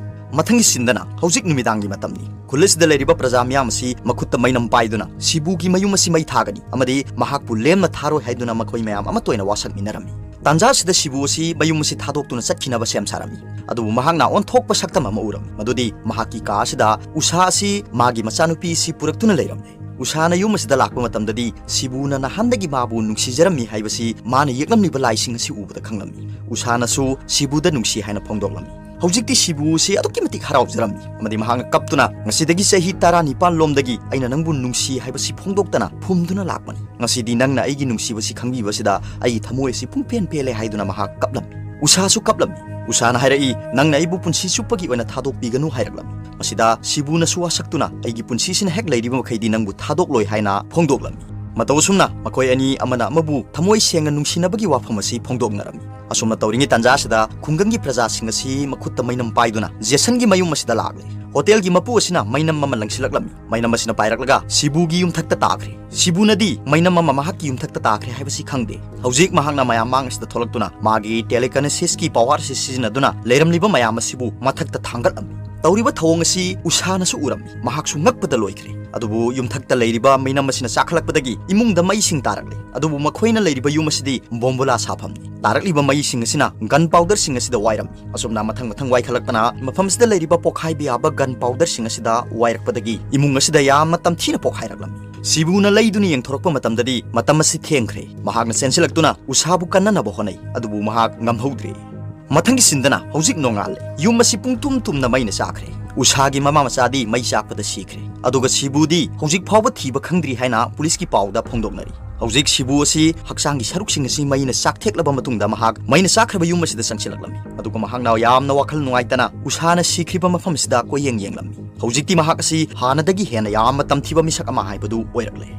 ꯃꯊꯪꯒꯤ ꯁꯤꯟꯗꯅ ꯍꯧꯖꯤꯛ ꯅꯨꯃꯤꯗꯥꯡꯒꯤ ꯃꯇꯝꯅꯤ꯫ ꯈꯨꯜ ꯑꯁꯤꯗ ꯂꯩꯔꯤꯕ ꯄ꯭ꯔꯖꯥ ꯃꯤꯌꯥꯝ ꯑꯁꯤ ꯃꯈꯨꯠꯇ ꯃꯩꯅꯝ ꯄꯥꯏꯗꯨꯅ ꯁꯤꯕꯨꯒꯤ ꯃꯌꯨꯝ ꯑꯁꯤ ꯃꯩ ꯊꯥꯒꯅꯤ ꯑꯃꯗꯤ ꯃꯍꯥꯛꯄꯨ ꯂꯦꯝꯅ ꯊꯥꯔꯣꯏ ꯍꯥꯏꯗꯨꯅ ꯃꯈꯣꯏ ꯃꯌꯥꯝ ꯑꯃꯠꯇ ꯑꯣꯏꯅ ꯋꯥꯁꯛꯃꯤꯟꯅꯔꯝꯃꯤ꯫ ꯇꯥꯟꯖꯥ ꯑꯁꯤꯗ ꯁꯤꯕꯨ ꯑꯁꯤ ꯃꯌꯨꯝ ꯑꯁꯤ ꯊꯥꯗꯣꯛꯇꯨꯅ ꯆꯠꯈꯤꯅꯕ ꯁꯦꯝ ꯁꯥꯔꯝꯃꯤ꯫ ꯑꯗꯨꯕꯨ ꯃꯍꯥꯛꯅ ꯑꯣꯟꯊꯣꯛꯄ ꯁꯛꯇꯝ ꯑꯃ ꯎꯔꯝꯃꯤ꯫ ꯃꯗꯨꯗꯤ ꯃꯍꯥꯛꯀꯤ ꯀꯥ ꯑꯁꯤꯗ ꯎꯁꯥ ꯑꯁꯤ ꯃꯥꯒꯤ ꯃꯆꯥꯅꯨꯄꯤ ꯑꯁꯤ ꯄꯨꯔꯛꯇꯨꯅ ꯂꯩꯔꯝꯂꯦ꯫ ꯎꯁꯥꯅ ꯌꯨꯝ ꯑꯁꯤꯗ ꯂꯥꯛꯄ ꯃꯇꯝꯗꯗꯤ ꯁꯤꯕꯨꯅ ꯅꯍꯥꯟꯗꯒꯤ ꯃꯥꯕꯨ ꯅꯨꯡꯁꯤꯖꯔꯝꯃꯤ ꯍꯥꯏꯕꯁꯤ ꯃꯥꯅ ꯌꯦꯛꯂꯝꯂꯤꯕ ꯂꯥꯏꯁꯤꯡ ꯑꯁꯤ ꯎꯕꯗ ꯈꯪꯂꯝꯃꯤ꯫ ꯎꯁꯥꯅꯁꯨ ꯁꯤꯕꯨꯗ ꯅꯨꯡꯁꯤ ꯍꯥꯏꯅ ꯐꯣꯡꯗꯣꯛꯂꯝꯃꯤ꯫ ꯍꯧꯖꯤꯛꯇꯤ ꯁꯤꯕꯨ ꯑꯁꯤ ꯑꯗꯨꯛꯀꯤ ꯃꯇꯤꯛ ꯍꯔꯥꯎꯖꯔꯝꯃꯤ ꯑꯃꯗꯤ ꯃꯍꯥꯛꯅ ꯀꯞꯇꯨꯅ, "ꯉꯁꯤꯗꯒꯤ ꯆꯍꯤ ꯇꯔꯥꯅꯤꯄꯥꯟ ꯂꯣꯝꯗꯒꯤ ꯑꯩꯅ ꯅꯪꯕꯨ ꯅꯨꯡꯁꯤ ꯍꯥꯏꯕꯁꯤ ꯐꯣꯡꯗꯣꯛꯇꯅ ꯐꯨꯝꯗꯨꯅ ꯂꯥꯛꯄꯅꯤ꯫ ꯉꯁꯤꯗꯤ ꯅꯪꯅ ꯑꯩꯒꯤ ꯅꯨꯡꯁꯤꯕꯁꯤ ꯈꯪꯕꯤꯕꯁꯤꯗ ꯑꯩꯒꯤ ꯊꯃꯣꯏ ꯑꯁꯤ ꯄꯨꯡꯄꯦꯟ ꯄꯦꯜꯂꯦ" ꯍꯥꯏꯗꯨꯅ ꯃꯍꯥꯛ ꯀꯞꯂꯝꯃꯤ꯫ ꯎꯁꯥꯁꯨ ꯀꯞꯂꯝꯃꯤ꯫ ꯎꯁꯥꯅ ꯍꯥꯏꯔꯛꯏ, "ꯅꯪꯅ ꯑꯩꯕꯨ ꯄꯨꯟꯁꯤ ꯆꯨꯞꯄꯒꯤ ꯑꯣꯏꯅ ꯊꯥꯗꯣꯛꯄꯤꯒꯅꯨ" ꯍꯥꯏꯔꯛꯂꯝꯃꯤ꯫ ꯃꯁꯤꯗ ꯁꯤꯕꯨꯅꯁꯨ ꯋꯥꯁꯛꯇꯨꯅ, "ꯑꯩꯒꯤ ꯄꯨꯟꯁꯤꯁꯤꯅ ꯍꯦꯛ ꯂꯩꯔꯤꯕ ꯃꯈꯩꯗꯤ ꯅꯪꯕꯨ ꯊꯥꯗꯣꯛꯂꯣꯏ" ꯍꯥꯏꯅ ꯐꯣꯡꯗꯣꯛꯂꯝꯃꯤ꯫ ꯃꯇꯧ ꯑꯁꯨꯝꯅ ꯃꯈꯣꯏ ꯑꯅꯤ ꯑꯃꯅ ꯑꯃꯕꯨ ꯊꯃꯣꯏ ꯁꯦꯡꯅ ꯅꯨꯡꯁꯤꯅꯕꯒꯤ ꯋꯥꯐꯝ ꯑꯁꯤ ꯐꯣꯡꯗꯣꯛꯅꯔꯝꯃꯤ꯫ ꯑꯁꯨꯝꯅ ꯇꯧꯔꯤꯉꯩ ꯇꯥꯟꯖꯥ ꯑꯁꯤꯗ ꯈꯨꯡꯒꯪꯒꯤ ꯄ꯭ꯔꯖꯥꯁꯤꯡ ꯑꯁꯤ ꯃꯈꯨꯠꯇ ꯃꯩꯅꯝ ꯄꯥꯏꯗꯨꯅ ꯖꯦꯁꯟꯒꯤ ꯃꯌꯨꯝ ꯑꯁꯤꯗ ꯂꯥꯛꯂꯦ꯫ ꯍꯣꯇꯦꯜꯒꯤ ꯃꯄꯨ ꯑꯁꯤꯅ ꯃꯩꯅꯝ ꯑꯃ ꯂꯪꯁꯤꯜꯂꯛꯂꯝꯃꯤ꯫ ꯃꯩꯅꯝ ꯑꯁꯤꯅ ꯄꯥꯏꯔꯛꯂꯒ ꯁꯤꯕꯨꯒꯤ ꯌꯨꯝꯊꯛꯇ ꯇꯥꯈ꯭ꯔꯦ꯫ ꯁꯤꯕꯨꯅꯗꯤ ꯃꯩꯅꯝ ꯑꯃ ꯃꯍꯥꯛꯀꯤ ꯌꯨꯝꯊꯛꯇ ꯇꯥꯈ꯭ꯔꯦ ꯍꯥꯏꯕꯁꯤ ꯈꯪꯗꯦ꯫ ꯍꯧꯖꯤꯛ ꯃꯍꯥꯛꯅ ꯃꯌꯥꯝ ꯃꯥꯡ ꯑꯁꯤꯗ ꯊꯣꯛꯂꯛꯇꯨꯅ ꯃꯥꯒꯤ telekinesisꯀꯤ power ꯑꯁꯤ ꯁꯤꯖꯤꯟꯅꯗꯨꯅ ꯂꯩꯔꯝꯂꯤꯕ ꯃꯌꯥꯝ ꯑꯁꯤꯕꯨ ꯃꯊꯛꯇ ꯊꯥꯡꯒꯠꯂꯝꯃꯤ꯫ ꯇꯧꯔꯤꯕ ꯊꯧꯑꯣꯡ ꯑꯁꯤ ꯎꯁꯥꯅꯁꯨ ꯎꯔꯝꯃꯤ꯫ ꯃꯍꯥꯛꯁꯨ ꯉꯛꯄꯗ ꯂꯣꯏꯈ꯭ꯔꯦ꯫ ꯑꯗꯨꯕꯨ ꯌꯨꯝꯊꯛꯇ ꯂꯩꯔꯤꯕ ꯃꯩꯅꯝ ꯑꯁꯤꯅ ꯆꯥꯛꯈꯠꯂꯛꯄꯗꯒꯤ ꯏꯃꯨꯡꯗ ꯃꯩꯁꯤꯡ ꯇꯥꯔꯛꯂꯦ꯫ ꯑꯗꯨꯕꯨ ꯃꯈꯣꯏꯅ ꯂꯩꯔꯤꯕ ꯌꯨꯝ ꯑꯁꯤꯗꯤ ꯕꯣꯝꯕꯨꯂꯥ ꯁꯥꯐꯝꯅꯤ꯫ ꯇꯥꯔꯛꯂꯤꯕ ꯃꯩꯁꯤꯡ ꯑꯁꯤꯅ gun powderꯁꯤꯡ ꯑꯁꯤꯗ ꯋꯥꯏꯔꯝꯃꯤ꯫ ꯑꯁꯨꯝꯅ ꯃꯊꯪ ꯃꯊꯪ ꯋꯥꯏꯈꯠꯂꯛꯄꯅ ꯃꯐꯝ ꯑꯁꯤꯗ ꯂꯩꯔꯤꯕ ꯄꯣꯈꯥꯏꯕ ꯌꯥꯕ gun powderꯁꯤꯡ ꯑꯁꯤꯗ ꯋꯥꯏꯔꯛꯄꯗꯒꯤ ꯏꯃꯨꯡ ꯑꯁꯤꯗ ꯌꯥꯝꯅ ꯇꯝꯊꯤꯅ ꯄꯣꯈꯥꯏꯔꯛꯂꯝꯃꯤ꯫ ꯁꯤꯕꯨꯅ ꯂꯩꯗꯨꯅ ꯌꯦꯡꯊꯣꯔꯛꯄ ꯃꯇꯝꯗꯗꯤ ꯃꯇꯝ ꯑꯁꯤ ꯊꯦꯡꯈ꯭ꯔꯦ꯫ ꯃꯍꯥꯛꯅ ꯆꯦꯟꯁꯤꯜꯂꯛꯇꯨꯅ ꯎꯁꯥꯕꯨ ꯀꯟꯅꯅꯕ ꯍꯣꯠꯅꯩ, ꯑꯗꯨꯕꯨ ꯃꯍꯥꯛ ꯉꯝꯍꯧꯗ꯭ꯔꯦ꯫ ꯃꯊꯪꯒꯤ ꯁꯤꯟꯗꯅ ꯍꯧꯖꯤꯛ ꯅꯣꯡꯉꯥꯜꯂꯦ꯫ ꯌꯨꯝ ꯑꯁꯤ ꯄꯨꯡꯇꯨꯝ ꯇꯨꯝꯅ ꯃꯩꯅ ꯆꯥꯈ꯭ꯔꯦ꯫ ꯎꯁꯥꯒꯤ ꯃꯃꯥ ꯃꯆꯥꯗꯤ ꯃꯩ ꯆꯥꯛꯄꯗ ꯁꯤꯈ꯭ꯔꯦ, ꯑꯗꯨꯒ ꯁꯤꯕꯨꯗꯤ ꯍꯧꯖꯤꯛ ꯐꯥꯎꯕ ꯊꯤꯕ ꯈꯪꯗ꯭ꯔꯤ ꯍꯥꯏꯅ ꯄꯨꯂꯤꯁꯀꯤ ꯄꯥꯎꯗ ꯐꯣꯡꯗꯣꯛꯅꯔꯤ꯫ ꯍꯧꯖꯤꯛ ꯁꯤꯕꯨ ꯑꯁꯤ ꯍꯛꯆꯥꯡꯒꯤ ꯁꯔꯨꯛꯁꯤꯡ ꯑꯁꯤ ꯃꯩꯅ ꯆꯥꯛꯊꯦꯛꯂꯕ ꯃꯇꯨꯡꯗ ꯃꯍꯥꯛ ꯃꯩꯅ ꯆꯥꯛꯈ꯭ꯔꯕ ꯌꯨꯝ ꯑꯁꯤꯗ ꯆꯪꯁꯤꯜꯂꯛꯂꯝꯃꯤ, ꯑꯗꯨꯒ ꯃꯍꯥꯛꯅ ꯌꯥꯝꯅ ꯋꯥꯈꯜ ꯅꯨꯡꯉꯥꯏꯇꯅ ꯎꯁꯥꯅ ꯁꯤꯈ꯭ꯔꯤꯕ ꯃꯐꯝ ꯑꯁꯤꯗ ꯀꯣꯏꯌꯦꯡ ꯌꯦꯡꯂꯝꯃꯤ꯫ ꯍꯧꯖꯤꯛꯇꯤ ꯃꯍꯥꯛ ꯑꯁꯤ ꯍꯥꯟꯅꯗꯒꯤ ꯍꯦꯟꯅ ꯌꯥꯝꯅ ꯇꯝꯊꯤꯕ ꯃꯤꯁꯛ ꯑꯃ ꯍꯥꯏꯕꯗꯨ ꯑꯣꯏꯔꯛꯂꯦ꯫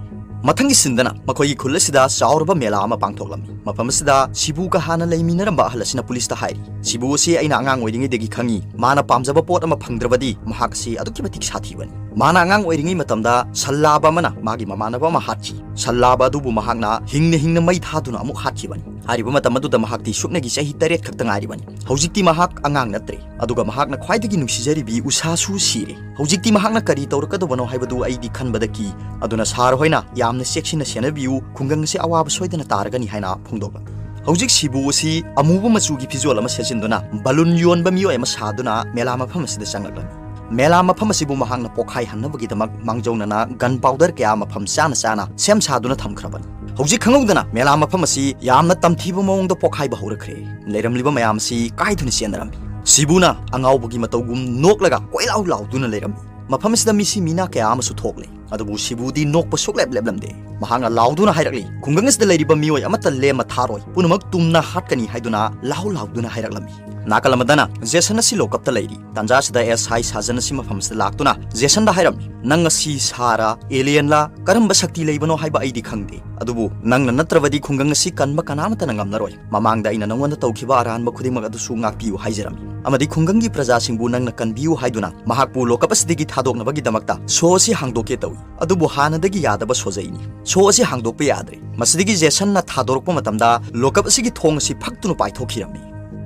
ꯃꯊꯪꯒꯤ ꯁꯤꯟꯗꯅ ꯃꯈꯣꯏꯒꯤ ꯈꯨꯜ ꯑꯁꯤꯗ ꯆꯥꯎꯔꯕ ꯃꯦꯂꯥ ꯑꯃ ꯄꯥꯡꯊꯣꯛꯂꯝꯃꯤ꯫ ꯃꯐꯝ ꯑꯁꯤꯗ ꯁꯤꯕꯨꯒ ꯍꯥꯟꯅ ꯂꯩꯃꯤꯟꯅꯔꯝꯕ ꯑꯍꯜ ꯑꯁꯤꯅ ꯄꯨꯂꯤꯁꯇ ꯍꯥꯏꯔꯤ, "ꯁꯤꯕꯨ ꯑꯁꯤ ꯑꯩꯅ ꯑꯉꯥꯡ ꯑꯣꯏꯔꯤꯉꯩꯗꯒꯤ ꯈꯪꯉꯤ꯫ ꯃꯥꯅ ꯄꯥꯝꯖꯕ ꯄꯣꯠ ꯑꯃ ꯐꯪꯗ꯭ꯔꯕꯗꯤ ꯃꯍꯥꯛ ꯑꯁꯤ ꯑꯗꯨꯛꯀꯤ ꯃꯇꯤꯛ ꯁꯥꯊꯤꯕꯅꯤ꯫ ꯃꯥꯅ ꯑꯉꯥꯡ ꯑꯣꯏꯔꯤꯉꯩ ꯃꯇꯝꯗ ꯁꯜ ꯂꯥꯕ ꯑꯃꯅ ꯃꯥꯒꯤ ꯃꯃꯥꯟꯅꯕ ꯑꯃ ꯍꯥꯠꯈꯤ꯫ ꯁꯜ ꯂꯥꯕ ꯑꯗꯨꯕꯨ ꯃꯍꯥꯛꯅ ꯍꯤꯡꯅ ꯍꯤꯡꯅ ꯃꯩ ꯊꯥꯗꯨꯅ ꯑꯃꯨꯛ ꯍꯥꯠꯈꯤꯕꯅꯤ꯫ ꯍꯥꯏꯔꯤꯕ ꯃꯇꯝ ꯑꯗꯨꯗ ꯃꯍꯥꯛꯇꯤ ꯁꯨꯞꯅꯒꯤ ꯆꯍꯤ ꯇꯔꯦꯠ ꯈꯛꯇ ꯉꯥꯏꯔꯤꯕꯅꯤ꯫ ꯍꯧꯖꯤꯛꯇꯤ ꯃꯍꯥꯛ ꯑꯉꯥꯡ ꯅꯠꯇ꯭ꯔꯦ, ꯑꯗꯨꯒ ꯃꯍꯥꯛꯅ ꯈ꯭ꯋꯥꯏꯗꯒꯤ ꯅꯨꯡꯁꯤꯖꯔꯤꯕꯤ ꯎꯁꯥꯁꯨ ꯁꯤꯔꯦ꯫ ꯍꯧꯖꯤꯛꯇꯤ ꯃꯍꯥꯛꯅ ꯀꯔꯤ ꯇꯧꯔꯛꯀꯗꯕꯅꯣ ꯍꯥꯏꯕꯗꯨ ꯑꯩꯗꯤ ꯈꯟꯕꯗ ꯀꯤ꯫ ꯑꯗꯨꯅ ꯁꯥꯔ ꯍꯣꯏꯅ ꯌꯥꯝꯅ ꯆꯦꯛꯁꯤꯟꯅ ꯁꯦꯟꯅꯕꯤꯌꯨ, ꯈꯨꯡꯒꯪ ꯑꯁꯤ ꯑꯋꯥꯕ ꯁꯣꯏꯗꯅ ꯇꯥꯔꯒꯅꯤ" ꯍꯥꯏꯅ ꯐꯣꯡꯗꯣꯛꯂꯝꯃꯤ꯫ ꯍꯧꯖꯤꯛ ꯁꯤꯕꯨ ꯑꯁꯤ ꯑꯃꯨꯕ ꯃꯆꯨꯒꯤ ꯐꯤꯖꯣꯜ ꯑꯃ ꯁꯦꯠꯆꯤꯟꯗꯨꯅ ꯕꯂꯨꯟ ꯌꯣꯟꯕ ꯃꯤꯑꯣꯏ ꯑꯃ ꯁꯥꯗꯨꯅ ꯃꯦꯂꯥ ꯃꯐꯝ ꯑꯁꯤꯗ ꯆꯪꯂꯛꯂꯝꯃꯤ꯫ ꯃꯦꯂꯥ ꯃꯐꯝ ꯑꯁꯤꯕꯨ ꯃꯍꯥꯛꯅ ꯄꯣꯈꯥꯏꯍꯟꯅꯕꯒꯤꯗꯃꯛ ꯃꯥꯡꯖꯧꯅꯅ gun powder ꯀꯌꯥ ꯃꯐꯝ ꯆꯥꯅ ꯆꯥꯅ ꯁꯦꯝ ꯁꯥꯗꯨꯅ ꯊꯝꯈ꯭ꯔꯕꯅꯤ꯫ ꯍꯧꯖꯤꯛ ꯈꯪꯍꯧꯗꯅ ꯃꯦꯂꯥ ꯃꯐꯝ ꯑꯁꯤ ꯌꯥꯝꯅ ꯇꯝꯊꯤꯕ ꯃꯑꯣꯡꯗ ꯄꯣꯈꯥꯏꯕ ꯍꯧꯔꯛꯈ꯭ꯔꯦ꯫ ꯂꯩꯔꯝꯂꯤꯕ ꯃꯌꯥꯝ ꯑꯁꯤ ꯀꯥꯏꯗꯨꯅ ꯆꯦꯟꯅꯔꯝꯃꯤ꯫ ꯁꯤꯕꯨꯅ ꯑꯉꯥꯎꯕꯒꯤ ꯃꯇꯧꯒꯨꯝ ꯅꯣꯛꯂꯒ ꯀꯣꯏꯂꯥꯎ ꯂꯥꯎꯗꯨꯅ ꯂꯩꯔꯝꯃꯤ꯫ ꯃꯐꯝ ꯑꯁꯤꯗ ꯃꯤꯁꯤ ꯃꯤꯅꯥ ꯀꯌꯥ ꯑꯃꯁꯨ ꯊꯣꯛꯂꯦ, ꯑꯗꯨꯕꯨ ꯁꯤꯕꯨꯗꯤ ꯅꯣꯛꯄ ꯁꯨꯛꯂꯦꯞ ꯂꯦꯞꯂꯝꯗꯦ꯫ ꯃꯍꯥꯛꯅ ꯂꯥꯎꯗꯨꯅ ꯍꯥꯏꯔꯛꯂꯤ, "ꯈꯨꯡꯒꯪ ꯑꯁꯤꯗ ꯂꯩꯔꯤꯕ ꯃꯤꯑꯣꯏ ꯑꯃꯠꯇ ꯂꯦꯝꯃ ꯊꯥꯔꯣꯏ, ꯄꯨꯝꯅꯃꯛ ꯇꯨꯝꯅ ꯍꯥꯠꯀꯅꯤ" ꯍꯥꯏꯗꯨꯅ ꯂꯥꯎ ꯂꯥꯎꯗꯨꯅ ꯍꯥꯏꯔꯛꯂꯝꯃꯤ꯫ ꯅꯥꯀꯜ ꯑꯃꯗꯅ ꯖꯦꯁꯟ ꯑꯁꯤ ꯂꯣꯀꯞꯇ ꯂꯩꯔꯤ꯫ ꯇꯥꯟꯖꯥꯁꯤꯗ ꯑꯦꯁ ꯑꯥꯏ ꯁꯥꯖꯟ ꯑꯁꯤ ꯃꯐꯝ ꯑꯁꯤꯗ ꯂꯥꯛꯇꯨꯅ ꯖꯦꯁꯟꯗ ꯍꯥꯏꯔꯝꯃꯤ, "ꯅꯪ ꯑꯁꯤ ꯁꯥꯔ, ꯑꯦꯂꯤꯌꯟꯂ, ꯀꯔꯝꯕ ꯁꯛꯇꯤ ꯂꯩꯕꯅꯣ ꯍꯥꯏꯕ ꯑꯩꯗꯤ ꯈꯪꯗꯦ, ꯑꯗꯨꯕꯨ ꯅꯪꯅ ꯅꯠꯇ꯭ꯔꯕꯗꯤ ꯈꯨꯡꯒꯪ ꯑꯁꯤ ꯀꯟꯕ ꯀꯅꯥꯃꯠꯇꯅ ꯉꯝꯂꯔꯣꯏ꯫ ꯃꯃꯥꯡꯗ ꯑꯩꯅ ꯅꯉꯣꯟꯗ ꯇꯧꯈꯤꯕ ꯑꯔꯥꯟꯕ ꯈꯨꯗꯤꯡꯃꯛ ꯑꯗꯨꯁꯨ ꯉꯥꯛꯄꯤꯌꯨ ꯍꯥꯏꯖꯔꯝꯃꯤ, ꯑꯃꯗꯤ ꯈꯨꯡꯒꯪꯒꯤ ꯄ꯭ꯔꯖꯥꯁꯤꯡꯕꯨ ꯅꯪꯅ ꯀꯟꯕꯤꯌꯨ" ꯍꯥꯏꯗꯨꯅ ꯃꯍꯥꯛꯄꯨ ꯂꯣꯀꯞ ꯑꯁꯤꯗꯒꯤ ꯊꯥꯗꯣꯛꯅꯕꯒꯤꯗꯃꯛꯇ ꯁꯣ ꯑꯁꯤ ꯍꯥꯡꯗꯣꯛꯀꯦ ꯇꯧꯏ꯫ ꯑꯗꯨꯕꯨ ꯍꯥꯟꯅꯗꯒꯤ ꯌꯥꯗꯕ ꯁꯣꯖꯩꯅꯤ꯫ ꯁꯣ ꯑꯁꯤ ꯍꯥꯡꯗꯣꯛꯄ ꯌꯥꯗ꯭ꯔꯦ꯫ ꯃꯁꯤꯗꯒꯤ ꯖꯦꯁꯟꯅ ꯊꯥꯗꯣꯔꯛꯄ ꯃꯇꯝꯗ ꯂꯣꯀꯞ ꯑꯁꯤꯒꯤ ꯊꯣꯡ ꯑꯁꯤ ꯐꯛꯇꯨꯅ ꯄꯥꯏꯊꯣꯛꯈꯤꯔꯝꯃꯤ꯫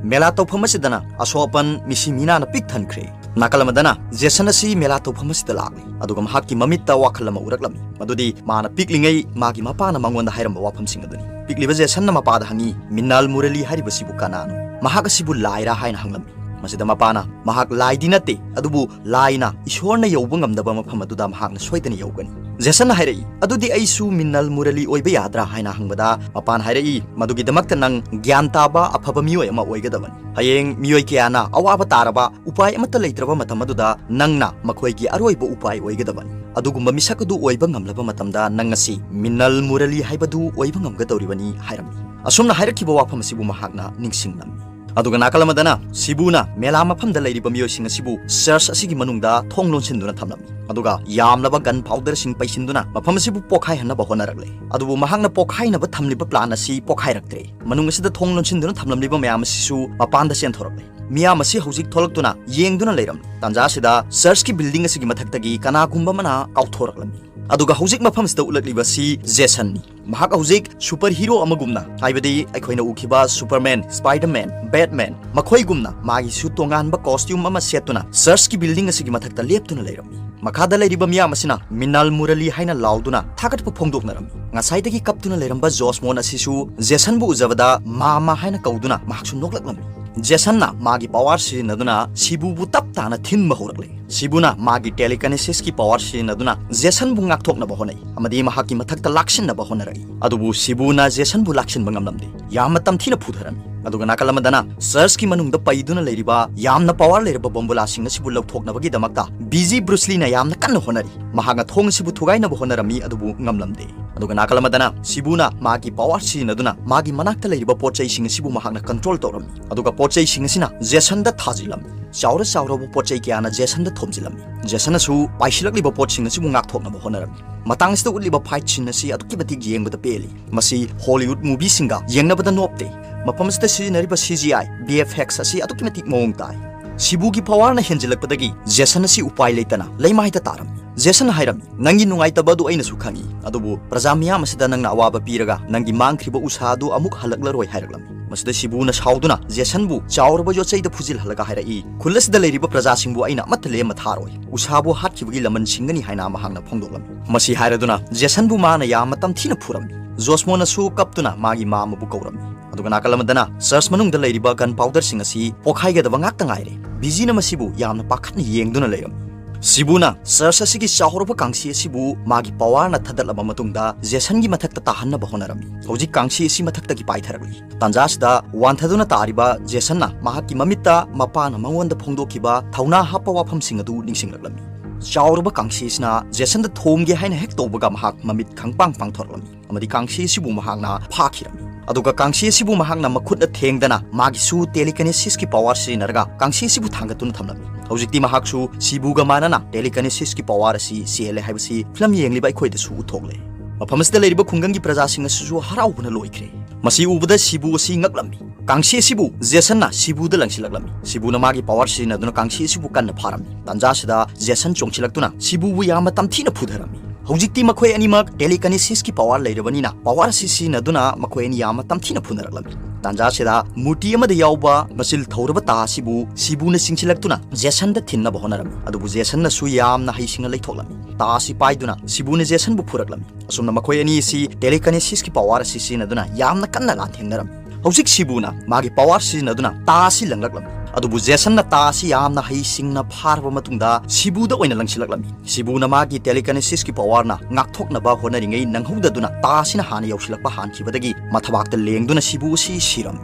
ꯃꯦꯂꯥ ꯇꯧꯐꯝ ꯑꯁꯤꯗꯅ ꯑꯁꯣꯛ ꯑꯄꯟ, ꯃꯤꯁꯤ ꯃꯤꯅꯥꯅ ꯄꯤꯛ ꯊꯟꯈ꯭ꯔꯦ꯫ ꯅꯥꯀꯜ ꯑꯃꯗꯅ ꯖꯦꯁꯟ ꯑꯁꯤ ꯃꯦꯂꯥ ꯇꯧꯐꯝ ꯑꯁꯤꯗ ꯂꯥꯛꯂꯤ, ꯑꯗꯨꯒ ꯃꯍꯥꯛꯀꯤ ꯃꯃꯤꯠꯇ ꯋꯥꯈꯜ ꯑꯃ ꯎꯔꯛꯂꯝꯃꯤ꯫ ꯃꯗꯨꯗꯤ ꯃꯥꯅ ꯄꯤꯛꯂꯤꯉꯩ ꯃꯥꯒꯤ ꯃꯄꯥꯅ ꯃꯉꯣꯟꯗ ꯍꯥꯏꯔꯝꯕ ꯋꯥꯐꯝꯁꯤꯡ ꯑꯗꯨꯅꯤ꯫ ꯄꯤꯛꯂꯤꯕ ꯖꯦꯁꯟꯅ ꯃꯄꯥꯗ ꯍꯪꯉꯤ, "ꯃꯤꯅꯥꯜ ꯃꯨꯔꯂꯤ ꯍꯥꯏꯔꯤꯕꯁꯤꯕꯨ ꯀꯅꯥꯅꯣ? ꯃꯍꯥꯛ ꯑꯁꯤꯕꯨ ꯂꯥꯏꯔꯥ?" ꯍꯥꯏꯅ ꯍꯪꯂꯝꯃꯤ꯫ ꯃꯁꯤꯗ ꯃꯄꯥꯅ, "ꯃꯍꯥꯛ ꯂꯥꯏꯗꯤ ꯅꯠꯇꯦ, ꯑꯗꯨꯕꯨ ꯂꯥꯏꯅ ꯏꯁꯣꯔꯅ ꯌꯧꯕ ꯉꯝꯗꯕ ꯃꯐꯝ ꯑꯗꯨꯗ ꯃꯍꯥꯛꯅ ꯁꯣꯏꯗꯅ ꯌꯧꯒꯅꯤ꯫" ꯖꯦꯁꯟꯅ ꯍꯥꯏꯔꯛꯏ, "ꯑꯗꯨꯗꯤ ꯑꯩꯁꯨ ꯃꯤꯅꯥꯜ ꯃꯨꯔꯂꯤ ꯑꯣꯏꯕ ꯌꯥꯗ꯭ꯔꯥ?" ꯍꯥꯏꯅ ꯍꯪꯕꯗ ꯃꯄꯥꯅ ꯍꯥꯏꯔꯛꯏ, "ꯃꯗꯨꯒꯤꯗꯃꯛꯇ ꯅꯪ ꯒ꯭ꯌꯥꯟ ꯇꯥꯕ ꯑꯐꯕ ꯃꯤꯑꯣꯏ ꯑꯃ ꯑꯣꯏꯒꯗꯕꯅꯤ꯫ ꯍꯌꯦꯡ ꯃꯤꯑꯣꯏ ꯀꯌꯥꯅ ꯑꯋꯥꯕ ꯇꯥꯔꯕ, ꯎꯄꯥꯏ ꯑꯃꯠꯇ ꯂꯩꯇ꯭ꯔꯕ ꯃꯇꯝ ꯑꯗꯨꯗ ꯅꯪꯅ ꯃꯈꯣꯏꯒꯤ ꯑꯔꯣꯏꯕ ꯎꯄꯥꯏ ꯑꯣꯏꯒꯗꯕꯅꯤ꯫ ꯑꯗꯨꯒꯨꯝꯕ ꯃꯤꯁꯛ ꯑꯗꯨ ꯑꯣꯏꯕ ꯉꯝꯂꯕ ꯃꯇꯝꯗ ꯅꯪ ꯉꯁꯤ ꯃꯤꯅꯥꯜ ꯃꯨꯔꯂꯤ ꯍꯥꯏꯕꯗꯨ ꯑꯣꯏꯕ ꯉꯝꯒꯗꯧꯔꯤꯕꯅꯤ" ꯍꯥꯏꯔꯝꯃꯤ꯫ ꯑꯁꯨꯝꯅ ꯍꯥꯏꯔꯛꯈꯤꯕ ꯋꯥꯐꯝ ꯑꯁꯤꯕꯨ ꯃꯍꯥꯛꯅ ꯅꯤꯡꯁꯤꯡꯂꯝꯃꯤ꯫ ꯑꯗꯨꯒ ꯅꯥꯀꯜ ꯑꯃꯗꯅ ꯁꯤꯕꯨꯅ ꯃꯦꯂꯥ ꯃꯐꯝꯗ ꯂꯩꯔꯤꯕ ꯃꯤꯑꯣꯏꯁꯤꯡ ꯑꯁꯤꯕꯨ ꯆꯔꯆ ꯑꯁꯤꯒꯤ ꯃꯅꯨꯡꯗ ꯊꯣꯡ ꯂꯣꯟꯁꯤꯟꯗꯨꯅ ꯊꯝꯂꯝꯃꯤ꯫ ꯑꯗꯨꯒ ꯌꯥꯝꯂꯕ ꯒꯟ ꯄꯥꯎꯗꯔꯁꯤꯡ ꯄꯩꯁꯤꯟꯗꯨꯅ ꯃꯐꯝ ꯑꯁꯤꯕꯨ ꯄꯣꯈꯥꯏꯍꯟꯅꯕ ꯍꯣꯠꯅꯔꯛꯂꯦ꯫ ꯑꯗꯨꯕꯨ ꯃꯍꯥꯛꯅ ꯄꯣꯈꯥꯏꯅꯕ ꯊꯝꯂꯤꯕ ꯄ꯭ꯂꯥꯟ ꯑꯁꯤ ꯄꯣꯈꯥꯏꯔꯛꯇ꯭ꯔꯦ꯫ ꯃꯅꯨꯡ ꯑꯁꯤꯗ ꯊꯣꯡ ꯂꯣꯟꯁꯤꯟꯗꯨꯅ ꯊꯝꯂꯝꯂꯤꯕ ꯃꯌꯥꯝ ꯑꯁꯤꯁꯨ ꯃꯄꯥꯟꯗ ꯆꯦꯟꯊꯣꯔꯛꯂꯦ꯫ ꯃꯤꯌꯥꯝ ꯑꯁꯤ ꯍꯧꯖꯤꯛ ꯊꯣꯛꯂꯛꯇꯨꯅ ꯌꯦꯡꯗꯨꯅ ꯂꯩꯔꯝꯂꯦ꯫ ꯇꯥꯟꯖꯥ ꯑꯁꯤꯗ ꯆꯔꯆꯀꯤ ꯕꯤꯜꯗꯤꯡ ꯑꯁꯤꯒꯤ ꯃꯊꯛꯇꯒꯤ ꯀꯅꯥꯒꯨꯝꯕ ꯑꯃꯅ ꯀꯥꯎꯊꯣꯔꯛꯂꯝꯃꯤ꯫ ꯑꯗꯨꯒ ꯍꯧꯖꯤꯛ ꯃꯐꯝꯁꯤꯗ ꯎꯠꯂꯛꯂꯤꯕ ꯑꯁꯤ ꯖꯦꯁꯟꯅꯤ꯫ ꯃꯍꯥꯛ ꯍꯧꯖꯤꯛ ꯁꯨꯄꯔ ꯍꯤꯔꯣ ꯑꯃꯒꯨꯝꯅ, ꯍꯥꯏꯕꯗꯤ ꯑꯩꯈꯣꯏꯅ ꯎꯈꯤꯕ ꯁꯨꯄꯔꯃꯦꯟ, ꯁ꯭ꯄꯥꯏꯗꯔꯃꯦꯟ, ꯕꯦꯠꯃꯦꯟ, ꯃꯈꯣꯏꯒꯨꯝꯅ ꯃꯥꯒꯤꯁꯨ ꯇꯣꯉꯥꯟꯕ ꯀꯣꯁꯇ꯭ꯌꯨꯝ ꯑꯃ ꯁꯦꯠꯇꯨꯅ ꯆꯔꯆꯀꯤ ꯕꯤꯜꯗꯤꯡ ꯑꯁꯤꯒꯤ ꯃꯊꯛꯇ ꯂꯦꯞꯇꯨꯅ ꯂꯩꯔꯝꯃꯤ꯫ ꯃꯈꯥꯗ ꯂꯩꯔꯤꯕ ꯃꯤꯌꯥꯝ ꯑꯁꯤꯅ ꯃꯤꯅꯥꯜ ꯃꯨꯔꯂꯤ ꯍꯥꯏꯅ ꯂꯥꯎꯗꯨꯅ ꯊꯥꯒꯠꯄ ꯐꯣꯡꯗꯣꯛꯅꯔꯝꯃꯤ꯫ ꯉꯁꯥꯏꯗꯒꯤ ꯀꯞꯇꯨꯅ ꯂꯩꯔꯝꯕ ꯖꯣꯁꯃꯣꯟ ꯑꯁꯤꯁꯨ ꯖꯦꯁꯟꯕꯨ ꯎꯖꯕꯗ ꯃꯥꯃꯥ ꯍꯥꯏꯅ ꯀꯧꯗꯨꯅ ꯃꯍꯥꯛꯁꯨ ꯅꯣꯛꯂꯛꯂꯝꯃꯤ꯫ ꯖꯦꯁꯟꯅ ꯃꯥꯒꯤ ꯄꯋꯥꯔ ꯁꯤꯖꯤꯟꯅꯗꯨꯅ ꯁꯤꯕꯨꯕꯨ ꯇꯞ ꯇꯥꯅ ꯊꯤꯟꯕ ꯍꯧꯔꯛꯂꯦ꯫ ꯁꯤꯕꯨꯅ ꯃꯥꯒꯤ ꯇꯦꯂꯤꯀꯥꯏꯅꯦꯁꯤꯁꯀꯤ ꯄꯋꯥꯔ ꯁꯤꯖꯤꯟꯅꯗꯨꯅ ꯖꯦꯁꯟꯕꯨ ꯉꯥꯛꯊꯣꯛꯅꯕ ꯍꯣꯠꯅꯩ ꯑꯃꯗꯤ ꯃꯍꯥꯛꯀꯤ ꯃꯊꯛꯇ ꯂꯥꯛꯁꯤꯟꯅꯕ ꯍꯣꯠꯅꯔꯛꯏ꯫ ꯑꯗꯨꯕꯨ ꯁꯤꯕꯨꯅ ꯖꯦꯁꯟꯕꯨ ꯂꯥꯛꯁꯤꯟꯕ ꯉꯝꯂꯝꯗꯦ꯫ ꯌꯥꯝꯅ ꯇꯝꯊꯤꯅ ꯐꯨꯊꯔꯝꯃꯤ꯫ ꯑꯗꯨꯒ ꯅꯥꯀꯜ ꯑꯃꯗꯅ ꯆꯔꯆꯀꯤ ꯃꯅꯨꯡꯗ ꯄꯩꯗꯨꯅ ꯂꯩꯔꯤꯕ ꯌꯥꯝꯅ ꯄꯋꯥꯔ ꯂꯩꯔꯕ ꯕꯣꯝꯕꯨꯂꯥꯁꯤꯡ ꯑꯁꯤꯕꯨ ꯂꯧꯊꯣꯛꯅꯕꯒꯤꯗꯃꯛꯇ ꯕꯤꯖꯤ ꯕ꯭ꯔꯨꯁꯂꯤꯅ ꯌꯥꯝꯅ ꯀꯟꯅ ꯍꯣꯠꯅꯔꯤ꯫ ꯃꯍꯥꯛꯅ ꯊꯣꯡ ꯑꯁꯤꯕꯨ ꯊꯨꯒꯥꯏꯅꯕ ꯍꯣꯠꯅꯔꯝꯃꯤ, ꯑꯗꯨꯕꯨ ꯉꯝꯂꯝꯗꯦ꯫ ꯑꯗꯨꯒ ꯅꯥꯀꯜ ꯑꯃꯗꯅ ꯁꯤꯕꯨꯅ ꯃꯥꯒꯤ ꯄꯋꯥꯔ ꯁꯤꯖꯤꯟꯅꯗꯨꯅ ꯃꯥꯒꯤ ꯃꯅꯥꯛꯇ ꯂꯩꯔꯤꯕ ꯄꯣꯠ ꯆꯩꯁꯤꯡ ꯑꯁꯤꯕꯨ ꯃꯍꯥꯛꯅ ꯀꯟꯇ꯭ꯔꯣꯜ ꯇꯧꯔꯝꯃꯤ꯫ ꯑꯗꯨꯒ ꯄꯣꯠ ꯆꯩꯁꯤꯡ ꯑꯁꯤꯅ ꯖꯦꯁꯟꯗ ꯊꯥꯖꯤꯜꯂꯝꯃꯤ꯫ ꯆꯥꯎꯔ ꯆꯥꯎꯔꯕ ꯄꯣꯠ ꯆꯩ ꯀꯌꯥꯅ ꯖꯦꯁꯟꯗ ꯊꯣꯝꯖꯤꯜꯂꯝꯃꯤ꯫ ꯖꯦꯁꯟꯅꯁꯨ ꯄꯥꯏꯁꯤꯜꯂꯛꯂꯤꯕ ꯄꯣꯠꯁꯤꯡ ꯑꯁꯤꯕꯨ ꯉꯥꯛꯊꯣꯛꯅꯕ ꯍꯣꯠꯅꯔꯝꯃꯤ꯫ ꯃꯇꯥꯡ ꯑꯁꯤꯗ ꯎꯠꯂꯤꯕ ꯐꯥꯏꯠ ꯁꯤꯟ ꯑꯁꯤ ꯑꯗꯨꯛꯀꯤ ꯃꯇꯤꯛ ꯌꯦꯡꯕꯗ ꯄꯦꯜꯂꯤ꯫ ꯃꯁꯤ ꯍꯣꯂꯤꯋꯨꯗ ꯃꯨꯚꯤꯁꯤꯡꯒ ꯌꯦꯡꯅꯕꯗ ꯅꯣꯞꯇꯦ꯫ ꯃꯐꯝ ꯑꯁꯤꯗ ꯁꯤꯖꯤꯟꯅꯔꯤꯕ ꯁꯤ ꯖꯤ ꯑꯥꯏ, ꯚꯤ ꯑꯦꯐ ꯑꯦꯛꯁ ꯑꯁꯤ ꯑꯗꯨꯛꯀꯤ ꯃꯇꯤꯛ ꯃꯑꯣꯡ ꯇꯥꯏ꯫ ꯁꯤꯕꯨꯒꯤ ꯄꯋꯥꯔꯅ ꯍꯦꯟꯖꯤꯜꯂꯛꯄꯗꯒꯤ ꯖꯦꯁꯟ ꯑꯁꯤ ꯎꯄꯥꯏ ꯂꯩꯇꯅ ꯂꯩꯃꯥꯏꯗ ꯇꯥꯔꯝꯃꯤ꯫ ꯖꯦꯁꯟꯅ ꯍꯥꯏꯔꯝꯃꯤ, "ꯅꯪꯒꯤ ꯅꯨꯡꯉꯥꯏꯇꯕ ꯑꯗꯨ ꯑꯩꯅꯁꯨ ꯈꯪꯏ, ꯑꯗꯨꯕꯨ ꯄ꯭ꯔꯖꯥ ꯃꯤꯌꯥꯝ ꯑꯁꯤꯗ ꯅꯪꯅ ꯑꯋꯥꯕ ꯄꯤꯔꯒ ꯅꯪꯒꯤ ꯃꯥꯡꯈ꯭ꯔꯤꯕ ꯎꯁꯥ ꯑꯗꯨ ꯑꯃꯨꯛ ꯍꯜꯂꯛꯂꯔꯣꯏ" ꯍꯥꯏꯔꯛꯂꯝꯃꯤ꯫ ꯃꯁꯤꯗ ꯁꯤꯕꯨꯅ ꯁꯥꯎꯗꯨꯅ ꯖꯦꯁꯟꯕꯨ ꯆꯥꯎꯔꯕ ꯌꯣꯠꯆꯩꯗ ꯐꯨꯖꯤꯜꯍꯜꯂꯒ ꯍꯥꯏꯔꯛꯏ, "ꯈꯨꯜ ꯑꯁꯤꯗ ꯂꯩꯔꯤꯕ ꯄ꯭ꯔꯖꯥꯁꯤꯡꯕꯨ ꯑꯩꯅ ꯑꯃꯠꯇ ꯂꯦꯝꯅ ꯊꯥꯔꯣꯏ꯫ ꯎꯁꯥꯕꯨ ꯍꯥꯠꯈꯤꯕꯒꯤ ꯂꯃꯟ ꯁꯤꯡꯒꯅꯤ" ꯍꯥꯏꯅ ꯃꯍꯥꯛꯅ ꯐꯣꯡꯗꯣꯛꯂꯝꯃꯤ꯫ ꯃꯁꯤ ꯍꯥꯏꯔꯗꯨꯅ ꯖꯦꯁꯟꯕꯨ ꯃꯥꯅ ꯌꯥꯝꯅ ꯇꯝꯊꯤꯅ ꯐꯨꯔꯝꯃꯤ꯫ ꯖꯣꯁꯃꯣꯅꯁꯨ ꯀꯞꯇꯨꯅ ꯃꯥꯒꯤ ꯃꯥꯝꯃꯕꯨ ꯀꯧꯔꯝꯃꯤ꯫ ꯑꯗꯨꯒ ꯅꯥꯀꯜ ꯑꯃꯗꯅ ꯆꯔꯆ ꯃꯅꯨꯡꯗ ꯂꯩꯔꯤꯕ gunpowderꯁꯤꯡ ꯑꯁꯤ ꯄꯣꯈꯥꯏꯒꯗꯕ ꯉꯥꯛꯇ ꯉꯥꯏꯔꯦ꯫ ꯕꯤꯖꯤꯅ ꯃꯁꯤꯕꯨ ꯌꯥꯝꯅ ꯄꯥꯈꯠꯅ ꯌꯦꯡꯗꯨꯅ ꯂꯩꯔꯝꯃꯤ꯫ ꯁꯤꯕꯨꯅ ꯆꯔꯆ ꯑꯁꯤꯒꯤ ꯆꯥꯎꯔꯕ ꯀꯥꯡꯁꯤ ꯑꯁꯤꯕꯨ ꯃꯥꯒꯤ powerꯅ ꯊꯥꯗꯠꯂꯕ ꯃꯇꯨꯡꯗ ꯖꯦꯁꯟꯒꯤ ꯃꯊꯛꯇ ꯇꯥꯍꯟꯅꯕ ꯍꯣꯠꯅꯔꯝꯃꯤ꯫ ꯍꯧꯖꯤꯛ ꯀꯥꯡꯁꯤ ꯑꯁꯤ ꯃꯊꯛꯇꯒꯤ ꯄꯥꯏꯊꯔꯛꯂꯤ꯫ ꯇꯥꯟꯖꯥꯁꯤꯗ ꯋꯥꯟꯊꯗꯨꯅ ꯇꯥꯔꯤꯕ ꯖꯦꯁꯟꯅ ꯃꯍꯥꯛꯀꯤ ꯃꯃꯤꯠꯇ ꯃꯄꯥꯅ ꯃꯉꯣꯟꯗ ꯐꯣꯡꯗꯣꯛꯈꯤꯕ ꯊꯧꯅꯥ ꯍꯥꯞꯄ ꯋꯥꯐꯝꯁꯤꯡ ꯑꯗꯨ ꯅꯤꯡꯁꯤꯡꯂꯛꯂꯝꯃꯤ꯫ ꯆꯥꯎꯔꯕ ꯀꯥꯡꯁꯤ ꯑꯁꯤꯅ ꯖꯦꯁꯟꯗ ꯊꯣꯝꯒꯦ ꯍꯥꯏꯅ ꯍꯦꯛ ꯇꯧꯕꯒ ꯃꯍꯥꯛ ꯃꯃꯤꯠ ꯈꯪꯄꯥꯡ ꯄꯥꯡꯊꯣꯔꯛꯂꯝꯃꯤ ꯑꯃꯗꯤ ꯀꯥꯡꯁꯤ ꯑꯁꯤꯕꯨ ꯃꯍꯥꯛꯅ ꯐꯥꯈꯤꯔꯝꯃꯤ꯫ ꯑꯗꯨꯒ ꯀꯥꯡꯁꯤ ꯑꯁꯤꯕꯨ ꯃꯍꯥꯛꯅ ꯃꯈꯨꯠꯅ ꯊꯦꯡꯗꯅ ꯃꯥꯒꯤꯁꯨ telekinesisꯀꯤ power ꯁꯤꯖꯤꯟꯅꯔꯒ ꯀꯥꯡꯁꯤ ꯑꯁꯤꯕꯨ ꯊꯥꯡꯒꯠꯇꯨꯅ ꯊꯝꯂꯝꯃꯤ꯫ ꯍꯧꯖꯤꯛꯇꯤ ꯃꯍꯥꯛꯁꯨ ꯁꯤꯕꯨꯒ ꯃꯥꯟꯅꯅ telekinesisꯀꯤ power ꯑꯁꯤ ꯆꯦꯜꯂꯦ ꯍꯥꯏꯕꯁꯤ ꯐꯤꯂꯝ ꯌꯦꯡꯂꯤꯕ ꯑꯩꯈꯣꯏꯗꯁꯨ ꯎꯠꯊꯣꯛꯂꯦ꯫ ꯃꯐꯝ ꯑꯁꯤꯗ ꯂꯩꯔꯤꯕ ꯈꯨꯡꯒꯪꯒꯤ ꯄ꯭ꯔꯖꯥꯁꯤꯡ ꯑꯁꯤꯁꯨ ꯍꯔꯥꯎꯕꯅ ꯂꯣꯏꯈ꯭ꯔꯦ꯫ ꯃꯁꯤ ꯎꯕꯗ ꯁꯤꯕꯨ ꯑꯁꯤ ꯉꯛꯂꯝꯃꯤ꯫ ꯀꯥꯡꯁꯤ ꯑꯁꯤꯕꯨ ꯖꯦꯁꯟꯅ ꯁꯤꯕꯨꯗ ꯂꯪꯁꯤꯜꯂꯛꯂꯝꯃꯤ꯫ ꯁꯤꯕꯨꯅ ꯃꯥꯒꯤ power ꯁꯤꯖꯤꯟꯅꯗꯨꯅ ꯀꯥꯡꯁꯤ ꯑꯁꯤꯕꯨ ꯀꯟꯅ ꯐꯥꯔꯝꯃꯤ꯫ ꯇꯥꯟꯖꯥꯁꯤꯗ ꯖꯦꯁꯟ ꯆꯣꯡꯁꯤꯜꯂꯛꯇꯨꯅ ꯁꯤꯕꯨꯕꯨ ꯌꯥꯝꯅ ꯇꯝꯊꯤꯅ ꯐꯨꯊꯔꯝꯃꯤ꯫ ꯍꯧꯖꯤꯛꯇꯤ ꯃꯈꯣꯏ ꯑꯅꯤꯃꯛ telekinesisꯀꯤ power ꯂꯩꯔꯕꯅꯤꯅ power ꯑꯁꯤ ꯁꯤꯖꯤꯟꯅꯗꯨꯅ ꯃꯈꯣꯏ ꯑꯅꯤ ꯌꯥꯝꯅ ꯇꯝꯊꯤꯅ ꯐꯨꯅꯔꯛꯂꯝꯃꯤ꯫ ꯇꯥꯟꯖꯥꯁꯤꯗ ꯃꯨꯔꯇꯤ ꯑꯃꯗ ꯌꯥꯎꯕ ꯃꯆꯤꯜ ꯊꯧꯔꯕ ꯇꯥ ꯑꯁꯤꯕꯨ ꯁꯤꯕꯨꯅ ꯆꯤꯡꯁꯤꯜꯂꯛꯇꯨꯅ ꯖꯦꯁꯟꯗ ꯊꯤꯟꯅꯕ ꯍꯣꯠꯅꯔꯝꯃꯤ꯫ ꯑꯗꯨꯕꯨ ꯖꯦꯁꯟꯅꯁꯨ ꯌꯥꯝꯅ ꯍꯩꯁꯤꯡꯅ ꯂꯩꯊꯣꯛꯂꯝꯃꯤ꯫ ꯇꯥ ꯑꯁꯤ ꯄꯥꯏꯗꯨꯅ ꯁꯤꯕꯨꯅ ꯖꯦꯁꯟꯕꯨ ꯐꯨꯔꯛꯂꯝꯃꯤ꯫ ꯑꯁꯨꯝꯅ ꯃꯈꯣꯏ ꯑꯅꯤ ꯑꯁꯤ telekinesisꯀꯤ power ꯑꯁꯤ ꯁꯤꯖꯤꯟꯅꯗꯨꯅ ꯌꯥꯝꯅ ꯀꯟꯅ ꯂꯥꯟꯊꯦꯡꯅꯔꯝꯃꯤ꯫ ꯍꯧꯖꯤꯛ ꯁꯤꯕꯨꯅ ꯃꯥꯒꯤ power ꯁꯤꯖꯤꯟꯅꯗꯨꯅ ꯇꯥ ꯑꯁꯤ ꯂꯪꯂꯛꯂꯝꯃꯤ꯫ ꯑꯗꯨꯕꯨ ꯖꯦꯁꯟꯅ ꯇꯥ ꯑꯁꯤ ꯌꯥꯝꯅ ꯍꯩꯁꯤꯡꯅ ꯐꯥꯔꯕ ꯃꯇꯨꯡꯗ ꯁꯤꯕꯨꯗ ꯑꯣꯏꯅ ꯂꯪꯁꯤꯜꯂꯛꯂꯝꯃꯤ꯫ ꯁꯤꯕꯨꯅ ꯃꯥꯒꯤ telekinesisꯀꯤ powerꯅ ꯉꯥꯛꯊꯣꯛꯅꯕ ꯍꯣꯠꯅꯔꯤꯉꯩ ꯅꯪꯍꯧꯗꯗꯨꯅ ꯇꯥ ꯑꯁꯤꯅ ꯍꯥꯟꯅ ꯌꯧꯁꯤꯜꯂꯛꯄ ꯍꯥꯟꯈꯤꯕꯗꯒꯤ ꯃꯊꯕꯥꯛꯇ ꯂꯦꯡꯗꯨꯅ ꯁꯤꯕꯨ ꯑꯁꯤ ꯁꯤꯔꯝꯃꯤ꯫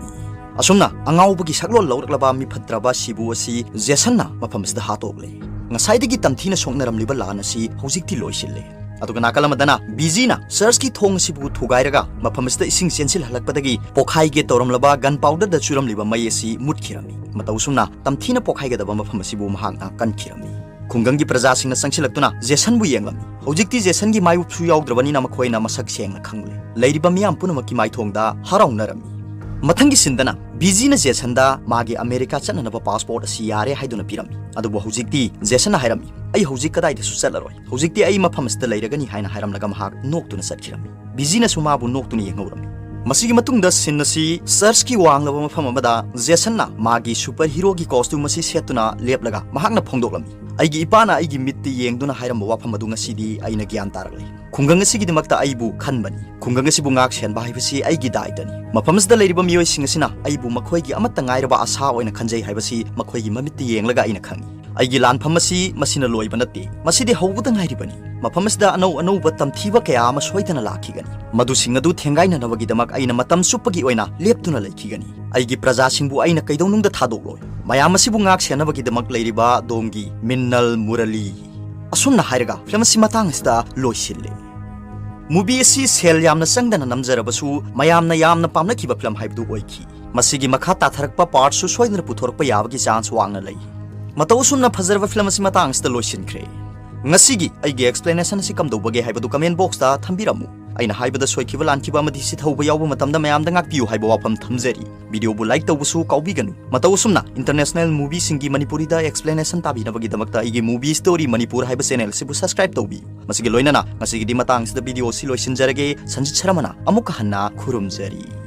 ꯑꯁꯨꯝꯅ ꯑꯉꯥꯎꯕꯒꯤ ꯁꯛꯂꯣꯟ ꯂꯧꯔꯛꯂꯕ ꯃꯤꯐꯠꯇ꯭ꯔꯕ ꯁꯤꯕꯨ ꯑꯁꯤ ꯖꯦꯁꯟꯅ ꯃꯐꯝ ꯑꯁꯤꯗ ꯍꯥꯠꯇꯣꯛꯂꯦ꯫ ꯉꯁꯥꯏꯗꯒꯤ ꯇꯝꯊꯤꯅ ꯁꯣꯛꯅꯔꯝꯂꯤꯕ ꯂꯥꯟ ꯑꯁꯤ ꯍꯧꯖꯤꯛꯇꯤ ꯂꯣꯏꯁꯤꯜꯂꯦ꯫ ꯑꯗꯨꯒ ꯅꯥꯀꯜ ꯑꯃꯗꯅ ꯕꯤꯖꯤꯅ ꯆꯔꯆꯀꯤ ꯊꯣꯡ ꯑꯁꯤꯕꯨ ꯊꯨꯒꯥꯏꯔꯒ ꯃꯐꯝ ꯑꯁꯤꯗ ꯏꯁꯤꯡ ꯆꯦꯟꯁꯤꯜꯍꯜꯂꯛꯄꯗꯒꯤ ꯄꯣꯈꯥꯏꯒꯦ ꯇꯧꯔꯝꯂꯕ gunpowderꯗ ꯆꯨꯔꯝꯂꯤꯕ ꯃꯩ ꯑꯁꯤ ꯃꯨꯠꯈꯤꯔꯝꯃꯤ꯫ ꯃꯇꯧ ꯑꯁꯨꯝꯅ ꯇꯝꯊꯤꯅ ꯄꯣꯈꯥꯏꯒꯗꯕ ꯃꯐꯝ ꯑꯁꯤꯕꯨ ꯃꯍꯥꯛꯅ ꯀꯟꯈꯤꯔꯝꯃꯤ꯫ ꯈꯨꯡꯒꯪꯒꯤ ꯄ꯭ꯔꯖꯥꯁꯤꯡꯅ ꯆꯪꯁꯤꯜꯂꯛꯇꯨꯅ ꯖꯦꯁꯟꯕꯨ ꯌꯦꯡꯂꯝꯃꯤ꯫ ꯍꯧꯖꯤꯛꯇꯤ ꯖꯦꯁꯟꯒꯤ ꯃꯥꯏꯎꯞꯁꯨ ꯌꯥꯎꯗ꯭ꯔꯕꯅꯤꯅ ꯃꯈꯣꯏꯅ ꯃꯁꯛ ꯁꯦꯡꯅ ꯈꯪꯂꯦ꯫ ꯂꯩꯔꯤꯕ ꯃꯤꯌꯥꯝ ꯄꯨꯝꯅꯃꯛꯀꯤ ꯃꯥꯏꯊꯣꯡꯗ ꯍꯔꯥꯎꯅꯔꯝꯃꯤ꯫ ꯃꯊꯪꯒꯤ ꯁꯤꯟꯗꯅ ꯕꯤꯖꯤꯅ ꯖꯦꯁꯟꯗ ꯃꯥꯒꯤ ꯑꯃꯦꯔꯤꯀꯥ ꯆꯠꯅꯅꯕ passport ꯑꯁꯤ ꯌꯥꯔꯦ ꯍꯥꯏꯗꯨꯅ ꯄꯤꯔꯝꯃꯤ꯫ ꯑꯗꯨꯕꯨ ꯍꯧꯖꯤꯛꯇꯤ ꯖꯦꯁꯟꯅ ꯍꯥꯏꯔꯝꯃꯤ, "ꯑꯩ ꯍꯧꯖꯤꯛ ꯀꯗꯥꯏꯗꯁꯨ ꯆꯠꯂꯔꯣꯏ꯫ ꯍꯧꯖꯤꯛꯇꯤ ꯑꯩ ꯃꯐꯝ ꯑꯁꯤꯗ ꯂꯩꯔꯒꯅꯤ" ꯍꯥꯏꯅ ꯍꯥꯏꯔꯝꯂꯒ ꯃꯍꯥꯛ ꯅꯣꯛꯇꯨꯅ ꯆꯠꯈꯤꯔꯝꯃꯤ꯫ ꯕꯤꯖꯤꯅꯁꯨ ꯃꯥꯕꯨ ꯅꯣꯛꯇꯨꯅ ꯌꯦꯡꯍꯧꯔꯝꯃꯤ꯫ ꯃꯁꯤꯒꯤ ꯃꯇꯨꯡꯗ scene ꯑꯁꯤ churchꯀꯤ ꯋꯥꯡꯂꯕ ꯃꯐꯝ ꯑꯃꯗ Jasonꯅ ꯃꯥꯒꯤ super heroꯒꯤ costume ꯑꯁꯤ ꯁꯦꯠꯇꯨꯅ ꯂꯦꯞꯂꯒ ꯃꯍꯥꯛꯅ ꯐꯣꯡꯗꯣꯛꯂꯝꯃꯤ꯫ ꯑꯩꯒꯤ ꯏꯄꯥꯅ ꯑꯩꯒꯤ ꯃꯤꯠꯇ ꯌꯦꯡꯗꯨꯅ ꯍꯥꯏꯔꯝꯕ ꯋꯥꯐꯝ ꯑꯗꯨ ꯉꯁꯤꯗꯤ ꯑꯩꯅ ꯒ꯭ꯌꯥꯟ ꯇꯥꯔꯛꯂꯦ꯫ ꯈꯨꯡꯒꯪ ꯑꯁꯤꯒꯤꯗꯃꯛꯇ ꯑꯩꯕꯨ ꯈꯟꯕꯅꯤ꯫ ꯈꯨꯡꯒꯪ ꯑꯁꯤꯕꯨ ꯉꯥꯛ ꯁꯦꯟꯕ ꯍꯥꯏꯕꯁꯤ ꯑꯩꯒꯤ ꯗꯥꯏꯇꯅꯤ꯫ ꯃꯐꯝ ꯑꯁꯤꯗ ꯂꯩꯔꯤꯕ ꯃꯤꯑꯣꯏꯁꯤꯡ ꯑꯁꯤꯅ ꯑꯩꯕꯨ ꯃꯈꯣꯏꯒꯤ ꯑꯃꯠꯇ ꯉꯥꯏꯔꯕ ꯑꯁꯥ ꯑꯣꯏꯅ ꯈꯟꯖꯩ ꯍꯥꯏꯕꯁꯤ ꯃꯈꯣꯏꯒꯤ ꯃꯃꯤꯠꯇ ꯌꯦꯡꯂꯒ ꯑꯩꯅ ꯈꯪꯏ꯫ ꯑꯩꯒꯤ ꯂꯥꯟꯐꯝ ꯑꯁꯤ ꯃꯁꯤꯅ ꯂꯣꯏꯕ ꯅꯠꯇꯦ꯫ ꯃꯁꯤꯗꯤ ꯍꯧꯕꯗ ꯉꯥꯏꯔꯤꯕꯅꯤ꯫ ꯃꯐꯝ ꯑꯁꯤꯗ ꯑꯅꯧ ꯑꯅꯧꯕ ꯇꯝꯊꯤꯕ ꯀꯌꯥ ꯑꯃ ꯁꯣꯏꯗꯅ ꯂꯥꯛꯈꯤꯒꯅꯤ꯫ ꯃꯗꯨꯁꯤꯡ ꯑꯗꯨ ꯊꯦꯡꯒꯥꯏꯅꯅꯕꯒꯤꯗꯃꯛ ꯑꯩꯅ ꯃꯇꯝ ꯆꯨꯞꯄꯒꯤ ꯑꯣꯏꯅ ꯂꯦꯞꯇꯨꯅ ꯂꯩꯈꯤꯒꯅꯤ꯫ ꯑꯩꯒꯤ ꯄ꯭ꯔꯖꯥꯁꯤꯡꯕꯨ ꯑꯩꯅ ꯀꯩꯗꯧꯅꯨꯡꯗ ꯊꯥꯗꯣꯛꯂꯣꯏ꯫ ꯃꯌꯥꯝ ꯑꯁꯤꯕꯨ ꯉꯥꯛ ꯁꯦꯟꯅꯕꯒꯤꯗꯃꯛ ꯂꯩꯔꯤꯕ ꯑꯗꯣꯝꯒꯤ ꯃꯤꯟꯅꯜ ꯃꯨꯔꯂꯤ꯫ ꯑꯁꯨꯝꯅ ꯍꯥꯏꯔꯒ film ꯑꯁꯤ ꯃꯇꯥꯡ ꯑꯁꯤꯗ ꯂꯣꯏꯁꯤꯜꯂꯦ꯫ Movie ꯑꯁꯤ ꯁꯦꯜ ꯌꯥꯝꯅ ꯆꯪꯗꯅ ꯅꯝꯖꯔꯕꯁꯨ ꯃꯌꯥꯝꯅ ꯌꯥꯝꯅ ꯄꯥꯝꯅꯈꯤꯕ film ꯍꯥꯏꯕꯗꯨ ꯑꯣꯏꯈꯤ꯫ ꯃꯁꯤꯒꯤ ꯃꯈꯥ ꯇꯥꯊꯔꯛꯄ partꯁꯨ ꯁꯣꯏꯗꯅ ꯄꯨꯊꯣꯔꯛꯄ ꯌꯥꯕꯒꯤ chance ꯋꯥꯡꯅ ꯂꯩ꯫ ꯃꯇꯧ ꯑꯁꯨꯝꯅ ꯐꯖꯔꯕ film ꯑꯁꯤ ꯃꯇꯥꯡ ꯑꯁꯤꯗ ꯂꯣꯏꯁꯤꯟꯈ꯭ꯔꯦ꯫ ꯉꯁꯤꯒꯤ ꯑꯩꯒꯤ explanation ꯑꯁꯤ ꯀꯝꯗꯧꯕꯒꯦ ꯍꯥꯏꯕꯗꯨ comment boxꯇ ꯊꯝꯕꯤꯔꯝꯃꯨ꯫ ꯑꯩꯅ ꯍꯥꯏꯕꯗ ꯁꯣꯏꯈꯤꯕ ꯂꯥꯟꯈꯤꯕ ꯑꯃꯗꯤ ꯁꯤꯊꯧꯕ ꯌꯥꯎꯕ ꯃꯇꯝꯗ ꯃꯌꯥꯝꯗ ꯉꯥꯛꯄꯤꯌꯨ ꯍꯥꯏꯕ ꯋꯥꯐꯝ ꯊꯝꯖꯔꯤ꯫ Videoꯕꯨ like ꯇꯧꯕꯁꯨ ꯀꯥꯎꯕꯤꯒꯅꯨ꯫ ꯃꯇꯧ ꯑꯁꯨꯝꯅ international movieꯁꯤꯡꯒꯤ ꯃꯅꯤꯄꯨꯔꯤꯗ explanation ꯇꯥꯕꯤꯅꯕꯒꯤꯗꯃꯛꯇ ꯑꯩꯒꯤ Movie Story ꯃꯅꯤꯄꯨꯔ ꯍꯥꯏꯕ channel ꯑꯁꯤꯕꯨ subscribe ꯇꯧꯕꯤꯌꯨ꯫ ꯃꯁꯤꯒꯤ ꯂꯣꯏꯅꯅ ꯉꯁꯤꯒꯤꯗꯤ ꯃꯇꯥꯡ ꯑꯁꯤꯗ video ꯑꯁꯤ ꯂꯣꯏꯁꯤꯟꯖꯔꯒꯦ꯫ ꯁꯟꯖꯤꯠ ꯁꯔꯃꯅ ꯑꯃꯨꯛꯀ ꯍꯟꯅ ꯈꯨꯔꯨꯝꯖꯔꯤ꯫